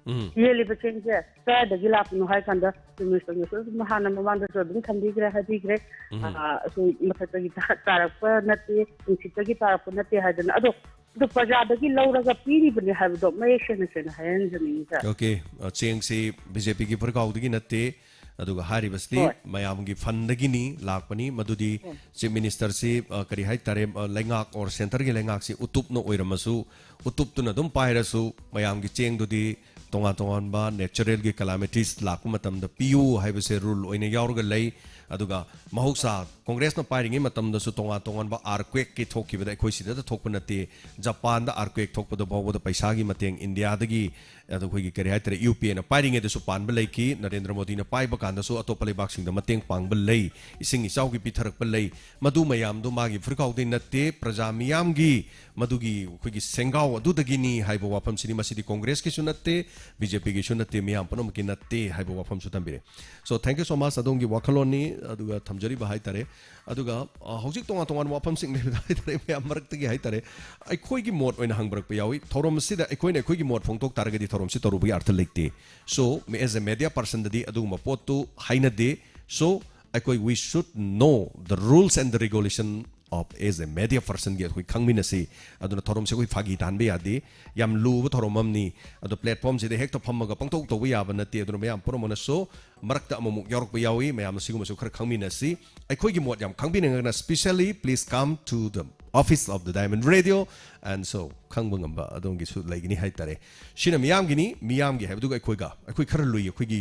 ꯎꯝ꯫ ꯌꯦꯜꯂꯤꯕ ꯆꯦꯡꯁꯦ ꯀꯗꯥꯏꯗꯒꯤ ꯂꯥꯛꯄꯅꯣ ꯍꯥꯏ ꯀꯥꯟꯗ, ꯆꯨꯝꯃꯤ, ꯆꯨꯝꯃꯤ, ꯑꯗꯨꯝ ꯍꯥꯟꯅ ꯃꯃꯥꯡꯗꯁꯨ ꯑꯗꯨꯝ ꯊꯝꯕꯤꯈ꯭ꯔꯦ, ꯍꯥꯏꯕꯤꯈ꯭ꯔꯦ꯫ ꯎꯝ꯫ ꯑ, ꯑꯩꯈꯣꯏ ꯃꯊꯛꯇꯒꯤ ꯇꯥ-, ꯇꯥꯔꯛꯄ ꯅꯠꯇꯦ, ꯅꯨꯡꯁꯤꯠꯇꯒꯤ ꯇꯥꯔꯛꯄ ꯅꯠꯇꯦ ꯍꯥꯏꯗꯅ꯫ ꯑꯗꯣ ꯑꯗꯨ ꯄ꯭ꯔꯖꯥꯗꯒꯤ ꯂꯧꯔꯒ ꯄꯤꯔꯤꯕꯅꯤ ꯍꯥꯏꯕꯗꯣ ꯃꯌꯦꯛ ꯁꯦꯡꯅ ꯁꯦꯡꯅ ꯍꯥꯏꯍꯟꯖꯅꯤꯡꯉꯤ, ꯁꯥꯔ꯫ ꯑꯣꯀꯦ, ꯑ, ꯆꯦꯡꯁꯤ ꯕꯤ ꯖꯦ ꯄꯤꯒꯤ ꯐꯨꯔꯤꯈꯥꯎꯗꯒꯤ ꯅꯠꯇꯦ, ꯑꯗꯨꯒ ꯍꯥꯏꯔꯤꯕꯁꯤꯗꯤ ꯍꯣꯏ꯫ ꯃꯌꯥꯝꯒꯤ ꯐꯟꯗꯒꯤꯅꯤ ꯂꯥꯛꯄꯅꯤ꯫ ꯃꯗꯨꯗꯤ ꯍꯣꯏ꯫ ꯆꯤꯐ ꯃꯤꯅꯤꯁꯇꯔꯁꯤ, ꯑ, ꯀꯔꯤ ꯍꯥꯏꯇꯥꯔꯦ, ꯑ, ꯂꯩꯉꯥꯛ ꯑꯣꯔ ꯁꯦꯟꯇꯔꯒꯤ ꯂꯩꯉꯥꯛꯁꯤ ꯎꯇꯨꯞꯅ ꯑꯣꯏꯔꯝꯃꯁꯨ, ꯎꯇꯨꯞꯇꯨꯅ ꯑꯗꯨꯝ ꯄꯥꯏꯔꯁꯨ, ꯃꯌꯥꯝꯒꯤ ꯆꯦꯡꯗꯨꯗꯤ ꯇꯣꯉꯥꯟ ꯇꯣꯉꯥꯟꯕ ꯅꯦꯆꯔꯦꯜꯒꯤ ꯀꯦꯂꯥꯃꯤꯇꯤꯁ ꯂꯥꯛꯄ ꯃꯇꯝꯗ ꯄꯤꯌꯨ ꯍꯥꯏꯕꯁꯦ ꯔꯨꯜ ꯑꯣꯏꯅ ꯌꯥꯎꯔꯒ ꯂꯩ꯫ ꯑꯗꯨꯒ ꯃꯍꯧꯁꯥ ꯀꯣꯡꯒ꯭ꯔꯦꯁꯅ ꯄꯥꯏꯔꯤꯉꯩ ꯃꯇꯝꯗꯁꯨ ꯇꯣꯉꯥꯟ ꯇꯣꯉꯥꯟꯕ ꯑꯥꯔꯀ꯭ꯋꯦꯛꯀꯤ ꯊꯣꯛꯈꯤꯕꯗ ꯑꯩꯈꯣꯏ ꯁꯤꯗꯇ ꯊꯣꯛꯄ ꯅꯠꯇꯦ꯫ ꯖꯄꯥꯟꯗ ꯑꯥꯔꯀ꯭ꯋꯦꯛ ꯊꯣꯛꯄꯗ ꯐꯥꯎꯕꯗ ꯄꯩꯁꯥꯒꯤ ꯃꯇꯦꯡ ꯏꯟꯗꯤꯌꯥꯗꯒꯤ, ꯑꯗ ꯑꯩꯈꯣꯏꯒꯤ ꯀꯔꯤ ꯍꯥꯏꯇꯥꯔꯦ, ꯌꯨ ꯄꯤ ꯑꯦꯅ ꯄꯥꯏꯔꯤꯉꯩꯗꯁꯨ ꯄꯥꯟꯕ ꯂꯩꯈꯤ, ꯅꯔꯦꯟꯗ꯭ꯔ ꯃꯣꯗꯤꯅ ꯄꯥꯏꯕ ꯀꯥꯟꯗꯁꯨ ꯑꯇꯣꯞꯄ ꯂꯩꯕꯥꯛꯁꯤꯡꯗ ꯃꯇꯦꯡ ꯄꯥꯡꯕ ꯂꯩ, ꯏꯁꯤꯡ ꯏꯆꯥꯎꯒꯤ ꯄꯤꯊꯔꯛꯄ ꯂꯩ꯫ ꯃꯗꯨ ꯃꯌꯥꯝꯗꯨ ꯃꯥꯒꯤ ꯐꯨꯔꯤꯈꯥꯎꯗꯩ ꯅꯠꯇꯦ, ꯄ꯭ꯔꯖꯥ ꯃꯤꯌꯥꯝꯒꯤ ꯃꯗꯨꯒꯤ ꯑꯩꯈꯣꯏꯒꯤ ꯁꯦꯡꯒꯥꯎ ꯑꯗꯨꯗꯒꯤꯅꯤ ꯍꯥꯏꯕ ꯋꯥꯐꯝꯁꯤꯅꯤ꯫ ꯃꯁꯤꯗꯤ ꯀꯣꯡꯒ꯭ꯔꯦꯁꯀꯤꯁꯨ ꯅꯠꯇꯦ, ꯕꯤ ꯖꯦ ꯄꯤꯒꯤꯁꯨ ꯅꯠꯇꯦ, ꯃꯤꯌꯥꯝ ꯄꯨꯝꯅꯃꯛꯀꯤ ꯅꯠꯇꯦ ꯍꯥꯏꯕ ꯋꯥꯐꯝꯁꯨ ꯊꯝꯕꯤꯔꯦ꯫ So, thank you so much ꯑꯗꯣꯝꯒꯤ ꯋꯥꯈꯜꯂꯣꯟꯅꯤ, ꯑꯗꯨꯒ ꯊꯝꯖꯔꯤꯕ ꯍꯥꯏꯇꯥꯔꯦ꯫ ꯑꯗꯨꯒ, ꯑ, ꯍꯧꯖꯤꯛ ꯇꯣꯉꯥꯟ ꯇꯣꯉꯥꯟꯕ ꯋꯥꯐꯝꯁꯤꯡ ꯂꯩꯕꯗ ꯍꯥꯏꯇꯥꯔꯦ, ꯃꯌꯥꯝ ꯃꯔꯛꯇꯒꯤ ꯍꯥꯏꯇꯥꯔꯦ, ꯑꯩꯈꯣꯏꯒꯤ ꯃꯣꯠ ꯑꯣꯏꯅ ꯍꯪꯕꯤꯔꯛꯄ ꯌꯥꯎꯏ꯫ ꯊꯧꯔꯝ ꯑꯁꯤꯗ ꯑꯩꯈꯣꯏꯅ ꯑꯩꯈꯣꯏꯒꯤ ꯃꯣꯠ ꯐꯣꯡꯗꯣꯛ ꯇꯥꯔꯒꯗꯤ ꯊꯧꯔꯝꯁꯤ ꯇꯧꯔꯨꯕꯒꯤ ꯑꯔꯊ ꯂꯩꯇꯦ꯫ So, as a media personꯗꯗꯤ ꯑꯗꯨꯒꯨꯝꯕ ꯄꯣꯠꯇꯨ ꯍꯥꯏꯅꯗꯦ꯫ So, ꯑꯩꯈꯣꯏ, we should know the rules and the regulation of as a media personꯒꯤ ꯑꯩꯈꯣꯏ ꯈꯪꯃꯤꯟꯅꯁꯤ꯫ ꯑꯗꯨꯅ ꯊꯧꯔꯝꯁꯦ ꯑꯩꯈꯣꯏ ꯐꯥꯒꯤ ꯇꯥꯍꯟꯕ ꯌꯥꯗꯦ꯫ ꯌꯥꯝ ꯂꯨꯕ ꯊꯧꯔꯝ ꯑꯃꯅꯤ꯫ ꯑꯗꯣ platformꯁꯤꯗ ꯍꯦꯛꯇ ꯐꯝꯃꯒ ꯄꯪꯇꯧ ꯇꯧꯕ ꯌꯥꯕ ꯅꯠꯇꯦ꯫ ꯑꯗꯨꯅ ꯃꯌꯥꯝ ꯄꯨꯝꯅꯃꯛꯅꯁꯨ ꯃꯔꯛꯇ ꯑꯃꯨꯛꯃꯨꯛ ꯌꯥꯎꯔꯛꯄ ꯌꯥꯎꯏ꯫ ꯃꯌꯥꯝꯅ ꯁꯤꯒꯨꯝꯕꯁꯨ ꯈꯔ ꯈꯪꯃꯤꯟꯅꯁꯤ꯫ ꯑꯩꯈꯣꯏꯒꯤ ꯃꯣꯠ ꯌꯥꯝ ꯈꯪꯕꯤꯅꯤꯡꯉꯒꯅ specially please come to the office of the Diamond Radio and so ꯈꯪꯕ ꯉꯝꯕ ꯑꯗꯣꯝꯒꯤꯁꯨ ꯂꯩꯒꯅꯤ ꯍꯥꯏꯇꯥꯔꯦ꯫ ꯁꯤꯅ ꯃꯤꯌꯥꯝꯒꯤꯅꯤ, ꯃꯤꯌꯥꯝꯒꯤ ꯍꯥꯏꯕꯗꯨꯒ ꯑꯩꯈꯣꯏꯒ, ꯑꯩꯈꯣꯏ ꯈꯔ ꯂꯨꯏ꯫ ꯑꯩꯈꯣꯏꯒꯤ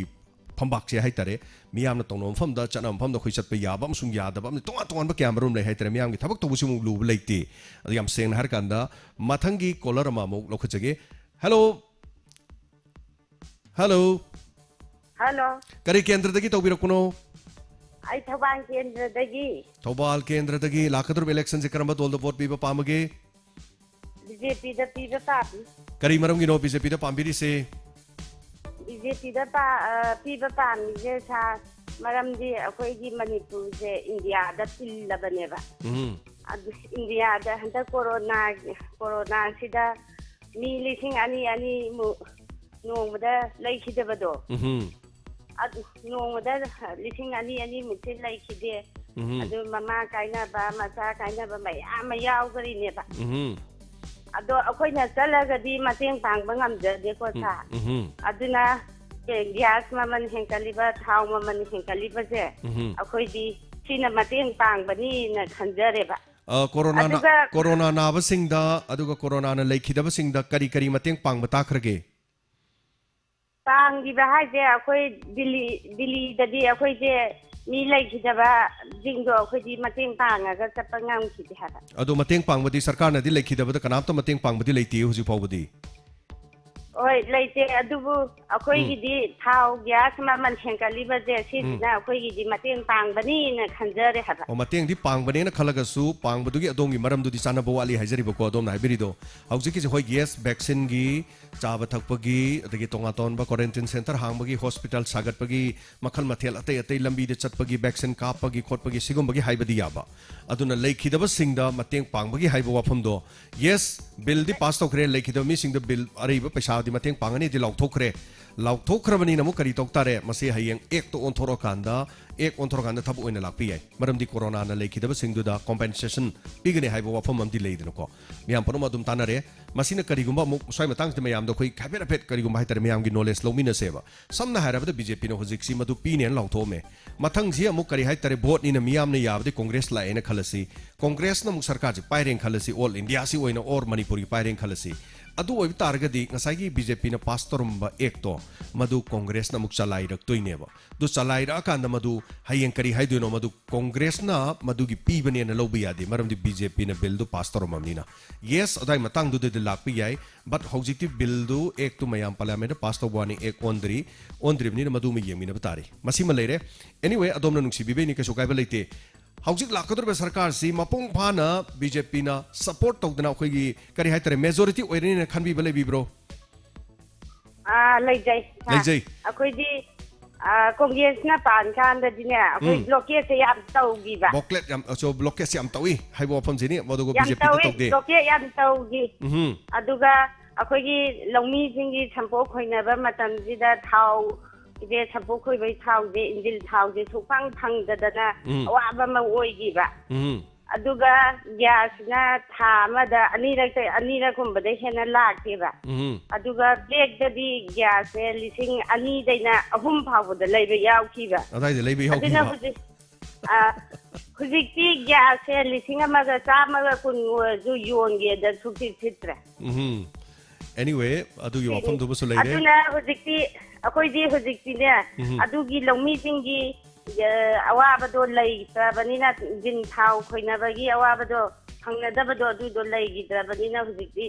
ꯐꯝꯕꯥꯛꯁꯦ ꯍꯥꯏꯇꯥꯔꯦ, ꯃꯤꯌꯥꯝꯅ ꯇꯧꯅꯕ ꯃꯐꯝꯗ, ꯆꯠꯅꯕ ꯃꯐꯝꯗ ꯑꯩꯈꯣꯏ ꯆꯠꯄ ꯌꯥꯕ ꯑꯃꯁꯨꯡ ꯌꯥꯗꯕ ꯑꯃꯗꯤ ꯇꯣꯉꯥꯟ ꯇꯣꯉꯥꯟꯕ ꯀꯌꯥ ꯃꯔꯨꯝ ꯂꯩ ꯍꯥꯏꯇꯥꯔꯦ꯫ ꯃꯤꯌꯥꯝꯒꯤ ꯊꯕꯛ ꯇꯧꯕꯁꯤꯃꯨꯛ ꯂꯨꯕ ꯂꯩꯇꯦ꯫ ꯑꯗꯨ ꯌꯥꯝ ꯁꯦꯡꯅ ꯍꯥꯏꯔꯀꯥꯟꯗ ꯃꯊꯪꯒꯤ caller ꯑꯃ ꯑꯃꯨꯛ ꯂꯧꯈꯠꯆꯒꯦ꯫ Hello꯫ Hello꯫ Hello꯫ ꯀꯔꯤ ꯀꯦꯟꯗ꯭ꯔꯗꯒꯤ ꯇꯧꯕꯤꯔꯛꯄꯅꯣ? ꯑꯩ ꯊꯧꯕꯥꯜ ꯀꯦꯟꯗ꯭ꯔꯗꯒꯤ꯫ ꯊꯧꯕꯥꯜ ꯀꯦꯟꯗ꯭ꯔꯗꯒꯤ ꯂꯥꯛꯀꯗꯧꯔꯤꯕ electionꯁꯦ ꯀꯔꯝꯕ ꯗꯣꯜꯗ vote ꯄꯤꯕ ꯄꯥꯝꯃꯒꯦ? BJPꯗ ꯄꯤꯕ ꯄꯥꯝꯃꯤ꯫ ꯀꯔꯤ ꯃꯔꯝꯒꯤꯅꯣ BJPꯗ ꯄꯥꯝꯕꯤꯔꯤꯁꯦ? BJPꯗ ꯄꯥ-, ꯑ, ꯄꯤꯕ ꯄꯥꯝꯃꯤꯁꯦ, ꯁꯥꯔ, ꯃꯔꯝꯗꯤ ꯑꯩꯈꯣꯏꯒꯤ ꯃꯅꯤꯄꯨꯔꯁꯦ ꯏꯟꯗꯤꯌꯥꯗ ꯇꯤꯜꯂꯕꯅꯦꯕ꯫ ꯎꯝ꯫ ꯑꯗꯨ ꯏꯟꯗꯤꯌꯥꯗ ꯍꯟꯗꯛ ꯀꯣꯔꯣꯅꯥ, ꯀꯣꯔꯣꯅꯥꯁꯤꯗ ꯃꯤ ꯂꯤꯁꯤꯡ ꯑꯅꯤ ꯑꯅꯤꯃꯨꯛ ꯅꯣꯡꯃꯗ ꯂꯩꯈꯤꯗꯕꯗꯣ, ꯎꯝ꯫ ꯑꯗꯨ ꯅꯣꯡꯃꯗ ꯂꯤꯁꯤꯡ ꯑꯅꯤ ꯑꯅꯤꯃꯨꯛꯇꯤ ꯂꯩꯈꯤꯗꯦ꯫ ꯎꯝ꯫ ꯑꯗꯨ ꯃꯃꯥ ꯀꯥꯏꯅꯕ, ꯃꯆꯥ ꯀꯥꯏꯅꯕ ꯃꯌꯥꯝ ꯑꯃ ꯌꯥꯎꯈ꯭ꯔꯤꯅꯦꯕ꯫ ꯎꯝ꯫ ꯑꯗꯣ ꯑꯩꯈꯣꯏꯅ ꯆꯠꯂꯒꯗꯤ ꯃꯇꯦꯡ ꯄꯥꯡꯕ ꯉꯝꯖꯗꯦꯀꯣ, ꯎꯝ, ꯁꯥꯔ꯫ ꯎꯝ꯫ ꯑꯗꯨꯅ ꯒ꯭ꯌꯥꯁ ꯃꯃꯜ ꯍꯦꯟꯒꯠꯂꯤꯕ, ꯊꯥꯎ ꯃꯃꯜ ꯍꯦꯟꯒꯠꯂꯤꯕꯁꯦ, ꯎꯝ꯫ ꯑꯩꯈꯣꯏꯗꯤ ꯁꯤꯅ ꯃꯇꯦꯡ ꯄꯥꯡꯕꯅꯤꯅ ꯈꯟꯖꯔꯦꯕ꯫ ꯑ, ꯀꯣꯔꯣꯅꯥ ꯅꯥ-, ꯑꯗꯨꯒ ꯀꯣꯔꯣꯅꯥ ꯅꯥꯕꯁꯤꯡꯗ ꯑꯗꯨꯒ ꯀꯣꯔꯣꯅꯥꯅ ꯂꯩꯈꯤꯗꯕꯁꯤꯡꯗ ꯀꯔꯤ ꯀꯔꯤ ꯃꯇꯦꯡ ꯄꯥꯡꯕ ꯇꯥꯈ꯭ꯔꯒꯦ? ꯄꯥꯡꯈꯤꯕ ꯍꯥꯏꯁꯦ, ꯑꯩꯈꯣꯏ ꯗꯤꯜꯂꯤ, ꯗꯤꯜꯂꯤꯗꯗꯤ ꯑꯩꯈꯣꯏꯁꯦ ꯃꯤ ꯂꯩꯈꯤꯗꯕꯁꯤꯡꯗꯣ ꯑꯩꯈꯣꯏꯗꯤ ꯃꯇꯦꯡ ꯄꯥꯡꯉꯒ ꯆꯠꯄ ꯉꯝꯈꯤꯗꯦ ꯍꯥꯏꯕ꯫ ꯑꯗꯣ ꯃꯇꯦꯡ ꯄꯥꯡꯕꯗꯤ ꯁꯔꯀꯥꯔꯅꯗꯤ ꯂꯩꯈꯤꯗꯕꯗ ꯀꯅꯥꯝꯇ ꯃꯇꯦꯡ ꯄꯥꯡꯕꯗꯤ ꯂꯩꯇꯦ ꯍꯧꯖꯤꯛ ꯐꯥꯎꯕꯗꯤ? ꯍꯣꯏ, ꯂꯩꯇꯦ꯫ ꯑꯗꯨꯕꯨ ꯑꯩꯈꯣꯏꯒꯤꯗꯤ ꯎꯝ꯫ ꯊꯥꯎ, ꯒ꯭ꯌꯥꯁ ꯃꯃꯜ ꯍꯦꯟꯒꯠꯂꯤꯕꯁꯦ, ꯁꯤꯁꯤꯅ ꯎꯝ꯫ ꯑꯩꯈꯣꯏꯒꯤꯗꯤ ꯃꯇꯦꯡ ꯄꯥꯡꯕꯅꯤꯅ ꯈꯟꯖꯔꯦ ꯍꯥꯏꯕ꯫ ꯑꯣ, ꯃꯇꯦꯡꯗꯤ ꯄꯥꯡꯕꯅꯦꯅ ꯈꯜꯂꯒꯁꯨ, ꯄꯥꯡꯕꯗꯨꯒꯤ ꯑꯗꯣꯝꯒꯤ ꯃꯔꯝꯗꯨꯗꯤ ꯆꯥꯟꯅꯕ ꯋꯥꯠꯂꯤ ꯍꯥꯏꯖꯔꯤꯕꯀꯣ, ꯑꯗꯣꯝꯅ ꯍꯥꯏꯕꯤꯔꯤꯗꯣ꯫ ꯍꯧꯖꯤꯛꯀꯤꯁꯦ, ꯍꯣꯏ, yes, vaccineꯒꯤ, ꯆꯥꯕ ꯊꯛꯄꯒꯤ, ꯑꯗꯒꯤ ꯇꯣꯉꯥꯟ ꯇꯣꯉꯥꯟꯕ quarantine centre ꯍꯥꯡꯕꯒꯤ, hospital ꯁꯥꯒꯠꯄꯒꯤ, ꯃꯈꯜ ꯃꯊꯦꯜ ꯑꯇꯩ ꯑꯇꯩ ꯂꯝꯕꯤꯗ ꯆꯠꯄꯒꯤ, vaccine ꯀꯥꯞꯄꯒꯤ ꯈꯣꯠꯄꯒꯤ, ꯁꯤꯒꯨꯝꯕꯒꯤ ꯍꯥꯏꯕꯗꯤ ꯌꯥꯕ꯫ ꯑꯗꯨꯅ ꯂꯩꯈꯤꯗꯕꯁꯤꯡꯗ ꯃꯇꯦꯡ ꯄꯥꯡꯕꯒꯤ ꯍꯥꯏꯕ ꯋꯥꯐꯝꯗꯣ, yes, billꯗꯤ pass ꯇꯧꯈ꯭ꯔꯦ, ꯂꯩꯈꯤꯗꯕ ꯃꯤꯁꯤꯡꯗ bill ꯑꯔꯩꯕ ꯄꯩꯁꯥ ꯗꯤ ꯃꯇꯦꯡ ꯄꯥꯡꯒꯅꯤꯗꯤ ꯂꯥꯎꯊꯣꯛꯈ꯭ꯔꯦ꯫ ꯂꯥꯎꯊꯣꯛꯈ꯭ꯔꯕꯅꯤꯅ ꯑꯃꯨꯛ ꯀꯔꯤ ꯇꯧ ꯇꯥꯔꯦ? ꯃꯁꯤ ꯍꯌꯦꯡ ꯑꯦꯛꯇ ꯑꯣꯟꯊꯣꯔꯛꯑꯀꯥꯟꯗ, ꯑꯦꯛ ꯑꯣꯟꯊꯣꯔꯛꯀꯥꯟꯗ ꯊꯕꯛ ꯑꯣꯏꯅ ꯂꯥꯛꯄ ꯌꯥꯏ꯫ ꯃꯔꯝꯗꯤ ꯀꯣꯔꯣꯅꯥꯅ ꯂꯩꯈꯤꯗꯕꯁꯤꯡꯗꯨꯗ compensation ꯄꯤꯒꯅꯤ ꯍꯥꯏꯕ ꯋꯥꯐꯝ ꯑꯃꯗꯤ ꯂꯩꯗꯅꯀꯣ꯫ ꯃꯌꯥꯝ ꯄꯨꯝꯅꯃꯛ ꯑꯗꯨꯝ ꯇꯥꯟꯅꯔꯦ꯫ ꯃꯁꯤꯅ ꯀꯔꯤꯒꯨꯝꯕ ꯑꯃꯨꯛ ꯁ꯭ꯋꯥꯏ ꯃꯇꯥꯡꯁꯤꯗ ꯃꯌꯥꯝꯗ ꯑꯩꯈꯣꯏ ꯍꯥꯏꯐꯦꯠ ꯍꯥꯏꯐꯦꯠ ꯀꯔꯤꯒꯨꯝꯕ ꯍꯥꯏꯇꯥꯔꯦ, ꯃꯌꯥꯝꯒꯤ knowledge ꯂꯧꯃꯤꯟꯅꯁꯦꯕ꯫ ꯁꯝꯅ ꯍꯥꯏꯔꯕꯗ ꯕꯤ ꯖꯦ ꯄꯤꯅ ꯍꯧꯖꯤꯛꯁꯤ ꯃꯗꯨ ꯄꯤꯅꯦꯅ ꯂꯥꯎꯊꯣꯛꯑꯝꯃꯦ꯫ ꯃꯊꯪꯁꯤ ꯑꯃꯨꯛ ꯀꯔꯤ ꯍꯥꯏꯇꯥꯔꯦ, ꯚꯣꯠꯅꯤꯅ ꯃꯤꯌꯥꯝꯅ ꯌꯥꯕꯗꯤ ꯀꯣꯡꯒ꯭ꯔꯦꯁ ꯂꯥꯛꯑꯦꯅ ꯈꯜꯂꯁꯤ, ꯀꯣꯡꯒ꯭ꯔꯦꯁꯅ ꯑꯃꯨꯛ ꯁꯔꯀꯥꯔꯁꯤ ꯄꯥꯏꯔꯦꯅ ꯈꯜꯂꯁꯤ, all India ꯁꯤ ꯑꯣꯏꯅ or ꯃꯅꯤꯄꯨꯔꯒꯤ ꯄꯥꯏꯔꯦꯅ ꯈꯜꯂꯁꯤ꯫ ꯑꯗꯨ ꯑꯣꯏꯕ ꯇꯥꯔꯒꯗꯤ ꯉꯁꯥꯏꯒꯤ ꯕꯤ ꯖꯦ ꯄꯤꯅ ꯄꯥꯁ ꯇꯧꯔꯝꯕ ꯑꯦꯛꯇꯣ ꯃꯗꯨ ꯀꯣꯡꯒ꯭ꯔꯦꯁꯅ ꯑꯃꯨꯛ ꯆꯂꯥꯏꯔꯛꯇꯣꯏꯅꯦꯕ꯫ ꯑꯗꯨ ꯆꯂꯥꯏꯔꯛꯑꯀꯥꯟꯗ ꯃꯗꯨ ꯍꯌꯦꯡ ꯀꯔꯤ ꯍꯥꯏꯗꯣꯏꯅꯣ, ꯃꯗꯨ ꯀꯣꯡꯒ꯭ꯔꯦꯁꯅ ꯃꯗꯨꯒꯤ ꯄꯤꯕꯅꯦꯅ ꯂꯧꯕ ꯌꯥꯗꯦ, ꯃꯔꯝꯗꯤ ꯕꯤ ꯖꯦ ꯄꯤꯅ ꯕꯤꯜꯗꯨ ꯄꯥꯁ ꯇꯧꯔꯝꯃꯕꯅꯤꯅ꯫ ꯌꯦꯁ, ꯑꯗꯥꯏ ꯃꯇꯥꯡꯗꯨꯗꯗꯤ ꯂꯥꯛꯄ ꯌꯥꯏ, but ꯍꯧꯖꯤꯛꯇꯤ ꯕꯤꯜꯗꯨ, ꯑꯦꯛꯇꯨ ꯃꯌꯥꯝ ꯄꯥꯔꯂꯤꯌꯥꯃꯦꯟꯗ ꯄꯥꯁ ꯇꯧꯕ ꯋꯥꯅꯤ, ꯑꯦꯛ ꯑꯣꯟꯗ꯭ꯔꯤ, ꯑꯣꯟꯗ꯭ꯔꯤꯕꯅꯤꯅ ꯃꯗꯨꯃ ꯌꯦꯡꯃꯤꯟꯅꯕ ꯇꯥꯔꯤ꯫ ꯃꯁꯤꯃ ꯂꯩꯔꯦ꯫ Anyway, ꯑꯗꯣꯝꯅ ꯅꯨꯡꯁꯤꯕꯤꯕꯩꯅꯤ, ꯀꯩꯁꯨ ꯀꯥꯏꯕ ꯂꯩꯇꯦ꯫ ꯍꯧꯖꯤꯛ ꯂꯥꯛꯀꯗꯧꯔꯤꯕ ꯁꯔꯀꯥꯔꯁꯤ ꯃꯄꯨꯡ ꯐꯥꯅ ꯕꯤ ꯖꯦ ꯄꯤꯅ support ꯇꯧꯗꯅ ꯑꯩꯈꯣꯏꯒꯤ, ꯀꯔꯤ ꯍꯥꯏꯇꯥꯔꯦ, majority ꯑꯣꯏꯔꯅꯤꯅ ꯈꯟꯕꯤꯕ ꯂꯩꯕꯤꯕ꯭ꯔꯣ? ꯑꯥ, ꯂꯩꯖꯩ, ꯁꯥꯔ꯫ ꯂꯩꯖꯩ꯫ ꯑꯩꯈꯣꯏꯗꯤ, ꯑꯥ, ꯀꯣꯡꯒ꯭ꯔꯦꯁꯅ ꯄꯥꯟ ꯀꯥꯟꯗꯗꯤꯅꯦ, ꯑꯩꯈꯣꯏ ꯎꯝ꯫ ꯕ꯭ꯂꯣꯀꯦꯠꯁꯦ ꯌꯥꯝ ꯇꯧꯈꯤꯕ꯫ ꯕ꯭ꯂꯣꯀꯦꯠ ꯌꯥꯝ, ꯑꯆꯧ-, ꯕ꯭ꯂꯣꯀꯦꯠꯁꯦ ꯌꯥꯝ ꯇꯧꯏ ꯍꯥꯏꯕ ꯋꯥꯐꯝꯁꯤꯅꯤ, ꯃꯗꯨꯒ ꯌꯥꯝ ꯕꯤ ꯖꯦ ꯄꯤꯗ ꯇꯧꯏ, ꯇꯧꯗꯦ꯫ ꯕ꯭ꯂꯣꯀꯦꯠ ꯌꯥꯝ ꯇꯧꯈꯤ꯫ ꯎꯝ꯫ ꯑꯗꯨꯒ ꯑꯩꯈꯣꯏꯒꯤ ꯂꯧꯃꯤꯁꯤꯡꯒꯤ ꯁꯝꯄꯣꯛ ꯈꯣꯏꯅꯕ ꯃꯇꯝꯁꯤꯗ ꯊꯥꯎ, ꯏꯕꯦ, ꯁꯝꯄꯣꯛ ꯈꯣꯏꯕꯒꯤ ꯊꯥꯎꯁꯦ, ꯏꯟꯖꯤꯟ ꯊꯥꯎꯁꯦ ꯁꯨꯛꯐꯪ ꯐꯪꯗꯗꯅ ꯎꯝ꯫ ꯑꯋꯥꯕ ꯑꯃ ꯑꯣꯏꯈꯤꯕ꯫ ꯎꯝ꯫ ꯑꯗꯨꯒ ꯒ꯭ꯌꯥꯁꯁꯤꯅ ꯊꯥ ꯑꯃꯗ ꯑꯅꯤꯔꯛꯇ, ꯑꯅꯤꯔꯛꯀꯨꯝꯕꯗꯩ ꯍꯦꯟꯅ ꯂꯥꯛꯇꯦꯕ꯫ ꯎꯝ꯫ ꯑꯗꯨꯒ ꯕ꯭ꯂꯦꯛꯇꯗꯤ ꯒ꯭ꯌꯥꯁꯁꯦ ꯂꯤꯁꯤꯡ ꯑꯅꯤꯗꯩꯅ ꯑꯍꯨꯝ ꯐꯥꯎꯕꯗ ꯂꯩꯕ ꯌꯥꯎꯈꯤꯕ꯫ ꯑꯗꯥꯏꯗ ꯂꯩꯕ ꯑꯗꯨꯅ ꯌꯥꯎꯈꯤꯕ꯫ ꯍꯧꯖꯤꯛ, ꯑ, ꯍꯧꯖꯤꯛꯇꯤ ꯒ꯭ꯌꯥꯁꯁꯦ ꯂꯤꯁꯤꯡ ꯑꯃꯒ ꯆꯥꯝꯃꯒ ꯀꯨꯟ ꯑꯣꯏꯔꯁꯨ ꯌꯣꯟꯒꯦꯗ ꯁꯨꯛꯊꯤꯠ ꯊꯤꯠꯇ꯭ꯔꯦ꯫ ꯎꯝ꯫ Anyway, ꯑꯗꯨꯒꯤ ꯁꯤꯅꯤ꯫ ꯋꯥꯐꯝꯗꯨꯃꯁꯨ ꯂꯩꯔꯦ꯫ ꯑꯗꯨꯅ ꯍꯧꯖꯤꯛꯇꯤ, ꯑꯩꯈꯣꯏꯗꯤ ꯍꯧꯖꯤꯛꯇꯤꯅꯦ, ꯎꯝ꯫ ꯑꯗꯨꯒꯤ ꯂꯧꯃꯤꯁꯤꯡꯒꯤ ꯑ, ꯑꯋꯥꯕꯗꯣ ꯂꯩꯇ꯭ꯔꯕꯅꯤꯅ, ꯏꯟꯖꯤꯟ ꯊꯥꯎ ꯈꯣꯏꯅꯕꯒꯤ ꯑꯋꯥꯕꯗꯣ, ꯐꯪꯅꯗꯕꯗꯣ, ꯑꯗꯨꯗꯣ ꯂꯩꯈꯤꯗ꯭ꯔꯕꯅꯤꯅ ꯍꯧꯖꯤꯛꯇꯤ,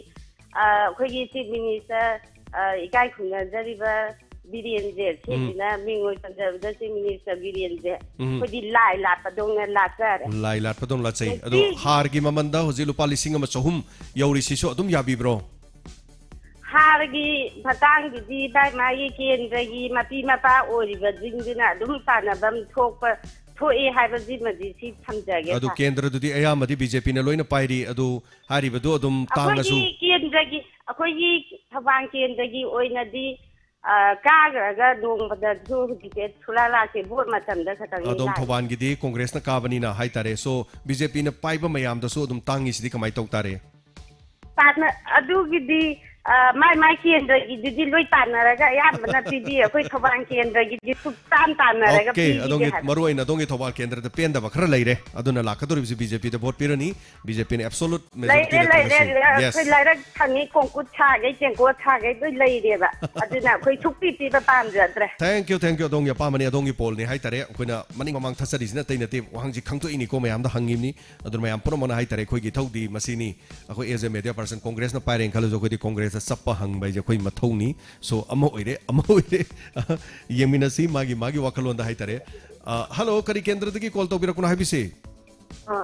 ꯑ, ꯑꯩꯈꯣꯏꯒꯤ ꯆꯤꯐ ꯃꯤꯅꯤꯁꯇꯔ, ꯑ, ꯏꯀꯥꯏ ꯈꯨꯝꯅꯖꯔꯤꯕ ꯕꯤꯔꯦꯟꯁꯦ, ꯎꯝ꯫ ꯁꯤꯁꯤꯅ ꯃꯤꯡ ꯑꯣꯏ ꯄꯟꯖꯕꯗ ꯆꯤꯐ ꯃꯤꯅꯤꯁꯇꯔ ꯕꯤꯔꯦꯟꯁꯦ ꯎꯝ꯫ ꯑꯩꯈꯣꯏꯗꯤ ꯂꯥꯏ ꯂꯥꯠꯄꯗꯧꯅ ꯂꯥꯠꯆꯔꯦ꯫ ꯂꯥꯏ ꯂꯥꯠꯄꯗꯧꯅ ꯂꯥꯠꯆꯩ꯫ ꯑꯗꯣ ꯅꯨꯡꯇꯤꯒꯤ ꯍꯥꯔꯒꯤ ꯃꯃꯟꯗ ꯍꯧꯖꯤꯛ ꯂꯨꯄꯥ ꯂꯤꯁꯤꯡ ꯑꯃ ꯆꯍꯨꯝ ꯌꯧꯔꯤꯁꯤꯁꯨ ꯑꯗꯨꯝ ꯌꯥꯕꯤꯕ꯭ꯔꯣ? ꯍꯥꯔꯒꯤ ꯃꯇꯥꯡꯗꯨꯗꯤ ꯚꯥꯏ ꯃꯥꯒꯤ ꯀꯦꯟꯗ꯭ꯔꯒꯤ ꯃꯄꯤ ꯃꯄꯥ ꯑꯣꯏꯔꯤꯕꯁꯤꯡꯗꯨꯅ ꯑꯗꯨꯝ ꯇꯥꯟꯅꯐꯝ ꯊꯣꯛꯄ ꯊꯣꯛꯑꯦ ꯍꯥꯏꯕꯁꯤꯃꯗꯤ ꯁꯤ ꯊꯝꯖꯒꯦ, ꯑꯗꯨ ꯁꯥꯔ꯫ ꯀꯦꯟꯗ꯭ꯔꯗꯨꯗꯤ ꯑꯌꯥꯝꯕꯗꯤ ꯕꯤ ꯖꯦ ꯄꯤꯅ ꯂꯣꯏꯅ ꯄꯥꯏꯔꯤ꯫ ꯑꯗꯨ ꯍꯥꯏꯔꯤꯕꯗꯨ ꯑꯗꯨꯝ ꯇꯥꯡꯉꯁꯨ ꯑꯩꯈꯣꯏꯒꯤ ꯀꯦꯟꯗ꯭ꯔꯒꯤ, ꯑꯩꯈꯣꯏꯒꯤ ꯊꯧꯕꯥꯜ ꯀꯦꯟꯗ꯭ꯔꯒꯤ ꯑꯣꯏꯅꯗꯤ, ꯑ, ꯀꯥꯈ꯭ꯔꯒ ꯅꯣꯡꯃꯗꯁꯨ ꯍꯧꯖꯤꯛꯁꯦ ꯁꯨꯂꯥ ꯂꯥꯛꯇꯦ, ꯚꯣꯠ ꯃꯇꯝꯗ ꯈꯛꯇꯪꯅꯤ ꯑꯗꯣꯝ ꯂꯥꯛꯏ꯫ ꯊꯧꯕꯥꯜꯒꯤꯗꯤ ꯀꯣꯡꯒ꯭ꯔꯦꯁꯅ ꯀꯥꯕꯅꯤꯅ ꯍꯥꯏꯇꯥꯔꯦ꯫ ꯁꯣ ꯕꯤ ꯖꯦ ꯄꯤꯅ ꯄꯥꯏꯕ ꯃꯌꯥꯝꯗꯁꯨ ꯑꯗꯨꯝ ꯇꯥꯡꯉꯤꯁꯤꯗꯤ ꯀꯃꯥꯏꯅ ꯇꯧ ꯇꯥꯔꯦ? ꯇꯥꯟꯅ-, ꯑꯗꯨꯒꯤꯗꯤ, ꯑ, ꯃꯥꯏ ꯃꯥꯏ ꯀꯦꯟꯗ꯭ꯔꯒꯤꯗꯨꯗꯤ ꯂꯣꯏ ꯇꯥꯟꯅꯔꯒ ꯑꯌꯥꯝꯕꯅ ꯄꯤꯕꯤ꯫ ꯑꯩꯈꯣꯏ ꯊꯧꯕꯥꯜ ꯀꯦꯟꯗ꯭ꯔꯒꯤꯗꯤ ꯁꯨꯛꯇꯥꯟ ꯇꯥꯟꯅꯔꯒ ꯑꯣꯀꯦ, ꯄꯤꯕꯤꯗꯦ ꯑꯗꯣꯝꯒꯤ ꯍꯥꯏꯕ꯫ ꯃꯔꯨ ꯑꯣꯏꯅ ꯑꯗꯣꯝꯒꯤ ꯊꯧꯕꯥꯜ ꯀꯦꯟꯗ꯭ꯔꯗ ꯄꯦꯟꯗꯕ ꯈꯔ ꯂꯩꯔꯦ, ꯑꯗꯨꯅ ꯂꯥꯛꯀꯗꯧꯔꯤꯕꯁꯤ ꯕꯤ ꯖꯦ ꯄꯤꯗ ꯚꯣꯠ ꯄꯤꯔꯅꯤ꯫ ꯕꯤ ꯖꯦ ꯄꯤꯅ absolute ꯂꯩꯔꯦ, majority-ꯗ ꯂꯩꯔꯦ, ꯊꯥꯡꯒꯠꯁꯤ꯫ ꯂꯩꯔꯦ꯫ ꯑꯩꯈꯣꯏ Yes. ꯂꯥꯏꯔꯛ ꯊꯪꯉꯤ, ꯀꯣꯡꯀꯨꯠ ꯁꯥꯒꯩ, ꯇꯦꯡꯀꯣꯠ ꯁꯥꯒꯩ ꯂꯣꯏ ꯂꯩꯔꯦꯕ꯫ ꯑꯗꯨꯅ ꯑꯩꯈꯣꯏ ꯁꯨꯛꯄꯤ ꯄꯤꯕ ꯄꯥꯝꯖꯗ꯭ꯔꯦ꯫ Thank you, thank you꯫ ꯑꯗꯣꯝꯒꯤ ꯑꯄꯥꯝꯕꯅꯤ, ꯑꯗꯣꯝꯒꯤ ꯄꯣꯜꯅꯤ ꯍꯥꯏꯇꯥꯔꯦ꯫ ꯑꯩꯈꯣꯏꯅ ꯃꯅꯤꯡ ꯃꯃꯥꯡ ꯊꯠꯆꯔꯤꯁꯤ ꯅꯠꯇꯩ ꯅꯠꯇꯦ, ꯋꯥꯍꯪꯁꯤ ꯈꯪꯗꯣꯛꯏꯅꯤꯀꯣ, ꯃꯌꯥꯝꯗ ꯍꯪꯉꯤꯕꯅꯤ꯫ ꯑꯗꯨꯅ ꯃꯌꯥꯝ ꯄꯨꯝꯅꯃꯛꯅ ꯍꯥꯏꯇꯥꯔꯦ, ꯑꯩꯈꯣꯏꯒꯤ ꯏꯊꯧꯗꯤ ꯃꯁꯤꯅꯤ꯫ ꯑꯩꯈꯣꯏ as a media person, ꯀꯣꯡꯒ꯭ꯔꯦꯁꯅ ꯄꯥꯏꯔꯦꯅ ꯈꯜꯂꯁꯨ, ꯑꯩꯈꯣꯏꯗꯤ ꯀꯣꯡꯒ꯭ꯔꯦꯁꯇ ꯆꯞꯄ ꯍꯪꯕ ꯍꯥꯏꯁꯦ ꯑꯩꯈꯣꯏ ꯃꯊꯧꯅꯤ꯫ So ꯑꯃ ꯑꯣꯏꯔꯦ, ꯑꯃ ꯑꯣꯏꯔꯦ꯫ ꯌꯦꯡꯃꯤꯟꯅꯁꯤ ꯃꯥꯒꯤ ꯃꯥꯒꯤ ꯋꯥꯈꯜꯂꯣꯟꯗ ꯍꯥꯏꯇꯥꯔꯦ꯫ ꯑ, hello, ꯀꯔꯤ ꯀꯦꯟꯗ꯭ꯔꯗꯒꯤ call ꯇꯧꯕꯤꯔꯛꯄꯅꯣ ꯍꯥꯏꯕꯤꯁꯤ? ꯑ,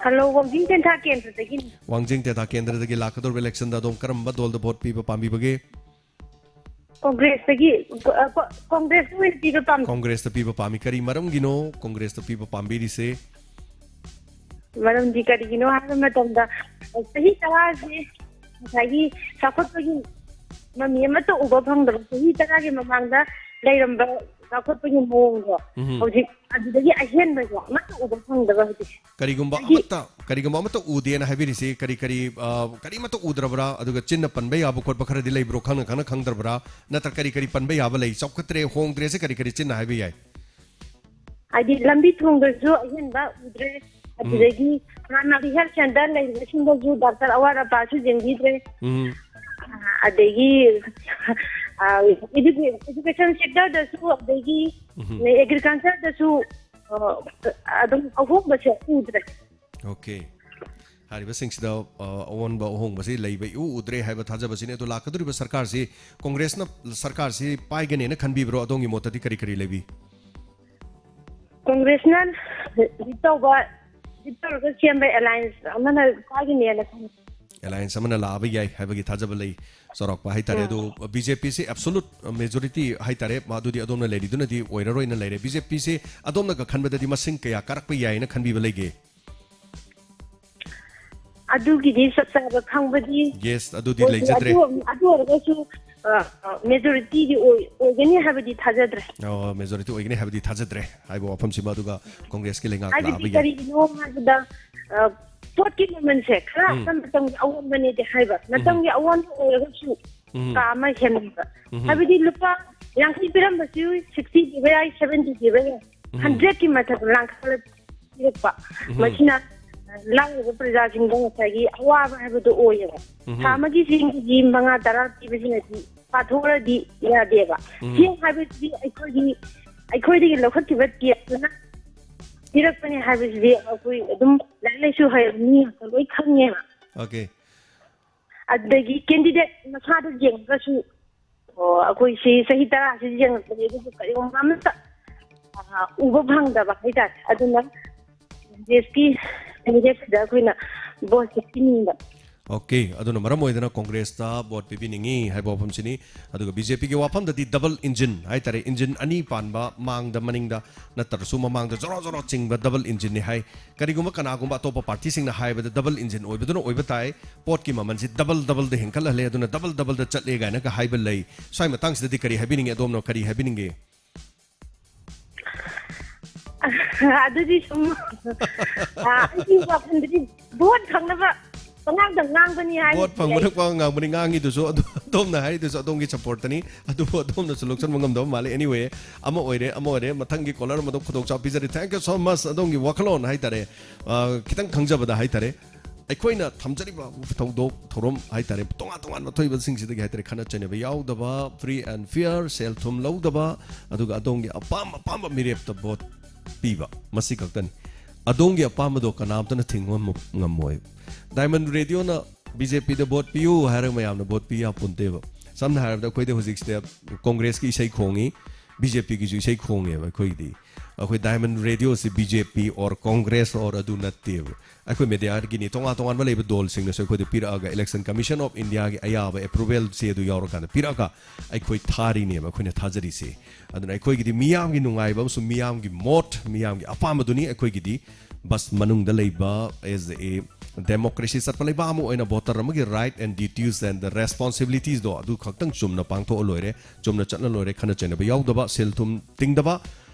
hello, ꯋꯥꯡꯖꯤꯡ ꯇꯦꯟꯊꯥ ꯀꯦꯟꯗ꯭ꯔꯗꯒꯤꯅꯤ꯫ ꯋꯥꯡꯖꯤꯡ ꯇꯦꯟꯊꯥ ꯀꯦꯟꯗ꯭ꯔꯗꯒꯤ ꯂꯥꯛꯀꯗꯧꯔꯤꯕ election-ꯗ ꯑꯗꯣꯝ ꯀꯔꯝꯕ ꯗꯣꯜꯗ ꯚꯣꯠ ꯄꯤꯕ ꯄꯥꯝꯕꯤꯕꯒꯦ? ꯀꯣꯡꯒ꯭ꯔꯦꯁꯇꯒꯤ, ꯑ, ꯀꯣ-, ꯀꯣꯡꯒ꯭ꯔꯦꯁꯇ ꯑꯣꯏꯅ ꯄꯤꯕ ꯄꯥꯝꯃꯤ꯫ ꯀꯣꯡꯒ꯭ꯔꯦꯁꯇ ꯄꯤꯕ ꯄꯥꯝꯃꯤ꯫ ꯀꯔꯤ ꯃꯔꯝꯒꯤꯅꯣ ꯀꯣꯡꯒ꯭ꯔꯦꯁꯇ ꯄꯤꯕ ꯄꯥꯝꯕꯤꯔꯤꯁꯦ? ꯃꯔꯝꯗꯤ ꯀꯔꯤꯒꯤꯅꯣ ꯍꯥꯏꯕ ꯃꯇꯝꯗ, ꯆꯍꯤ ꯇꯔꯥꯁꯦ ꯉꯁꯥꯏꯒꯤ ꯆꯥꯎꯈꯠꯄꯒꯤ ꯃꯃꯤ ꯑꯃꯠꯇ ꯎꯕ ꯐꯪꯗꯕ, ꯆꯍꯤ ꯇꯔꯥꯒꯤ ꯃꯃꯥꯡꯗ ꯂꯩꯔꯝꯕ ꯆꯥꯎꯈꯠꯄꯒꯤ ꯃꯑꯣꯡꯗꯣ ꯎꯝ꯫ ꯍꯧꯖꯤꯛ ꯑꯗꯨꯗꯒꯤ ꯑꯍꯦꯟꯕꯁꯦ ꯑꯃꯠꯇ ꯎꯕ ꯐꯪꯗꯕ ꯍꯧꯖꯤꯛ꯫ ꯀꯔꯤꯒꯨꯝꯕ ꯍꯥꯏꯗꯤ ꯑꯃꯠꯇ, ꯀꯔꯤꯒꯨꯝꯕ ꯑꯃꯠꯇ ꯎꯗꯦꯅ ꯍꯥꯏꯕꯤꯔꯤꯁꯤ ꯀꯔꯤ ꯀꯔꯤ, ꯑ, ꯀꯔꯤꯃꯠꯇ ꯎꯗ꯭ꯔꯕ꯭ꯔꯥ? ꯑꯗꯨꯒ ꯆꯤꯟꯅ ꯄꯟꯕ ꯌꯥꯕ ꯈꯣꯠꯄ ꯈꯔꯗꯤ ꯂꯩꯕ꯭ꯔꯣ? ꯈꯪꯅ ꯈꯪꯅ ꯈꯪꯗ꯭ꯔꯕ꯭ꯔꯥ? ꯅꯠꯇ꯭ꯔ ꯀꯔꯤ ꯀꯔꯤ ꯄꯟꯕ ꯌꯥꯕ ꯂꯩ? ꯆꯥꯎꯈꯠꯇ꯭ꯔꯦ, ꯍꯣꯡꯗ꯭ꯔꯦꯁꯦ ꯀꯔꯤ ꯀꯔꯤ ꯆꯤꯟꯅ ꯍꯥꯏꯕ ꯌꯥꯏ? ꯍꯥꯏꯗꯤ ꯂꯝꯕꯤ ꯊꯣꯡꯗꯁꯨ ꯑꯍꯦꯟꯕ ꯎꯗ꯭ꯔꯦ, ꯑꯗꯨꯗꯒꯤ primary health centre ꯂꯩꯔꯤꯕꯁꯤꯡꯗꯁꯨ doctor ꯑꯋꯥꯠ ꯑꯄꯥꯁꯨ ꯌꯦꯡꯕꯤꯗ꯭ꯔꯦ꯫ ꯎꯝ꯫ ꯑꯗꯒꯤ, ꯑ, educa-, education sector-ꯗꯁꯨ, ꯑꯗꯒꯤ ꯎꯝ꯫ agriculture-ꯗꯁꯨ, ꯑ, ꯑꯗꯨꯝ ꯑꯍꯣꯡꯕꯁꯦ ꯎꯗ꯭ꯔꯦ꯫ ꯑꯣꯀꯦ꯫ ꯍꯥꯏꯔꯤꯕꯁꯤꯡꯁꯤꯗ, ꯑ, ꯑꯑꯣꯟꯕ ꯑꯍꯣꯡꯕꯁꯤ ꯂꯩꯕ ꯏꯎ ꯎꯗ꯭ꯔꯦ ꯍꯥꯏꯕ ꯊꯥꯖꯕꯁꯤꯅꯤ꯫ ꯑꯗꯣ ꯂꯥꯛꯀꯗꯧꯔꯤꯕ ꯁꯔꯀꯥꯔꯁꯤ ꯀꯣꯡꯒ꯭ꯔꯦꯁꯅ, ꯁꯔꯀꯥꯔꯁꯤ ꯄꯥꯏꯒꯅꯦꯅ ꯈꯟꯕꯤꯕ꯭ꯔꯣ? ꯑꯗꯣꯝꯒꯤ ꯃꯣꯠꯇꯗꯤ ꯀꯔꯤ ꯀꯔꯤ ꯂꯩꯕꯤ? ꯀꯣꯡꯒ꯭ꯔꯦꯁꯅ lead ꯇꯧꯕ, lead ꯇꯧꯔꯒ ꯁꯦꯝꯕ alliance ꯑꯃꯅ ꯄꯥꯏꯒꯅꯦꯅ ꯈꯜꯂꯤ꯫ ꯑꯦꯂꯥꯏꯟꯁ ꯑꯃꯅ ꯂꯥꯛꯑꯕ ꯌꯥꯏ ꯍꯥꯏꯕꯒꯤ ꯊꯥꯖꯕ ꯂꯩ꯫ ꯆꯥꯎꯔꯥꯛꯄ ꯍꯥꯏꯇꯥꯔꯦ꯫ ꯎꯝ꯫ ꯑꯗꯣ ꯕꯤ ꯖꯦ ꯄꯤꯁꯦ ꯑꯦꯕꯁꯣꯂꯨꯠ ꯃꯦꯖꯣꯔꯤꯇꯤ ꯍꯥꯏꯇꯥꯔꯦ, ꯃꯗꯨꯗꯤ ꯑꯗꯣꯝꯅ ꯂꯩꯔꯤꯗꯨꯅꯗꯤ ꯑꯣꯏꯔꯔꯣꯏꯅ ꯂꯩꯔꯦ꯫ ꯕꯤ ꯖꯦ ꯄꯤꯁꯦ ꯑꯗꯣꯝꯅꯒ ꯈꯟꯕꯗꯗꯤ ꯃꯁꯤꯡ ꯀꯌꯥ ꯀꯥꯔꯛꯄ ꯌꯥꯏꯅ ꯈꯟꯕꯤꯕ ꯂꯩꯒꯦ? ꯑꯗꯨꯒꯤꯗꯤ ꯆꯞ ꯆꯥꯕ ꯈꯪꯕꯗꯤ ꯌꯦꯁ, ꯑꯗꯨꯗꯤ ꯑꯣꯏꯗꯦ꯫ ꯂꯩꯖꯗ꯭ꯔꯦ꯫ ꯑꯗꯨ, ꯑꯗꯨ ꯑꯣꯏꯔꯒꯁꯨ, ꯑ, ꯑ, ꯃꯦꯖꯣꯔꯤꯇꯤꯗꯤ ꯑꯣꯏ-, ꯑꯣꯏꯒꯅꯤ ꯍꯥꯏꯕꯗꯤ ꯊꯥꯖꯗ꯭ꯔꯦ꯫ ꯑꯣ, ꯃꯦꯖꯣꯔꯤꯇꯤ ꯑꯣꯏꯒꯅꯤ ꯍꯥꯏꯕꯗꯤ ꯊꯥꯖꯗ꯭ꯔꯦ ꯍꯥꯏꯕ ꯋꯥꯐꯝꯁꯤꯃ ꯑꯗꯨꯒ ꯀꯣꯡꯒ꯭ꯔꯦꯁꯀꯤ ꯂꯩꯉꯥꯛ ꯍꯥꯏꯕꯗꯤ ꯂꯥꯛꯑꯕ ꯌꯥꯏ꯫ ꯀꯔꯤꯒꯤꯅꯣ ꯍꯥꯏꯕꯗ, ꯑ, ꯄꯣꯠꯀꯤ ꯃꯃꯜꯁꯦ ꯈꯔ ꯎꯝ꯫ ꯃꯇꯝꯒꯤ ꯑꯑꯣꯟꯕꯅꯦꯗꯤ ꯍꯥꯏꯕ꯫ ꯎꯝ꯫ ꯃꯇꯝꯒꯤ ꯑꯑꯣꯟꯕ ꯑꯣꯏꯔꯒꯁꯨ ꯎꯝ꯫ ꯀꯥ ꯑꯃ ꯍꯦꯟꯕ꯫ ꯎꯝ꯫ ꯍꯥꯏꯕꯗꯤ ꯂꯨꯄꯥ ꯌꯥꯡꯈꯩ ꯄꯤꯔꯝꯕꯁꯨ ꯁꯤꯛꯁꯇꯤ ꯄꯤꯕ ꯌꯥꯏ, ꯁꯚꯦꯟꯇꯤ ꯄꯤꯕ ꯌꯥꯏ꯫ ꯎꯝ꯫ ꯍꯟꯗ꯭ꯔꯦꯠꯀꯤ ꯃꯊꯛꯇ ꯂꯥꯡꯈꯠꯂ ꯄꯤꯔꯛꯄ꯫ ꯎꯝ꯫ ꯃꯁꯤꯅ ꯂꯥꯏꯔꯕ ꯄ꯭ꯔꯖꯥꯁꯤꯡꯗ ꯉꯁꯥꯏꯒꯤ ꯑꯋꯥꯕ ꯍꯥꯏꯕꯗꯨ ꯑꯣꯏꯌꯦꯕ꯫ ꯎꯝ꯫ ꯊꯥ ꯑꯃꯒꯤ ꯆꯦꯡ ꯀꯦꯖꯤ ꯃꯉꯥ ꯇꯔꯥ ꯄꯤꯕꯁꯤꯅꯗꯤ ꯄꯥꯊꯣꯛꯎꯔꯗꯤ ꯌꯥꯗꯦꯕ꯫ ꯎꯝ꯫ ꯆꯦꯡ ꯍꯥꯏꯕꯁꯤꯗꯤ ꯑꯩꯈꯣꯏꯒꯤ, ꯑꯩꯈꯣꯏꯗꯒꯤ ꯂꯧꯈꯠꯈꯤꯕ ꯇꯦꯛꯁꯇꯨꯅ ꯄꯤꯔꯛꯄꯅꯦ ꯍꯥꯏꯕꯁꯤꯗꯤ ꯑꯩꯈꯣꯏ ꯑꯗꯨꯝ ꯂꯥꯏꯔꯤꯛ ꯂꯥꯏꯁꯨ ꯍꯩꯔꯕ ꯃꯤ ꯉꯥꯛꯇ ꯂꯣꯏ ꯈꯪꯉꯦꯕ꯫ ꯑꯣꯀꯦ꯫ ꯑꯗꯒꯤ ꯀꯦꯟꯗꯤꯗꯦꯠ ꯃꯁꯥꯗ ꯌꯦꯡꯉꯒꯁꯨ, ꯑꯣ, ꯑꯩꯈꯣꯏ ꯁꯤ ꯆꯍꯤ ꯇꯔꯥꯁꯤ ꯌꯦꯡꯉꯛꯄꯅꯦ, ꯑꯗꯨꯕꯨ ꯀꯔꯤꯒꯨꯝꯕ ꯑꯃꯠꯇ, ꯑ, ꯎꯕ ꯐꯪꯗꯕ ꯍꯥꯏꯇꯥꯔꯦ꯫ ꯑꯗꯨꯅ ꯀꯣꯡꯒ꯭ꯔꯦꯁꯀꯤ ꯀꯦꯟꯗꯤꯗꯦꯠꯁꯤꯗ ꯑꯩꯈꯣꯏꯅ ꯚꯣꯠꯁꯦ ꯄꯤꯅꯤꯡꯕ꯫ ꯑꯣꯀꯦ, ꯑꯗꯨꯅ ꯃꯔꯝ ꯑꯣꯏꯗꯅ ꯀꯣꯡꯒ꯭ꯔꯦꯁꯇ ꯚꯣꯠ ꯄꯤꯕꯤꯅꯤꯡꯉꯤ ꯍꯥꯏꯕ ꯋꯥꯐꯝꯁꯤꯅꯤ꯫ ꯑꯗꯨꯒ ꯕꯤ ꯖꯦ ꯄꯤꯒꯤ ꯋꯥꯐꯝꯗꯗꯤ ꯗꯕꯜ ꯏꯟꯖꯤꯟ ꯍꯥꯏꯇꯥꯔꯦ, ꯏꯟꯖꯤꯟ ꯑꯅꯤ ꯄꯥꯟꯕ, ꯃꯥꯡꯗ ꯃꯅꯤꯡꯗ ꯅꯠꯇ꯭ꯔꯁꯨ ꯃꯃꯥꯡꯗ ꯖꯣꯔꯣ ꯖꯣꯔꯣ ꯆꯤꯡꯕ ꯗꯕꯜ ꯏꯟꯖꯤꯟꯅꯤ ꯍꯥꯏ꯫ ꯀꯔꯤꯒꯨꯝꯕ ꯀꯅꯥꯒꯨꯝꯕ ꯑꯇꯣꯞꯄ ꯄꯥꯔꯇꯤꯁꯤꯡꯅ ꯍꯥꯏꯕꯗ ꯗꯕꯜ ꯏꯟꯖꯤꯟ ꯑꯣꯏꯕꯗꯨꯅ ꯑꯣꯏꯕ ꯇꯥꯏ꯫ ꯄꯣꯠꯀꯤ ꯃꯃꯜꯁꯤ ꯗꯕꯜ ꯗꯕꯜꯗ ꯍꯦꯟꯒꯠꯍꯜꯂꯦ, ꯑꯗꯨꯅ ꯗꯕꯜ ꯗꯕꯜꯗ ꯆꯠꯂꯦ ꯀꯥꯏꯅꯒ ꯍꯥꯏꯕ ꯂꯩ꯫ ꯁ꯭ꯋꯥꯏ ꯃꯇꯥꯡꯁꯤꯗꯗꯤ ꯀꯔꯤ ꯍꯥꯏꯕꯤꯅꯤꯡꯉꯤ? ꯑꯗꯣꯝꯅ ꯀꯔꯤ ꯍꯥꯏꯕꯤꯅꯤꯡꯒꯦ? ꯑꯗꯨꯗꯤ ꯁꯨꯝ, ꯑ, ꯑꯩꯒꯤ ꯋꯥꯈꯜꯗꯗꯤ ꯚꯣꯠ ꯐꯪꯅꯕ ꯄꯉꯥꯡꯗ ꯉꯥꯡꯕꯅꯤ ꯍꯥꯏ꯫ ꯚꯣꯠ ꯐꯪꯕꯅ ꯄꯉꯥꯡ ꯉꯥꯡꯕꯅꯤ, ꯉꯥꯡꯉꯤꯗꯨꯁꯨ ꯑꯗꯨ-, ꯑꯗꯣꯝꯅ ꯍꯥꯏꯔꯤꯗꯨꯁꯨ ꯑꯗꯣꯝꯒꯤ ꯁꯞꯄꯣꯔꯠꯇꯅꯤ꯫ ꯑꯗꯨꯕꯨ ꯑꯗꯣꯝꯅꯁꯨ ꯂꯧꯁꯤꯟꯕ ꯉꯝꯗꯕ ꯃꯥꯜꯂꯦ꯫ Anyway, ꯑꯃ ꯑꯣꯏꯔꯦ, ꯑꯃ ꯑꯣꯏꯔꯦ, ꯃꯊꯪꯒꯤ ꯀꯣꯂꯔ ꯑꯃꯗ ꯈꯨꯗꯣꯡꯆꯥꯕ ꯄꯤꯖꯔꯤ꯫ Thank you so much꯫ ꯑꯗꯣꯝꯒꯤ ꯋꯥꯈꯜꯂꯣꯟ ꯍꯥꯏꯇꯥꯔꯦ, ꯑ, ꯈꯤꯇꯪ ꯈꯪꯖꯕꯗ ꯍꯥꯏꯇꯥꯔꯦ, ꯑꯩꯈꯣꯏꯅ ꯊꯝꯖꯔꯤꯕ ꯊꯧꯗꯣꯛ ꯊꯧꯔꯝ ꯍꯥꯏꯇꯥꯔꯦ, ꯇꯣꯉꯥꯟ ꯇꯣꯉꯥꯟꯕ ꯊꯣꯛꯏꯕꯁꯤꯡꯁꯤꯗꯒꯤ ꯍꯥꯏꯇꯥꯔꯦ, ꯈꯠꯅ ꯆꯩꯅꯕ ꯌꯥꯎꯗꯕ, free and fair, ꯁꯦꯜ ꯊꯨꯝ ꯂꯧꯗꯕ, ꯑꯗꯨꯒ ꯑꯗꯣꯝꯒꯤ ꯑꯄꯥꯝ ꯑꯄꯥꯝꯕ ꯃꯤꯔꯦꯞꯇ ꯚꯣꯠ ꯄꯤꯕ, ꯃꯁꯤ ꯈꯛꯇꯅꯤ꯫ ꯑꯗꯣꯝꯒꯤ ꯑꯄꯥꯝꯕꯗꯣ ꯀꯅꯥꯝꯇꯅ ꯊꯤꯡꯕ ꯉꯝꯃꯣ-, ꯉꯝꯃꯣꯏ꯫ ꯗꯥꯏꯃꯟ ꯔꯦꯗꯤꯑꯣꯅ ꯕꯤ ꯖꯦ ꯄꯤꯗ ꯚꯣꯠ ꯄꯤꯌꯨ ꯍꯥꯏꯔꯒ ꯃꯌꯥꯝꯅ ꯚꯣꯠ ꯄꯤ ꯌꯥꯄꯣꯟꯇꯦꯕ꯫ ꯁꯝꯅ ꯍꯥꯏꯔꯕꯗ ꯑꯩꯈꯣꯏꯗ ꯍꯧꯖꯤꯛꯁꯤꯗ ꯀꯣꯡꯒ꯭ꯔꯦꯁꯀꯤ ꯏꯁꯩ ꯈꯣꯡꯉꯤ, ꯕꯤ ꯖꯦ ꯄꯤꯒꯤꯁꯨ ꯏꯁꯩ ꯈꯣꯡꯉꯦꯕ ꯑꯩꯈꯣꯏꯒꯤꯗꯤ꯫ ꯑꯩꯈꯣꯏ ꯗꯥꯏꯃꯟ ꯔꯦꯗꯤꯑꯣꯁꯤ B J P or Congress or ꯑꯗꯨ ꯅꯠꯇꯦꯕ꯫ ꯑꯩꯈꯣꯏ ꯃꯦꯗꯤꯌꯥꯒꯤꯅꯤ, ꯇꯣꯉꯥꯟ ꯇꯣꯉꯥꯟꯕ ꯂꯩꯕ ꯗꯣꯜꯁꯤꯡꯅꯁꯨ ꯑꯩꯈꯣꯏꯗ ꯄꯤꯔꯛꯑꯒ, Election Commission of Indiaꯒꯤ ꯑꯌꯥꯕ ꯑꯦꯄ꯭ꯔꯨꯕꯦꯜ ꯆꯦ ꯑꯗꯨ ꯌꯥꯎꯔꯀꯥꯟꯗ ꯄꯤꯔꯛꯑꯒ ꯑꯩꯈꯣꯏ ꯊꯥꯔꯤꯅꯦꯕ, ꯑꯩꯈꯣꯏꯅ ꯊꯥꯖꯔꯤꯁꯦ꯫ ꯑꯗꯨꯅ ꯑꯩꯈꯣꯏꯒꯤꯗꯤ ꯃꯤꯌꯥꯝꯒꯤ ꯅꯨꯡꯉꯥꯏꯕ ꯑꯃꯁꯨꯡ ꯃꯤꯌꯥꯝꯒꯤ ꯃꯣꯠ, ꯃꯤꯌꯥꯝꯒꯤ ꯑꯄꯥꯝꯕꯗꯨꯅꯤ꯫ ꯑꯩꯈꯣꯏꯒꯤꯗꯤ ꯕꯁ ꯃꯅꯨꯡꯗ ꯂꯩꯕ, as a democracy ꯆꯠꯄ ꯂꯩꯕꯥꯛ ꯑꯃ ꯑꯣꯏꯅ, voter ꯑꯃꯒꯤ right and duties and the responsibilitiesꯗꯣ ꯑꯗꯨ ꯈꯛꯇꯪ ꯆꯨꯝꯅ ꯄꯥꯡꯊꯣꯛꯑ ꯂꯣꯏꯔꯦ, ꯆꯨꯝꯅ ꯆꯠꯂ ꯂꯣꯏꯔꯦ, ꯈꯠꯅ ꯆꯩꯅꯕ ꯌꯥꯎꯗꯕ, ꯁꯦꯜ ꯊꯨꯝ ꯇꯤꯡꯗꯕ,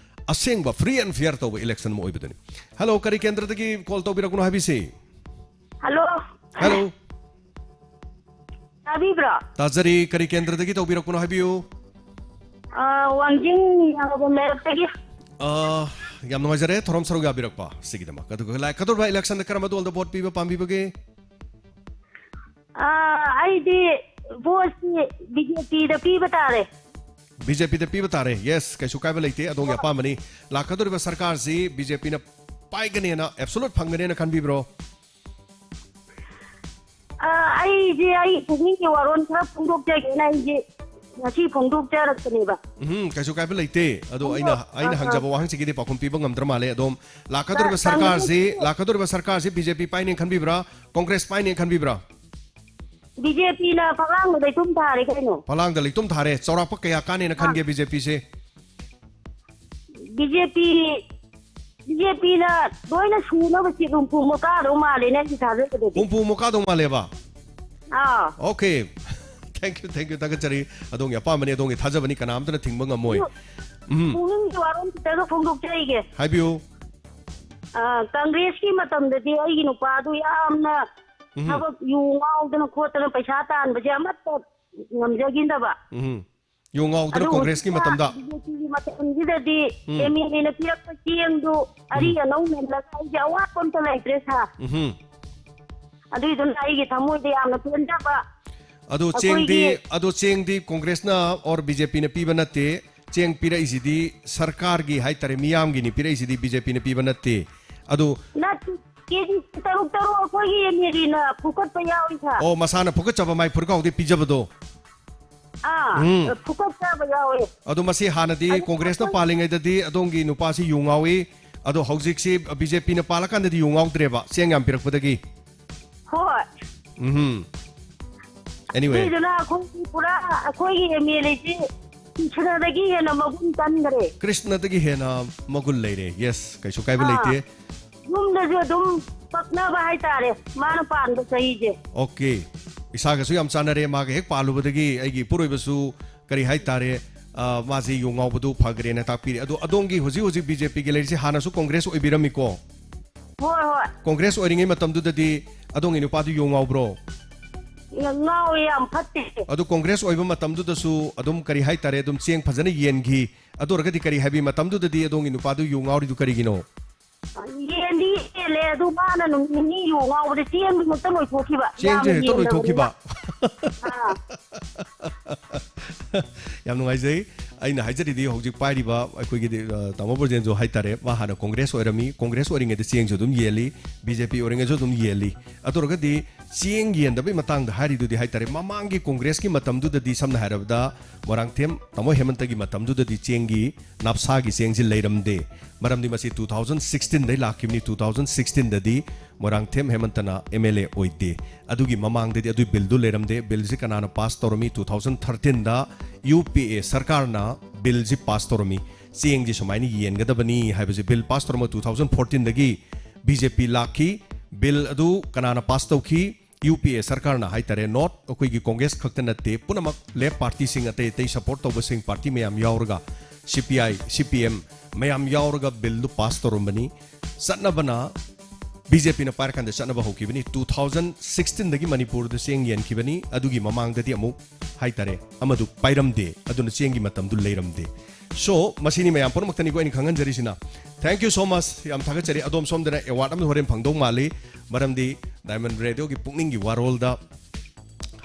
ꯑꯁꯦꯡꯕ free and fair ꯇꯧꯕ election ꯑꯃ ꯑꯣꯏꯕꯗꯨꯅꯤ꯫ Hello, ꯀꯔꯤ ꯀꯦꯟꯗ꯭ꯔꯗꯒꯤ call ꯇꯧꯕꯤꯔꯛꯄꯅꯣ ꯍꯥꯏꯕꯤꯁꯤ? Hello. Hello. ꯇꯥꯕꯤꯕ꯭ꯔꯣ? ꯇꯥꯖꯔꯤ, ꯀꯔꯤ ꯀꯦꯟꯗ꯭ꯔꯗꯒꯤ ꯇꯧꯕꯤꯔꯛꯄꯅꯣ ꯍꯥꯏꯕꯤꯌꯨ꯫ ꯑ, ꯋꯥꯡꯖꯤꯡ ꯂꯩꯔꯛꯇꯒꯤ꯫ ꯑ, ꯌꯥꯝ ꯅꯨꯡꯉꯥꯏꯖꯔꯦ ꯊꯧꯔꯝ ꯁꯔꯨꯛ ꯌꯥꯕꯤꯔꯛꯄ ꯁꯤꯒꯤꯗꯃꯛ꯫ ꯑꯗꯨꯒ ꯂꯥꯛꯀꯗꯧꯔꯤꯕ election ꯀꯔꯝꯕ ꯗꯣꯜꯗ vote ꯄꯤꯕ ꯄꯥꯝꯕꯤꯕꯒꯦ? ꯑ, ꯑꯩꯗꯤ voteꯁꯤ B J Pꯗ ꯄꯤꯕ ꯇꯥꯔꯦ꯫ B J Pꯗ ꯄꯤꯕ ꯇꯥꯔꯦ꯫ Yes, ꯀꯩꯁꯨ ꯀꯥꯏꯕ ꯂꯩꯇꯦ, ꯑꯗꯣꯝꯒꯤ ꯑꯄꯥꯝꯕꯅꯤ꯫ ꯂꯥꯛꯀꯗꯧꯔꯤꯕ ꯁꯔꯀꯥꯔꯁꯤ B J Pꯅ ꯄꯥꯏꯒꯅꯦꯅ, absolute ꯐꯪꯒꯅꯦꯅ ꯈꯟꯕꯤꯕ꯭ꯔꯣ? ꯑ, ꯑꯩꯁꯦ ꯑꯩ ꯄꯨꯛꯅꯤꯡꯒꯤ ꯋꯥꯔꯣꯜ ꯈꯔ ꯐꯣꯡꯗꯣꯛꯆꯒꯦꯅ ꯑꯩꯁꯦ ꯉꯁꯤ ꯐꯣꯡꯗꯣꯛꯆꯔꯛꯄꯅꯦꯕ꯫ ꯎꯝ, ꯀꯩꯁꯨ ꯀꯥꯏꯕ ꯂꯩꯇꯦ꯫ ꯑꯗꯣ ꯑꯩꯅ, ꯑꯗꯣ, ꯑꯩꯅ ꯑ, ꯑ, ꯍꯪꯖꯕ ꯋꯥꯍꯪꯁꯤꯒꯤꯗꯤ ꯄꯥꯎꯈꯨꯝ ꯄꯤꯕ ꯉꯝꯗ꯭ꯔ ꯃꯥꯜꯂꯦ꯫ ꯑꯗꯣꯝ ꯂꯥꯛꯀꯗꯧꯔꯤꯕ ꯀ-, ꯁꯔꯀꯥꯔꯁꯤ, ꯀꯪꯒ꯭ꯔꯦꯁꯀꯤ ꯂꯥꯛꯀꯗꯧꯔꯤꯕ ꯁꯔꯀꯥꯔꯁꯤ B J P ꯄꯥꯏꯅꯦꯅ ꯈꯟꯕꯤꯕ꯭ꯔꯥ, Congress ꯄꯥꯏꯅꯦꯅ ꯈꯟꯕꯤꯕ꯭ꯔꯥ? B J Pꯅ ꯐꯛꯂꯥꯡꯗ ꯂꯩꯇꯨꯝ ꯊꯥꯔꯦ ꯀꯩꯅꯣ꯫ ꯐꯛꯂꯥꯡꯗ ꯂꯩꯇꯨꯝ ꯊꯥꯔꯦ꯫ ꯆꯥꯎꯔꯥꯛꯄ ꯀꯌꯥ ꯀꯥꯅꯦꯅ ꯑꯥ꯫ ꯈꯟꯒꯦ B J Pꯁꯦ? B J P, B J Pꯅ ꯂꯣꯏꯅ ꯁꯨꯅꯕ seat ꯍꯨꯝꯐꯨ ꯃꯨꯛ ꯀꯥꯗꯧ ꯃꯥꯜꯂꯦꯅꯦ, ꯑꯩꯒꯤ ꯊꯥꯖꯕꯗꯗꯤ꯫ ꯍꯨꯝꯐꯨ ꯃꯨꯛ ꯀꯥꯗꯧ ꯃꯥꯜꯂꯦꯕ? ꯑꯥ꯫ Okay. Thank you, thank you, ꯊꯥꯒꯠꯆꯔꯤ꯫ ꯑꯗꯣꯝꯒꯤ ꯑꯄꯥꯝꯕꯅꯤ, ꯑꯗꯣꯝꯒꯤ ꯊꯥꯖꯕꯅꯤ, ꯀꯅꯥꯝꯇꯅ ꯊꯤꯡꯕ ꯉꯝꯃꯣꯏ꯫ ꯑꯗꯨ ꯎꯝ꯫ ꯄꯨꯛꯅꯤꯡꯒꯤ ꯋꯥꯔꯣꯜ ꯈꯤꯇꯪꯒ ꯐꯣꯡꯗꯣꯛꯆꯔꯤꯒꯦ꯫ ꯍꯥꯏꯕꯤꯌꯨ꯫ ꯑꯥ, ꯀꯪꯒ꯭ꯔꯦꯁꯀꯤ ꯃꯇꯝꯗꯗꯤ ꯑꯩꯒꯤ ꯅꯨꯄꯥꯗꯨ ꯌꯥꯝꯅ ꯎꯝ꯫ ꯊꯕꯛ ꯌꯨ ꯉꯥꯎꯗꯅ ꯈꯣꯠꯇꯅ ꯄꯩꯁꯥ ꯇꯥꯟꯕꯁꯦ ꯑꯃꯠꯇ ꯉꯝꯖꯈꯤꯗꯕ꯫ ꯎꯝ꯫ ꯌꯨ ꯉꯥꯎꯗꯅ ꯑꯗꯨ ꯀꯣꯡꯒ꯭ꯔꯦꯁꯀꯤ ꯍꯧꯖꯤꯛꯅ ꯃꯇꯝꯗ? B J Pꯒꯤ ꯃꯇꯝꯁꯤꯗꯗꯤ ꯎꯝ꯫ M L Aꯅ ꯄꯤꯔꯛꯄ ꯆꯦꯡꯗꯨ ꯑꯔꯤ ꯎꯝ꯫ ꯑꯅꯧ ꯃꯦꯜꯂꯒ ꯑꯩꯁꯦ ꯑꯋꯥꯠꯄ ꯑꯝꯇ ꯂꯩꯇ꯭ꯔꯦ, ꯁꯥꯔ꯫ ꯎꯝ꯫ ꯑꯗꯨꯏꯗꯨꯅ ꯑꯩꯒꯤ ꯊꯃꯣꯏꯗ ꯌꯥꯝꯅ ꯄꯦꯟꯖꯕ꯫ ꯑꯗꯣ ꯆꯦꯡꯗꯤ, ꯑꯩꯈꯣꯏꯒꯤ ꯑꯗꯣ ꯆꯦꯡꯗꯤ ꯀꯣꯡꯒ꯭ꯔꯦꯁꯅ or B J Pꯅ ꯄꯤꯕ ꯅꯠꯇꯦ꯫ ꯆꯦꯡ ꯄꯤꯔꯛꯏꯁꯤꯗꯤ ꯁꯔꯀꯥꯔꯒꯤ ꯍꯥꯏꯇꯥꯔꯦ, ꯃꯤꯌꯥꯝꯒꯤꯅꯤ ꯄꯤꯔꯛꯏꯁꯤꯗꯤ, B J Pꯅ ꯄꯤꯕ ꯅꯠꯇꯦ꯫ ꯑꯗꯨ ꯅꯠꯇꯦ, K G ꯇꯔꯨꯛ ꯇꯔꯨꯛ ꯑꯩꯈꯣꯏꯒꯤ M L Aꯅ ꯐꯨꯀꯠꯄ ꯌꯥꯎꯏ, ꯁꯥꯔ꯫ ꯑꯣ, ꯃꯁꯥꯅ ꯐꯨꯀꯠꯆꯕ ꯃꯥꯏ ꯐꯨꯔꯤꯠꯈꯥꯎꯗꯩ ꯄꯤꯖꯕꯗꯣ꯫ ꯑꯥ, ꯎꯝ꯫ ꯐꯨꯀꯠꯆꯕ ꯌꯥꯎꯋꯦ꯫ ꯑꯗꯣ ꯃꯁꯤ ꯍꯥꯟꯅꯗꯤ ꯑꯗꯨ ꯀꯣꯡꯒ꯭ꯔꯦꯁꯅ ꯑꯩꯈꯣꯏ ꯄꯥꯜꯂꯤꯉꯩꯗꯗꯤ ꯑꯗꯣꯝꯒꯤ ꯅꯨꯄꯥꯁꯤ ꯌꯨ ꯉꯥꯎꯏ, ꯑꯗꯣ ꯍꯧꯖꯤꯛꯁꯤ ꯕꯤ ꯖꯦ ꯄꯤꯅ ꯄꯥꯜꯂꯀꯥꯟꯗꯗꯤ ꯌꯨ ꯉꯥꯎꯗ꯭ꯔꯦꯕ, ꯆꯦꯡ ꯌꯥꯝ ꯄꯤꯔꯛꯄꯗꯒꯤ꯫ ꯍꯣꯏ꯫ ꯎꯝ꯫ Anyway꯫ ꯁꯤꯗꯨꯅ ꯑꯩꯈꯣꯏꯒꯤ ꯄꯨꯔꯥ ꯑꯩꯈꯣꯏꯒꯤ ꯑꯦꯝ ꯑꯦꯜ ꯑꯦꯁꯤ ꯀ꯭ꯔꯤꯁꯅꯗꯒꯤ ꯍꯦꯟꯅ ꯃꯒꯨꯟ ꯀꯟꯈ꯭ꯔꯦ꯫ ꯀ꯭ꯔꯤꯁꯅꯗꯒꯤ ꯍꯦꯟꯅ ꯃꯒꯨꯟ ꯂꯩꯔꯦ꯫ Yes, ꯀꯩꯁꯨ ꯀꯥꯏꯕ ꯑꯥ꯫ ꯂꯩꯇꯦ꯫ ꯌꯨꯝꯗꯁꯨ ꯑꯗꯨꯝ ꯄꯛꯅꯕ ꯍꯥꯏꯇꯥꯔꯦ, ꯃꯥꯅ ꯄꯥꯟꯕ ꯆꯍꯤꯁꯦ꯫ Okay꯫ ꯏꯁꯥꯒꯁꯨ ꯌꯥꯝ ꯆꯥꯟꯅꯔꯦ꯫ ꯃꯥꯒ ꯍꯦꯛ ꯄꯥꯜꯂꯨꯕꯗꯒꯤ ꯑꯩꯒꯤ ꯏꯄꯨꯔꯣꯏꯕꯁꯨ, ꯀꯔꯤ ꯍꯥꯏꯇꯥꯔꯦ, ꯑ, ꯃꯥꯁꯦ ꯌꯨ ꯉꯥꯎꯕꯗꯨ ꯐꯈ꯭ꯔꯦꯅ ꯇꯥꯛꯄꯤꯔꯦ꯫ ꯑꯗꯣ ꯑꯗꯣꯝꯒꯤ ꯍꯧꯖꯤꯛ ꯍꯧꯖꯤꯛ ꯕꯤ ꯖꯦ ꯄꯤꯒꯤ ꯂꯩꯔꯤꯁꯦ ꯍꯥꯟꯅꯁꯨ ꯀꯣꯡꯒ꯭ꯔꯦꯁ ꯑꯣꯏꯕꯤꯔꯝꯃꯤꯀꯣ? ꯍꯣꯏ, ꯍꯣꯏ꯫ ꯀꯣꯡꯒ꯭ꯔꯦꯁ ꯑꯣꯏꯔꯤꯉꯩ ꯃꯇꯝꯗꯨꯗꯗꯤ ꯑꯗꯣꯝꯒꯤ ꯅꯨꯄꯥꯗꯨ ꯌꯨ ꯉꯥꯎꯕ꯭ꯔꯣ? ꯉꯥꯎꯋꯦ, ꯌꯥꯝ ꯐꯠꯇꯦ꯫ ꯑꯗꯨ ꯀꯣꯡꯒ꯭ꯔꯦꯁ ꯑꯣꯏꯕ ꯃꯇꯝꯗꯨꯗꯁꯨ ꯑꯗꯨꯝ, ꯀꯔꯤ ꯍꯥꯏꯇꯥꯔꯦ, ꯑꯗꯨꯝ ꯆꯦꯡ ꯐꯖꯅ ꯌꯦꯟꯈꯤ꯫ ꯑꯗꯨ ꯑꯣꯏꯔꯒꯗꯤ ꯀꯔꯤ ꯍꯥꯏꯕꯤ, ꯃꯇꯝꯗꯨꯗꯗꯤ ꯑꯗꯣꯝꯒꯤ ꯅꯨꯄꯥꯗꯨ ꯌꯨ ꯉꯥꯎꯔꯤꯗꯨ ꯀꯔꯤꯒꯤꯅꯣ? ꯌꯦꯟꯗꯤ ꯌꯦꯜꯂꯦ, ꯑꯗꯨ ꯃꯥꯅ ꯅꯨꯃꯤꯠ ꯅꯤꯅꯤ ꯌꯨ ꯉꯥꯎꯕꯗ ꯆꯦꯡꯗꯨ ꯍꯦꯛꯇ ꯂꯣꯏꯊꯣꯛꯈꯤꯕ꯫ ꯆꯦꯡꯁꯦ ꯌꯥꯝꯅ ꯍꯦꯛꯇ ꯂꯣꯏꯊꯣꯛꯈꯤꯕ꯫ ꯌꯦꯟꯗꯕꯅꯤꯅ꯫ ꯑꯥ꯫ ꯌꯥꯝ ꯅꯨꯡꯉꯥꯏꯖꯩ꯫ ꯑꯩꯅ ꯍꯥꯏꯖꯔꯤꯗꯤ ꯍꯧꯖꯤꯛ ꯄꯥꯏꯔꯤꯕ ꯑꯩꯈꯣꯏꯒꯤ, ꯑ, ꯇꯥꯃꯣ ꯕ꯭ꯔꯣꯖꯦꯟꯁꯨ ꯍꯥꯏꯇꯥꯔꯦ, ꯃꯥ ꯍꯥꯟꯅ ꯀꯣꯡꯒ꯭ꯔꯦꯁ ꯑꯣꯏꯔꯝꯃꯤ, ꯀꯣꯡꯒ꯭ꯔꯦꯁ ꯑꯣꯏꯔꯤꯉꯩꯗ ꯆꯦꯡꯁꯨ ꯑꯗꯨꯝ ꯌꯦꯜꯂꯤ, ꯕꯤ ꯖꯦ ꯄꯤ ꯑꯣꯏꯔꯤꯉꯩꯁꯨ ꯑꯗꯨꯝ ꯌꯦꯜꯂꯤ꯫ ꯑꯗꯨ ꯑꯣꯏꯔꯒꯗꯤ ꯆꯦꯡ ꯌꯦꯟꯗꯕꯩ ꯃꯇꯥꯡꯗ ꯍꯥꯏꯔꯤꯗꯨꯗꯤ ꯍꯥꯏꯇꯥꯔꯦ, ꯃꯃꯥꯡꯒꯤ ꯀꯣꯡꯒ꯭ꯔꯦꯁꯀꯤ ꯃꯇꯝꯗꯨꯗꯗꯤ, ꯁꯝꯅ ꯍꯥꯏꯔꯕꯗ, ꯃꯣꯏꯔꯥꯡꯊꯦꯝ ꯇꯥꯃꯣ ꯍꯦꯃꯟꯇꯒꯤ ꯃꯇꯝꯗꯨꯗꯗꯤ ꯆꯦꯡꯒꯤ, ꯅꯥꯞꯁꯥꯒꯤ ꯆꯦꯡꯁꯤ ꯂꯩꯔꯝꯗꯦ꯫ ꯃꯔꯝꯗꯤ ꯃꯁꯤ two thousand sixteen ꯗꯩ ꯂꯥꯛꯈꯤꯕꯅꯤ꯫ Two thousand sixteen ꯗꯗꯤ ꯃꯣꯏꯔꯥꯡꯊꯦꯝ ꯍꯦꯃꯟꯇꯅ ꯑꯦꯝ ꯑꯦꯜ ꯑꯦ ꯑꯣꯏꯗꯦ꯫ ꯑꯗꯨꯒꯤ ꯃꯃꯥꯡꯗꯗꯤ ꯑꯗꯨꯒꯤ ꯕꯤꯜꯗꯨ ꯂꯩꯔꯝꯗꯦ꯫ ꯕꯤꯜꯁꯤ ꯀꯅꯥꯅ ꯄꯥꯁ ꯇꯧꯔꯝꯃꯤ? Two thousand thirteen ꯗ ꯌꯨ ꯄꯤ ꯑꯦ ꯁꯔꯀꯥꯔꯅ ꯕꯤꯜꯁꯤ ꯄꯥꯁ ꯇꯧꯔꯝꯃꯤ꯫ ꯆꯦꯡꯁꯤ ꯁꯨꯃꯥꯏꯅ ꯌꯦꯟꯒꯗꯕꯅꯤ ꯍꯥꯏꯕꯁꯤ ꯕꯤꯜ ꯄꯥꯁ ꯇꯧꯔꯝꯕ two thousand fourteen ꯗꯒꯤ ꯕꯤ ꯖꯦ ꯄꯤ ꯂꯥꯛꯈꯤ꯫ ꯕꯤꯜ ꯑꯗꯨ ꯀꯅꯥꯅ ꯄꯥꯁ ꯇꯧꯈꯤ? ꯌꯨ ꯄꯤ ꯑꯦ ꯁꯔꯀꯥꯔꯅ ꯍꯥꯏꯇꯥꯔꯦ, not ꯑꯩꯈꯣꯏꯒꯤ ꯀꯣꯡꯒ꯭ꯔꯦꯁ ꯈꯛꯇ ꯅꯠꯇꯦ, ꯄꯨꯝꯅꯃꯛ ꯂꯦꯐ ꯄꯥꯔꯇꯤꯁꯤꯡ, ꯑꯇꯩ ꯑꯇꯩ ꯁꯄꯣꯔꯠ ꯇꯧꯕꯁꯤꯡ, ꯄꯥꯔꯇꯤ ꯃꯌꯥꯝ ꯌꯥꯎꯔꯒ, ꯁꯤ ꯄꯤ ꯑꯥꯏ, ꯁꯤ ꯄꯤ ꯑꯦꯝ ꯃꯌꯥꯝ ꯌꯥꯎꯔꯒ ꯕꯤꯜꯗꯨ ꯄꯥꯁ ꯇꯧꯔꯝꯕꯅꯤ꯫ ꯆꯠꯅꯕꯅ ꯕꯤ ꯖꯦ ꯄꯤꯅ ꯄꯥꯏꯔꯀꯥꯟꯗ ꯆꯠꯅꯕ ꯍꯧꯈꯤꯕꯅꯤ꯫ Two thousand sixteen ꯗꯒꯤ ꯃꯅꯤꯄꯨꯔꯗ ꯆꯦꯡ ꯌꯦꯟꯈꯤꯕꯅꯤ꯫ ꯑꯗꯨꯒꯤ ꯃꯃꯥꯡꯗꯗꯤ ꯑꯃꯨꯛ ꯍꯥꯏꯇꯥꯔꯦ, ꯑꯃꯗꯨ ꯄꯥꯏꯔꯝꯗꯦ꯫ ꯑꯗꯨꯅ ꯆꯦꯡꯒꯤ ꯃꯇꯝꯗꯨ ꯂꯩꯔꯝꯗꯦ꯫ So, ꯃꯁꯤꯅꯤ ꯃꯌꯥꯝ ꯄꯨꯝꯅꯃꯛꯇꯅꯤꯀꯣ ꯑꯩꯅ ꯈꯪꯍꯟꯖꯔꯤꯁꯤꯅ꯫ Thank you so much꯫ ꯌꯥꯝ ꯊꯥꯒꯠꯆꯔꯤ꯫ ꯑꯗꯣꯝ ꯁꯣꯝꯗꯅ ꯑꯦꯋꯥꯔꯗ ꯑꯃ ꯍꯣꯔꯦꯟ ꯐꯪꯗꯧ ꯃꯥꯜꯂꯤ꯫ ꯃꯔꯝꯗꯤ ꯗꯥꯏꯃꯟ ꯔꯦꯗꯤꯑꯣꯒꯤ ꯄꯨꯛꯅꯤꯡꯒꯤ ꯋꯥꯔꯣꯜꯗ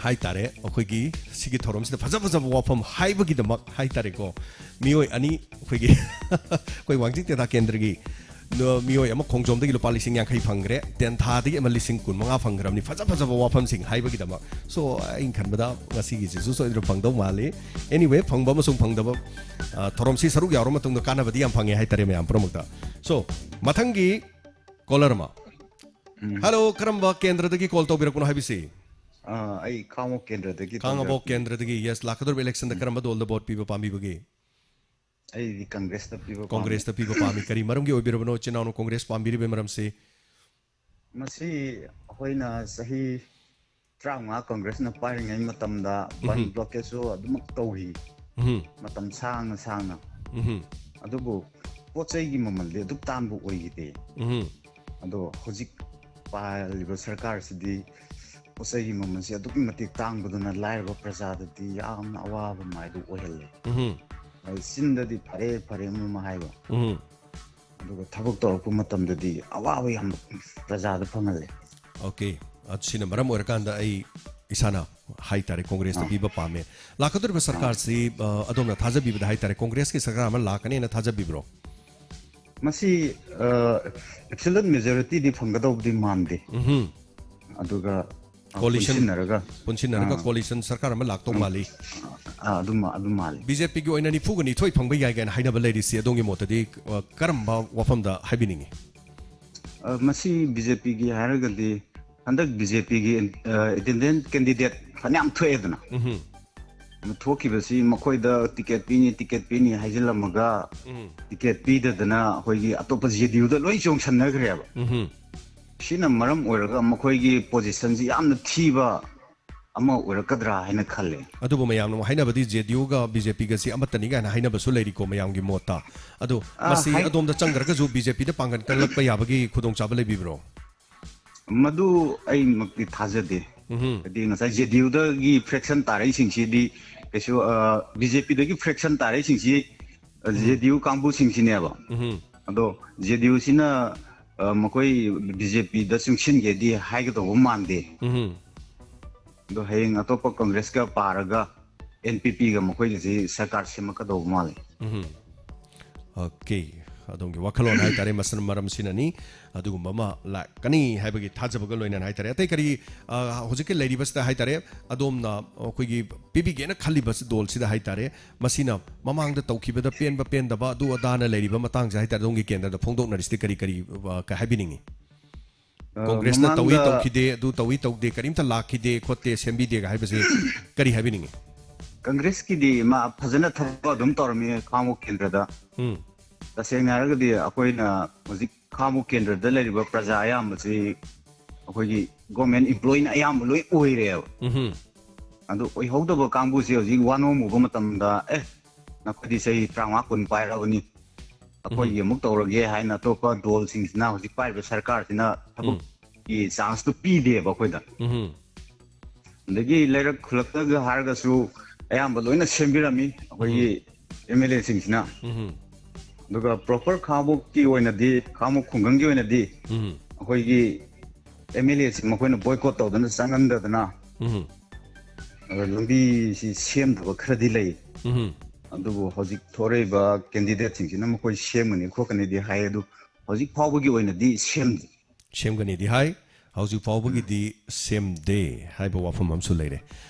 ꯍꯥꯏꯇꯥꯔꯦ, ꯑꯩꯈꯣꯏꯒꯤ ꯁꯤꯒꯤ ꯊꯧꯔꯝꯁꯤꯗ ꯐꯖ ꯐꯖꯕ ꯋꯥꯐꯝ ꯍꯥꯏꯕꯒꯤꯗꯃꯛ ꯍꯥꯏꯇꯥꯔꯦꯀꯣ, ꯃꯤꯑꯣꯏ ꯑꯅꯤ ꯑꯩꯈꯣꯏꯒꯤ ꯑꯩꯈꯣꯏ ꯋꯥꯡꯖꯤꯡ ꯇꯦꯊꯥ ꯀꯦꯟꯗ꯭ꯔꯒꯤ ꯅ-, ꯃꯤꯑꯣꯏ ꯑꯃ ꯈꯣꯡꯖꯣꯝꯗꯒꯤ ꯂꯨꯄꯥ ꯂꯤꯁꯤꯡ ꯌꯥꯡꯈꯩ ꯐꯪꯈ꯭ꯔꯦ, ꯇꯦꯟꯊꯥꯗꯒꯤ ꯑꯃ ꯂꯤꯁꯤꯡ ꯀꯨꯟ ꯃꯉꯥ ꯐꯪꯈ꯭ꯔꯕꯅꯤ꯫ ꯐꯖ ꯐꯖꯕ ꯋꯥꯐꯝꯁꯤꯡ ꯍꯥꯏꯕꯒꯤꯗꯃꯛ꯫ So, ꯑꯩꯅ ꯈꯟꯕꯗ ꯉꯁꯤꯒꯤꯁꯤꯁꯨ ꯁꯣꯏꯗꯅ ꯐꯪꯗꯧ ꯃꯥꯜꯂꯤ꯫ Anyway, ꯐꯪꯕ ꯑꯃꯁꯨꯡ ꯐꯪꯗꯕ, ꯑ, ꯊꯧꯔꯝꯁꯤ ꯁꯔꯨꯛ ꯌꯥꯎꯔ ꯃꯇꯨꯡꯗ ꯀꯥꯟꯅꯕꯗꯤ ꯌꯥꯝ ꯐꯪꯉꯦ ꯍꯥꯏꯇꯥꯔꯦ ꯃꯌꯥꯝ ꯄꯨꯝꯅꯃꯛꯇ꯫ So, ꯃꯊꯪꯒꯤ caller ꯑꯃ꯫ ꯎꯝ꯫ Hello, ꯀꯔꯝꯕ ꯀꯦꯟꯗ꯭ꯔꯗꯒꯤ call ꯇꯧꯕꯤꯔꯛꯄꯅꯣ ꯍꯥꯏꯕꯤꯁꯤ? ꯑ, ꯑꯩ ꯈꯥꯡꯉꯕꯣꯛ ꯀꯦꯟꯗ꯭ꯔꯗꯒꯤ ꯈꯥꯡꯉꯕꯣꯛ ꯇꯧꯖꯔꯛꯄꯅꯤ꯫ ꯀꯦꯟꯗ꯭ꯔꯗꯒꯤ, yes, ꯂꯥꯛꯀꯗꯧꯔꯤꯕ election ꯗ ꯎꯝ꯫ ꯀꯔꯝꯕ ꯗꯜꯗ vote ꯄꯤꯕ ꯄꯥꯝꯕꯤꯕꯒꯦ? ꯑꯩꯗꯤ Congress ꯇ ꯄꯤꯕ ꯄꯥꯝꯃꯤ꯫ Congress ꯇ ꯄꯤꯕ ꯄꯥꯝꯃꯤ꯫ ꯀꯔꯤ ꯃꯔꯝꯒꯤ ꯑꯣꯏꯕꯤꯔꯕꯅꯣ, ꯏꯆꯤꯟ ꯏꯅꯥꯎꯅ Congress ꯄꯥꯝꯕꯤꯔꯤꯕꯒꯤ ꯃꯔꯝꯁꯤ? ꯃꯁꯤ ꯑꯩꯈꯣꯏꯅ ꯆꯍꯤ ꯇꯔꯥꯃꯉꯥ Congress ꯅ ꯄꯥꯏꯔꯤꯉꯩ ꯃꯇꯝꯗ ꯕꯟ ꯎꯝꯍꯨꯝ꯫ Blockade ꯁꯨ ꯑꯗꯨꯃꯛ ꯇꯧꯈꯤ꯫ ꯎꯝꯍꯨꯝ꯫ ꯃꯇꯝ ꯁꯥꯡꯅ ꯁꯥꯡꯅ꯫ ꯎꯝꯍꯨꯝ꯫ ꯑꯗꯨꯕꯨ ꯄꯣꯠ ꯆꯩꯒꯤ ꯃꯃꯜꯗꯤ ꯑꯗꯨꯛ ꯇꯥꯡꯕ ꯑꯣꯏꯈꯤꯗꯦ꯫ ꯎꯝꯍꯨꯝ꯫ ꯑꯗꯣ ꯍꯧꯖꯤꯛ ꯄꯥꯜꯂꯤꯕ ꯁꯔꯀꯥꯔꯁꯤꯗꯤ ꯄꯣꯠ ꯆꯩꯒꯤ ꯃꯃꯜꯁꯦ ꯑꯗꯨꯛꯀꯤ ꯃꯇꯤꯛ ꯇꯥꯡꯕꯗꯨꯅ ꯂꯥꯏꯔꯕ ꯄ꯭ꯔꯖꯥꯗꯗꯤ ꯌꯥꯝꯅ ꯑꯋꯥꯕ ꯃꯥꯏꯗꯨ ꯑꯣꯏꯍꯜꯂꯦ꯫ ꯎꯝꯍꯨꯝ꯫ ꯑꯗꯨ ꯆꯤꯟꯗꯗꯤ ꯐꯔꯦ ꯐꯔꯦ ꯑꯃ ꯑꯃ ꯍꯥꯏꯕ꯫ ꯎꯝꯍꯨꯝ꯫ ꯑꯗꯨꯒ ꯊꯕꯛ ꯇꯧꯔꯛꯄ ꯃꯇꯝꯗꯗꯤ ꯑꯋꯥꯕ ꯌꯥꯝ ꯄ꯭ꯔꯖꯥꯗ ꯐꯪꯍꯜꯂꯦ꯫ Okay, ꯑꯁꯤꯅ ꯃꯔꯝ ꯑꯣꯏꯔꯀꯥꯟꯗ ꯑꯩ ꯏꯁꯥꯅ ꯍꯥꯏꯇꯥꯔꯦ, Congress ꯇ ꯑꯥ꯫ ꯄꯤꯕ ꯄꯥꯝꯃꯦ꯫ ꯂꯥꯛꯀꯗꯧꯔꯤꯕ ꯑꯥ꯫ ꯁꯔꯀꯥꯔꯁꯤ, ꯑ, ꯑꯗꯣꯝꯅ ꯊꯥꯖꯕꯤꯕꯗ ꯍꯥꯏꯇꯥꯔꯦ, Congress ꯀꯤ ꯁꯔꯀꯥꯔ ꯑꯃ ꯂꯥꯛꯀꯅꯦꯅ ꯊꯥꯖꯕꯤꯕ꯭ꯔꯣ? ꯃꯁꯤ, ꯑ, absolute majority ꯗꯤ ꯐꯪꯒꯗꯧꯕꯗꯤ ꯃꯥꯟꯗꯦ꯫ ꯎꯝꯍꯨꯝ꯫ ꯑꯗꯨꯒ ꯑ, Coalition, ꯄꯨꯟꯁꯤꯟꯅꯔꯒ, ꯄꯨꯟꯁꯤꯟꯅꯔꯒ ꯑꯥ꯫ Coalition ꯁꯔꯀꯥꯔ ꯑꯃ ꯂꯥꯛꯇꯧ ꯎꯝ꯫ ꯃꯥꯜꯂꯤ꯫ ꯑꯥ, ꯑꯗꯨꯝ ꯃꯥ-, ꯑꯗꯨꯝ ꯃꯥꯜꯂꯤ꯫ ꯕꯤ ꯖꯦ ꯄꯤ ꯒꯤ ꯑꯣꯏꯅ ꯅꯤꯐꯨꯒ ꯅꯤꯊꯣꯏ ꯐꯪꯕ ꯌꯥꯏ ꯀꯥꯏꯅ ꯍꯥꯏꯅꯕ ꯂꯩꯔꯤꯁꯤ ꯑꯗꯣꯝꯒꯤ ꯃꯣꯠꯇꯗꯤ, ꯑ, ꯀꯔꯝꯕ ꯋꯥꯐꯝꯗ ꯍꯥꯏꯕꯤꯅꯤꯡꯉꯤ? ꯑ, ꯃꯁꯤ ꯕꯤ ꯖꯦ ꯄꯤ ꯒꯤ ꯍꯥꯏꯔꯒꯗꯤ ꯍꯟꯗꯛ ꯕꯤ ꯖꯦ ꯄꯤ ꯒꯤ, ꯑ, independent candidate ꯐꯅꯌꯥꯝ ꯊꯣꯛꯑꯦꯗꯅ꯫ ꯎꯝꯍꯨꯝ꯫ ꯑꯗꯨ ꯊꯣꯛꯈꯤꯕꯁꯤ ꯃꯈꯣꯏꯗ ticket ꯄꯤꯅꯤ, ticket ꯄꯤꯅꯤ ꯍꯥꯏꯖꯤꯜꯂꯝꯃꯒ ꯎꯝ꯫ Ticket ꯄꯤꯗꯗꯅ ꯑꯩꯈꯣꯏꯒꯤ ꯑꯇꯣꯞꯄ ꯖꯦ ꯗꯤ ꯌꯨ ꯗ ꯂꯣꯏ ꯆꯣꯡꯁꯟꯅꯈ꯭ꯔꯦꯕ꯫ ꯎꯝꯍꯨꯝ꯫ ꯁꯤꯅ ꯃꯔꯝ ꯑꯣꯏꯔꯒ ꯃꯈꯣꯏꯒꯤ position ꯁꯤ ꯌꯥꯝꯅ ꯊꯤꯕ ꯑꯃ ꯑꯣꯏꯔꯛꯀꯗ꯭ꯔꯥ ꯍꯥꯏꯅ ꯈꯜꯂꯦ꯫ ꯑꯗꯨꯕꯨ ꯃꯌꯥꯝꯅ ꯑꯃꯨꯛ ꯍꯥꯏꯅꯕꯗꯤ ꯖꯦ ꯗꯤ ꯌꯨ ꯒ ꯕꯤ ꯖꯦ ꯄꯤ ꯒꯁꯤ ꯑꯃꯠꯇꯅꯤ ꯀꯥꯏꯅ ꯍꯥꯏꯅꯕꯁꯨ ꯂꯩꯔꯤꯀꯣ ꯃꯌꯥꯝꯒꯤ ꯃꯣꯠꯇ꯫ ꯑꯗꯣ ꯑꯥ, ꯃꯁꯤ ꯍꯥꯏ- ꯑꯗꯣꯝꯗ ꯆꯪꯈ꯭ꯔꯒꯁꯨ ꯕꯤ ꯖꯦ ꯄꯤ ꯗ ꯄꯥꯡꯒꯜ ꯀꯜꯂꯛꯄ ꯌꯥꯕꯒꯤ ꯈꯨꯗꯣꯡꯆꯥꯕ ꯂꯩꯕꯤꯕ꯭ꯔꯣ? ꯃꯗꯨ ꯑꯩꯃꯛꯇꯤ ꯊꯥꯖꯗꯦ꯫ ꯎꯝꯍꯨꯝ꯫ ꯍꯥꯏꯗꯤ ꯉꯁꯥꯏ ꯖꯦ ꯗꯤ ꯌꯨ ꯗꯒꯤ fraction ꯇꯥꯔꯛꯏꯁꯤꯡꯁꯤꯗꯤ ꯀꯩꯁꯨ, ꯑ, ꯕꯤ ꯖꯦ ꯄꯤ ꯗꯒꯤ fraction ꯇꯥꯔꯛꯏꯁꯤꯡꯁꯤ, ꯑ, ꯎꯝ꯫ ꯖꯦ ꯗꯤ ꯌꯨ ꯀꯥꯡꯕꯨꯁꯤꯡꯁꯤꯅꯦꯕ꯫ ꯎꯝꯍꯨꯝ꯫ ꯑꯗꯣ ꯖꯦ ꯗꯤ ꯌꯨ ꯁꯤꯅ, ꯑ, ꯃꯈꯣꯏ ꯕꯤ ꯖꯦ ꯄꯤ ꯗ ꯆꯨꯡꯁꯤꯟꯒꯦꯗꯤ ꯍꯥꯏꯒꯗꯧꯕ ꯃꯥꯟꯗꯦ꯫ ꯎꯝꯍꯨꯝ꯫ ꯑꯗꯣ ꯍꯌꯦꯡ ꯑꯇꯣꯞꯄ Congress ꯀ ꯄꯥꯔꯒ ꯑꯦꯟ ꯄꯤ ꯄꯤ ꯒ ꯃꯈꯣꯏꯒꯁꯤ ꯁꯔꯀꯥꯔ ꯁꯦꯝꯃꯛꯀꯗꯧꯕ ꯃꯥꯜꯂꯦ꯫ ꯎꯝꯍꯨꯝ꯫ Okay꯫ ꯑꯗꯣꯝꯒꯤ ꯋꯥꯈꯜꯂꯣꯟ ꯍꯥꯏꯇꯥꯔꯦ, ꯃꯁꯤꯅ ꯃꯔꯝꯁꯤꯅꯅꯤ꯫ ꯑꯗꯨꯒꯨꯝꯕ ꯑꯃ ꯂꯥꯛꯀꯅꯤ ꯍꯥꯏꯕꯒꯤ ꯊꯥꯖꯕꯒ ꯂꯣꯏꯅꯅ ꯍꯥꯏꯇꯥꯔꯦ꯫ ꯑꯇꯩ ꯀꯔꯤ, ꯑ, ꯍꯧꯖꯤꯛꯀꯤ ꯂꯩꯔꯤꯕꯁꯤꯗ ꯍꯥꯏꯇꯥꯔꯦ, ꯑꯗꯣꯝꯅ ꯑꯩꯈꯣꯏꯒꯤ ꯄꯤꯕꯤꯒꯦꯅ ꯈꯜꯂꯤꯕ ꯗꯣꯜꯁꯤꯗ ꯍꯥꯏꯇꯥꯔꯦ, ꯃꯁꯤꯅ ꯃꯃꯥꯡꯗ ꯇꯧꯈꯤꯕꯗ ꯄꯦꯟꯕ ꯄꯦꯟꯗꯕ ꯑꯗꯨ ꯑꯗꯥꯅ ꯂꯩꯔꯤꯕ ꯃꯇꯥꯡꯁꯦ ꯍꯥꯏꯇꯥꯔꯦ, ꯑꯗꯣꯝꯒꯤ ꯀꯦꯟꯗ꯭ꯔꯗ ꯐꯣꯡꯗꯣꯛꯅꯔꯤꯁꯤꯗꯤ ꯀꯔꯤ ꯀꯔꯤ, ꯑ, ꯀ-, ꯍꯥꯏꯕꯤꯅꯤꯡꯉꯤ? ꯑ, ꯀꯣꯡꯒ꯭ꯔꯦꯁꯅ ꯇꯧꯏ ꯃꯃꯥꯡꯗ ꯇꯧꯈꯤꯗꯦ, ꯑꯗꯨ ꯇꯧꯏ ꯇꯧꯗꯦ, ꯀꯔꯤꯝꯇ ꯂꯥꯛꯈꯤꯗꯦ ꯈꯣꯠꯇꯦ, ꯁꯦꯝꯕꯤꯗꯦꯒ ꯍꯥꯏꯕꯁꯦ ꯀꯔꯤ ꯍꯥꯏꯕꯤꯅꯤꯡꯉꯤ? ꯀꯪꯒ꯭ꯔꯦꯁꯀꯤꯗꯤ ꯃꯥ ꯐꯖꯅ ꯊꯕꯛ ꯑꯗꯨꯝ ꯇꯧꯔꯝꯃꯤ ꯈꯥꯉꯕꯣꯛ ꯀꯦꯟꯗ꯭ꯔꯗ꯫ ꯎꯝ꯫ ꯇꯁꯦꯡꯅ ꯍꯥꯏꯔꯒꯗꯤ ꯑꯩꯈꯣꯏꯅ ꯍꯧꯖꯤꯛ ꯈꯥꯉꯕꯣꯛ ꯀꯦꯟꯗ꯭ꯔꯗ ꯂꯩꯔꯤꯕ ꯄ꯭ꯔꯖꯥ ꯑꯌꯥꯝꯕꯁꯤ ꯑꯩꯈꯣꯏꯒꯤ ꯒꯣꯔꯃꯦꯟ ꯏꯝꯄ꯭ꯂꯣꯌꯤꯅ ꯑꯌꯥꯝꯕ ꯂꯣꯏ ꯑꯣꯏꯔꯦꯕ꯫ ꯎꯝꯍꯨꯝ꯫ ꯑꯗꯨ ꯑꯣꯏꯍꯧꯗꯕ ꯀꯥꯡꯕꯨꯁꯤ ꯍꯧꯖꯤꯛ ꯋꯥꯅꯣꯝꯃꯨꯕ ꯃꯇꯝꯗ, "ꯑꯦ, ꯅꯈꯣꯏꯗꯤ ꯆꯍꯤ ꯇꯔꯥꯃꯉꯥ ꯀꯨꯟ ꯄꯥꯏꯔꯛꯑꯕꯅꯤ, ꯑꯩꯈꯣꯏꯒꯤ ꯎꯝ꯫ ꯑꯃꯨꯛ ꯇꯧꯔꯒꯦ" ꯍꯥꯏꯅ ꯑꯇꯣꯞꯄ ꯗꯣꯜꯁꯤꯡꯁꯤꯅ, ꯍꯧꯖꯤꯛ ꯄꯥꯏꯔꯤꯕ ꯁꯔꯀꯥꯔꯁꯤꯅ ꯎꯝ꯫ ꯊꯕꯛꯀꯤ ꯆꯥꯟꯁꯇꯨ ꯄꯤꯗꯦꯕ ꯑꯩꯈꯣꯏꯗ꯫ ꯎꯝ꯫ ꯑꯗꯒꯤ ꯂꯩꯔꯛ ꯈꯨꯜꯂꯛꯇꯒ ꯍꯥꯏꯔꯒꯁꯨ ꯑꯌꯥꯝꯕ ꯂꯣꯏꯅ ꯁꯦꯝꯕꯤꯔꯝꯃꯤ ꯑꯩꯈꯣꯏꯒꯤ ꯎꯝ꯫ M L ꯑꯦꯁꯤꯡꯁꯤꯅ꯫ ꯎꯝ꯫ ꯑꯗꯨꯒ ꯄ꯭ꯔꯣꯄꯔ ꯈꯥꯉꯕꯣꯛꯀꯤ ꯑꯣꯏꯅꯗꯤ, ꯈꯥꯉꯕꯣꯛ ꯈꯨꯡꯒꯪꯒꯤ ꯑꯣꯏꯅꯗꯤ ꯎꯝ꯫ ꯑꯩꯈꯣꯏꯒꯤ ꯑꯦꯝ ꯑꯦꯜ ꯑꯦꯁꯤ ꯃꯈꯣꯏꯅ ꯕꯣꯏꯀꯣꯠ ꯇꯧꯗꯅ ꯆꯪꯍꯟꯗꯗꯅ ꯎꯝ꯫ ꯑꯗ ꯂꯝꯕꯤꯁꯤ ꯁꯦꯝꯗꯕ ꯈꯔꯗꯤ ꯂꯩ꯫ ꯎꯝ꯫ ꯑꯗꯨꯕꯨ ꯍꯧꯖꯤꯛ ꯊꯣꯔꯛꯏꯕ ꯀꯦꯟꯗꯤꯗꯦꯠꯁꯤꯡꯁꯤꯅ ꯃꯈꯣꯏ ꯁꯦꯝꯒꯅꯤ ꯈꯣꯠꯀꯅꯤꯗꯤ ꯍꯥꯏ, ꯑꯗꯨ ꯍꯧꯖꯤꯛ ꯐꯥꯎꯕꯒꯤ ꯑꯣꯏꯅꯗꯤ ꯁꯦꯝꯗ꯭ꯔꯤ꯫ ꯁꯦꯝꯒꯅꯤꯗꯤ ꯍꯥꯏ, ꯍꯧꯖꯤꯛ ꯐꯥꯎꯕꯒꯤꯗꯤ ꯁꯦꯝꯗꯦ ꯍꯥꯏꯕ ꯋꯥꯐꯝ ꯑꯃꯁꯨ ꯂꯩꯔꯦ꯫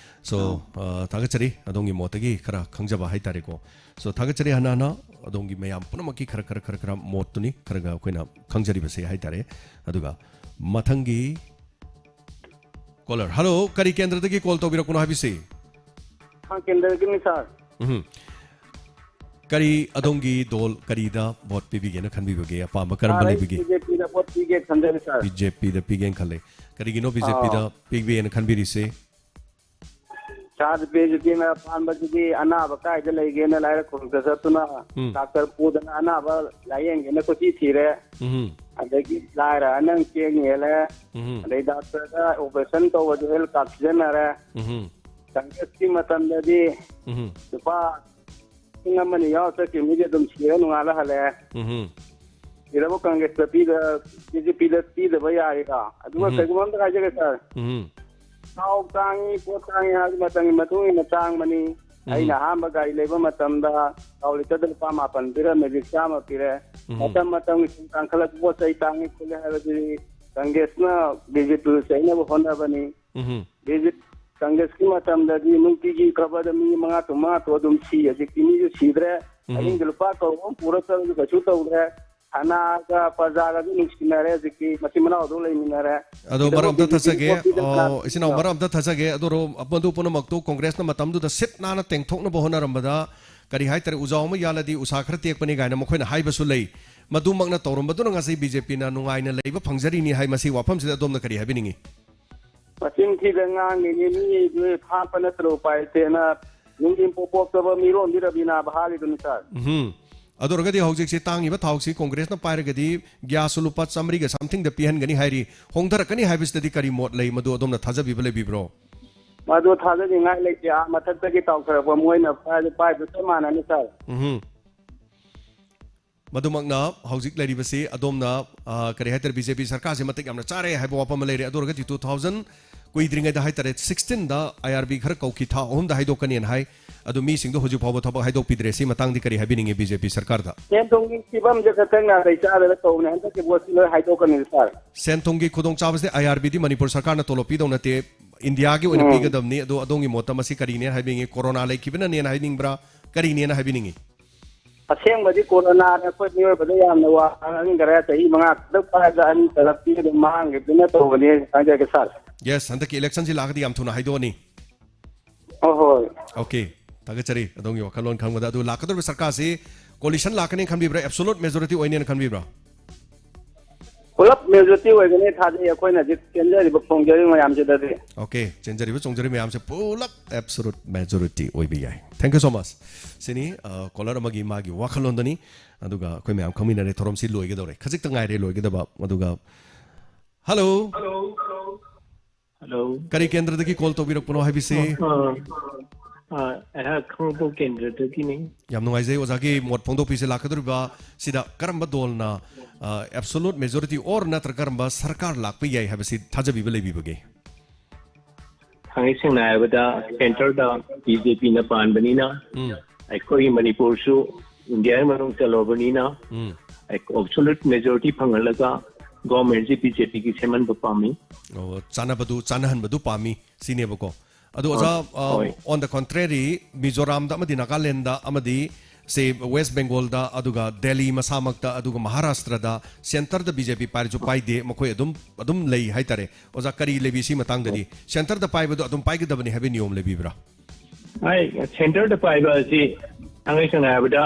So, ꯑꯥ꯫ ꯑ, ꯊꯥꯒꯠꯆꯔꯤ ꯑꯗꯣꯝꯒꯤ ꯃꯣꯠꯇꯒꯤ ꯈꯔ ꯈꯪꯖꯕ ꯍꯥꯏꯇꯥꯔꯦꯀꯣ꯫ So, ꯊꯥꯒꯠꯆꯔꯤ ꯍꯟꯅ ꯍꯟꯅ ꯑꯗꯣꯝꯒꯤ ꯃꯌꯥꯝ ꯄꯨꯝꯅꯃꯛꯀꯤ ꯈꯔ, ꯈꯔ, ꯈꯔ, ꯈꯔ ꯃꯣꯠꯇꯨꯅꯤ ꯈꯔꯒ ꯑꯩꯈꯣꯏꯅ ꯈꯪꯖꯔꯤꯕꯁꯦ ꯍꯥꯏꯇꯥꯔꯦ꯫ ꯑꯗꯨꯒ ꯃꯊꯪꯒꯤ caller꯫ Hello, ꯀꯔꯤ ꯀꯦꯟꯗ꯭ꯔꯗꯒꯤ call ꯇꯧꯕꯤꯔꯛꯄꯅꯣ ꯍꯥꯏꯕꯤꯁꯤ? ꯈꯥꯡ ꯀꯦꯟꯗ꯭ꯔꯒꯤꯅꯤ, sir꯫ ꯎꯝ꯫ ꯀꯔꯤ ꯑꯗꯣꯝꯒꯤ ꯗꯣꯜ ꯀꯔꯤꯗ vote ꯄꯤꯕꯤꯒꯦꯅ ꯈꯟꯕꯤꯕꯒꯦ? ꯑꯄꯥꯝꯕ ꯀꯔꯝꯕ sir, ꯑꯩ ꯂꯩꯕꯒꯦ? ꯕꯤ ꯖꯦ ꯄꯤꯗ vote ꯄꯤꯒꯦ ꯈꯟꯖꯔꯤ, sir꯫ ꯕꯤ ꯖꯦ ꯄꯤꯗ ꯄꯤꯒꯦꯅ ꯈꯜꯂꯦ꯫ ꯀꯔꯤꯒꯤꯅꯣ ꯕꯤ ꯖꯦ ꯄꯤꯗ ꯑꯥ꯫ ꯄꯤꯒꯦꯅ ꯈꯟꯕꯤꯔꯤꯁꯦ? Sir, ꯕꯤ ꯖꯦ ꯄꯤꯅ ꯄꯥꯟꯕꯁꯤꯗꯤ ꯑꯅꯥꯕ ꯀꯥꯏꯗ ꯂꯩꯒꯦꯅ ꯂꯥꯏꯔꯛ ꯈꯨꯜꯗ ꯆꯠꯇꯨꯅ ꯎꯝ꯫ Doctor ꯄꯨꯗꯅ ꯑꯅꯥꯕ ꯂꯥꯌꯦꯡꯒꯦꯅ ꯀꯣꯏꯊꯤ ꯊꯤꯔꯦ꯫ ꯎꯝ꯫ ꯑꯗꯒꯤ ꯂꯥꯏꯔ ꯑꯅꯪ ꯆꯦꯡ ꯌꯦꯜꯂꯦ꯫ ꯎꯝ꯫ ꯑꯗꯩ doctorꯗ operation ꯇꯧꯕꯁꯨ health card ꯁꯤꯖꯤꯟꯅꯔꯦ꯫ ꯎꯝ꯫ ꯀꯪꯒ꯭ꯔꯦꯁꯀꯤ ꯃꯇꯝꯗꯗꯤ ꯎꯝ꯫ ꯂꯨꯄꯥ ꯂꯤꯁꯤꯡ ꯑꯃ ꯑꯅꯤ ꯌꯥꯎꯔ ꯆꯠꯈꯤꯕ ꯃꯤꯗꯤ ꯑꯗꯨꯝ ꯁꯤꯔ ꯅꯣꯡꯉꯥꯜꯂ ꯍꯜꯂꯛꯑꯦ꯫ ꯎꯝ꯫ ꯁꯤꯔꯕ ꯀꯪꯒ꯭ꯔꯦꯁꯇ ꯄꯤꯗ-, ꯕꯤ ꯖꯦ ꯄꯤꯗ ꯄꯤꯗꯕ ꯌꯥꯔꯤꯔꯣ? ꯑꯗꯨꯒ ꯎꯝ꯫ ꯀꯩꯒꯨꯝꯕ ꯑꯝꯇ ꯍꯥꯏꯖꯒꯦ, sir꯫ ꯎꯝ꯫ ꯊꯥꯎ ꯇꯥꯡꯉꯤ, ꯄꯣꯠ ꯇꯥꯡꯉꯤ ꯍꯥꯏꯕꯗꯤ ꯃꯇꯝꯒꯤ ꯃꯇꯨꯡ ꯏꯟꯅ ꯇꯥꯡꯕꯅꯤ꯫ ꯎꯝ꯫ ꯑꯩꯅ ꯑꯍꯥꯟꯕ ꯒꯥꯔꯤ ꯂꯩꯕ ꯃꯇꯝꯗ ꯊꯥꯎ ꯂꯤꯇꯔꯗ ꯂꯨꯄꯥ ꯃꯥꯄꯟ ꯄꯤꯔꯝꯃꯦ, ꯍꯧꯖꯤꯛ ꯆꯥꯝꯃ ꯄꯤꯔꯦ꯫ ꯎꯝ꯫ ꯃꯇꯝ ꯃꯇꯝꯒꯤ ꯁꯨꯝ ꯇꯥꯡꯈꯠꯂꯛꯄ, ꯄꯣꯠ ꯆꯩ ꯇꯥꯡꯉꯤ ꯈꯣꯠꯂꯤ ꯍꯥꯏꯕꯗꯨꯗꯤ ꯀꯪꯒ꯭ꯔꯦꯁꯅ ꯕꯤꯖꯦꯄꯤꯕꯨ ꯆꯩꯅꯕ ꯍꯣꯠꯅꯕꯅꯤ꯫ ꯎꯝ꯫ ꯕꯤꯖꯦ-, ꯀꯪꯒ꯭ꯔꯦꯁꯀꯤ ꯃꯇꯝꯗꯗꯤ ꯅꯨꯡꯇꯤꯒꯤ ꯈꯕꯔꯗ ꯃꯤ ꯃꯉꯥ ꯇꯔꯨꯛ, ꯃꯉꯥ ꯇꯔꯨꯛ ꯑꯗꯨꯝ ꯁꯤ, ꯍꯧꯖꯤꯛꯇꯤ ꯃꯤꯁꯨ ꯁꯤꯗ꯭ꯔꯦ꯫ ꯎꯝ꯫ ꯑꯍꯤꯡꯗ ꯂꯨꯄꯥ ꯀꯔꯣꯔ ꯑꯃ ꯄꯨꯔ ꯆꯠꯂꯁꯨ ꯀꯩꯁꯨ ꯇꯧꯗ꯭ꯔꯦ꯫ ꯁꯅꯥꯒ ꯄ꯭ꯔꯖꯥꯒꯁꯨ ꯅꯨꯡꯁꯤꯅꯔꯦ ꯍꯧꯖꯤꯛꯇꯤ, ꯃꯆꯤꯟ ꯃꯅꯥꯎ ꯑꯗꯨꯝ ꯂꯩꯃꯤꯟꯅꯔꯦ꯫ ꯑꯗꯣ ꯁꯤꯗꯕꯨ ꯃꯔꯛ ꯑꯝꯇ ꯕꯤꯖꯦꯄꯤꯒꯤ ꯊꯠꯆꯒꯦ꯫ ꯄꯣꯠ ꯄꯤꯗꯅ ꯑꯣ, ꯏꯆꯤꯟ ꯏꯅꯥꯎ, ꯃꯔꯛ ꯑꯝꯇ ꯊꯠꯆꯒꯦ꯫ ꯑꯗꯣ ꯃꯗꯨ ꯄꯨꯝꯅꯃꯛꯇꯨ ꯀꯣꯡꯒ꯭ꯔꯦꯁꯅ ꯃꯇꯝꯗꯨꯗ ꯁꯤꯠ ꯅꯥꯟꯅ ꯇꯦꯡꯊꯣꯛꯅꯕ ꯍꯣꯠꯅꯔꯝꯕꯗ, ꯀꯔꯤ ꯍꯥꯏꯇꯥꯔꯦ, "ꯎꯖꯥꯎ ꯑꯃ ꯌꯥꯜꯂꯗꯤ ꯎꯁꯥ ꯈꯔ ꯇꯦꯛꯄꯅꯤ" ꯀꯥꯏꯅ ꯃꯈꯣꯏꯅ ꯍꯥꯏꯕꯁꯨ ꯂꯩ꯫ ꯃꯗꯨꯃꯛꯅ ꯇꯧꯔꯝꯕꯗꯨꯅ ꯉꯁꯤ ꯕꯤꯖꯦꯄꯤꯅ ꯅꯨꯡꯉꯥꯏꯅ ꯂꯩꯕ ꯐꯪꯖꯔꯤꯅꯤ ꯍꯥꯏ꯫ ꯃꯁꯤ ꯋꯥꯐꯝꯁꯤꯗ ꯑꯗꯣꯝꯅ ꯀꯔꯤ ꯍꯥꯏꯕꯤꯅꯤꯡꯉꯤ? ꯃꯆꯤꯟ ꯊꯤꯗ ꯉꯥꯡꯉꯤꯅꯤ, ꯃꯤ ꯍꯥꯠꯄ ꯅꯠꯇ꯭ꯔ ꯎꯄꯥꯏ ꯂꯩꯇꯦꯅ ꯅꯨꯡꯊꯤꯟ ꯄꯣꯛ ꯄꯣꯛꯇꯕ ꯃꯤꯔꯣꯟꯕꯤ ꯔꯕꯤꯅꯥ ꯕꯍꯥꯔꯤꯗꯨꯅꯤ ꯁꯥꯔ꯫ ꯎꯝꯍꯨꯝ꯫ ꯑꯗꯨ ꯑꯣꯏꯔꯒꯗꯤ ꯍꯧꯖꯤꯛꯁꯤ ꯇꯥꯡꯉꯤꯕ ꯊꯥꯎꯁꯤ ꯀꯣꯡꯒ꯭ꯔꯦꯁꯅ ꯄꯥꯏꯔꯒꯗꯤ ꯒ꯭ꯌꯥꯁꯁꯨ ꯂꯨꯄꯥ ꯆꯥꯃꯔꯤꯒ something ꯗ ꯄꯤꯍꯟꯒꯅꯤ ꯍꯥꯏꯔꯤ꯫ ꯍꯣꯡꯊꯔꯛꯀꯅꯤ ꯍꯥꯏꯕꯁꯤꯗꯗꯤ ꯀꯔꯤ ꯃꯣꯠ ꯂꯩ? ꯃꯗꯨ ꯑꯗꯣꯝꯅ ꯊꯥꯖꯕꯤꯕ ꯂꯩꯕꯤꯕ꯭ꯔꯣ? ꯃꯗꯨ ꯊꯥꯖꯅꯤꯡꯉꯥꯏ ꯂꯩꯇꯦ꯫ ꯑꯥ ꯃꯊꯛꯇꯒꯤ ꯇꯥꯎꯊꯔꯛꯄ ꯃꯣꯏꯅ ꯄꯥꯏ-, ꯄꯥꯏꯕ ꯆꯞ ꯃꯥꯟꯅꯅꯤ ꯁꯥꯔ꯫ ꯎꯝꯍꯨꯝ꯫ ꯃꯗꯨꯃꯛꯅ ꯍꯧꯖꯤꯛ ꯂꯩꯔꯤꯕꯁꯤ ꯑꯗꯣꯝꯅ, ꯑ, ꯀꯔꯤ ꯍꯥꯏꯇꯥꯔꯦ, ꯕꯤ ꯖꯦ ꯄꯤ ꯁꯔꯀꯥꯔꯁꯦ ꯃꯇꯤꯛ ꯌꯥꯝꯅ ꯆꯥꯔꯦ ꯍꯥꯏꯕ ꯋꯥꯐꯝ ꯑꯃ ꯂꯩꯔꯦ꯫ ꯑꯗꯨ ꯑꯣꯏꯔꯒꯗꯤ two thousand ꯀꯨꯏꯗ꯭ꯔꯤꯉꯩꯗ ꯍꯥꯏꯇꯥꯔꯦ, sixteen ꯗ ꯑꯥꯏ ꯑꯥꯔ ꯕꯤ ꯈꯔ ꯀꯧꯈꯤ, ꯊꯥ ꯑꯍꯨꯝꯗ ꯍꯥꯏꯗꯣꯛꯀꯅꯤꯅ ꯍꯥꯏ꯫ ꯑꯗꯨ ꯃꯤꯁꯤꯡꯗꯣ ꯍꯧꯖꯤꯛ ꯐꯥꯎꯕ ꯊꯕꯛ ꯍꯥꯏꯗꯣꯛꯄꯤꯗ꯭ꯔꯦ꯫ ꯁꯤ ꯃꯇꯥꯡꯗꯤ ꯀꯔꯤ ꯍꯥꯏꯕꯤꯅꯤꯡꯉꯤ ꯕꯤ ꯖꯦ ꯄꯤ ꯁꯔꯀꯥꯔꯗ? ꯁꯦꯟ ꯊꯨꯝꯒꯤ ꯐꯤꯕꯝꯁꯦ ꯈꯛꯇꯪ ꯅꯥꯇꯩ ꯆꯥꯗꯅ ꯇꯧꯕꯅꯦ꯫ ꯍꯟꯗꯛꯀꯤ ꯚꯣꯠꯁꯤ ꯂꯣꯏ ꯍꯥꯏꯗꯣꯛꯀꯅꯤ ꯁꯥꯔ꯫ ꯁꯦꯟ ꯊꯨꯝꯒꯤ ꯈꯨꯗꯣꯡꯆꯥꯕꯁꯦ ꯑꯥꯏ ꯑꯥꯔ ꯕꯤꯗꯤ ꯃꯅꯤꯄꯨꯔ ꯁꯔꯀꯥꯔꯅ ꯇꯣꯂꯣꯞ ꯄꯤꯗꯧ ꯅꯠꯇꯦ, ꯏꯟꯗꯤꯌꯥꯒꯤ ꯑꯣꯏꯅ ꯎꯝ꯫ ꯄꯤꯒꯗꯕꯅꯤ꯫ ꯑꯗꯣ ꯑꯗꯣꯝꯒꯤ ꯃꯣꯠꯇ ꯃꯁꯤ ꯀꯔꯤꯅꯦ ꯍꯥꯏꯕꯤꯅꯤꯡꯉꯤ? ꯀꯣꯔꯣꯅꯥ ꯂꯩꯈꯤꯕꯅꯅꯦꯅ ꯍꯥꯏꯅꯤꯡꯕ꯭ꯔꯥ, ꯀꯔꯤꯅꯦꯅ ꯍꯥꯏꯕꯤꯅꯤꯡꯉꯤ? ꯑꯁꯦꯡꯕꯗꯤ ꯀꯣꯔꯣꯅꯥꯅ ꯑꯩꯈꯣꯏ ꯃꯤꯑꯣꯏꯕꯗ ꯌꯥꯝꯅ ꯋꯥꯍꯟꯈꯔꯦ꯫ ꯆꯍꯤ ꯃꯉꯥ ꯈꯛꯇꯪ ꯄꯥꯏꯕꯗ ꯑꯅꯤ ꯆꯜꯂꯛꯄꯤ ꯑꯗꯨꯝ ꯃꯥꯡꯈꯤꯕꯗꯨꯅ ꯇꯧꯕꯅꯤ꯫ ꯍꯥꯏꯖꯔꯒꯦ ꯁꯥꯔ꯫ ꯌꯦꯁ, ꯍꯟꯗꯛꯀꯤ ꯏꯂꯦꯛꯁꯟꯁꯤ ꯂꯥꯛꯑꯒꯗꯤ ꯌꯥꯝ ꯊꯨꯅ ꯍꯥꯏꯗꯣꯛꯑꯅꯤ꯫ ꯍꯣꯏ, ꯍꯣꯏ꯫ ꯑꯣꯀꯦ, ꯊꯥꯒꯠꯆꯔꯤ ꯑꯗꯣꯝꯒꯤ ꯋꯥꯈꯜꯂꯣꯟ ꯈꯪꯕꯗ꯫ ꯑꯗꯨ ꯂꯥꯛꯀꯗꯧꯔꯤꯕ ꯁꯔꯀꯥꯔꯁꯤ ꯀꯣꯂꯤꯁꯟ ꯂꯥꯛꯀꯅꯤ ꯈꯟꯕꯤꯕ꯭ꯔꯥ, ꯑꯦꯕꯁꯣꯂꯨꯠ ꯃꯦꯖꯣꯔꯤꯇꯤ ꯑꯣꯏꯅꯦꯅ ꯈꯟꯕꯤꯕ꯭ꯔꯥ? ꯄꯨꯂꯞ ꯃꯦꯖꯣꯔꯤꯇꯤ ꯑꯣꯏꯒꯅꯤ ꯊꯥꯖꯩ, ꯑꯩꯈꯣꯏꯅ ꯍꯧꯖꯤꯛ ꯆꯦꯟꯖꯔꯤꯕ ꯈꯣꯡꯖꯔꯤꯕ ꯃꯌꯥꯝꯁꯤꯗꯗꯤ꯫ ꯑꯣꯀꯦ, ꯆꯦꯟꯖꯔꯤꯕ ꯆꯣꯡꯖꯔꯤꯕ ꯃꯌꯥꯝꯁꯦ ꯄꯨꯂꯞ ꯑꯦꯕꯁꯣꯂꯨꯠ ꯃꯦꯖꯣꯔꯤꯇꯤ ꯑꯣꯏꯕ ꯌꯥꯏ꯫ Thank you so much꯫ ꯁꯤꯅꯤ, ꯑ, ꯀꯣꯂꯔ ꯑꯃꯒꯤ ꯃꯥꯒꯤ ꯋꯥꯈꯜꯂꯣꯟꯗꯅꯤ꯫ ꯑꯗꯨꯒ ꯑꯩꯈꯣꯏ ꯃꯌꯥꯝ ꯈꯪꯃꯤꯟꯅꯔꯦ, ꯊꯧꯔꯝꯁꯤ ꯂꯣꯏꯒꯗꯧꯔꯦ, ꯈꯖꯤꯛꯇ ꯉꯥꯏꯔꯦ ꯂꯣꯏꯒꯗꯕ꯫ ꯑꯗꯨꯒ, ꯍꯜꯂꯣ꯫ ꯍꯜꯂꯣ꯫ ꯀꯔꯤ ꯀꯦꯟꯗ꯭ꯔꯗꯒꯤ ꯀꯣꯜ ꯇꯧꯕꯤꯔꯛꯄꯅꯣ ꯍꯥꯏꯕꯤꯁꯤ? ꯑ, ꯑ, ꯑꯩꯍꯥꯛ ꯈꯥꯉꯕꯣꯛ ꯀꯦꯟꯗ꯭ꯔꯗꯒꯤꯅꯤ꯫ ꯌꯥꯝ ꯅꯨꯡꯉꯥꯏꯖꯩ ꯑꯣꯖꯥꯒꯤ ꯃꯣꯠ ꯐꯣꯡꯗꯣꯛꯄꯤꯁꯦ꯫ ꯂꯥꯛꯀꯗꯧꯔꯤꯕ ꯁꯤꯗ ꯀꯔꯝꯕ ꯗꯣꯜꯅ, ꯑ, ꯑꯦꯕꯁꯣꯂꯨꯠ ꯃꯦꯖꯣꯔꯤꯇꯤ ꯑꯣꯔ ꯅꯠꯇ꯭ꯔꯒ ꯀꯔꯝꯕ ꯁꯔꯀꯥꯔ ꯂꯥꯛꯄ ꯌꯥꯏ ꯍꯥꯏꯕꯁꯤ ꯊꯥꯖꯕꯤꯕ ꯂꯩꯕꯤꯕꯒꯦ? ꯊꯥꯡꯒꯩ ꯁꯦꯡꯅ ꯍꯥꯏꯔꯕꯗ ꯁꯦꯟꯇꯔꯗ ꯕꯤ ꯖꯦ ꯄꯤꯅ ꯄꯥꯟꯕꯅꯤꯅ, ꯎꯝ꯫ ꯑꯩꯈꯣꯏꯒꯤ ꯃꯅꯤꯄꯨꯔꯁꯨ ꯏꯟꯗꯤꯌꯥꯒꯤ ꯃꯅꯨꯡ ꯆꯜꯂꯕꯅꯤꯅ, ꯎꯝ꯫ ꯑꯦꯕꯁꯣꯂꯨꯠ ꯃꯦꯖꯣꯔꯤꯇꯤ ꯐꯪꯍꯜꯂꯒ ꯒꯣꯔꯃꯦꯟꯁꯤ ꯕꯤ ꯖꯦ ꯄꯤꯒꯤ ꯁꯦꯝꯍꯟꯕ ꯄꯥꯝꯃꯤ꯫ ꯑꯣ, ꯆꯥꯟꯅꯕꯗꯨ, ꯆꯥꯟꯅꯍꯟꯕꯗꯨ ꯄꯥꯝꯃꯤ ꯁꯤꯅꯦꯕꯀꯣ꯫ ꯑꯗꯨ ꯑꯣꯖꯥ, ꯍꯣꯏ, ꯑ, ꯍꯣꯏ꯫ On the contrary, ꯃꯤꯖꯣꯔꯥꯝꯗ ꯑꯃꯗꯤ ꯅꯥꯒꯥꯂꯦꯟꯗ ꯑꯃꯗꯤ ꯁꯦ ꯋꯦꯁ ꯕꯦꯡꯒꯣꯜꯗ, ꯑꯗꯨꯒ ꯗꯦꯜꯂꯤ ꯃꯁꯥꯃꯛꯇ, ꯑꯗꯨꯒ ꯃꯍꯥꯔꯥꯁꯇ꯭ꯔꯗ ꯁꯦꯟꯇꯔꯗ ꯕꯤ ꯖꯦ ꯄꯤ ꯄꯥꯏꯔꯁꯨ ꯄꯥꯏꯗꯦ, ꯃꯈꯣꯏ ꯑꯗꯨꯝ, ꯑꯗꯨꯝ ꯂꯩ ꯍꯥꯏꯇꯥꯔꯦ꯫ ꯑꯣꯖꯥ, ꯀꯔꯤ ꯂꯩꯕꯤ ꯁꯤ ꯃꯇꯥꯡꯗꯗꯤ? ꯍꯣꯏ꯫ ꯁꯦꯟꯇꯔꯗ ꯄꯥꯏꯕꯗꯣ ꯑꯗꯨꯝ ꯄꯥꯏꯒꯗꯕꯅꯤ ꯍꯥꯏꯕꯒꯤ ꯅꯤꯌꯣꯝ ꯂꯩꯕꯤꯕ꯭ꯔꯥ? ꯍꯥꯏ, ꯁꯦꯟꯇꯔꯗ ꯄꯥꯏꯕ ꯑꯁꯤ ꯊꯥꯡꯒꯩ ꯁꯦꯡꯅ ꯍꯥꯏꯔꯕꯗ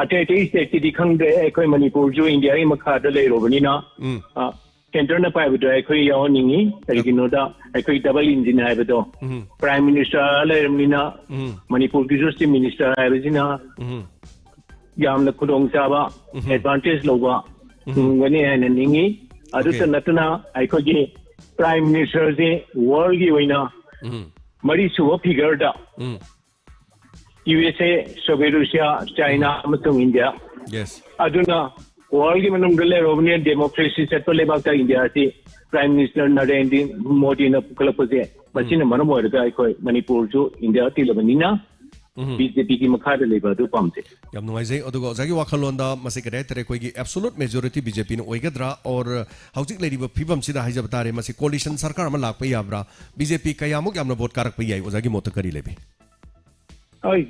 ꯑꯇꯩ ꯑꯇꯩ ꯁ꯭ꯇꯦꯠꯀꯤꯗꯤ ꯈꯪꯗ꯭ꯔꯦ, ꯑꯩꯈꯣꯏ ꯃꯅꯤꯄꯨꯔꯁꯨ ꯏꯟꯗꯤꯌꯥꯒꯤ ꯃꯈꯥꯗ ꯂꯩꯔꯨꯕꯅꯤꯅ, ꯎꯝ꯫ ꯑ, ꯁꯦꯟꯇꯔꯅ ꯄꯥꯏꯕꯗꯣ ꯑꯩꯈꯣꯏ ꯌꯥꯎꯍꯟꯅꯤꯡꯉꯤ꯫ ꯀꯔꯤꯒꯤꯅꯣꯗ ꯑꯩꯈꯣꯏ ꯗꯕꯜ ꯏꯟꯖꯤꯟ ꯍꯥꯏꯕꯗꯣ, ꯎꯝ꯫ ꯄ꯭ꯔꯥꯏꯝ ꯃꯤꯅꯤꯁꯇꯔ ꯂꯩꯔꯕꯅꯤꯅ, ꯎꯝ꯫ ꯃꯅꯤꯄꯨꯔꯒꯤꯁꯨ ꯆꯤꯐ ꯃꯤꯅꯤꯁꯇꯔ ꯍꯥꯏꯕꯁꯤꯅ ꯎꯝ꯫ ꯌꯥꯝꯅ ꯈꯨꯗꯣꯡꯆꯥꯕ, ꯎꯝ꯫ ꯑꯦꯗꯚꯥꯟꯇꯦꯖ ꯂꯧꯕ ꯎꯝ꯫ ꯐꯪꯒꯅꯤ ꯍꯥꯏꯅ ꯅꯤꯡꯉꯤ꯫ ꯑꯗꯨꯇ ꯑꯣꯀꯦ꯫ ꯅꯠꯇꯅ ꯑꯩꯈꯣꯏꯒꯤ ꯄ꯭ꯔꯥꯏꯝ ꯃꯤꯅꯤꯁꯇꯔꯁꯤ ꯋꯥꯔꯜꯒꯤ ꯑꯣꯏꯅ ꯎꯝ꯫ ꯃꯔꯤꯁꯨꯕ ꯐꯤꯒꯔꯗ ꯎꯝ꯫ ꯌꯨ ꯑꯦꯁ ꯑꯦ, ꯁꯣꯚꯤꯌꯦꯠ ꯔꯨꯁꯤꯌꯥ, ꯆꯥꯏꯅꯥ ꯑꯃꯁꯨꯡ ꯏꯟꯗꯤꯌꯥ꯫ ꯌꯦꯁ꯫ ꯑꯗꯨꯅ ꯋꯥꯔꯜꯒꯤ ꯃꯅꯨꯡꯗ ꯂꯩꯔꯨꯕꯅꯤꯅ ꯗꯦꯃꯣꯀ꯭ꯔꯦꯁꯤ ꯆꯠꯄ ꯂꯩꯕꯥꯛꯇ ꯏꯟꯗꯤꯌꯥ ꯑꯁꯤ ꯄ꯭ꯔꯥꯏꯝ ꯃꯤꯅꯤꯁꯇꯔ ꯅꯔꯦꯟꯗ꯭ꯔ ꯃꯣꯗꯤꯅ ꯄꯨꯈꯠꯂꯛꯄꯁꯦ, ꯃꯁꯤꯅ ꯎꯝ꯫ ꯃꯔꯝ ꯑꯣꯏꯔꯒ ꯑꯩꯈꯣꯏ ꯃꯅꯤꯄꯨꯔꯁꯨ ꯏꯟꯗꯤꯌꯥ ꯇꯤꯜꯂꯕꯅꯤꯅ ꯎꯝ꯫ ꯕꯤ ꯖꯦ ꯄꯤꯒꯤ ꯃꯈꯥꯗ ꯂꯩꯕ ꯑꯗꯨ ꯄꯥꯝꯖꯩ꯫ ꯌꯥꯝ ꯅꯨꯡꯉꯥꯏꯖꯩ꯫ ꯑꯗꯨꯒ ꯑꯣꯖꯥꯒꯤ ꯋꯥꯈꯜꯂꯣꯟꯗ ꯃꯁꯤ ꯀꯔꯤ ꯍꯥꯏꯇꯥꯔꯦ, ꯑꯩꯈꯣꯏꯒꯤ ꯑꯦꯕꯁꯣꯂꯨꯠ ꯃꯦꯖꯣꯔꯤꯇꯤ ꯕꯤ ꯖꯦ ꯄꯤꯅ ꯑꯣꯏꯒꯗ꯭ꯔꯥ, or ꯍꯧꯖꯤꯛ ꯂꯩꯔꯤꯕ ꯐꯤꯕꯝꯁꯤꯗ ꯍꯥꯏꯖꯕ ꯇꯥꯔꯦ, ꯃꯁꯤ ꯀꯣꯂꯤꯁꯟ ꯁꯔꯀꯥꯔ ꯑꯃ ꯂꯥꯛꯄ ꯌꯥꯕ꯭ꯔꯥ, ꯕꯤ ꯖꯦ ꯄꯤ ꯀꯌꯥꯃꯨꯛ ꯌꯥꯝꯅ ꯚꯣꯠ ꯀꯥꯔꯛꯄ ꯌꯥꯏ? ꯑꯣꯖꯥꯒꯤ ꯃꯣꯠꯇ ꯀꯔꯤ ꯂꯩꯕꯤ? ꯍꯣꯏ,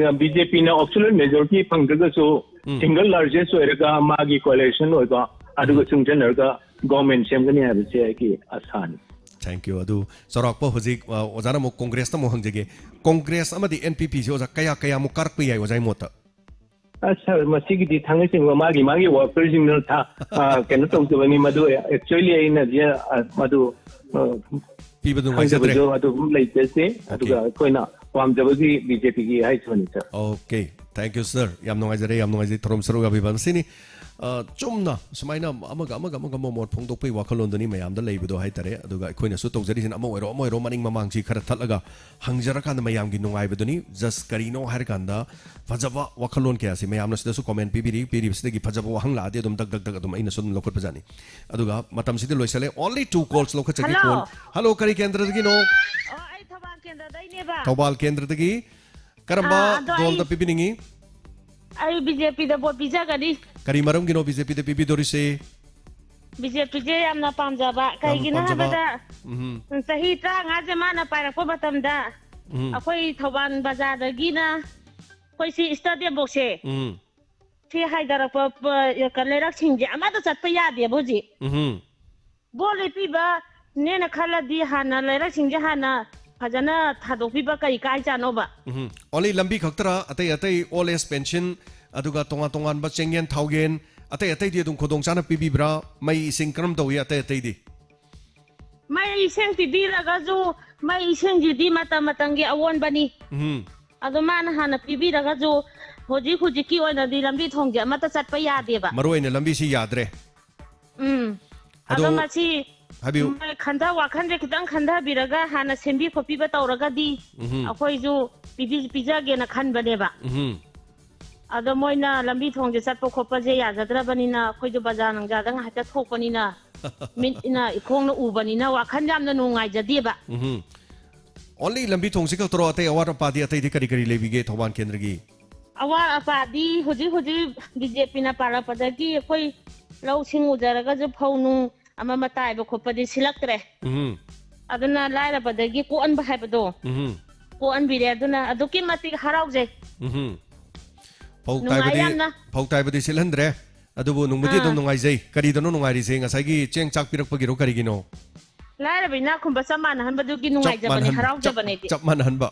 ꯑ, ꯕꯤ ꯖꯦ ꯄꯤꯅ ꯑꯦꯕꯁꯣꯂꯨꯠ ꯃꯦꯖꯣꯔꯤꯇꯤ ꯐꯪꯗ꯭ꯔꯒꯁꯨ, ꯎꯝ꯫ ꯁꯤꯡꯒꯜ ꯂꯥꯔꯖꯦꯁ ꯑꯣꯏꯔꯒ ꯃꯥꯒꯤ ꯀꯣꯂꯤꯁꯟ ꯑꯣꯏꯕ ꯑꯗꯨꯒ ꯎꯝ꯫ ꯆꯨꯡꯁꯤꯟꯅꯔꯒ ꯒꯣꯔꯃꯦꯟ ꯁꯦꯝꯒꯅꯤ ꯍꯥꯏꯕꯁꯦ ꯑꯩꯒꯤ ꯑꯁꯥꯅꯤ꯫ Thank you꯫ ꯑꯗꯨ ꯆꯥꯎꯔꯥꯛꯄ ꯍꯧꯖꯤꯛ, ꯑ, ꯑꯣꯖꯥꯅ ꯑꯃꯨꯛ ꯀꯣꯡꯒ꯭ꯔꯦꯁꯇ ꯑꯃꯨꯛ ꯍꯪꯖꯒꯦ꯫ ꯀꯣꯡꯒ꯭ꯔꯦꯁ ꯑꯃꯗꯤ ꯑꯦꯟ ꯄꯤ ꯄꯤꯁꯦ ꯑꯣꯖꯥ ꯀꯌꯥ ꯀꯌꯥꯃꯨꯛ ꯀꯥꯔꯛꯄ ꯌꯥꯏ ꯑꯣꯖꯥꯒꯤ ꯃꯣꯠꯇ? ꯑꯁ, ꯁꯥꯔ, ꯃꯁꯤꯒꯤꯗꯤ ꯊꯥꯡꯒꯩ ꯁꯦꯡꯅ ꯃꯥꯒꯤ, ꯃꯥꯒꯤ ꯋꯥꯔꯀꯔꯁꯤꯡꯅ ꯊꯥ-, ꯑ, ꯀꯩꯅꯣ ꯇꯧꯖꯕꯅꯤ꯫ ꯃꯗꯨ actually ꯑꯩꯅ ꯖ-, ꯑ, ꯃꯗꯨ, ꯑ, ꯄꯤꯕ ꯅꯨꯡꯉꯥꯏꯖꯗ꯭ꯔꯦ꯫ ꯈꯪꯖꯕꯁꯨ ꯑꯗꯨꯝ ꯂꯩꯖꯗꯦ꯫ ꯑꯣꯀꯦ꯫ ꯑꯗꯨꯒ ꯑꯩꯈꯣꯏꯅ ꯄꯥꯝꯖꯕꯒꯤ ꯕꯤ ꯖꯦ ꯄꯤꯒꯤ ꯍꯥꯏꯖꯕꯅꯤ, ꯁꯥꯔ꯫ ꯑꯣꯀꯦ꯫ Thank you, sir꯫ ꯌꯥꯝ ꯅꯨꯡꯉꯥꯏꯖꯔꯦ, ꯌꯥꯝ ꯅꯨꯡꯉꯥꯏꯖꯩ ꯊꯧꯔꯝ ꯁꯔꯨꯛ ꯌꯥꯕꯤꯕ꯫ ꯃꯁꯤꯅꯤ ꯑ, ꯆꯨꯝꯅ ꯁꯨꯃꯥꯏꯅ ꯑꯃꯒ ꯑꯃꯒ ꯑꯃꯒ ꯃꯣꯃꯣꯠ ꯐꯣꯡꯗꯣꯛꯄꯒꯤ ꯋꯥꯈꯜꯂꯣꯟꯗꯨꯅꯤ ꯃꯌꯥꯝꯗ ꯂꯩꯕꯗꯣ ꯍꯥꯏꯇꯥꯔꯦ꯫ ꯑꯗꯨꯒ ꯑꯩꯈꯣꯏꯅꯁꯨ ꯇꯧꯖꯔꯤꯁꯤꯅ ꯑꯃ ꯑꯣꯏꯔꯣ ꯑꯃ ꯑꯣꯏꯔꯣ ꯃꯅꯤꯡ ꯃꯃꯥꯡꯁꯤ ꯈꯔ ꯊꯠꯂꯒ ꯍꯪꯖꯔꯀꯥꯟꯗ ꯃꯌꯥꯝꯒꯤ ꯅꯨꯡꯉꯥꯏꯕꯗꯨꯅꯤ꯫ Just ꯀꯔꯤꯅꯣ ꯍꯥꯏꯔꯀꯥꯟꯗ ꯐꯖꯕ ꯋꯥꯈꯜꯂꯣꯟ ꯀꯌꯥꯁꯤ ꯃꯌꯥꯝꯅ ꯁꯤꯗꯁꯨ comment ꯄꯤꯕꯤꯔꯤ, ꯄꯤꯔꯤꯕꯁꯤꯗꯒꯤ ꯐꯖꯕ ꯋꯥꯍꯪ ꯂꯥꯛꯑꯗꯤ ꯑꯗꯨꯝ ꯗꯛ ꯗꯛ ꯗꯛ ꯑꯗꯨꯝ ꯑꯩꯅꯁꯨ ꯑꯗꯨꯝ ꯂꯧꯈꯠꯄꯖꯥꯠꯅꯤ꯫ ꯑꯗꯨꯒ ꯃꯇꯝꯁꯤꯗꯤ ꯂꯣꯏꯁꯜꯂꯦ꯫ Only two calls ꯂꯧꯈꯠꯆꯒꯦ꯫ Hello꯫ Call꯫ Hello, ꯀꯔꯤ ꯀꯦꯟꯗ꯭ꯔꯗꯒꯤꯅꯣ? ꯑꯣ, ꯑꯩ ꯊꯧꯕꯥꯜ ꯀꯦꯟꯗ꯭ꯔꯗꯩꯅꯦꯕ꯫ ꯊꯧꯕꯥꯜ ꯀꯦꯟꯗ꯭ꯔꯗꯒꯤ꯫ ꯀꯔꯝꯕ ꯑꯥ, ꯑꯗꯣ ꯑꯩ ꯗꯣꯜꯗ ꯄꯤꯕꯤꯅꯤꯡꯉꯤ? ꯑꯩ BJPꯗ vote ꯄꯤꯖꯒꯅꯤ꯫ ꯀꯔꯤ ꯃꯔꯝꯒꯤꯅꯣ BJPꯗ ꯄꯤꯕꯤꯗꯣꯔꯤꯁꯦ? BJPꯁꯦ ꯌꯥꯝꯅ ꯄꯥꯝꯖꯕ꯫ ꯌꯥꯝꯅ ꯀꯩꯒꯤꯅꯣ ꯄꯥꯝꯖꯕ꯫ ꯍꯥꯏꯕꯗ, ꯎꯝ꯫ ꯆꯍꯤ ꯇꯔꯥꯃꯉꯥꯁꯦ ꯃꯥꯅ ꯄꯥꯏꯔꯛꯄ ꯃꯇꯝꯗ ꯎꯝ꯫ ꯑꯩꯈꯣꯏ ꯊꯧꯕꯥꯜ ꯕꯖꯥꯔꯗꯒꯤꯅ ꯑꯩꯈꯣꯏ ꯁꯤ stadium ꯐꯥꯎꯁꯦ, ꯎꯝ꯫ ꯁꯤ ꯍꯥꯏꯊꯔꯛꯄ, ꯄ-, ꯂꯩꯔꯛꯁꯤꯡꯁꯦ ꯑꯃꯠꯇ ꯆꯠꯄ ꯌꯥꯗꯦꯕ ꯍꯧꯖꯤꯛ꯫ ꯎꯝ꯫ Vote ꯂꯦꯞꯄꯤꯕ ꯅꯦꯅ ꯈꯜꯂꯗꯤ ꯍꯥꯟꯅ ꯂꯩꯔꯛꯁꯤꯡꯁꯦ ꯍꯥꯟꯅ ꯐꯖꯅ ꯊꯥꯗꯣꯛꯄꯤꯕ ꯀꯔꯤ ꯀꯥꯏ ꯆꯥꯅꯣꯕ? ꯎꯝ꯫ Only ꯂꯝꯕꯤ ꯈꯛꯇꯔꯥ? ꯑꯇꯩ ꯑꯇꯩ old age pension, ꯑꯗꯨꯒ ꯇꯣꯉꯥꯟ ꯇꯣꯉꯥꯟꯕ ꯆꯦꯡꯌꯦꯟ ꯊꯥꯎꯌꯦꯟ, ꯑꯇꯩ ꯑꯇꯩꯗꯤ ꯑꯗꯨꯝ ꯈꯨꯗꯣꯡ ꯆꯥꯅ ꯄꯤꯕꯤꯕ꯭ꯔꯥ? ꯃꯩ ꯏꯁꯤꯡ ꯀꯔꯝ ꯇꯧꯏ ꯑꯇꯩ ꯑꯇꯩꯗꯤ? ꯃꯩ ꯏꯁꯤꯡ ꯄꯤꯕꯤꯔꯒꯁꯨ ꯃꯩ ꯏꯁꯤꯡꯁꯤꯗꯤ ꯃꯇꯝ ꯃꯇꯝꯒꯤ ꯑꯑꯣꯟꯕꯅꯤ꯫ ꯎꯝ꯫ ꯑꯗꯣ ꯃꯥꯅ ꯍꯥꯟꯅ ꯄꯤꯕꯤꯔꯒꯁꯨ ꯍꯧꯖꯤꯛ ꯍꯧꯖꯤꯛꯀꯤ ꯑꯣꯏꯅꯗꯤ ꯂꯝꯕꯤ ꯊꯣꯡꯁꯦ ꯑꯃꯠꯇ ꯆꯠꯄ ꯌꯥꯗꯦꯕ꯫ ꯃꯔꯨ ꯑꯣꯏꯅ ꯂꯝꯕꯤꯁꯤ ꯌꯥꯗ꯭ꯔꯦ꯫ ꯎꯝ꯫ ꯑꯗꯣ ꯑꯗꯣ ꯃꯁꯤ ꯍꯥꯏꯕꯤꯌꯨ꯫ ꯃꯣꯏ ꯈꯟꯊ ꯋꯥꯈꯟꯁꯦ ꯈꯤꯇꯪ ꯈꯟꯊꯕꯤꯔꯒ ꯍꯥꯟꯅ ꯁꯦꯝꯕꯤ ꯈꯣꯠꯄꯤꯕ ꯇꯧꯔꯒꯗꯤ ꯎꯝ꯫ ꯑꯩꯈꯣꯏꯁꯨ ꯄꯤꯕꯤ-, ꯄꯤꯖꯒꯦꯅ ꯈꯟꯕꯅꯦꯕ꯫ ꯎꯝ꯫ ꯑꯗꯣ ꯃꯣꯏꯅ ꯂꯝꯕꯤ ꯊꯣꯡꯁꯦ ꯆꯠꯄ ꯈꯣꯠꯄꯁꯦ ꯌꯥꯖꯗ꯭ꯔꯕꯅꯤꯅ ꯑꯩꯈꯣꯏꯁꯨ ꯕꯖꯥꯔ ꯅꯨꯡꯖꯥꯔꯗ ꯉꯥꯏꯍꯥꯛꯇ ꯊꯣꯛꯄꯅꯤꯅ ꯃꯤꯠꯅ ꯏꯈꯣꯡꯅ ꯎꯕꯅꯤꯅ ꯋꯥꯈꯜ ꯌꯥꯝꯅ ꯅꯨꯡꯉꯥꯏꯖꯗꯦꯕ꯫ ꯎꯝ꯫ Only ꯂꯝꯕꯤ ꯊꯣꯡꯁꯤ ꯈꯛꯇꯔꯣ? ꯑꯇꯩ ꯑꯋꯥꯠ ꯑꯄꯥꯗꯤ ꯑꯇꯩꯗꯤ ꯀꯔꯤ ꯀꯔꯤ ꯂꯩꯕꯤꯒꯦ ꯊꯧꯕꯥꯜ ꯀꯦꯟꯗ꯭ꯔꯒꯤ? ꯑꯋꯥꯠ ꯑꯄꯥꯗꯤ ꯍꯧꯖꯤꯛ ꯍꯧꯖꯤꯛ BJPꯅ ꯄꯥꯜꯂꯛꯄꯗꯒꯤ ꯑꯩꯈꯣꯏ ꯂꯧ ꯁꯤꯡ ꯎꯖꯔꯒꯁꯨ ꯐꯧ ꯅꯨꯡ ꯑꯃ ꯑꯃ ꯇꯥꯏꯕ ꯈꯣꯠꯄꯗꯤ ꯁꯤꯜꯂꯛꯇ꯭ꯔꯦ꯫ ꯎꯝ꯫ ꯑꯗꯨꯅ ꯂꯥꯏꯔꯕꯗꯒꯤ ꯀꯣꯛꯍꯟꯕ ꯍꯥꯏꯕꯗꯣ ꯎꯝ꯫ ꯀꯣꯛꯍꯟꯕꯤꯔꯦ꯫ ꯑꯗꯨꯅ ꯑꯗꯨꯛꯀꯤ ꯃꯇꯤꯛ ꯍꯔꯥꯎꯖꯩ꯫ ꯎꯝ꯫ ꯐꯧ ꯅꯨꯡꯉꯥꯏ ꯇꯥꯏꯕꯗꯤ, ꯌꯥꯝꯅ꯫ ꯐꯧ ꯇꯥꯏꯕꯗꯤ ꯁꯤꯜꯍꯟꯗ꯭ꯔꯦ꯫ ꯑꯗꯨꯕꯨ ꯅꯨꯡꯕꯨꯗꯤ ꯑꯗꯨꯝ ꯑꯥ꯫ ꯅꯨꯡꯉꯥꯏꯖꯩ꯫ ꯀꯔꯤꯗꯅꯣ ꯅꯨꯡꯉꯥꯏꯔꯤꯁꯦ? ꯉꯁꯥꯏꯒꯤ ꯆꯦꯡ ꯆꯥꯛ ꯄꯤꯔꯛꯄꯒꯤꯔꯣ ꯀꯔꯤꯒꯤꯅꯣ? ꯂꯥꯏꯔꯕ ꯏꯅꯥꯛ ꯈꯨꯟꯕ ꯆꯞ ꯃꯥꯟꯅꯍꯟꯕꯗꯨꯒꯤ ꯆꯞ ꯅꯨꯡꯉꯥꯏꯖꯕꯅꯦ, ꯃꯥꯟꯅꯍꯟ-, ꯍꯔꯥꯎꯖꯕꯅꯦ ꯆꯞ, ꯑꯩꯗꯤ꯫ ꯆꯞ ꯃꯥꯟꯅꯍꯟꯕ꯫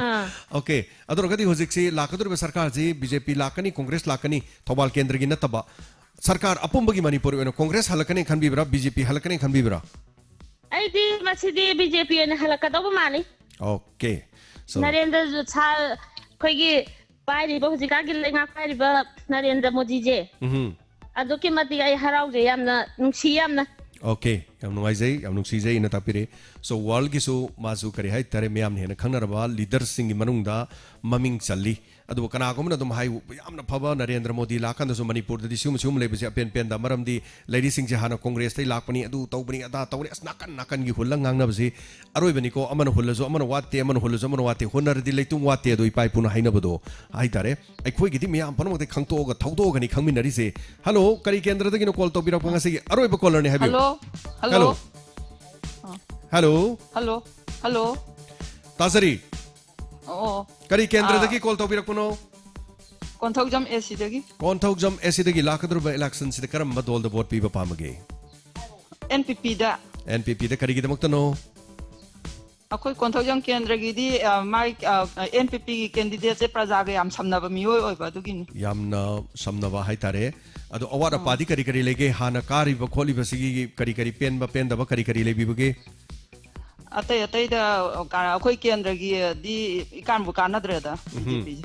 ꯑꯥ꯫ Okay꯫ ꯑꯗꯨ ꯑꯣꯏꯔꯒꯗꯤ ꯍꯧꯖꯤꯛꯁꯤ ꯂꯥꯛꯀꯗꯧꯔꯤꯕ ꯁꯔꯀꯥꯔꯁꯤ BJP ꯂꯥꯛꯀꯅꯤ, ꯀꯣꯡꯒ꯭ꯔꯦꯁ ꯂꯥꯛꯀꯅꯤ, ꯊꯧꯕꯥꯜ ꯀꯦꯟꯗ꯭ꯔꯒꯤ ꯅꯠꯇꯕ ꯁꯔꯀꯥꯔ ꯑꯄꯨꯝꯕꯒꯤ ꯃꯅꯤꯄꯨꯔꯒꯤ ꯑꯣꯏꯅ ꯀꯣꯡꯒ꯭ꯔꯦꯁ ꯍꯜꯂꯛꯀꯅꯤ ꯈꯟꯕꯤꯕ꯭ꯔꯥ, BJP ꯍꯜꯂꯛꯀꯅꯤ ꯈꯟꯕꯤꯕ꯭ꯔꯥ? ꯑꯩꯗꯤ ꯃꯁꯤꯗꯤ BJP ꯑꯣꯏꯅ ꯍꯜꯂꯛꯀꯗꯧꯕ ꯃꯥꯜꯂꯤ꯫ Okay꯫ So ꯅꯔꯦꯟꯗ꯭ꯔ ꯁꯥ-, ꯑꯩꯈꯣꯏꯒꯤ ꯄꯥꯏꯔꯤꯕ, ꯍꯧꯖꯤꯛꯀꯥꯟꯒꯤ ꯂꯩꯉꯥꯛ ꯄꯥꯏꯔꯤꯕ ꯅꯔꯦꯟꯗ꯭ꯔ ꯃꯣꯗꯤꯁꯦ, ꯎꯝ꯫ ꯑꯗꯨꯛꯀꯤ ꯃꯇꯤꯛ ꯑꯩ ꯍꯔꯥꯎꯖꯩ, ꯌꯥꯝꯅ ꯅꯨꯡꯁꯤ, ꯌꯥꯝꯅ꯫ ꯑꯣꯀꯦ, ꯌꯥꯝ ꯅꯨꯡꯉꯥꯏꯖꯩ, ꯌꯥꯝ ꯅꯨꯡꯁꯤꯖꯩ ꯏꯟꯅ ꯇꯥꯛꯄꯤꯔꯦ꯫ ꯁꯣ, ꯋꯥꯔꯜꯒꯤꯁꯨ ꯃꯥꯁꯨ, ꯀꯔꯤ ꯍꯥꯏꯇꯥꯔꯦ, ꯃꯤꯌꯥꯝꯅ ꯍꯦꯟꯅ ꯈꯪꯅꯔꯕ ꯂꯤꯗꯔꯁꯤꯡꯒꯤ ꯃꯅꯨꯡꯗ ꯃꯃꯤꯡ ꯆꯜꯂꯤ꯫ ꯑꯗꯨꯕꯨ ꯀꯅꯥꯒꯨꯝꯕꯅ ꯑꯗꯨꯝ ꯍꯥꯏ, ꯌꯥꯝꯅ ꯐꯕ ꯅꯔꯦꯟꯗ꯭ꯔ ꯃꯣꯗꯤ ꯂꯥꯛꯀꯥꯟꯗꯁꯨ ꯃꯅꯤꯄꯨꯔꯗꯗꯤ ꯁꯤꯒꯨꯝꯕ, ꯁꯤꯒꯨꯝꯕ ꯂꯩꯕꯁꯦ ꯑꯄꯦꯟ ꯄꯦꯟꯗ꯫ ꯃꯔꯝꯗꯤ ꯂꯩꯔꯤꯁꯤꯡꯁꯦ ꯍꯥꯟꯅ ꯀꯣꯡꯒ꯭ꯔꯦꯁꯇꯩ ꯂꯥꯛꯄꯅꯤ, ꯑꯗꯨ ꯇꯧꯕꯅꯤ, ꯑꯗꯥ ꯇꯧꯕꯅꯤ, ꯑꯁ, ꯅꯥꯀꯟ ꯅꯥꯀꯟꯒꯤ ꯍꯨꯜꯂ ꯉꯥꯡꯅꯕꯁꯤ ꯑꯔꯣꯏꯕꯅꯤꯀꯣ꯫ ꯑꯃꯅ ꯍꯨꯜꯂꯁꯨ ꯑꯃꯅ ꯋꯥꯠꯇꯦ, ꯑꯃꯅ ꯍꯨꯜꯂꯁꯨ ꯑꯃꯅ ꯋꯥꯠꯇꯦ, ꯍꯨꯟꯅꯔꯗꯤ ꯂꯩꯇꯨꯝ ꯋꯥꯠꯇꯦ ꯑꯗꯣ ꯏꯄꯥ ꯏꯄꯨꯅ ꯍꯥꯏꯅꯕꯗꯣ ꯍꯥꯏꯇꯥꯔꯦ꯫ ꯑꯩꯈꯣꯏꯒꯤꯗꯤ ꯃꯌꯥꯝ ꯄꯨꯝꯅꯃꯛꯇꯤ ꯈꯪꯇꯣꯛꯑꯒ ꯊꯧꯗꯣꯛꯑꯒꯅꯤ ꯈꯪꯃꯤꯟꯅꯔꯤꯁꯦ꯫ ꯍꯜꯂꯣ, ꯀꯔꯤ ꯀꯦꯟꯗ꯭ꯔꯗꯒꯤꯅꯣ ꯀꯣꯜ ꯇꯧꯕꯤꯔꯛꯄ ꯉꯁꯤꯒꯤ? ꯑꯔꯣꯏꯕ ꯀꯣꯂꯔꯅꯤ, ꯍꯥꯏꯕꯤꯌꯨ꯫ Hello, hello. ꯍꯜꯂꯣ꯫ ꯑ꯫ ꯍꯜꯂꯣ꯫ Hello, hello. ꯇꯥꯖꯔꯤ꯫ ꯑꯣ꯫ ꯀꯔꯤ ꯀꯦꯟꯗ꯭ꯔꯗꯒꯤ ꯑ, ꯀꯣꯜ ꯇꯧꯕꯤꯔꯛꯄꯅꯣ? ꯀꯣꯟꯊꯧꯖꯝ ꯑꯦ ꯁꯤꯗꯒꯤ꯫ ꯀꯣꯟꯊꯧꯖꯝ ꯑꯦ ꯁꯤꯗꯒꯤ ꯂꯥꯛꯀꯗꯧꯔꯤꯕ ꯏꯂꯦꯛꯁꯟꯁꯤꯗ ꯀꯔꯝꯕ ꯗꯣꯜꯗ ꯚꯣꯠ ꯄꯤꯕ ꯄꯥꯝꯕꯒꯦ? ꯑꯦꯟ ꯄꯤ ꯄꯤꯗ꯫ ꯑꯦꯟ ꯄꯤ ꯄꯤꯗ ꯀꯔꯤꯒꯤꯗꯃꯛꯇꯅꯣ? ꯑꯩꯈꯣꯏ ꯀꯣꯟꯊꯧꯖꯝ ꯀꯦꯟꯗ꯭ꯔꯒꯤꯗꯤ, ꯑ, ꯃꯥꯏ, ꯑ, ꯑꯦꯟ ꯄꯤ ꯄꯤꯒꯤ ꯀꯦꯟꯗꯤꯗꯦꯠꯁꯦ ꯄ꯭ꯔꯖꯥꯒ ꯌꯥꯝ ꯁꯝꯅꯕ ꯃꯤꯑꯣꯏ ꯑꯣꯏꯕ ꯑꯗꯨꯒꯤꯅꯤ꯫ ꯌꯥꯝꯅ ꯁꯝꯅꯕ ꯍꯥꯏꯇꯥꯔꯦ꯫ ꯑꯗꯣ ꯑꯋꯥꯠ ꯑꯥ꯫ ꯑꯄꯥꯗꯤ ꯀꯔꯤ ꯀꯔꯤ ꯂꯩꯒꯦ? ꯍꯥꯟꯅ ꯀꯥꯔꯤꯕ ꯈꯣꯠꯂꯤꯕꯁꯤꯒꯤ ꯀꯔꯤ ꯀꯔꯤ ꯄꯦꯟꯕ ꯄꯦꯟꯗꯕ ꯀꯔꯤ ꯀꯔꯤ ꯂꯩꯕꯤꯕꯒꯦ? ꯑꯇꯩ ꯑꯇꯩꯗ, ꯑ, ꯀꯥ-, ꯑꯩꯈꯣꯏ ꯀꯦꯟꯗ꯭ꯔꯒꯤꯗꯤ ꯏꯀꯥꯟꯕꯨ ꯀꯥꯟꯅꯗ꯭ꯔꯦꯗ, ꯎꯝꯍꯨꯝ꯫ B J ꯄꯤꯁꯦ꯫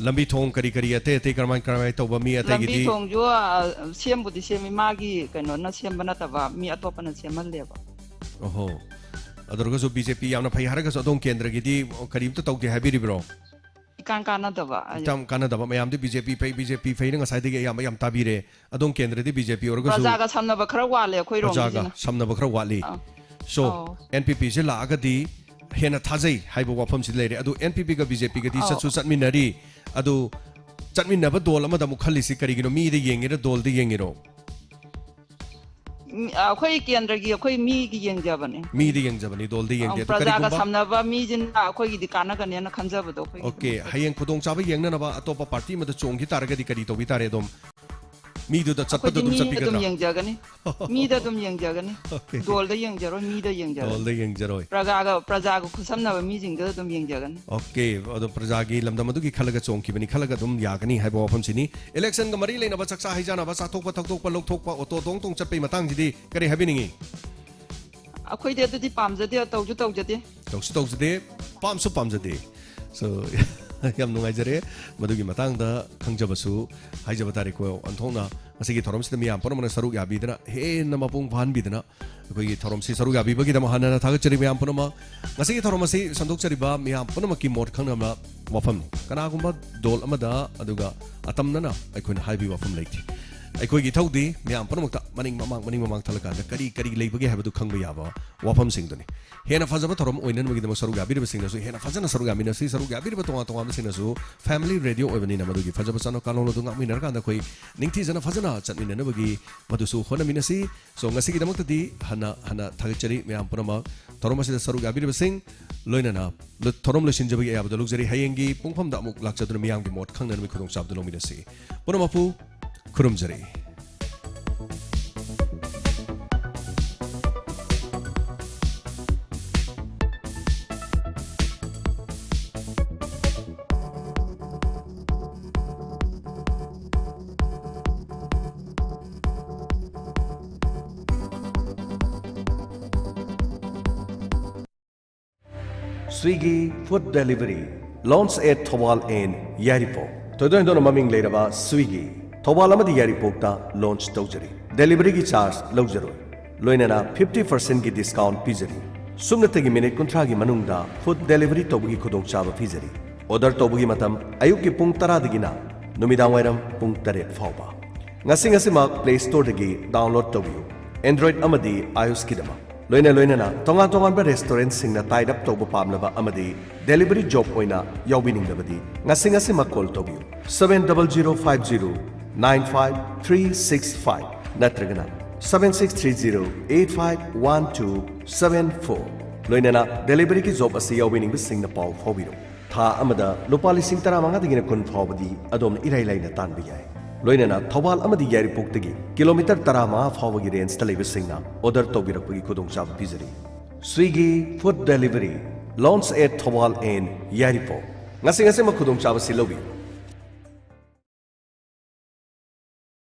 ꯂꯝꯕꯤ ꯊꯣꯡ ꯀꯔꯤ ꯀꯔꯤ ꯑꯇꯩ ꯑꯇꯩ ꯀꯔꯝꯍꯥꯏ ꯀꯔꯝꯍꯥꯏ ꯇꯧꯕ ꯃꯤ ꯂꯝꯕꯤ ꯑꯇꯩꯒꯤꯗꯤ? ꯊꯣꯡꯁꯨ, ꯑ, ꯁꯦꯝꯕꯨꯗꯤ ꯁꯦꯝꯃꯤ, ꯃꯥꯒꯤ ꯀꯩꯅꯣꯅ ꯁꯦꯝꯕ ꯅꯠꯇꯕ ꯃꯤ ꯑꯇꯣꯞꯄꯅ ꯁꯦꯝꯍꯜꯂꯦꯕ꯫ ꯑꯣꯍꯣ꯫ ꯑꯗꯨ ꯑꯣꯏꯔꯒꯁꯨ ꯕꯤ ꯖꯦ ꯄꯤ ꯌꯥꯝꯅ ꯐꯩ ꯍꯥꯏꯔꯒꯁꯨ ꯑꯗꯣꯝ ꯀꯦꯟꯗ꯭ꯔꯒꯤꯗꯤ ꯀꯔꯤꯝꯇ ꯇꯧꯗꯦ ꯍꯥꯏꯕꯤꯔꯤꯕ꯭ꯔꯣ? ꯏꯀꯥꯟ ꯀꯥꯟꯅꯗꯕ꯫ ꯏꯀꯥꯟ ꯀꯥꯟꯅꯗꯕ꯫ ꯃꯌꯥꯝꯗꯤ ꯕꯤ ꯖꯦ ꯄꯤ ꯐꯩ, ꯕꯤ ꯖꯦ ꯄꯤ ꯐꯩꯅ ꯉꯁꯥꯏꯗꯒꯤ ꯑꯌꯥꯝꯕ ꯌꯥꯝ ꯇꯥꯕꯤꯔꯦ꯫ ꯑꯗꯣꯝ ꯀꯦꯟꯗ꯭ꯔꯗꯤ ꯕꯤ ꯖꯦ ꯄꯤ ꯑꯣꯏꯔꯒꯁꯨ ꯄ꯭ꯔꯖꯥꯒ ꯁꯝꯅꯕ ꯈꯔ ꯋꯥꯠꯂꯦ ꯑꯩꯈꯣꯏ ꯄ꯭ꯔꯖꯥꯒ ꯔꯣꯝꯒꯤꯁꯤꯅ꯫ ꯁꯝꯅꯕ ꯈꯔ ꯋꯥꯠꯂꯤ꯫ ꯑꯥ꯫ ꯁꯣ, ꯑꯧ꯫ ꯑꯦꯟ ꯄꯤ ꯄꯤꯁꯦ ꯂꯥꯛꯑꯒꯗꯤ ꯍꯦꯟꯅ ꯊꯥꯖꯩ ꯍꯥꯏꯕ ꯋꯥꯐꯝꯁꯤꯗꯤ ꯂꯩꯔꯦ꯫ ꯑꯗꯨ ꯑꯦꯟ ꯄꯤ ꯄꯤꯒ ꯕꯤ ꯖꯦ ꯄꯤꯒꯗꯤ ꯑꯧ꯫ ꯆꯠꯁꯨ ꯆꯠꯃꯤꯟꯅꯔꯤ꯫ ꯑꯗꯨ ꯆꯠꯃꯤꯟꯅꯕ ꯗꯣꯜ ꯑꯃꯗ ꯑꯃꯨꯛ ꯈꯜꯂꯤꯁꯤ ꯀꯔꯤꯒꯤꯅꯣ? ꯃꯤꯗ ꯌꯦꯡꯉꯤꯔ, ꯗꯣꯜꯗ ꯌꯦꯡꯉꯤꯔꯣ? ꯃꯤ-, ꯑꯩꯈꯣꯏ ꯀꯦꯟꯗ꯭ꯔꯒꯤ ꯑꯩꯈꯣꯏ ꯃꯤꯒꯤ ꯌꯦꯡꯖꯕꯅꯦ꯫ ꯃꯤꯗ ꯌꯦꯡꯖꯕꯅꯤ, ꯗꯣꯜꯗ ꯌꯦꯡꯗꯦ꯫ ꯑꯪ, ꯑꯗꯨ ꯄ꯭ꯔꯖꯥꯒ ꯀꯔꯤꯒꯨꯝꯕ ꯁꯝꯅꯕ ꯃꯤꯁꯤꯅ ꯑꯩꯈꯣꯏꯒꯤꯗꯤ ꯀꯥꯟꯅꯒꯅꯦꯅ ꯈꯟꯖꯕꯗꯣ ꯑꯩꯈꯣꯏꯒꯤꯗꯃꯛꯇꯗꯤ꯫ ꯑꯣꯀꯦ, ꯍꯌꯦꯡ ꯈꯨꯗꯣꯡꯆꯥꯕ ꯌꯦꯡꯅꯅꯕ ꯑꯇꯣꯞꯄ ꯄꯥꯔꯇꯤ ꯑꯃꯗ ꯆꯣꯡꯈꯤ ꯇꯥꯔꯒꯗꯤ ꯀꯔꯤ ꯇꯧꯕꯤ ꯇꯥꯔꯦ ꯑꯗꯣꯝ? ꯃꯤꯗꯨꯗ ꯆꯠꯄꯗ ꯑꯩꯈꯣꯏꯗꯤ ꯑꯗꯨꯝ ꯃꯤ ꯑꯗꯨꯝ ꯆꯠꯄꯤꯒꯗ꯭ꯔꯥ? ꯌꯦꯡꯖꯒꯅꯤ꯫ ꯃꯤꯗ ꯑꯗꯨꯝ ꯌꯦꯡꯖꯒꯅꯤ꯫ ꯑꯣꯀꯦ꯫ ꯗꯣꯜꯗ ꯌꯦꯡꯖꯔꯣꯏ, ꯃꯤꯗ ꯌꯦꯡꯖꯔꯅꯤ꯫ ꯗꯣꯜꯗ ꯌꯦꯡꯖꯔꯣꯏ꯫ ꯄ꯭ꯔꯖꯥꯒ, ꯄ꯭ꯔꯖꯥꯒ ꯈꯨꯠꯁꯝꯅꯕ ꯃꯤꯁꯤꯡꯗꯨꯗ ꯑꯗꯨꯝ ꯌꯦꯡꯖꯒꯅꯤ꯫ ꯑꯣꯀꯦ, ꯑꯗꯣ ꯄ꯭ꯔꯖꯥꯒꯤ ꯂꯝꯗꯝ ꯑꯗꯨꯒꯤ ꯈꯜꯂꯒ ꯆꯣꯡꯈꯤꯕꯅꯤ, ꯈꯜꯂꯒ ꯑꯗꯨꯝ ꯌꯥꯒꯅꯤ ꯍꯥꯏꯕ ꯋꯥꯐꯝꯁꯤꯅꯤ꯫ ꯏꯂꯦꯛꯁꯟꯒ ꯃꯔꯤ ꯂꯩꯅꯕ ꯆꯥꯛꯆꯥ ꯍꯩꯖꯥꯅꯕ, ꯆꯥꯊꯣꯛꯄ ꯊꯛꯇꯣꯛꯄ, ꯂꯧꯊꯣꯛꯄ, ꯑꯣꯇꯣ ꯇꯣꯡ ꯇꯣꯡ ꯆꯠꯄꯩ ꯃꯇꯥꯡꯁꯤꯗꯤ ꯀꯔꯤ ꯍꯥꯏꯕꯤꯅꯤꯡꯉꯤ? ꯑꯩꯈꯣꯏꯗꯤ ꯑꯗꯨꯗꯤ ꯄꯥꯝꯖꯗꯦ, ꯇꯧꯁꯨ ꯇꯧꯖꯗꯦ꯫ ꯇꯧꯁꯨ ꯇꯧꯖꯗꯦ, ꯄꯥꯝꯁꯨ ꯄꯥꯝꯖꯗꯦ꯫ So, ꯌꯥꯝ ꯅꯨꯡꯉꯥꯏꯖꯔꯦ꯫ ꯃꯗꯨꯒꯤ ꯃꯇꯥꯡꯗ ꯈꯪꯖꯕꯁꯨ ꯍꯥꯏꯖꯕ ꯇꯥꯔꯦꯀꯣ꯫ ꯑꯣꯟꯊꯣꯛꯅ ꯉꯁꯤꯒꯤ ꯊꯧꯔꯝꯁꯤꯗ ꯃꯤꯌꯥꯝ ꯄꯨꯝꯅꯃꯛꯅ ꯁꯔꯨꯛ ꯌꯥꯕꯤꯗꯅ, ꯍꯦꯟꯅ ꯃꯄꯨꯡ ꯐꯥꯍꯟꯕꯤꯗꯅ, ꯑꯩꯈꯣꯏꯒꯤ ꯊꯧꯔꯝꯁꯤ ꯁꯔꯨꯛ ꯌꯥꯕꯤꯕꯒꯤꯗꯃꯛ ꯍꯥꯟꯅ ꯊꯥꯒꯠꯆꯔꯤ ꯃꯌꯥꯝ ꯄꯨꯝꯅꯃꯛ꯫ ꯉꯁꯤꯒꯤ ꯊꯧꯔꯝ ꯑꯁꯤ ꯁꯟꯗꯣꯛꯆꯔꯤꯕ ꯃꯤꯌꯥꯝ ꯄꯨꯝꯅꯃꯛꯀꯤ ꯃꯣꯠ ꯈꯪꯅꯕ ꯋꯥꯐꯝꯅꯤ꯫ ꯀꯅꯥꯒꯨꯝꯕ ꯗꯣꯜ ꯑꯃꯗ ꯑꯗꯨꯒ ꯑꯇꯝꯅꯅ ꯑꯩꯈꯣꯏꯅ ꯍꯥꯏꯕꯒꯤ ꯋꯥꯐꯝ ꯂꯩꯇꯦ꯫ ꯑꯩꯈꯣꯏꯒꯤ ꯏꯊꯧꯗꯤ ꯃꯤꯌꯥꯝ ꯄꯨꯝꯅꯃꯛꯇ ꯃꯅꯤꯡ ꯃꯃꯥꯡ, ꯃꯅꯤꯡ ꯃꯃꯥꯡ ꯊꯜꯂꯀꯥꯟꯗ ꯀꯔꯤ ꯀꯔꯤ ꯂꯩꯕꯒꯦ ꯍꯥꯏꯕꯗꯨ ꯈꯪꯕ ꯌꯥꯕ ꯋꯥꯐꯝꯁꯤꯡꯗꯨꯅꯤ꯫ ꯍꯦꯟꯅ ꯐꯖꯕ ꯊꯧꯔꯝ ꯑꯣꯏꯅꯅꯕꯒꯤꯗꯃꯛ ꯁꯔꯨꯛ ꯌꯥꯕꯤꯔꯤꯕꯁꯤꯡꯅꯁꯨ ꯍꯦꯟꯅ ꯐꯖꯅ ꯁꯔꯨꯛ ꯌꯥꯃꯤꯟꯅꯁꯤ꯫ ꯁꯔꯨꯛ ꯌꯥꯕꯤꯔꯤꯕ ꯇꯣꯉꯥꯟ ꯇꯣꯉꯥꯟꯕꯁꯤꯡꯅꯁꯨ ꯐꯦꯃꯤꯂꯤ ꯔꯦꯗꯤꯑꯣ ꯑꯣꯏꯕꯅꯤꯅ ꯃꯗꯨꯒꯤ ꯐꯖꯕ ꯆꯠꯅ ꯀꯥꯡꯂꯣꯟ ꯑꯗꯨ ꯉꯥꯛꯃꯤꯟꯅꯔꯀꯥꯟꯗ ꯑꯩꯈꯣꯏ ꯅꯤꯡꯊꯤꯖꯅ ꯐꯖꯅ ꯆꯠꯃꯤꯟꯅꯅꯕꯒꯤ ꯃꯗꯨꯁꯨ ꯍꯣꯠꯅꯃꯤꯟꯅꯁꯤ꯫ So, ꯉꯁꯤꯒꯤꯗꯃꯛꯇꯗꯤ ꯍꯟꯅ ꯍꯟꯅ ꯊꯥꯒꯠꯆꯔꯤ ꯃꯌꯥꯝ ꯄꯨꯝꯅꯃꯛ꯫ ꯊꯧꯔꯝ ꯑꯁꯤꯗ ꯁꯔꯨꯛ ꯌꯥꯕꯤꯔꯤꯕꯁꯤꯡ ꯂꯣꯏꯅꯅ ꯂꯨ-, ꯊꯧꯔꯝ ꯂꯣꯏꯁꯤꯟꯖꯕꯒꯤ ꯑꯌꯥꯕꯗꯨ ꯂꯧꯖꯔꯤ꯫ ꯍꯌꯦꯡꯒꯤ ꯄꯨꯡꯐꯝꯗ ꯑꯃꯨꯛ ꯂꯥꯛꯆꯗꯨꯅ ꯃꯤꯌꯥꯝꯒꯤ ꯃꯣꯠ ꯈꯪꯅꯅꯕꯒꯤ ꯈꯨꯗꯣꯡꯆꯥꯕꯗꯨ ꯂꯧꯃꯤꯟꯅꯁꯤ꯫ ꯄꯨꯝꯅꯃꯛꯄꯨ ꯈꯨꯔꯨꯝꯖꯔꯤ꯫ Swiggy Food Delivery, launch at Thoubal and Yairipok. ꯊꯣꯏꯗꯣꯛ ꯍꯦꯟꯗꯣꯛꯅ ꯃꯃꯤꯡ ꯂꯩꯔꯕ Swiggy, ꯊꯧꯕꯥꯜ ꯑꯃꯗꯤ ꯌꯥꯏꯔꯤꯄꯣꯛꯇ ꯂꯣꯟꯆ ꯇꯧꯖꯔꯤ꯫ ꯗꯦꯂꯤꯚꯔꯤꯒꯤ ꯆꯥꯔꯖ ꯂꯧꯖꯔꯣꯏ, ꯂꯣꯏꯅꯅ ꯐꯤꯐꯇꯤ ꯄꯥꯔꯁꯦꯟꯒꯤ ꯗꯤꯁꯀꯥꯎꯟ ꯄꯤꯖꯔꯤ꯫ ꯁꯨꯞꯅꯇꯒꯤ ꯃꯤꯅꯤꯠ ꯀꯨꯟꯊ꯭ꯔꯥꯒꯤ ꯃꯅꯨꯡꯗ ꯐꯨꯗ ꯗꯦꯂꯤꯚꯔꯤ ꯇꯧꯕꯒꯤ ꯈꯨꯗꯣꯡꯆꯥꯕ ꯄꯤꯖꯔꯤ꯫ ꯑꯣꯔꯗꯔ ꯇꯧꯕꯒꯤ ꯃꯇꯝ ꯑꯌꯨꯛꯀꯤ ꯄꯨꯡ ꯇꯔꯥꯗꯒꯤꯅ ꯅꯨꯃꯤꯗꯥꯡꯋꯥꯏꯔꯝ ꯄꯨꯡ ꯇꯔꯦꯠ ꯐꯥꯎꯕ꯫ ꯉꯁꯤ ꯉꯁꯤꯃꯛ ꯄ꯭ꯂꯦ ꯁ꯭ꯇꯣꯔꯗꯒꯤ ꯗꯥꯎꯟꯂꯣꯗ ꯇꯧꯕꯤꯌꯨ, ꯑꯦꯟꯗ꯭ꯔꯣꯏꯗ ꯑꯃꯗꯤ ꯑꯥꯏꯑꯣꯑꯦꯁꯀꯤꯗꯃꯛ꯫ ꯂꯣꯏꯅ ꯂꯣꯏꯅꯅ ꯇꯣꯉꯥꯟ ꯇꯣꯉꯥꯟꯕ ꯔꯦꯁꯇꯨꯔꯦꯟꯠꯁꯤꯡꯅ ꯇꯥꯏꯗ ꯑꯞ ꯇꯧꯕ ꯄꯥꯝꯂꯕ ꯑꯃꯗꯤ ꯗꯦꯂꯤꯚꯔꯤ ꯖꯣꯕ ꯑꯣꯏꯅ ꯌꯥꯎꯕꯤꯅꯤꯡꯂꯕꯗꯤ ꯉꯁꯤ ꯉꯁꯤꯃꯛ ꯀꯣꯜ ꯇꯧꯕꯤꯌꯨ, seven double zero five zero nine five three six five ꯅꯠꯇ꯭ꯔꯒꯅ seven six three zero eight five one two seven four. ꯂꯣꯏꯅꯅ ꯗꯦꯂꯤꯚꯔꯤꯒꯤ ꯖꯣꯕ ꯑꯁꯤ ꯌꯥꯎꯕꯤꯅꯤꯡꯕꯁꯤꯡꯅ ꯄꯥꯎ ꯐꯥꯎꯕꯤꯔꯛꯎ꯫ ꯊꯥ ꯑꯃꯗ ꯂꯨꯄꯥ ꯂꯤꯁꯤꯡ ꯇꯔꯥꯃꯉꯥꯗꯒꯤꯅ ꯀꯨꯟ ꯐꯥꯎꯕꯗꯤ ꯑꯗꯣꯝꯅ ꯏꯔꯥꯏ ꯂꯥꯏꯅ ꯇꯥꯟꯕ ꯌꯥꯏ꯫ ꯂꯣꯏꯅꯅ ꯊꯧꯕꯥꯜ ꯑꯃꯗꯤ ꯌꯥꯏꯔꯤꯄꯣꯛꯇꯒꯤ ꯀꯤꯂꯣꯃꯤꯇꯔ ꯇꯔꯥꯃꯉꯥ ꯐꯥꯎꯕꯒꯤ ꯔꯦꯟꯖꯇ ꯂꯩꯕꯁꯤꯡꯅ ꯑꯣꯔꯗꯔ ꯇꯧꯕꯤꯔꯛꯄꯒꯤ ꯈꯨꯗꯣꯡꯆꯥꯕ ꯄꯤꯖꯔꯤ꯫ Swiggy Food Delivery, launch at Thoubal and Yairipok. ꯉꯁꯤ ꯉꯁꯤꯃꯛ ꯈꯨꯗꯣꯡꯆꯥꯕꯁꯤ ꯂꯧꯕꯤꯌꯨ꯫